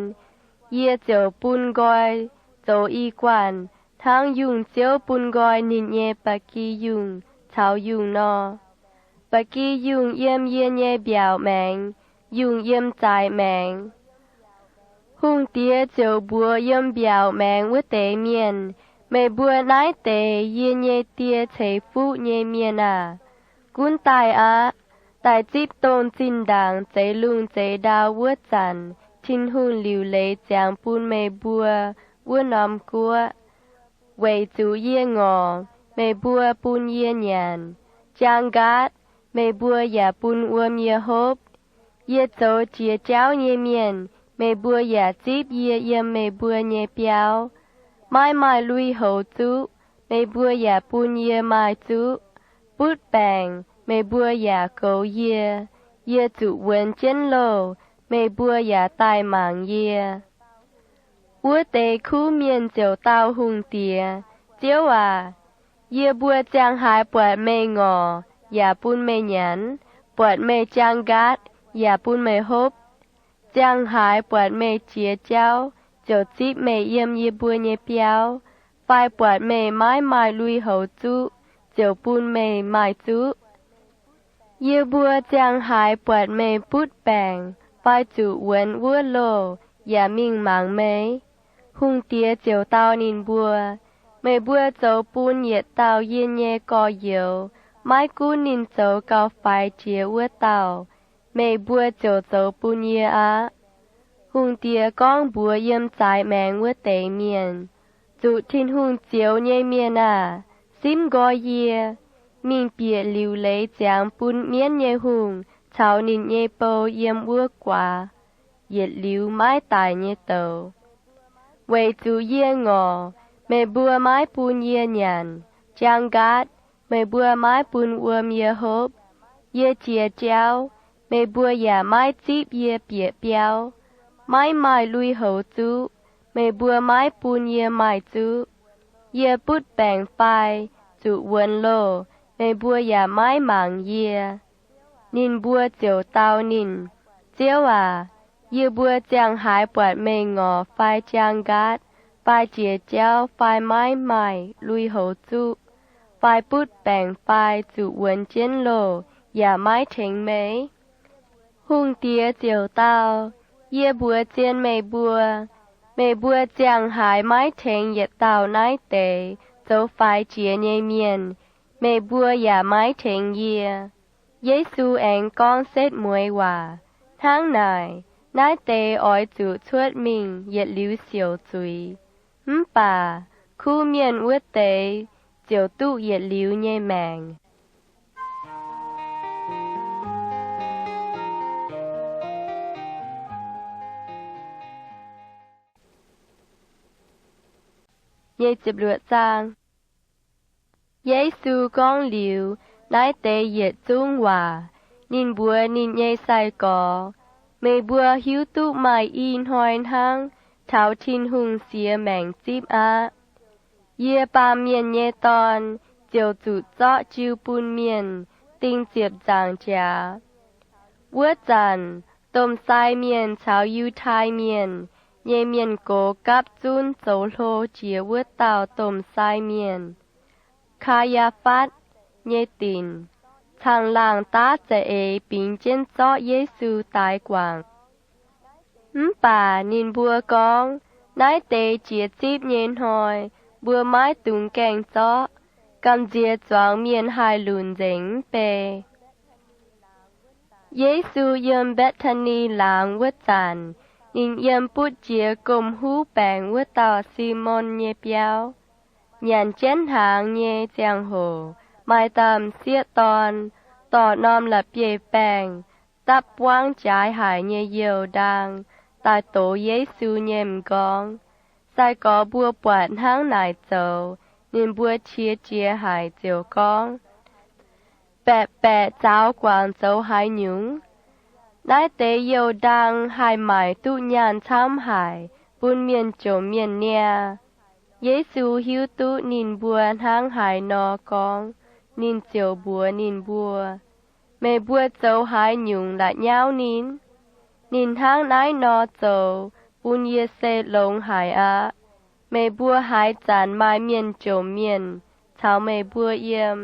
Yie ziouc bun nqoi zoux i guanh, hnangv yungh ziouv bun nqoi ninh nyei ba'gi yungh caux yungh nor. Ba'gi yungh yiem yie nyei mbiaauc maengx, yungh yiem zaaix maengx. Hungh diex ziouc mbuox yiem mbiaauc maengx wuov deix mienh, Meih mbuo naaiv deix yie nyei Die ceix fuqv nyei mienh aah! Gunv daaih aqv. Daaih zipv dongh zinh ndaangc zeix lungh zeix ndau wuov zanc Tin-Hungh liuc leiz ziangx bun meih mbuo wuov norm guoqv. Weic zuqc yie ngorc, meih mbuo bun yie nyanc. Jaang nqaatv, meih mbuo yaac bun wuom yie hopv. Yie zoux jiex jauv nyei mienh, meih mbuo yaac zipv yie yiem meih mbuo nyei biauv. Maiv maaih lui-houx zuqv, meih mbuo yaac bun yie maaih zuqv. Butv baengc, meih mbuo yaac goux yie. Yie zuqc wuonx jienv loh, meih mbuo yaac daaih mangc yie. Wuov deix kuv mienh ziouc dau hungh diex, Ziouv aac, yie mbuo ziangh haaix buatc meih ngorc yaac bun meih nyanc, buatc meih jaang nqaatv yaac bun meih hopv? Ziangh haaix buatc meih jiex jauv ziouc zipv meih yiem yie mbuo nyei biauv? Fai buatc meih maiv maaih lui-houx zuqv ziouc bun meih maaih zuqv? Yie mbuo ziangh haaix buatc meih butv baengc fai zuqc wuonx wuov loh yaac mingh mangc meih? Hungh diex ziouc dau ninh mbuo, Meih mbuo zoux bun yietc dauh yie nyei gorx-youz, maiv gunv ninh zoux gauh faix jiex wuov dauh, meih mbuo ziouc zoux bun yie aqv. Hungh diex gorngv mbuox yiem zaaix maengx wuov deix mienh, Zuqc Tin-Hungh zioux nyei mienh aah! Simv nqoi yie, mingh bieqc liuc leiz ziangx bun mienv nyei hungh caux ninh nyei bou yiem wuov guaax yietc liuz maiv daic nyei douz. Weic zuqc yie ngorc, meih mbuo maiv bun yie nyanc. Jaang nqaatv, meih mbuo maiv bun wuom yie hopv. Yie jiex jauv, meih mbuo yaac maiv zipv yie bieqc biauv. Maiv maaih lui-houx zuqv, meih mbuo maiv bun yie maaih zuqv. Yie butv baengc fai zuqc wuonx loh, meih mbuo yaac maiv mangc yie. Ninh mbuo ziouc dau ninh, Ziouv aac, yie mbuo ziangh haaix buatc meih ngorc fai jaang nqaatv fai jiex jauv fai maiv maaih lui-houx zuqv fai butv baengc fai zuqc wuonx jienv loh yaac maiv tengx meih? Hungh diex ziouc dau, Yie mbuox zien meih mbuo, meih mbuo ziangh haaix maiv tengx yietc dauh naaiv deix zoux faix jiex nyei mienh, meih mbuo yaac maiv tengx yie. Yesu aengx gorngv setv mueiz waac, Hnangv naaic, naaiv deix oix zuqc cuotv mingh yietc liuz siouc zuiz. Mv baac kuv mienh wuov deix ziouc duqv yietc liuz nyei maengc. Yesu gorngv liuz naaiv deix yietc zungv waac, ninh mbuox ninh nyei sai-gorx, Meih mbuo hiuv duqv maaih i hnoi hnangv taux Tin-Hungh siex maengc zipv aqv. Yie, Baamh Mienh nyei Dorn, ziouc zuqc zorqv jiu bun mienh ding ziepc nzaangc jaax. Wuov zanc, domh sai mienh caux Yiutai Mienh nyei mienh gox gapv zunv zoux hlo jiex wuov dauh domh sai mienh, Kaa^yaa^fatv, nyei dinc. caangh laangh daav za'eix bingx jienv zorqv Yesu daix guangc. Mv baac ninh mbuo gorngv, Naaiv deix jiex zipv nyei hnoi mbuo maiv dungx gaengh zorqv. Gamh nziex zuangx mienh haih lunc nzengc mv bei. Yesu yiem Mbetc^taa^ni Laangz wuov zanc, ninh yiem butv jiex gomh huv baengc wuov dauh Simon nyei biauv. Nyanc jienv hnaangx nyei ziangh hoc, maaih dauh m'sieqv dorn, dorh norm la'bieiv-baengh, dapv buangv jaaix haic nyei youh ndaang, daaih dox Yesu nyei m'nqorngv. Sai-gorx mbuo buatc hnangv naaic zoux, ninh mbuo qiex jiez haic ziouc gorngv, Baeqc baeqc zaaux guangc zoux haaix nyungc? Naaiv deix youh ndaang haih maaic duqv nyaanh camv haic bun mienh jomc mienh niaa. Yesu hiuv duqv ninh mbuo hnangv haaix nor gorngv, ninh ziouc mbuox ninh mbuo, Meih mbuo zoux haaix nyungc la'nyauv ninh? Ninh hnangv naaiv nor zoux bun yie se longx haic aqv. Meih mbuo haaix zanc maaih mienh jomc mienh caux meih mbuo yiem,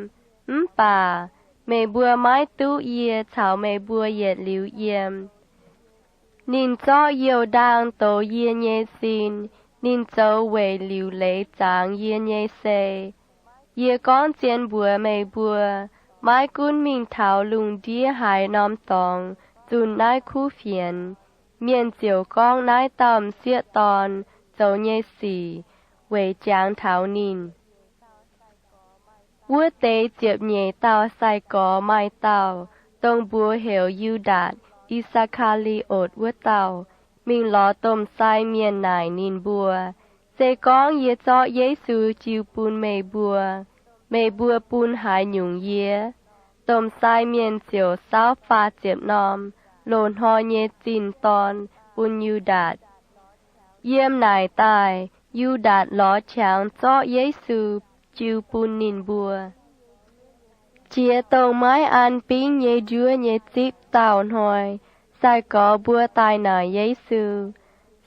mv baac meih mbuo maiv duqv yie caux meih mbuo yietc liuz yiem. Ninh zorqv youh ndaang douz yie nyei sin. Ninh zoux weic liuc leiz zangx yie nyei sei. Yie gorngv zien mbuox meih mbuo, maiv gunv mingh taux lungh ndiev haaix norm dorngx zunh naaiv kuv fienx, mienh ziouc gorngv naaiv dauh m'sieqv dorn zoux nyei sic weic jangx taux ninh. Wuov deix ziepc nyeic dauh sai-gorx maaih dauh, dongh mbuox heuc Yu^ndaatc, I^saa^kaa^li^otc wuov dauh, mingh lorz domh sai mienh naaic ninh mbuo, Se gorngv yie zorqv Yesu jiu bun meih mbuo, meih mbuo bun haaix nyungc yie? Domh sai mienh ziouc saauv faah ziepc norm loz-hnoi nyei zinh dorn bun Yu^ndaatc. Yiem naaic daaih Yu^ndaatc lorz qangx zorqv Yesu jiu bun ninh mbuo. Jiex dongh maiv an bingv nyei njuov nyei zipv dauh hnoi, sai-gorx mbuo daaih naaic Yesu,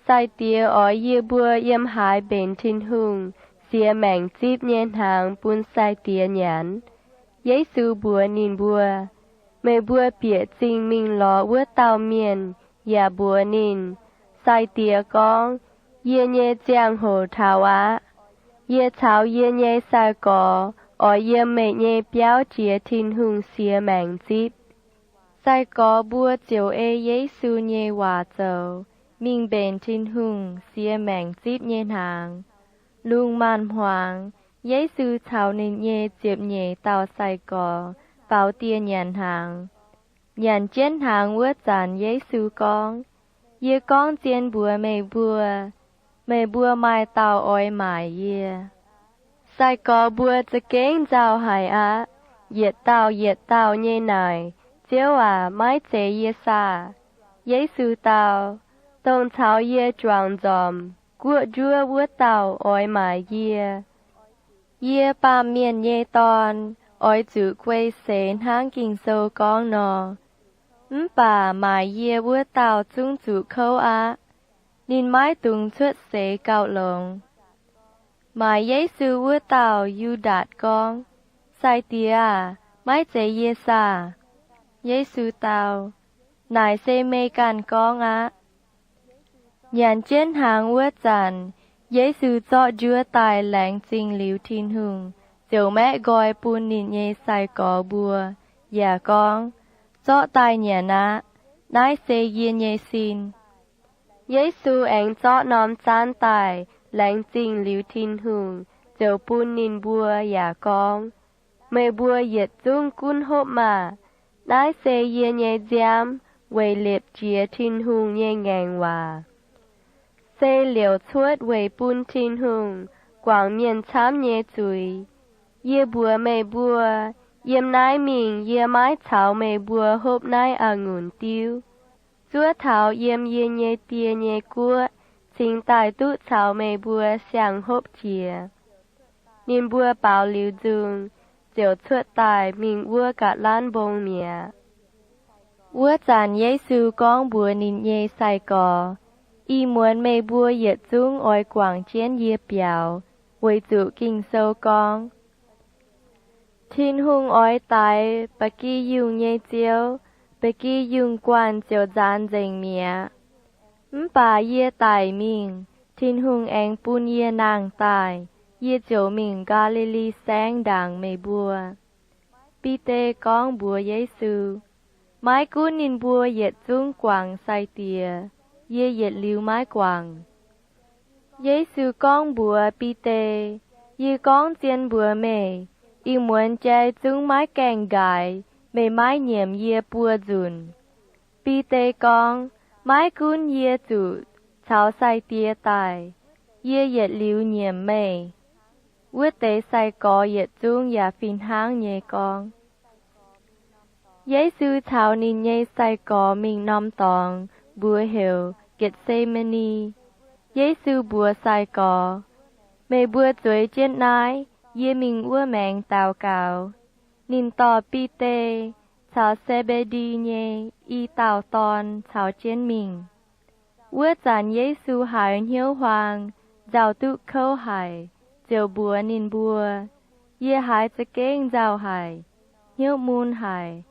Sai-Diex, oix yie mbuo yiem haaix mbenc Tin-Hungh siex maengc zipv nyei hnaangx bun sai-diex nyanc? Yesu mbuox ninh mbuo, Meih mbuo bieqc zingh mingh lorz wuov dauh mienh yaac mbuox ninh, Sai-Diex gorngv, Yie nyei ziangh hoc taux aqv. Yie caux yie nyei sai-gorx oix yiem meih nyei biauv jiex Tin-Hungh siex maengc zipv. Sai-gorx mbuo ziouc ei Yesu nyei waac zoux, mingh mbenc Tin-Hungh siex maengc zipv nyei hnaangx. Lungh maanz-hmuangx, Yesu caux ninh nyei ziepc nyeic dauh sai-gorx faaux dieh nyanc hnaangx. Nyanc jienv hnaangx wuov zanc Yesu gorngv, Yie gorngv zien mbuox meih mbuo, meih mbuo maaih dauh oix maaic yie. Sai-gorx mbuo za'gengh nzauh haic aqv. Yietc dauh yietc dauh nyei naaic, Ziouv aac, maiv zeiz yie saah? Yesu dau, Dongh caux yie juangc nzormc guoqv njuov wuov dauh oix maaic yie. Yie, Baamh Mienh nyei Dorn, oix zuqc guei seix hnangv Ging-Sou gorngv nor. Mv baac maaic yie wuov dauh zungv zuqc kouv aqv. Ninh maiv dungx cuotv seix gauh longx. Maaic Yesu wuov dauh, Yu^ndaatc, gorngv, Sai-Diex aac, maiv zeiz yie saah? Yesu dau, Naaic se meih ganh gorngv aqv. Nyanc jienv hnaangx wuov zanc, Yesu zorqv njuov daaih laengz zingh liuz Tin-Hungh, ziouc maeqv nqoi bun ninh nyei sai-gorx mbuo, yaac gorngv, Zorqv daaih nyanc aqv. Naaiv se yie nyei sin. Yesu aengx zorqv norm zaanv daaih laengz zingh liuz Tin-Hungh, ziouc bun ninh mbuo yaac gorngv, Meih mbuo yietc zungv gunv hopv maah! Naaiv se yie nyei nziaamv, weic liepc jiez Tin-Hungh nyei ngaengc waac, se liouc cuotv weic bun Tin-Hungh guangc mienh camv nyei zuiz. Yie mbuox meih mbuo, yiem naaiv mingh yie maiv caux meih mbuo hopv naaiv a'ngunc diuv, zuov taux yiem yie nyei Die nyei guoqv cingx daaih duqv caux meih mbuo siang-hopv jiex. Ninh mbuo baaux liuz nzung, ziouc cuotv daaih mingh wuov ga'lanv mbong mi'aqv. Wuov zanc Yesu gorngv mbuox ninh nyei sai-gorx, Ih muonz meih mbuo yietc zungv oix guangc jienv yie biaux, weic zuqc Ging-Sou gorngv, Tin-Hungh oix daix ba'gi yungh nyei ziouv. Ba'gi yungh guanh ziouc nzaanx nzengc mi'aqv. Mv baac yie daic mingh, Tin-Hungh aengx bun yie nangh daaih. Yie ziouc mingh Gaa^li^li Saengv ndaangc meih mbuo. Bide gorngv mbuox Yesu, maiv gunv ninh mbuo yietc zungv guangc sai-diex, yie yietc liuz maiv guangc. Yesu gorngv mbuox Bide, Yie gorngv zien mbuox meih, ih muonz jai zungv maiv gaengh nqaaix meih maiv nyiemc yie buo nzunc. Bide gorngv, Maiv gunv yie zuqc caux sai-diex daic, yie yietc liuz nyiemc meih. Wuov deix sai-gorx yietc zungv yaac fih hnangv nyei gorngv. Yesu caux ninh nyei sai-gorx mingh norm dorngx, mbuox heuc Getc^se^maa^ni. Yesu mbuox sai-gorx, Meih mbuo zueiz jienv naaiv, yie mingh wuov maengx daux gaux. Ninh dorh Bide caux Se^mbe^ndi nyei i dauh dorn caux jienv mingh. Wuov zanc Yesu haiz hnyouv huaang, nzauh duqv kouv haic, ziouc mbuox ninh mbuo, Yie haiz za'gengh nzauh haic, hnyouv mun haic,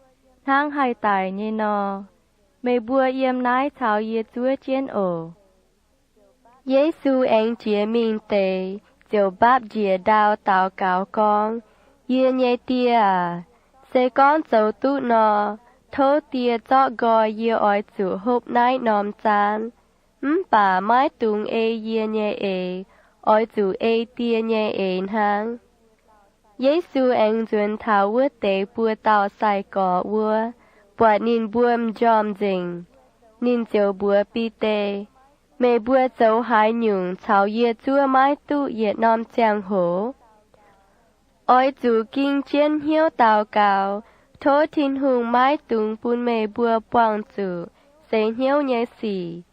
hnangv haih daic nyei nor. Meih mbuo yiem naaiv caux yie zuov jienv oc. Yesu aengx jiex mingh deix, ziouc mbaapv njiec ndau daux gaux gorngv, Yie nyei Die aac, se gorngv zoux duqv nor, tov Die zorqv nqoi yie oix zuqc hopv naaiv norm zaanv. Mv baac maiv dungx ei yie nyei eix, oix zuqc ei Die nyei eix hnangv. Yesu aengx nzuonx taux wuov deix buo dauh sai-gorx wuov, buatc ninh mbuo m'njormh nzengc. Ninh ziouc mbuox Bide, Meih mbuo zoux haaix nyungc caux yie zuov maiv duqv yietc norm ziangh hoc? Oix zuqc ging jienv hnyouv daux gaux, tov Tin-Hungh maiv dungx bun meih mbuo buangh zuqc seix hnyouv nyei sic.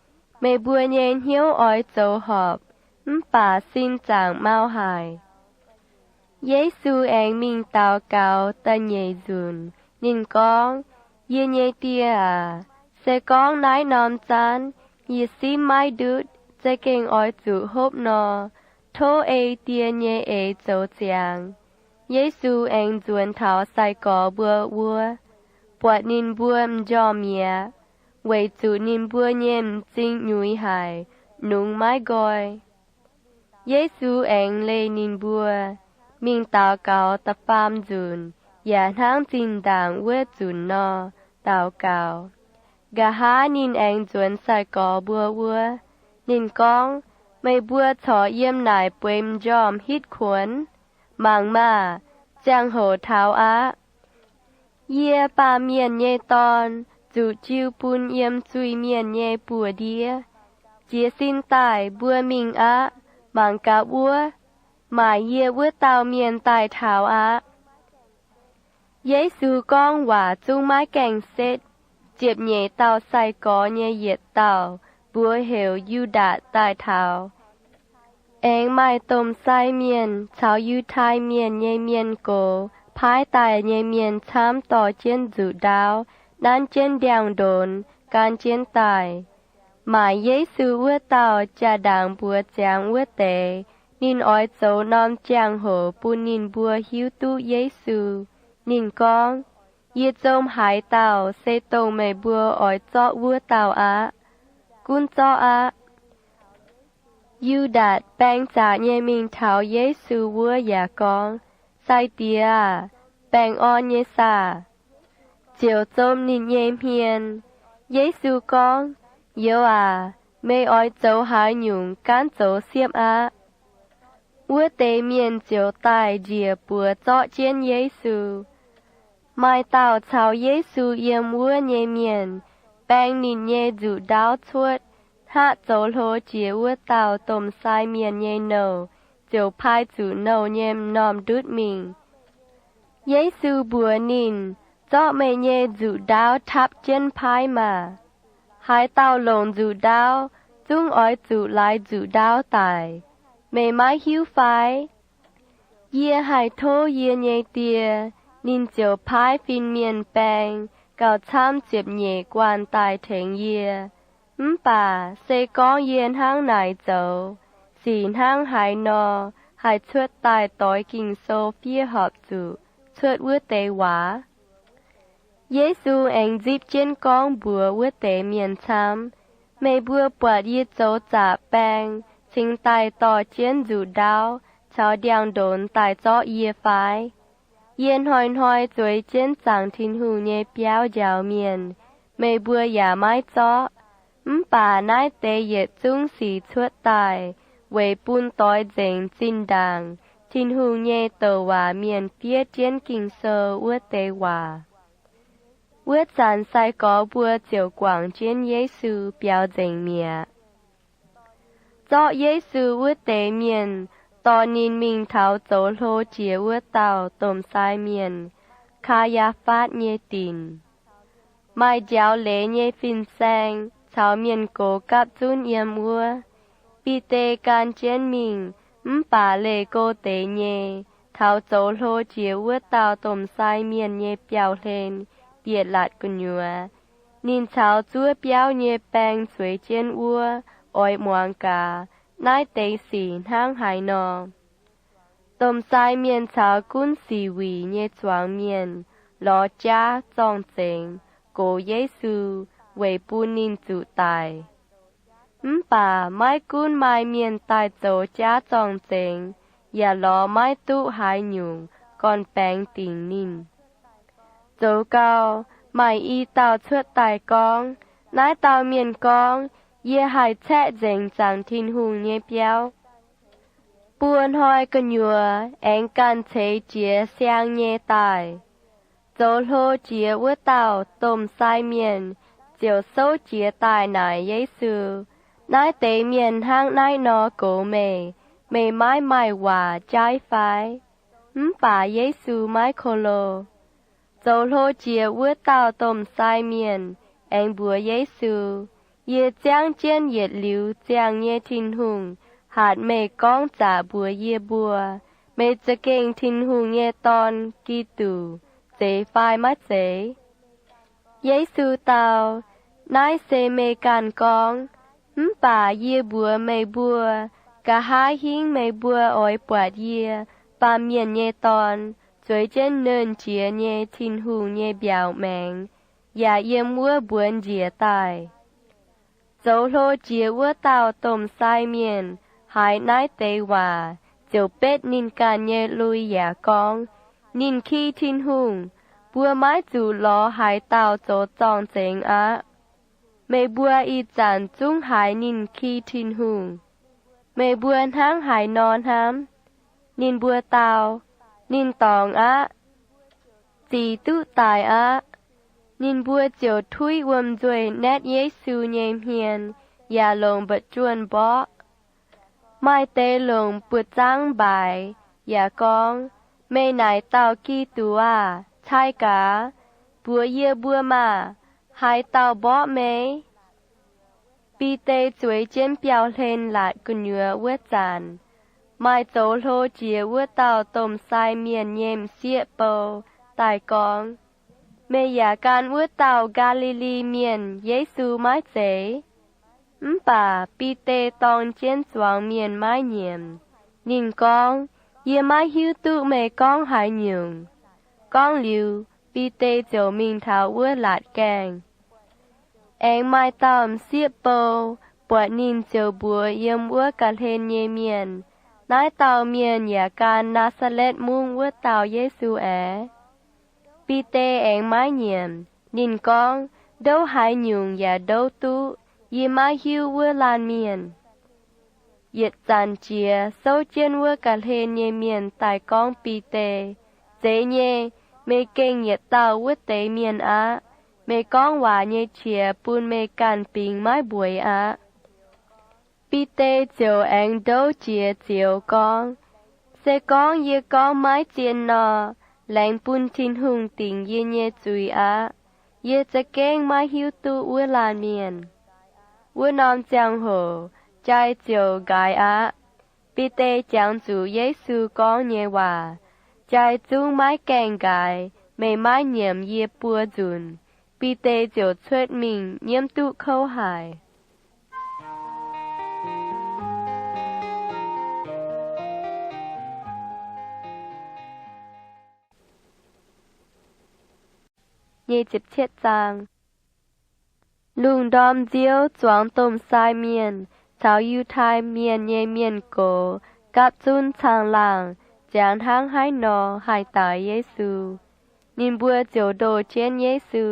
Meih mbuo nyei hnyouv oix zoux horpc, mv baac sin zaangc mau haic. Yesu aengx mingh daux gaux da'nyeic nzunc. Ninh gorngv, Yie nyei Die aac, se gorngv naaiv norm zaanv yie simv maiv ndutv, za'gengh oix zuqc hopv nor, tov ei Die nyei eix zoux ziangx. Yesu aengx nzuonx taux sai-gorx mbuo wuov, buatc ninh mbuo m'njormh mi'aqv, weic zuqc ninh mbuo nyei m'zing nyuix haic, nungx maiv nqoi. Yesu aengx leih ninh mbuo mingh daux gaux da'faam nzunc, yaac hnangv zinh ndaangc wuov nzunc nor, daux gaux. Nqa'haav ninh aengx nzuonx sai-gorx mbuo wuov. Ninh gorngv, Meih mbuo corc yiem naaic bueix m'njormh hitv kuonx? Mangc maah! Ziangh hoc taux aqv. Yie, Baamh Mienh nyei Dorn, zuqc jiu bun yiem zuiz-mienh nyei buoz-ndiev. Jiez sin daaih, mbuo mingh aqv. Mangc gaax wuov! Maaic yie wuov dauh mienh daaih taux aqv. Yesu gorngv waac zungv maiv gaengh setv. Ziepc-nyeic dauh sai-gorx nyei yietc dauh, mbuox heuc Yu^ndaatc, daaih taux. Aengx maaih domh sai mienh caux Yiutai Mienh nyei mienh gox paaiv daaih nyei mienh camv dorh jienv nzuqc ndaauv, nanv jienv ndiangx-ndonx, gan jienv daaih. Maaic Yesu wuov dauh jaa-ndaangc mbuox ziangx wuov deix ninh oix zoux norm ziangh hoc bun ninh mbuo hiuv duqv Yesu. Ninh gorngv, Yie zom haaix dauh se dongh meih mbuo oix zorqv wuov dauh aqv. Gunv zorqv aqv. Yu^ndaatc baeng zaqc nyei mingh taux Yesu wuov yaac gorngv, Sai-Diex aah! Baengh orn nyei saah? Ziouc zom ninh nyei hmien. Yesu gorngv, Youz aac, meih oix zoux haaix nyungc gaanv zoux siepv aqv. Wuov deix mienh ziouc daaih njiec buoz zorqv jienv Yesu. Maaih dauh caux Yesu yiem wuov nyei mienh baeng ninh nyei nzuqc ndaauv cuotv, hngaqv zoux hlo jiex wuov dauh domh sai mienh nyei nouh, ziouc paaiv zuqc nouh nyei m'normh ndutv mingh. Yesu mbuox ninh, Zorqv meih nyei nzuqc ndaauv tapv jienv paaiv maah! Haaix dauh longc nzuqc ndaauv zungv oix zuqc laaix nzuqc ndaauv daic. Meih maiv hiuv fai? Yie haih tov yie nyei Die, ninh ziouc paaiv fin-mienh baeng gauh camv ziepc-nyeic guanh daaih tengx yie. Mv baac se gorngv yie hnangv naaic zoux, sic hnangv haaix nor haih cuotv daaih doix Ging-Sou fiev horpc zuqc, cuotv wuov deix waac. Yesu aengx nzipc jienv gorngv mbuox wuov deix mienh camv, Meih mbuo buatc yie zoux zaqc baeng cingx daaih dorh jienv nzuqc ndaauv caux ndiangx-ndongx daaih zorqv yie fai? Yie hnoi-hnoi zueiz jienv zaangc Tin-Hungh nyei biauv njaaux mienh, meih mbuo yaac maiv zorqv. Mv baac naaiv deix yietc zungv sic cuotv daaih weic bun doix nzengc zinh ndaangc Tin-Hungh nyei douc waac mienh fiev jienv Ging-Sou wuov deix waac. Wuov zanc sai-gorx mbuo ziouc guangc jienv Yesu biaux nzengc mi'aqv. Zorqv Yesu wuov deix mienh dorh ninh mingh taux zoux hlo jiex wuov dauh domh sai mienh, Kaa^yaa^fatv, nyei dinc. Maaih njaaux leiz nyei fin-saeng caux mienh gox gapv zunv yiem wuov. Bide gan jienv mingh, mv baac leih go deix nyei, taux zoux hlo jiex wuov dauh domh sai mienh nyei biauv-hlen bieqc latc gu'nyuoz. Ninh caux zuov biauv nyei baeng zueiz jienv wuov, oix muangx gaax naaiv deix sic hnangv haaix nor. Domh sai mienh caux gunv sic wuic nyei zuangx mienh lorz jaav zorng-zengx gox Yesu, weic bun ninh zuqc daic. Mv baac maiv gunv maaih mienh daaih zoux jaav zorng-zengx yaac lorz maiv duqv haaix nyungc gorn-baengx dingc ninh. Zoux gau, maaih i dauh cuotv daaih gorngv, Naaiv dauh mienh gorngv, Yie haih caeqv nzengc zaangc Tin-Hungh nyei biauv. Buo hnoi gu'nyuoz aengx ganh ceix jiez siang nyei daaih. Zoux hlo jiex wuov dauh domh sai mienh ziouc souv jiez daaih naaic Yesu, Naaiv deix mienh hnangv naaiv nor gox meih, meih maiv maaih waac jaaiv fai? Mv baac Yesu maiv ko lo. Zoux hlo jiex wuov dauh domh sai mienh aengx mbuox Yesu, Yie ziangv jienv yietc liuz ziangh nyei Tin-Hungh hatc meih gorngv zaqc mbuox yie mbuo, meih za'gengh Tin-Hungh nyei Dorn, Giduc, zeiz fai maiv zeiz? Yesu dau, Naaiv se meih ganh gorngv. Mv baac yie mbuox meih mbuo, nqa'haav hingv meih mbuo oix buatc yie, Baamh Mienh nyei Dorn, zueiz jienv Nernh Jiex nyei Tin-Hungh nyei mbiaauc maengx, yaac yiem wuov mbuonx njiec daaih. Zoux hlo jiex wuov dauh domh sai mienh haiz naaiv deix waac ziouc betv ninh ganh nyei lui yaac gorngv, Ninh ki Tin-Hungh. Mbuo maiv zuqc lorz haaix dauh zoux zorng-zengx aqv. Meih mbuo ih zanc zungv haiz ninh ki Tin-Hungh. Meih mbuo hnangv haaix nor hnamv? Ninh mbuo dau, Ninh dorngc aqv. Zic duqv daic aqv. Ninh mbuo ziouc tuiv wuom-nzuih naetv Yesu nyei hmien yaac longc mba'juonh mborqv. Maaih deix longc buoz-zaangv mbaaix yaac gorngv, Meih naaic dauh Giduc aah! Cai gaax, mbuox yie mbuo maah! Haaix dauh mborqv meih? Bide zueiz jienv biauv-hlen laatc gu'nyuoz wuov zanc, maaih zoux hlo jiex wuov dauh domh sai mienh nyei m'sieqv bou daaih gorngv, Meih yaac gan wuov dauh Gaa^li^li Mienh, Yesu, maiv zeiz? Mv baac Bide dorng jienv zuangx mienh maiv nyiemc. Ninh gorngv, Yie maiv hiuv duqv meih gorngv haaix nyungc. Gorngv liuz, Bide ziouc mingh taux wuov laatc gaengh. Aengx maaih dauh m'sieqv bou buatc ninh ziouc mbuox yiem wuov ga'hlen nyei mienh, Naaiv dauh mienh yaac gan Naa^saa^letv Mungv wuov dauh Yesu aeqv. Bide aengx maiv nyiemc. Ninh gorngv, Ndouv haaix nyungc yaac ndouv duqv. Yie maiv hiuv wuov laanh mienh. Yietc zanc jiex souv jienv wuov ga'hlen nyei mienh daaih gorngv Bide, Zeiz nyei, meih gengh yietc dauh wuov deix mienh aqv. Meih gorngv waac nyei qiex bun meih ganh bingx maiv mbueiz aqv. Bide ziouc aengx ndouv jiex zioux gorngv, Se gorngv yie gorngv maiv zien nor, laengz bun Tin-Hungh dingc yie nyei zuiz aqv. Yie za'gengh maiv hiuv duqv wuov laanh mienh. Wuov norm ziangh hoc jai ziouc nqaaix aqv. Bide jangx zuqc Yesu gorngv nyei waac, Jai zungv maiv gaengh nqaaix, meih maiv nyiemc yie buo nzunc. Bide ziouc cuotv mingh nyiemv duqv kouv haic. nyei ziepc cietv zaang. Lungh ndorm nziouv zuangx domh sai mienh caux Yiutai Mienh nyei mienh gox gapv zunv caangh laangh ziangx hnangv haaix nor haih daix Yesu. Ninh mbuo ziouc ndoh jienv Yesu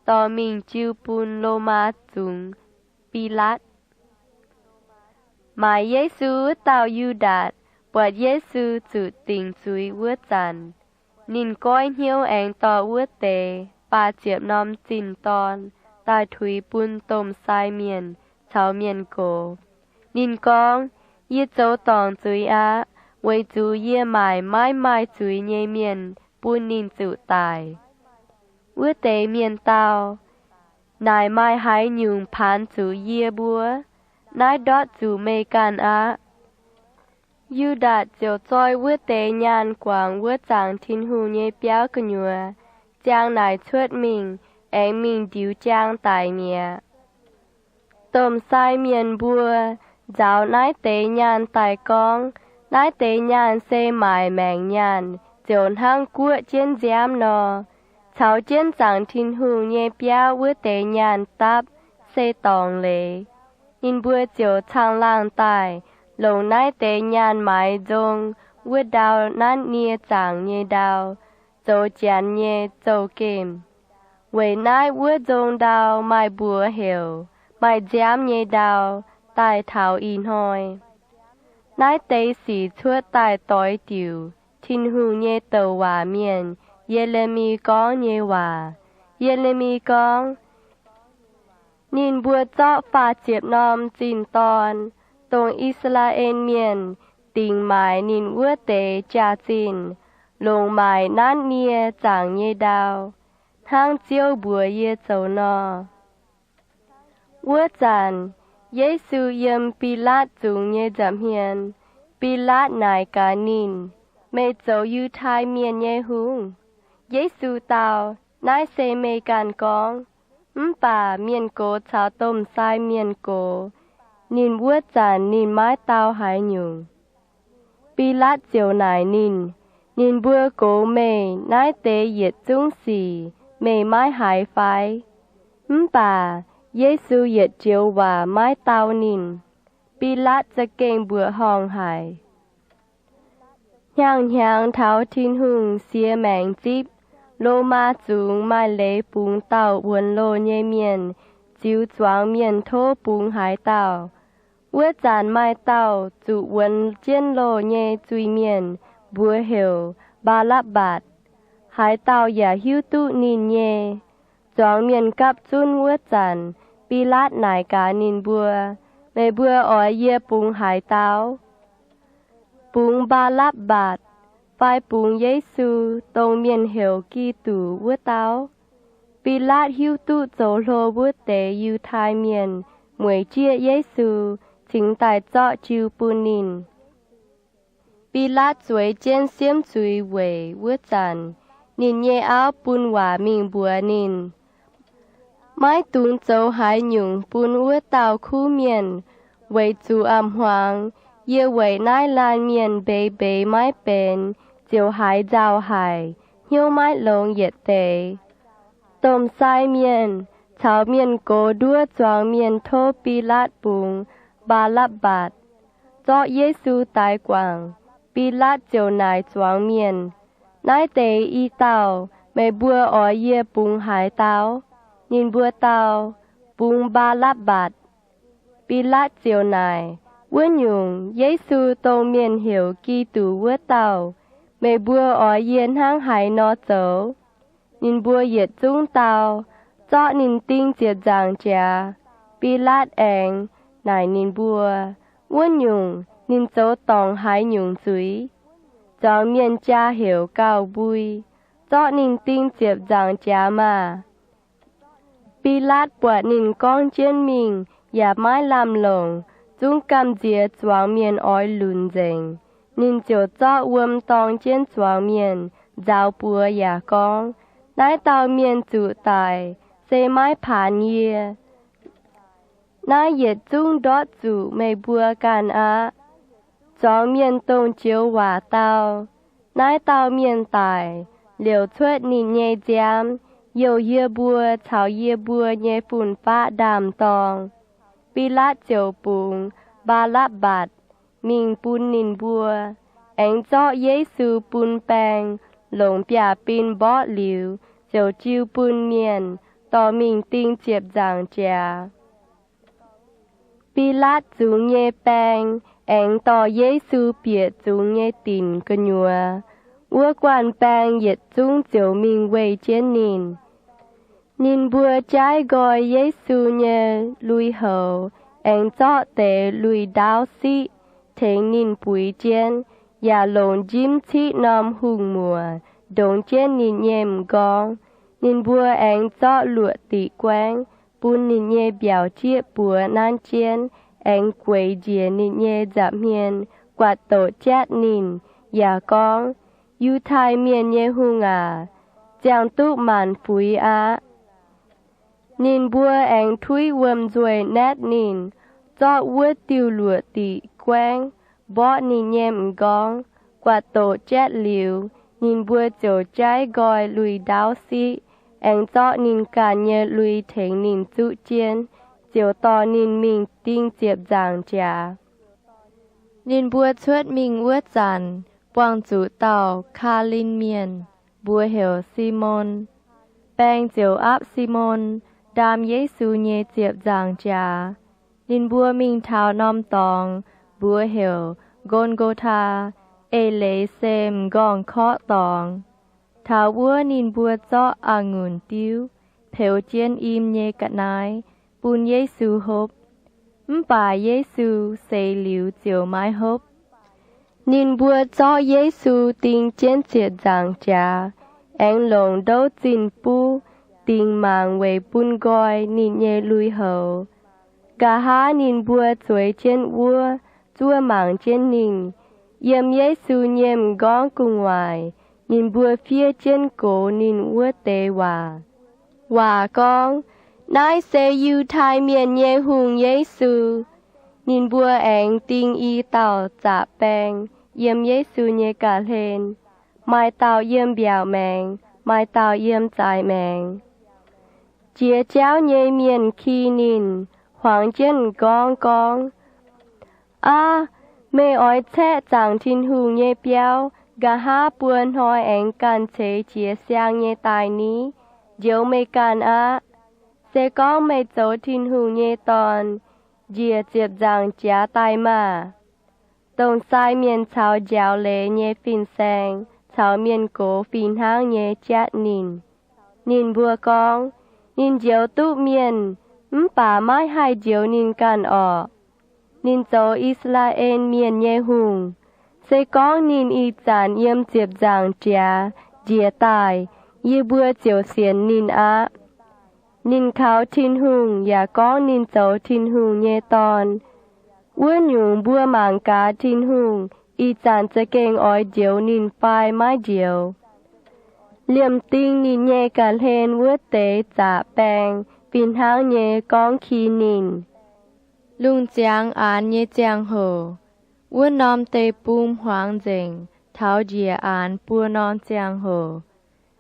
dorh mingh jiu bun Lomaa zungx Bilaatv. Maaic Yesu wuov dauh Yu^ndaatc buatc Yesu zuqc dingc zuiz wuov zanc, ninh goiv hnyouv aengx dorh wuov deix faah ziepc norm zinh dorn daaih tuix bun domh sai mienh caux mienh gox. Ninh gorngv, Yie zoux dorngc zuiz aqv, weic zuqc yie maaic maiv maaih zuiz nyei mienh bun ninh zuqc daic. Wuov deix mienh dau, Naaic maaih haaix nyungc paanx zuqc yie mbuo? Naaiv ndortv zuqc meih ganh aqv. Yu^ndaatc ziouc zoi wuov deix nyaanh guangc wuov zaangc Tin-Hungh nyei biauv gu'nyuoz, ziang naaic cuotv mingh, aengx mingh ndiux jaang daic mi'aqv. Domh sai mienh mbuo nzaaux naaiv deix nyaanh daaih gorngv, Naaiv deix nyaanh se maaic maengc nyaanh ziouc hnangv guoqv jienv nziaamv nor. Caux jienv zaangc Tin-Hungh nyei biauv wuov deix nyaanh dapv se dorngx leiz. Ninh mbuo ziouc caangh laangh daaih longc naaiv deix nyaanh maaiz nzong wuov ndau nanv nie zaangc nyei ndau, zoux janx nyei zouv-gemh. Weic naaiv wuov nzong ndau maaih mbuox heuc Maaih Nziaamv Nyei Ndau daaih taux ih hnoi. Naaiv deix sic cuotv daaih doix diuc Tin-Hungh nyei douc waac mienh, Ye^le^mi, gorngv nyei waac. Ye^le^mi gorngv, Ninh mbuo zorqv faah ziepc norm zinh dorn, dongh I^saa^laa^en Mienh dingc maaic ninh wuov deix jaax-zinh, longc maaic nanv nie zaangc nyei ndau, hnangv Ziouv mbuox yie zoux nor. Wuov zanc, Yesu yiem Bilaatv zungx nyei nza'hmien. Bilaatv naaic gaax ninh, Meih zoux Yiutai Mienh nyei hungh? Yesu dau, Naaiv se meih ganh gorngv. Mv baac mienh gox caux domh sai mienh gox ninh wuov zanc ninh maiv dau haaix nyungc. Bilaatv ziouc naaic ninh, Ninh mbuo gox meih naaiv deix yietc zungv sic meih maiv haiz fai? Mv baac Yesu yietc joux waac maiv dau ninh. Bilaatv za'gengh mbuoqc horngh haic. Hnyangx-hnyangx taux Tin-Hungh siex maengc zipv, Lomaa zungx maaih leiz bungx dauh wuonx loh nyei mienh ziux zuangx mienh tov bungx haaix dauh. Wuov zanc maaih dauh zuqc wuonx jienv loh nyei zuiz-mienh, mbuox heuc Mbaa^lapv^mbatc. Haaix dauh yaac hiuv duqv ninh nyei. Zuangx mienh gapv zunv wuov zanc, Bilaatv naaic gaax ninh mbuo, Meih mbuo oix yie bungx haaix dauh? Bungx Mbaa^lapv^mbatc fai bungx Yesu, dongh mienh heuc Giduc wuov dauh? Bilaatv hiuv duqv zoux hlo wuov deix Yiutai Mienh mueic jieqv Yesu, cingx daaih zorqv jiu bun ninh. Bilaatv zueiz jienv siemv zuiz weic wuov zanc, ninh nyei auv bun waac mingh mbuox ninh, Maiv dungx zoux haaix nyungc bun wuov dauh kuv mienh, weic zuqc a'hmuangx yie weic naaiv laanh mienh mbeix mbeix maiv benx ziouc haiz nzauh haic, hnyouv maiv longx yietc deix. Domh sai mienh caux mienh gox nduov zuangx mienh tov Bilaatv bungx Mbaa^lapv^mbatc, zorqv Yesu daix guangc. Bilaatv ziouc naaic zuangx mienh, Naaiv deix i dauh meih mbuo oix yie bungx haaix dauh? Ninh mbuo dau, Bungx Mbaa^lapv^mbatc. Bilaatv ziouc naaic, Wuov nyungc, Yesu, dongh mienh heuc Giduc wuov dauh, meih mbuo oix yie hnangv haaix nor zoux? Ninh mbuo yietc zungv dau, Zorqv ninh ding ziepc nzaangc jaax. Bilaatv aengx naaic ninh mbuo, Wuov nyungc, ninh zoux dorngc haaix nyungc zuiz? Zuangx mienh jaa heuc gauh mbui, Zorqv ninh ding ziepc nzaangc jaax maah! Bilaatv buatc ninh gorngv jienv mingh yaac maiv lamh longc, zungv gamh nziex zuangx mienh oix lunc nzengc. Ninh ziouc zorqv wuom dorng jienv zuangx mienh, nzaaux buoz yaac gorngv, Naaiv dauh mienh zuqc daic se maiv paanx yie. Naaiv yietc zungv ndortv zuqc meih mbuo ganh aqv. Zuangx mienh dongh joux waac dau, Naaiv dauh mienh daic, liouc cuotv ninh nyei nziaamv, Youh yie mbuo caux yie mbuo nyei fun-faqv ndaam-dorng. Bilaatv ziouc bungx Mbaa^lapv^mbatc mingh bun ninh mbuo, aengx zorqv Yesu bun baeng longc biaav-bin mborqv liuz, ziouc jiu bun mienh dorh mingh ding ziepc nzaangc jaax. Bilaatv zungx nyei baeng aengx dorh Yesu bieqc zungx nyei dinc gu'nyuoz. Wuov guanh baeng yietc zungv ziouc mingh weih jienv ninh. Ninh mbuo jaiv nqoi Yesu nyei lui-houx, aengx zorqv deix lui-ndaauv siqv tengx ninh buix jienv, yaac longc njimv ciqv norm hungh muoc ndongx jienv ninh nyei m'nqorngv. Ninh mbuo aengx zorqv luoqc diqc guaengv bun ninh nyei mbiaauc jieqv buoz nanv jienv, aengx gueix njiec ninh nyei nza'hmien, guatc doqc jatv ninh, yaac gorngv, Yiutai Mienh nyei hungh aac, ziangh duqv maanc fuix aqv. Ninh mbuo aengx tuiv wuom-nzuih naetv ninh, zorqv wuov diuh luoqc diqc guaengv mborqv ninh nyei m'nqorngv. Guatc doqc jatv liuz, ninh mbuo ziouc jaiv nqoi lui-ndaauv siqv, aengx zorqv ninh ganh nyei lui tengx ninh zuqv jienv, ziouc dorh ninh mingh ding ziepc nzaangc jaax. Ninh mbuo cuotv mingh wuov zanc, buangh zuqc dauh Kaalin Mienh, mbuox heuc Simon. Baeng ziouc aapv Simon ndaam Yesu nyei ziepc nzaangc jaax. Ninh mbuo mingh taux norm dorngx, mbuox heuc Ngon^go^taa, eix leiz se M'nqorngv-Korqv Dorngx. Taux wuov ninh mbuo zorqv a'ngunc diuv peux jienv im nyei ga'naaiv bun Yesu hopv, mv baac Yesu seix liuz ziouc maiv hopv. Ninh mbuo zorqv Yesu ding jienv ziepc nzaangc jaax, aengx longc ndouv zinh buv dingx mangc weic bun nqoi ninh nyei lui-houx. Nqa'haav ninh mbuo zueiz jienv wuov, zuov mangc jienv ninh. Yiem Yesu nyei m'nqorngv gu'nguaaic, ninh mbuo fiev jienv gox ninh wuov deix waac. Waac gorngv, Naaiv se Yiutai Mienh nyei Hungh, Yesu. Ninh mbuo aengx ding i dauh zaqc baeng yiem Yesu nyei ga'hlen, maaih dauh yiem mbiaauc maengx, maaih dauh yiem zaaix maengx. Jiex jauv nyei mienh ki ninh, huangx jienv m'nqorngv gorngv, Aav, meih oix caeqv zaangc Tin-Hungh nyei biauv, nqa'haav buo hnoi aengx ganh ceix jiez siang nyei daaih ni? Njoux meih ganh aqv. Se gorngv meih zoux Tin-Hungh nyei Dorn, njiec ziepc nzaangc jaax daaih maah! Dongh sai mienh caux njaaux leiz nyei fin-saeng caux mienh gox fih hnangv nyei jatv ninh. Ninh mbuo gorngv, Ninh njoux duqv mienh, mv baac maiv haih njoux ninh ganh orqc. Ninh zoux I^saa^laa^en Mienh nyei Hungh. Se gorngv ninh ih zanc yiem ziepc nzaangc jaax njiec daaih, yie mbuo ziouc sienx ninh aqv. Ninh kaux Tin-Hungh yaac gorngv ninh zoux Tin-Hungh nyei Dorn. Wuov nyungc, mbuo mangc gaax Tin-Hungh ih zanc za'gengh oix njoux ninh fai maiv njoux. Liemh ding ninh nyei ga'hlen wuov deix zaqc baeng fih hnangv nyei gorngv ki ninh. Lungh ziangx aanx nyei ziangh hoc, wuov norm deic-bung hmuangx nzengc taux njiec aanx buo norm ziangh hoc.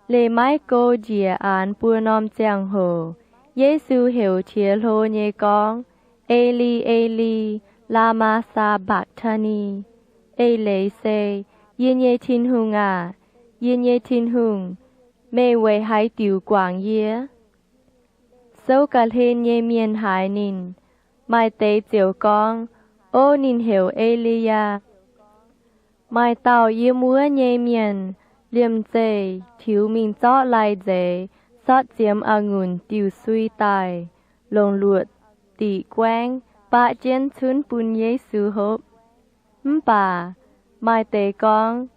Leih maiv go njiec aanx buo norm ziangh hoc, Yesu heuc qiex hlo nyei gorngv, Eli, Eli, laa^maa, saa^mbak^taa^ni? Eix leiz se, Yie nyei Tin-Hungh aah! Yie nyei Tin-Hungh, meih weic haaix diuc guangc yie? Souv ga'hlen nyei mienh haiz ninh. Maaih deix ziouc gorngv, Ov, ninh heuc E^li^yaa. Maaih dauh yiem wuov nyei mienh liemh zeih tiux mingh zorqv lai-nzeix, sortv ziemx a'ngunc diuh sui daaih, longc luoqc diqc guaengv baqv jienv cunv bun Yesu hopv. Mv baac maaih deix gorngv,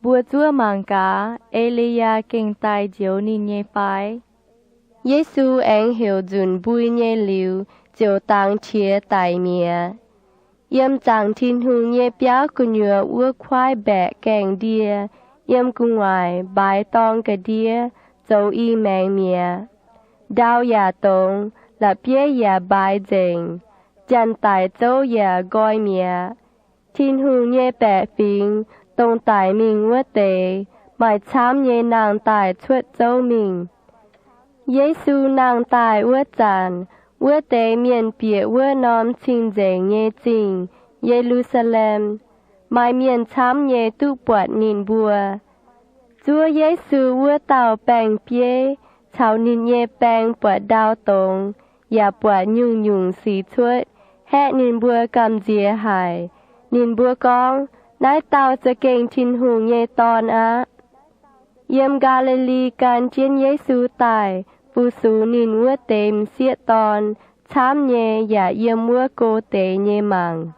Mbuo zuov mangc gaax, E^li^yaa gengh daaih njoux ninh nyei fai? Yesu aengx heuc nzunc mbui nyei liuz, ziouc dangx qiex daic mi'aqv. Yiem zaangc Tin-Hungh nyei biauv gu'nyuoz wuov kuaaiv mbaeqc gaengh ndie, yiem gu'nguaaic mbaaix dorng ga'ndiev, zoux i maengx mi'aqv. Ndau yaac dongz, la'bieiv yaac mbaaix nzengc, janx-daic zouv yaac nqoi mi'aqv. Tin-Hungh nyei baeqc fingx, dongh daic mingh wuov deix, maaih camv nyei nangh daaih cuotv zouv mingh. Yesu nangh daaih wuov zanc, wuov deix mienh bieqc wuov norm cing-nzengc nyei zingh, Ye^lu^saa^lem. Maaih mienh camv nyei duqv buatc ninh mbuo. Zuov Yesu wuov dauh baeng-bieiv caux ninh nyei baeng buatc ndau dongz yaac buatc nyungc-nyungc sic cuotv, haeqv ninh mbuo gamh nziex haic. Ninh mbuo gorngv, Naaiv dauh za'gengh Tin-Hungh nyei Dorn aqv. Yiem Gaa^li^li gan jienv Yesu daaih fu-sux ninh wuov deix m'sieqv dorn camv nyei yaac yiem wuov go deix nyei mangc.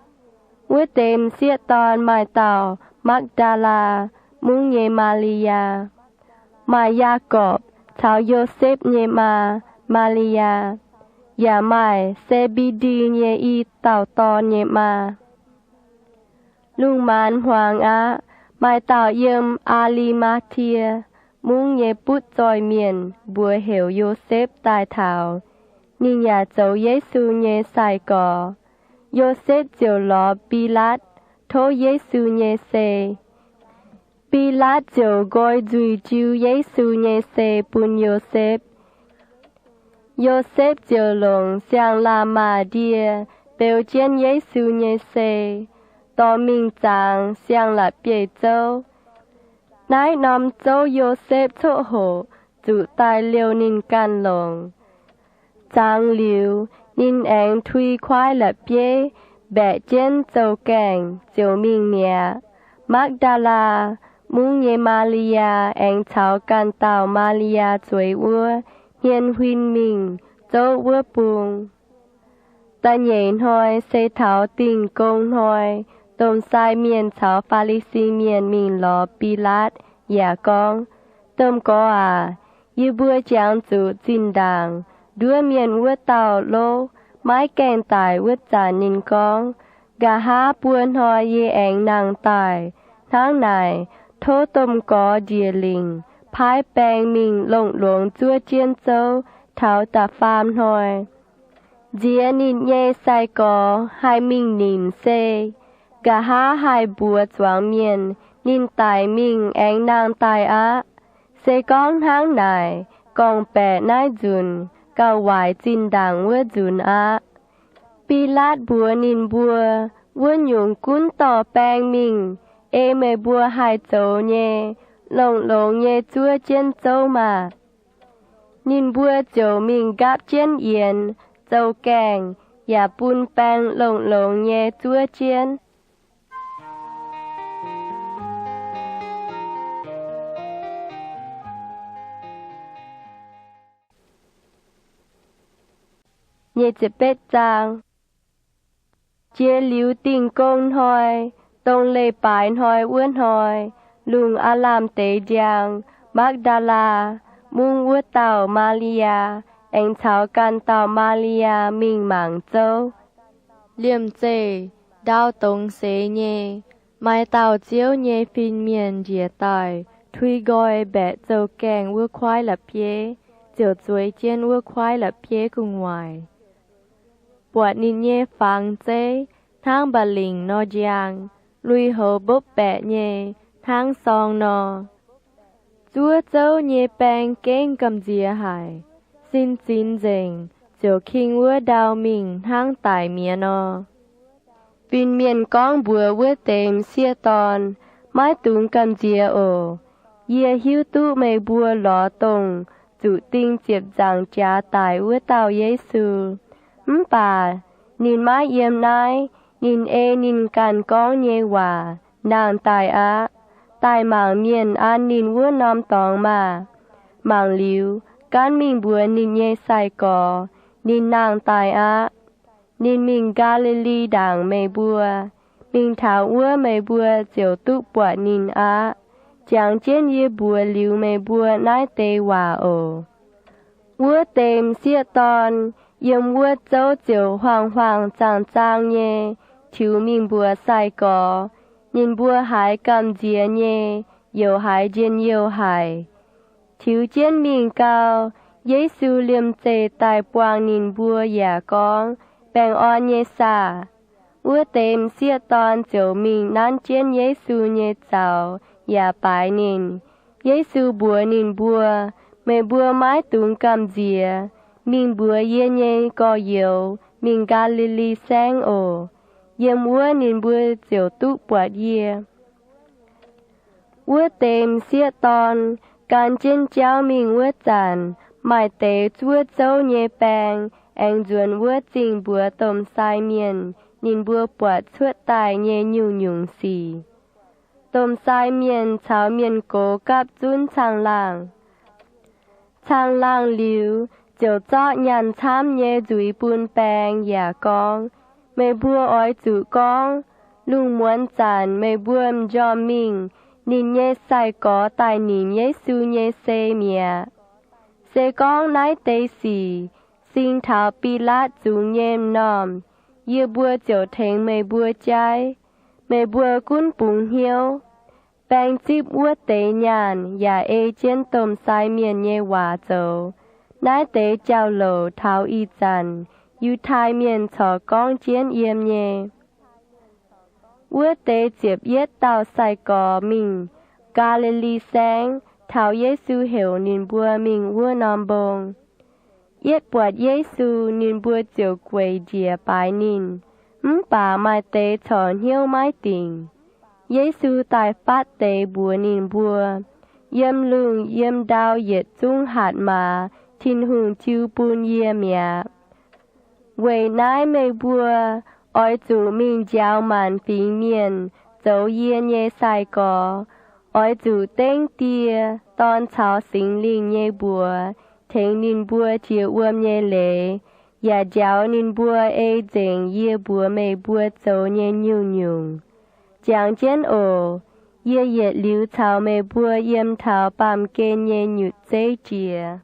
Wuov deix m'sieqv dorn maaih dauh Makv^ndaa^laa mungv nyei Maa^li^yaa, maaih Yaagorpc caux Yosepv nyei maa, Maa^li^yaa, yaac maaih Se^mbe^ndi nyei i dauh dorn nyei maa. Lungh maanz hmuangx aqv, maaih dauh yiem Aa^li^maa^tie mungv nyei butv zoih mienh, mbuox heuc Yosepv, daaih taux. Ninh yaac zoux Yesu nyei sai-gorx. Yosepv ziouc lorz Bilaatv tov Yesu nyei sei. Bilaatv ziouc nqoi nzuih jiu Yesu nyei sei bun Yosepv. Yosepv ziouc longc siang-laamh maah ndie beu jienv Yesu nyei sei, dorh mingh zangx siang-la'bieiv-zouv. Naaiv norm zouv Yosepv coqv hoqc zuqc daaih liouh ninh ganh longc. Zangx liuz, ninh aengx tui kuaaiv la'bieiv mbaeqc jienv zouv-gaengh ziouc mingh mi'aqv. Makv^ndaa^laa mungv nyei Maa^li^yaa aengx caux ganh dauh Maa^li^yaa zueiz wuov hmien huin mingh zouv wuov bung. Da'nyeic hnoi se taux Dingh Gong Hnoi, domh sai mienh caux Faa^li^si Mienh mingh lorz Bilaatv yaac gorngv, Domh Gorx aac, yie mbuo jangx zuqc zinh ndaangc nduov mienh wuov dauh louv maiv gaengh daic wuov zanc ninh gorngv, Nqa'haav buo hnoi yie aengx nangh daaih. Hnangv naaic, tov domh gorx njiec lingc paaiv baeng mingh longx-longx zuov jienv zouv taux da'faam hnoi. Nziex ninh nyei sai-gorx haih mingh nimc sei. Nqa'haav haih mbuox zuangx mienh ninh daic mingh aengx nangh daaih aqv. Se gorngv hnangv naaic, gorngv-baeqc naaiv nzunc gauh waaic zinh ndaangc wuov nzunc aqv. Bilaatv mbuox ninh mbuo, Wuov nyungc gunv dorh baeng mingh ei meih mbuo haih zoux nyei, longx-longx nyei zuov jienv zouv maah! Ninh mbuo ziouc mingh nqaapv jienv yienx, zouv-gaengh, yaac bun baeng longx-longx nyei zuov jienv. Jiex liuz Dingh Gong Hnoi, dongh Leiz-Baaix Hnoi wuov hnoi, lungh aav lamh deix njang, Makv^ndaa^laa Mungv wuov dauh Maa^li^yaa aengx caux ganh dauh Maa^li^yaa mingh mangc zouv. Liemh zeih ndau dongz seix nyei, maaih dauh Ziouv nyei fin-mienh njiec daaih tui nqoi mbaeqc zouv-gaengh wuov kuaaiv la'bieiv, ziouc zueiz jienv wuov kuaaiv la'bieiv gu'nguaaic. Buatc ninh nyei fangx zeiv hnangv mba'lingc nor njang, lui-houx mbopv baeqc nyei hnangv sorng nor. Zuov zouv nyei baeng gengh gamh nziex haic, sin zinx nzengc, ziouc king wuov ndau mingh hnangv daic mi'aqv nor. Fin-mienh gorngv mbuox wuov deix m'sieqv dorn, Maiv dungx gamh nziex oc. Yie hiuv duqv meih mbuo lorz dongh zuqc ding ziepc nzaangc jaax daic wuov dauh Yesu. Mv baac ninh maiv yiem naaiv. Ninh ei ninh ganh gorngv nyei waac nangh daaih aqv. Daaih mangc mienh an ninh wuov norm dorngx maah! Mangc liuz, gaanv mingh mbuox ninh nyei sai-gorx, Ninh nangh daaih aqv. Ninh mingh Gaa^li^li Ndaangc meih mbuo. Mingh taux wuov meih mbuo ziouc duqv buatc ninh aqv. Jangx jienv yie mbuox liuz meih mbuo naaiv deix waac oc. Wuov deix m'sieqv dorn yiem wuov zouv ziouc huaang-huaang zaang-zaang nyei tiux mingh mbuox sai-gorx. Ninh mbuo haiz gamh nziex nyei, youc haiz njien-youh haic. Tiux jienv mingh gau, Yesu liemh zeih daaih buangh ninh mbuo yaac gorngv, Baengh orn nyei saah! Wuov deix m'sieqv dorn ziouc mingh nanv jienv Yesu nyei zaux yaac baaix ninh. Yesu mbuox ninh mbuo, Meih mbuo maiv dungx gamh nziex. Mingh mbuox yie nyei gorx-youz mingh Gaa^li^li Saengv oc. Yiem wuov ninh mbuo ziouc duqv buatc yie. Wuov deix m'sieqv dorn gan jienv jauv mingh wuov zanc, maaih deix zuov zouv nyei baeng aengx nzuonx wuov zingh mbuox domh sai mienh ninh mbuo buatc cuotv daaih nyei nyungc-nyungc sic. Domh sai mienh caux mienh gox gapv zunv caangh laangh. Caangh laangh liuz, ziouc zorqv nyaanh camv nyei nzuiz bun baeng yaac gorngv, Meih mbuo oix zuqc gorngv, lungh muonz zanc meih mbuo m'njormh mingh, ninh nyei sai-gorx daaih nimc Yesu nyei sei mi'aqv. Se gorngv naaiv deix sic sing taux Bilaatv zungx nyei m'normh, yie mbuo ziouc tengx meih mbuo jaiv. Meih mbuo gunv bungx hnyouv. Baeng zipv wuov deix nyaanh yaac ei jienv domh sai mienh nyei waac zoux. Naaiv deix jauv-louc taux ih zanc Yiutai Mienh corc gorngv jienv yiem nyei. Wuov deix ziepc yietv dauh sai-gorx mingh Gaa^li^li Saengv taux Yesu heuc ninh mbuo mingh wuov norm mbong. Yietv buatc Yesu, ninh mbuo ziouc gueic njiec baaix ninh, mv baac maaih deix corc hnyouv maiv dingc. Yesu daaih fatv deix mbuox ninh mbuo, Yiem lungh yiem ndau yietc zungv hatc maaz Tin-Hungh jiu bun yie mi'aqv. Weic naaiv meih mbuo oix zuqc mingh njaaux maanc fingx mienh zoux yie nyei sai-gorx. Oix zuqc dengv Die, Dorn caux Singx Lingh nyei mbuox tengx ninh mbuo jiex wuom nyei leiz, yaac njaaux ninh mbuo ei nzengc yie mbuox meih mbuo zoux nyei nyungc-nyungc. Jangx jienv oc. Yie yietc liuz caux meih mbuo yiem taux baamh gen nyei nyutc zeiv jiex.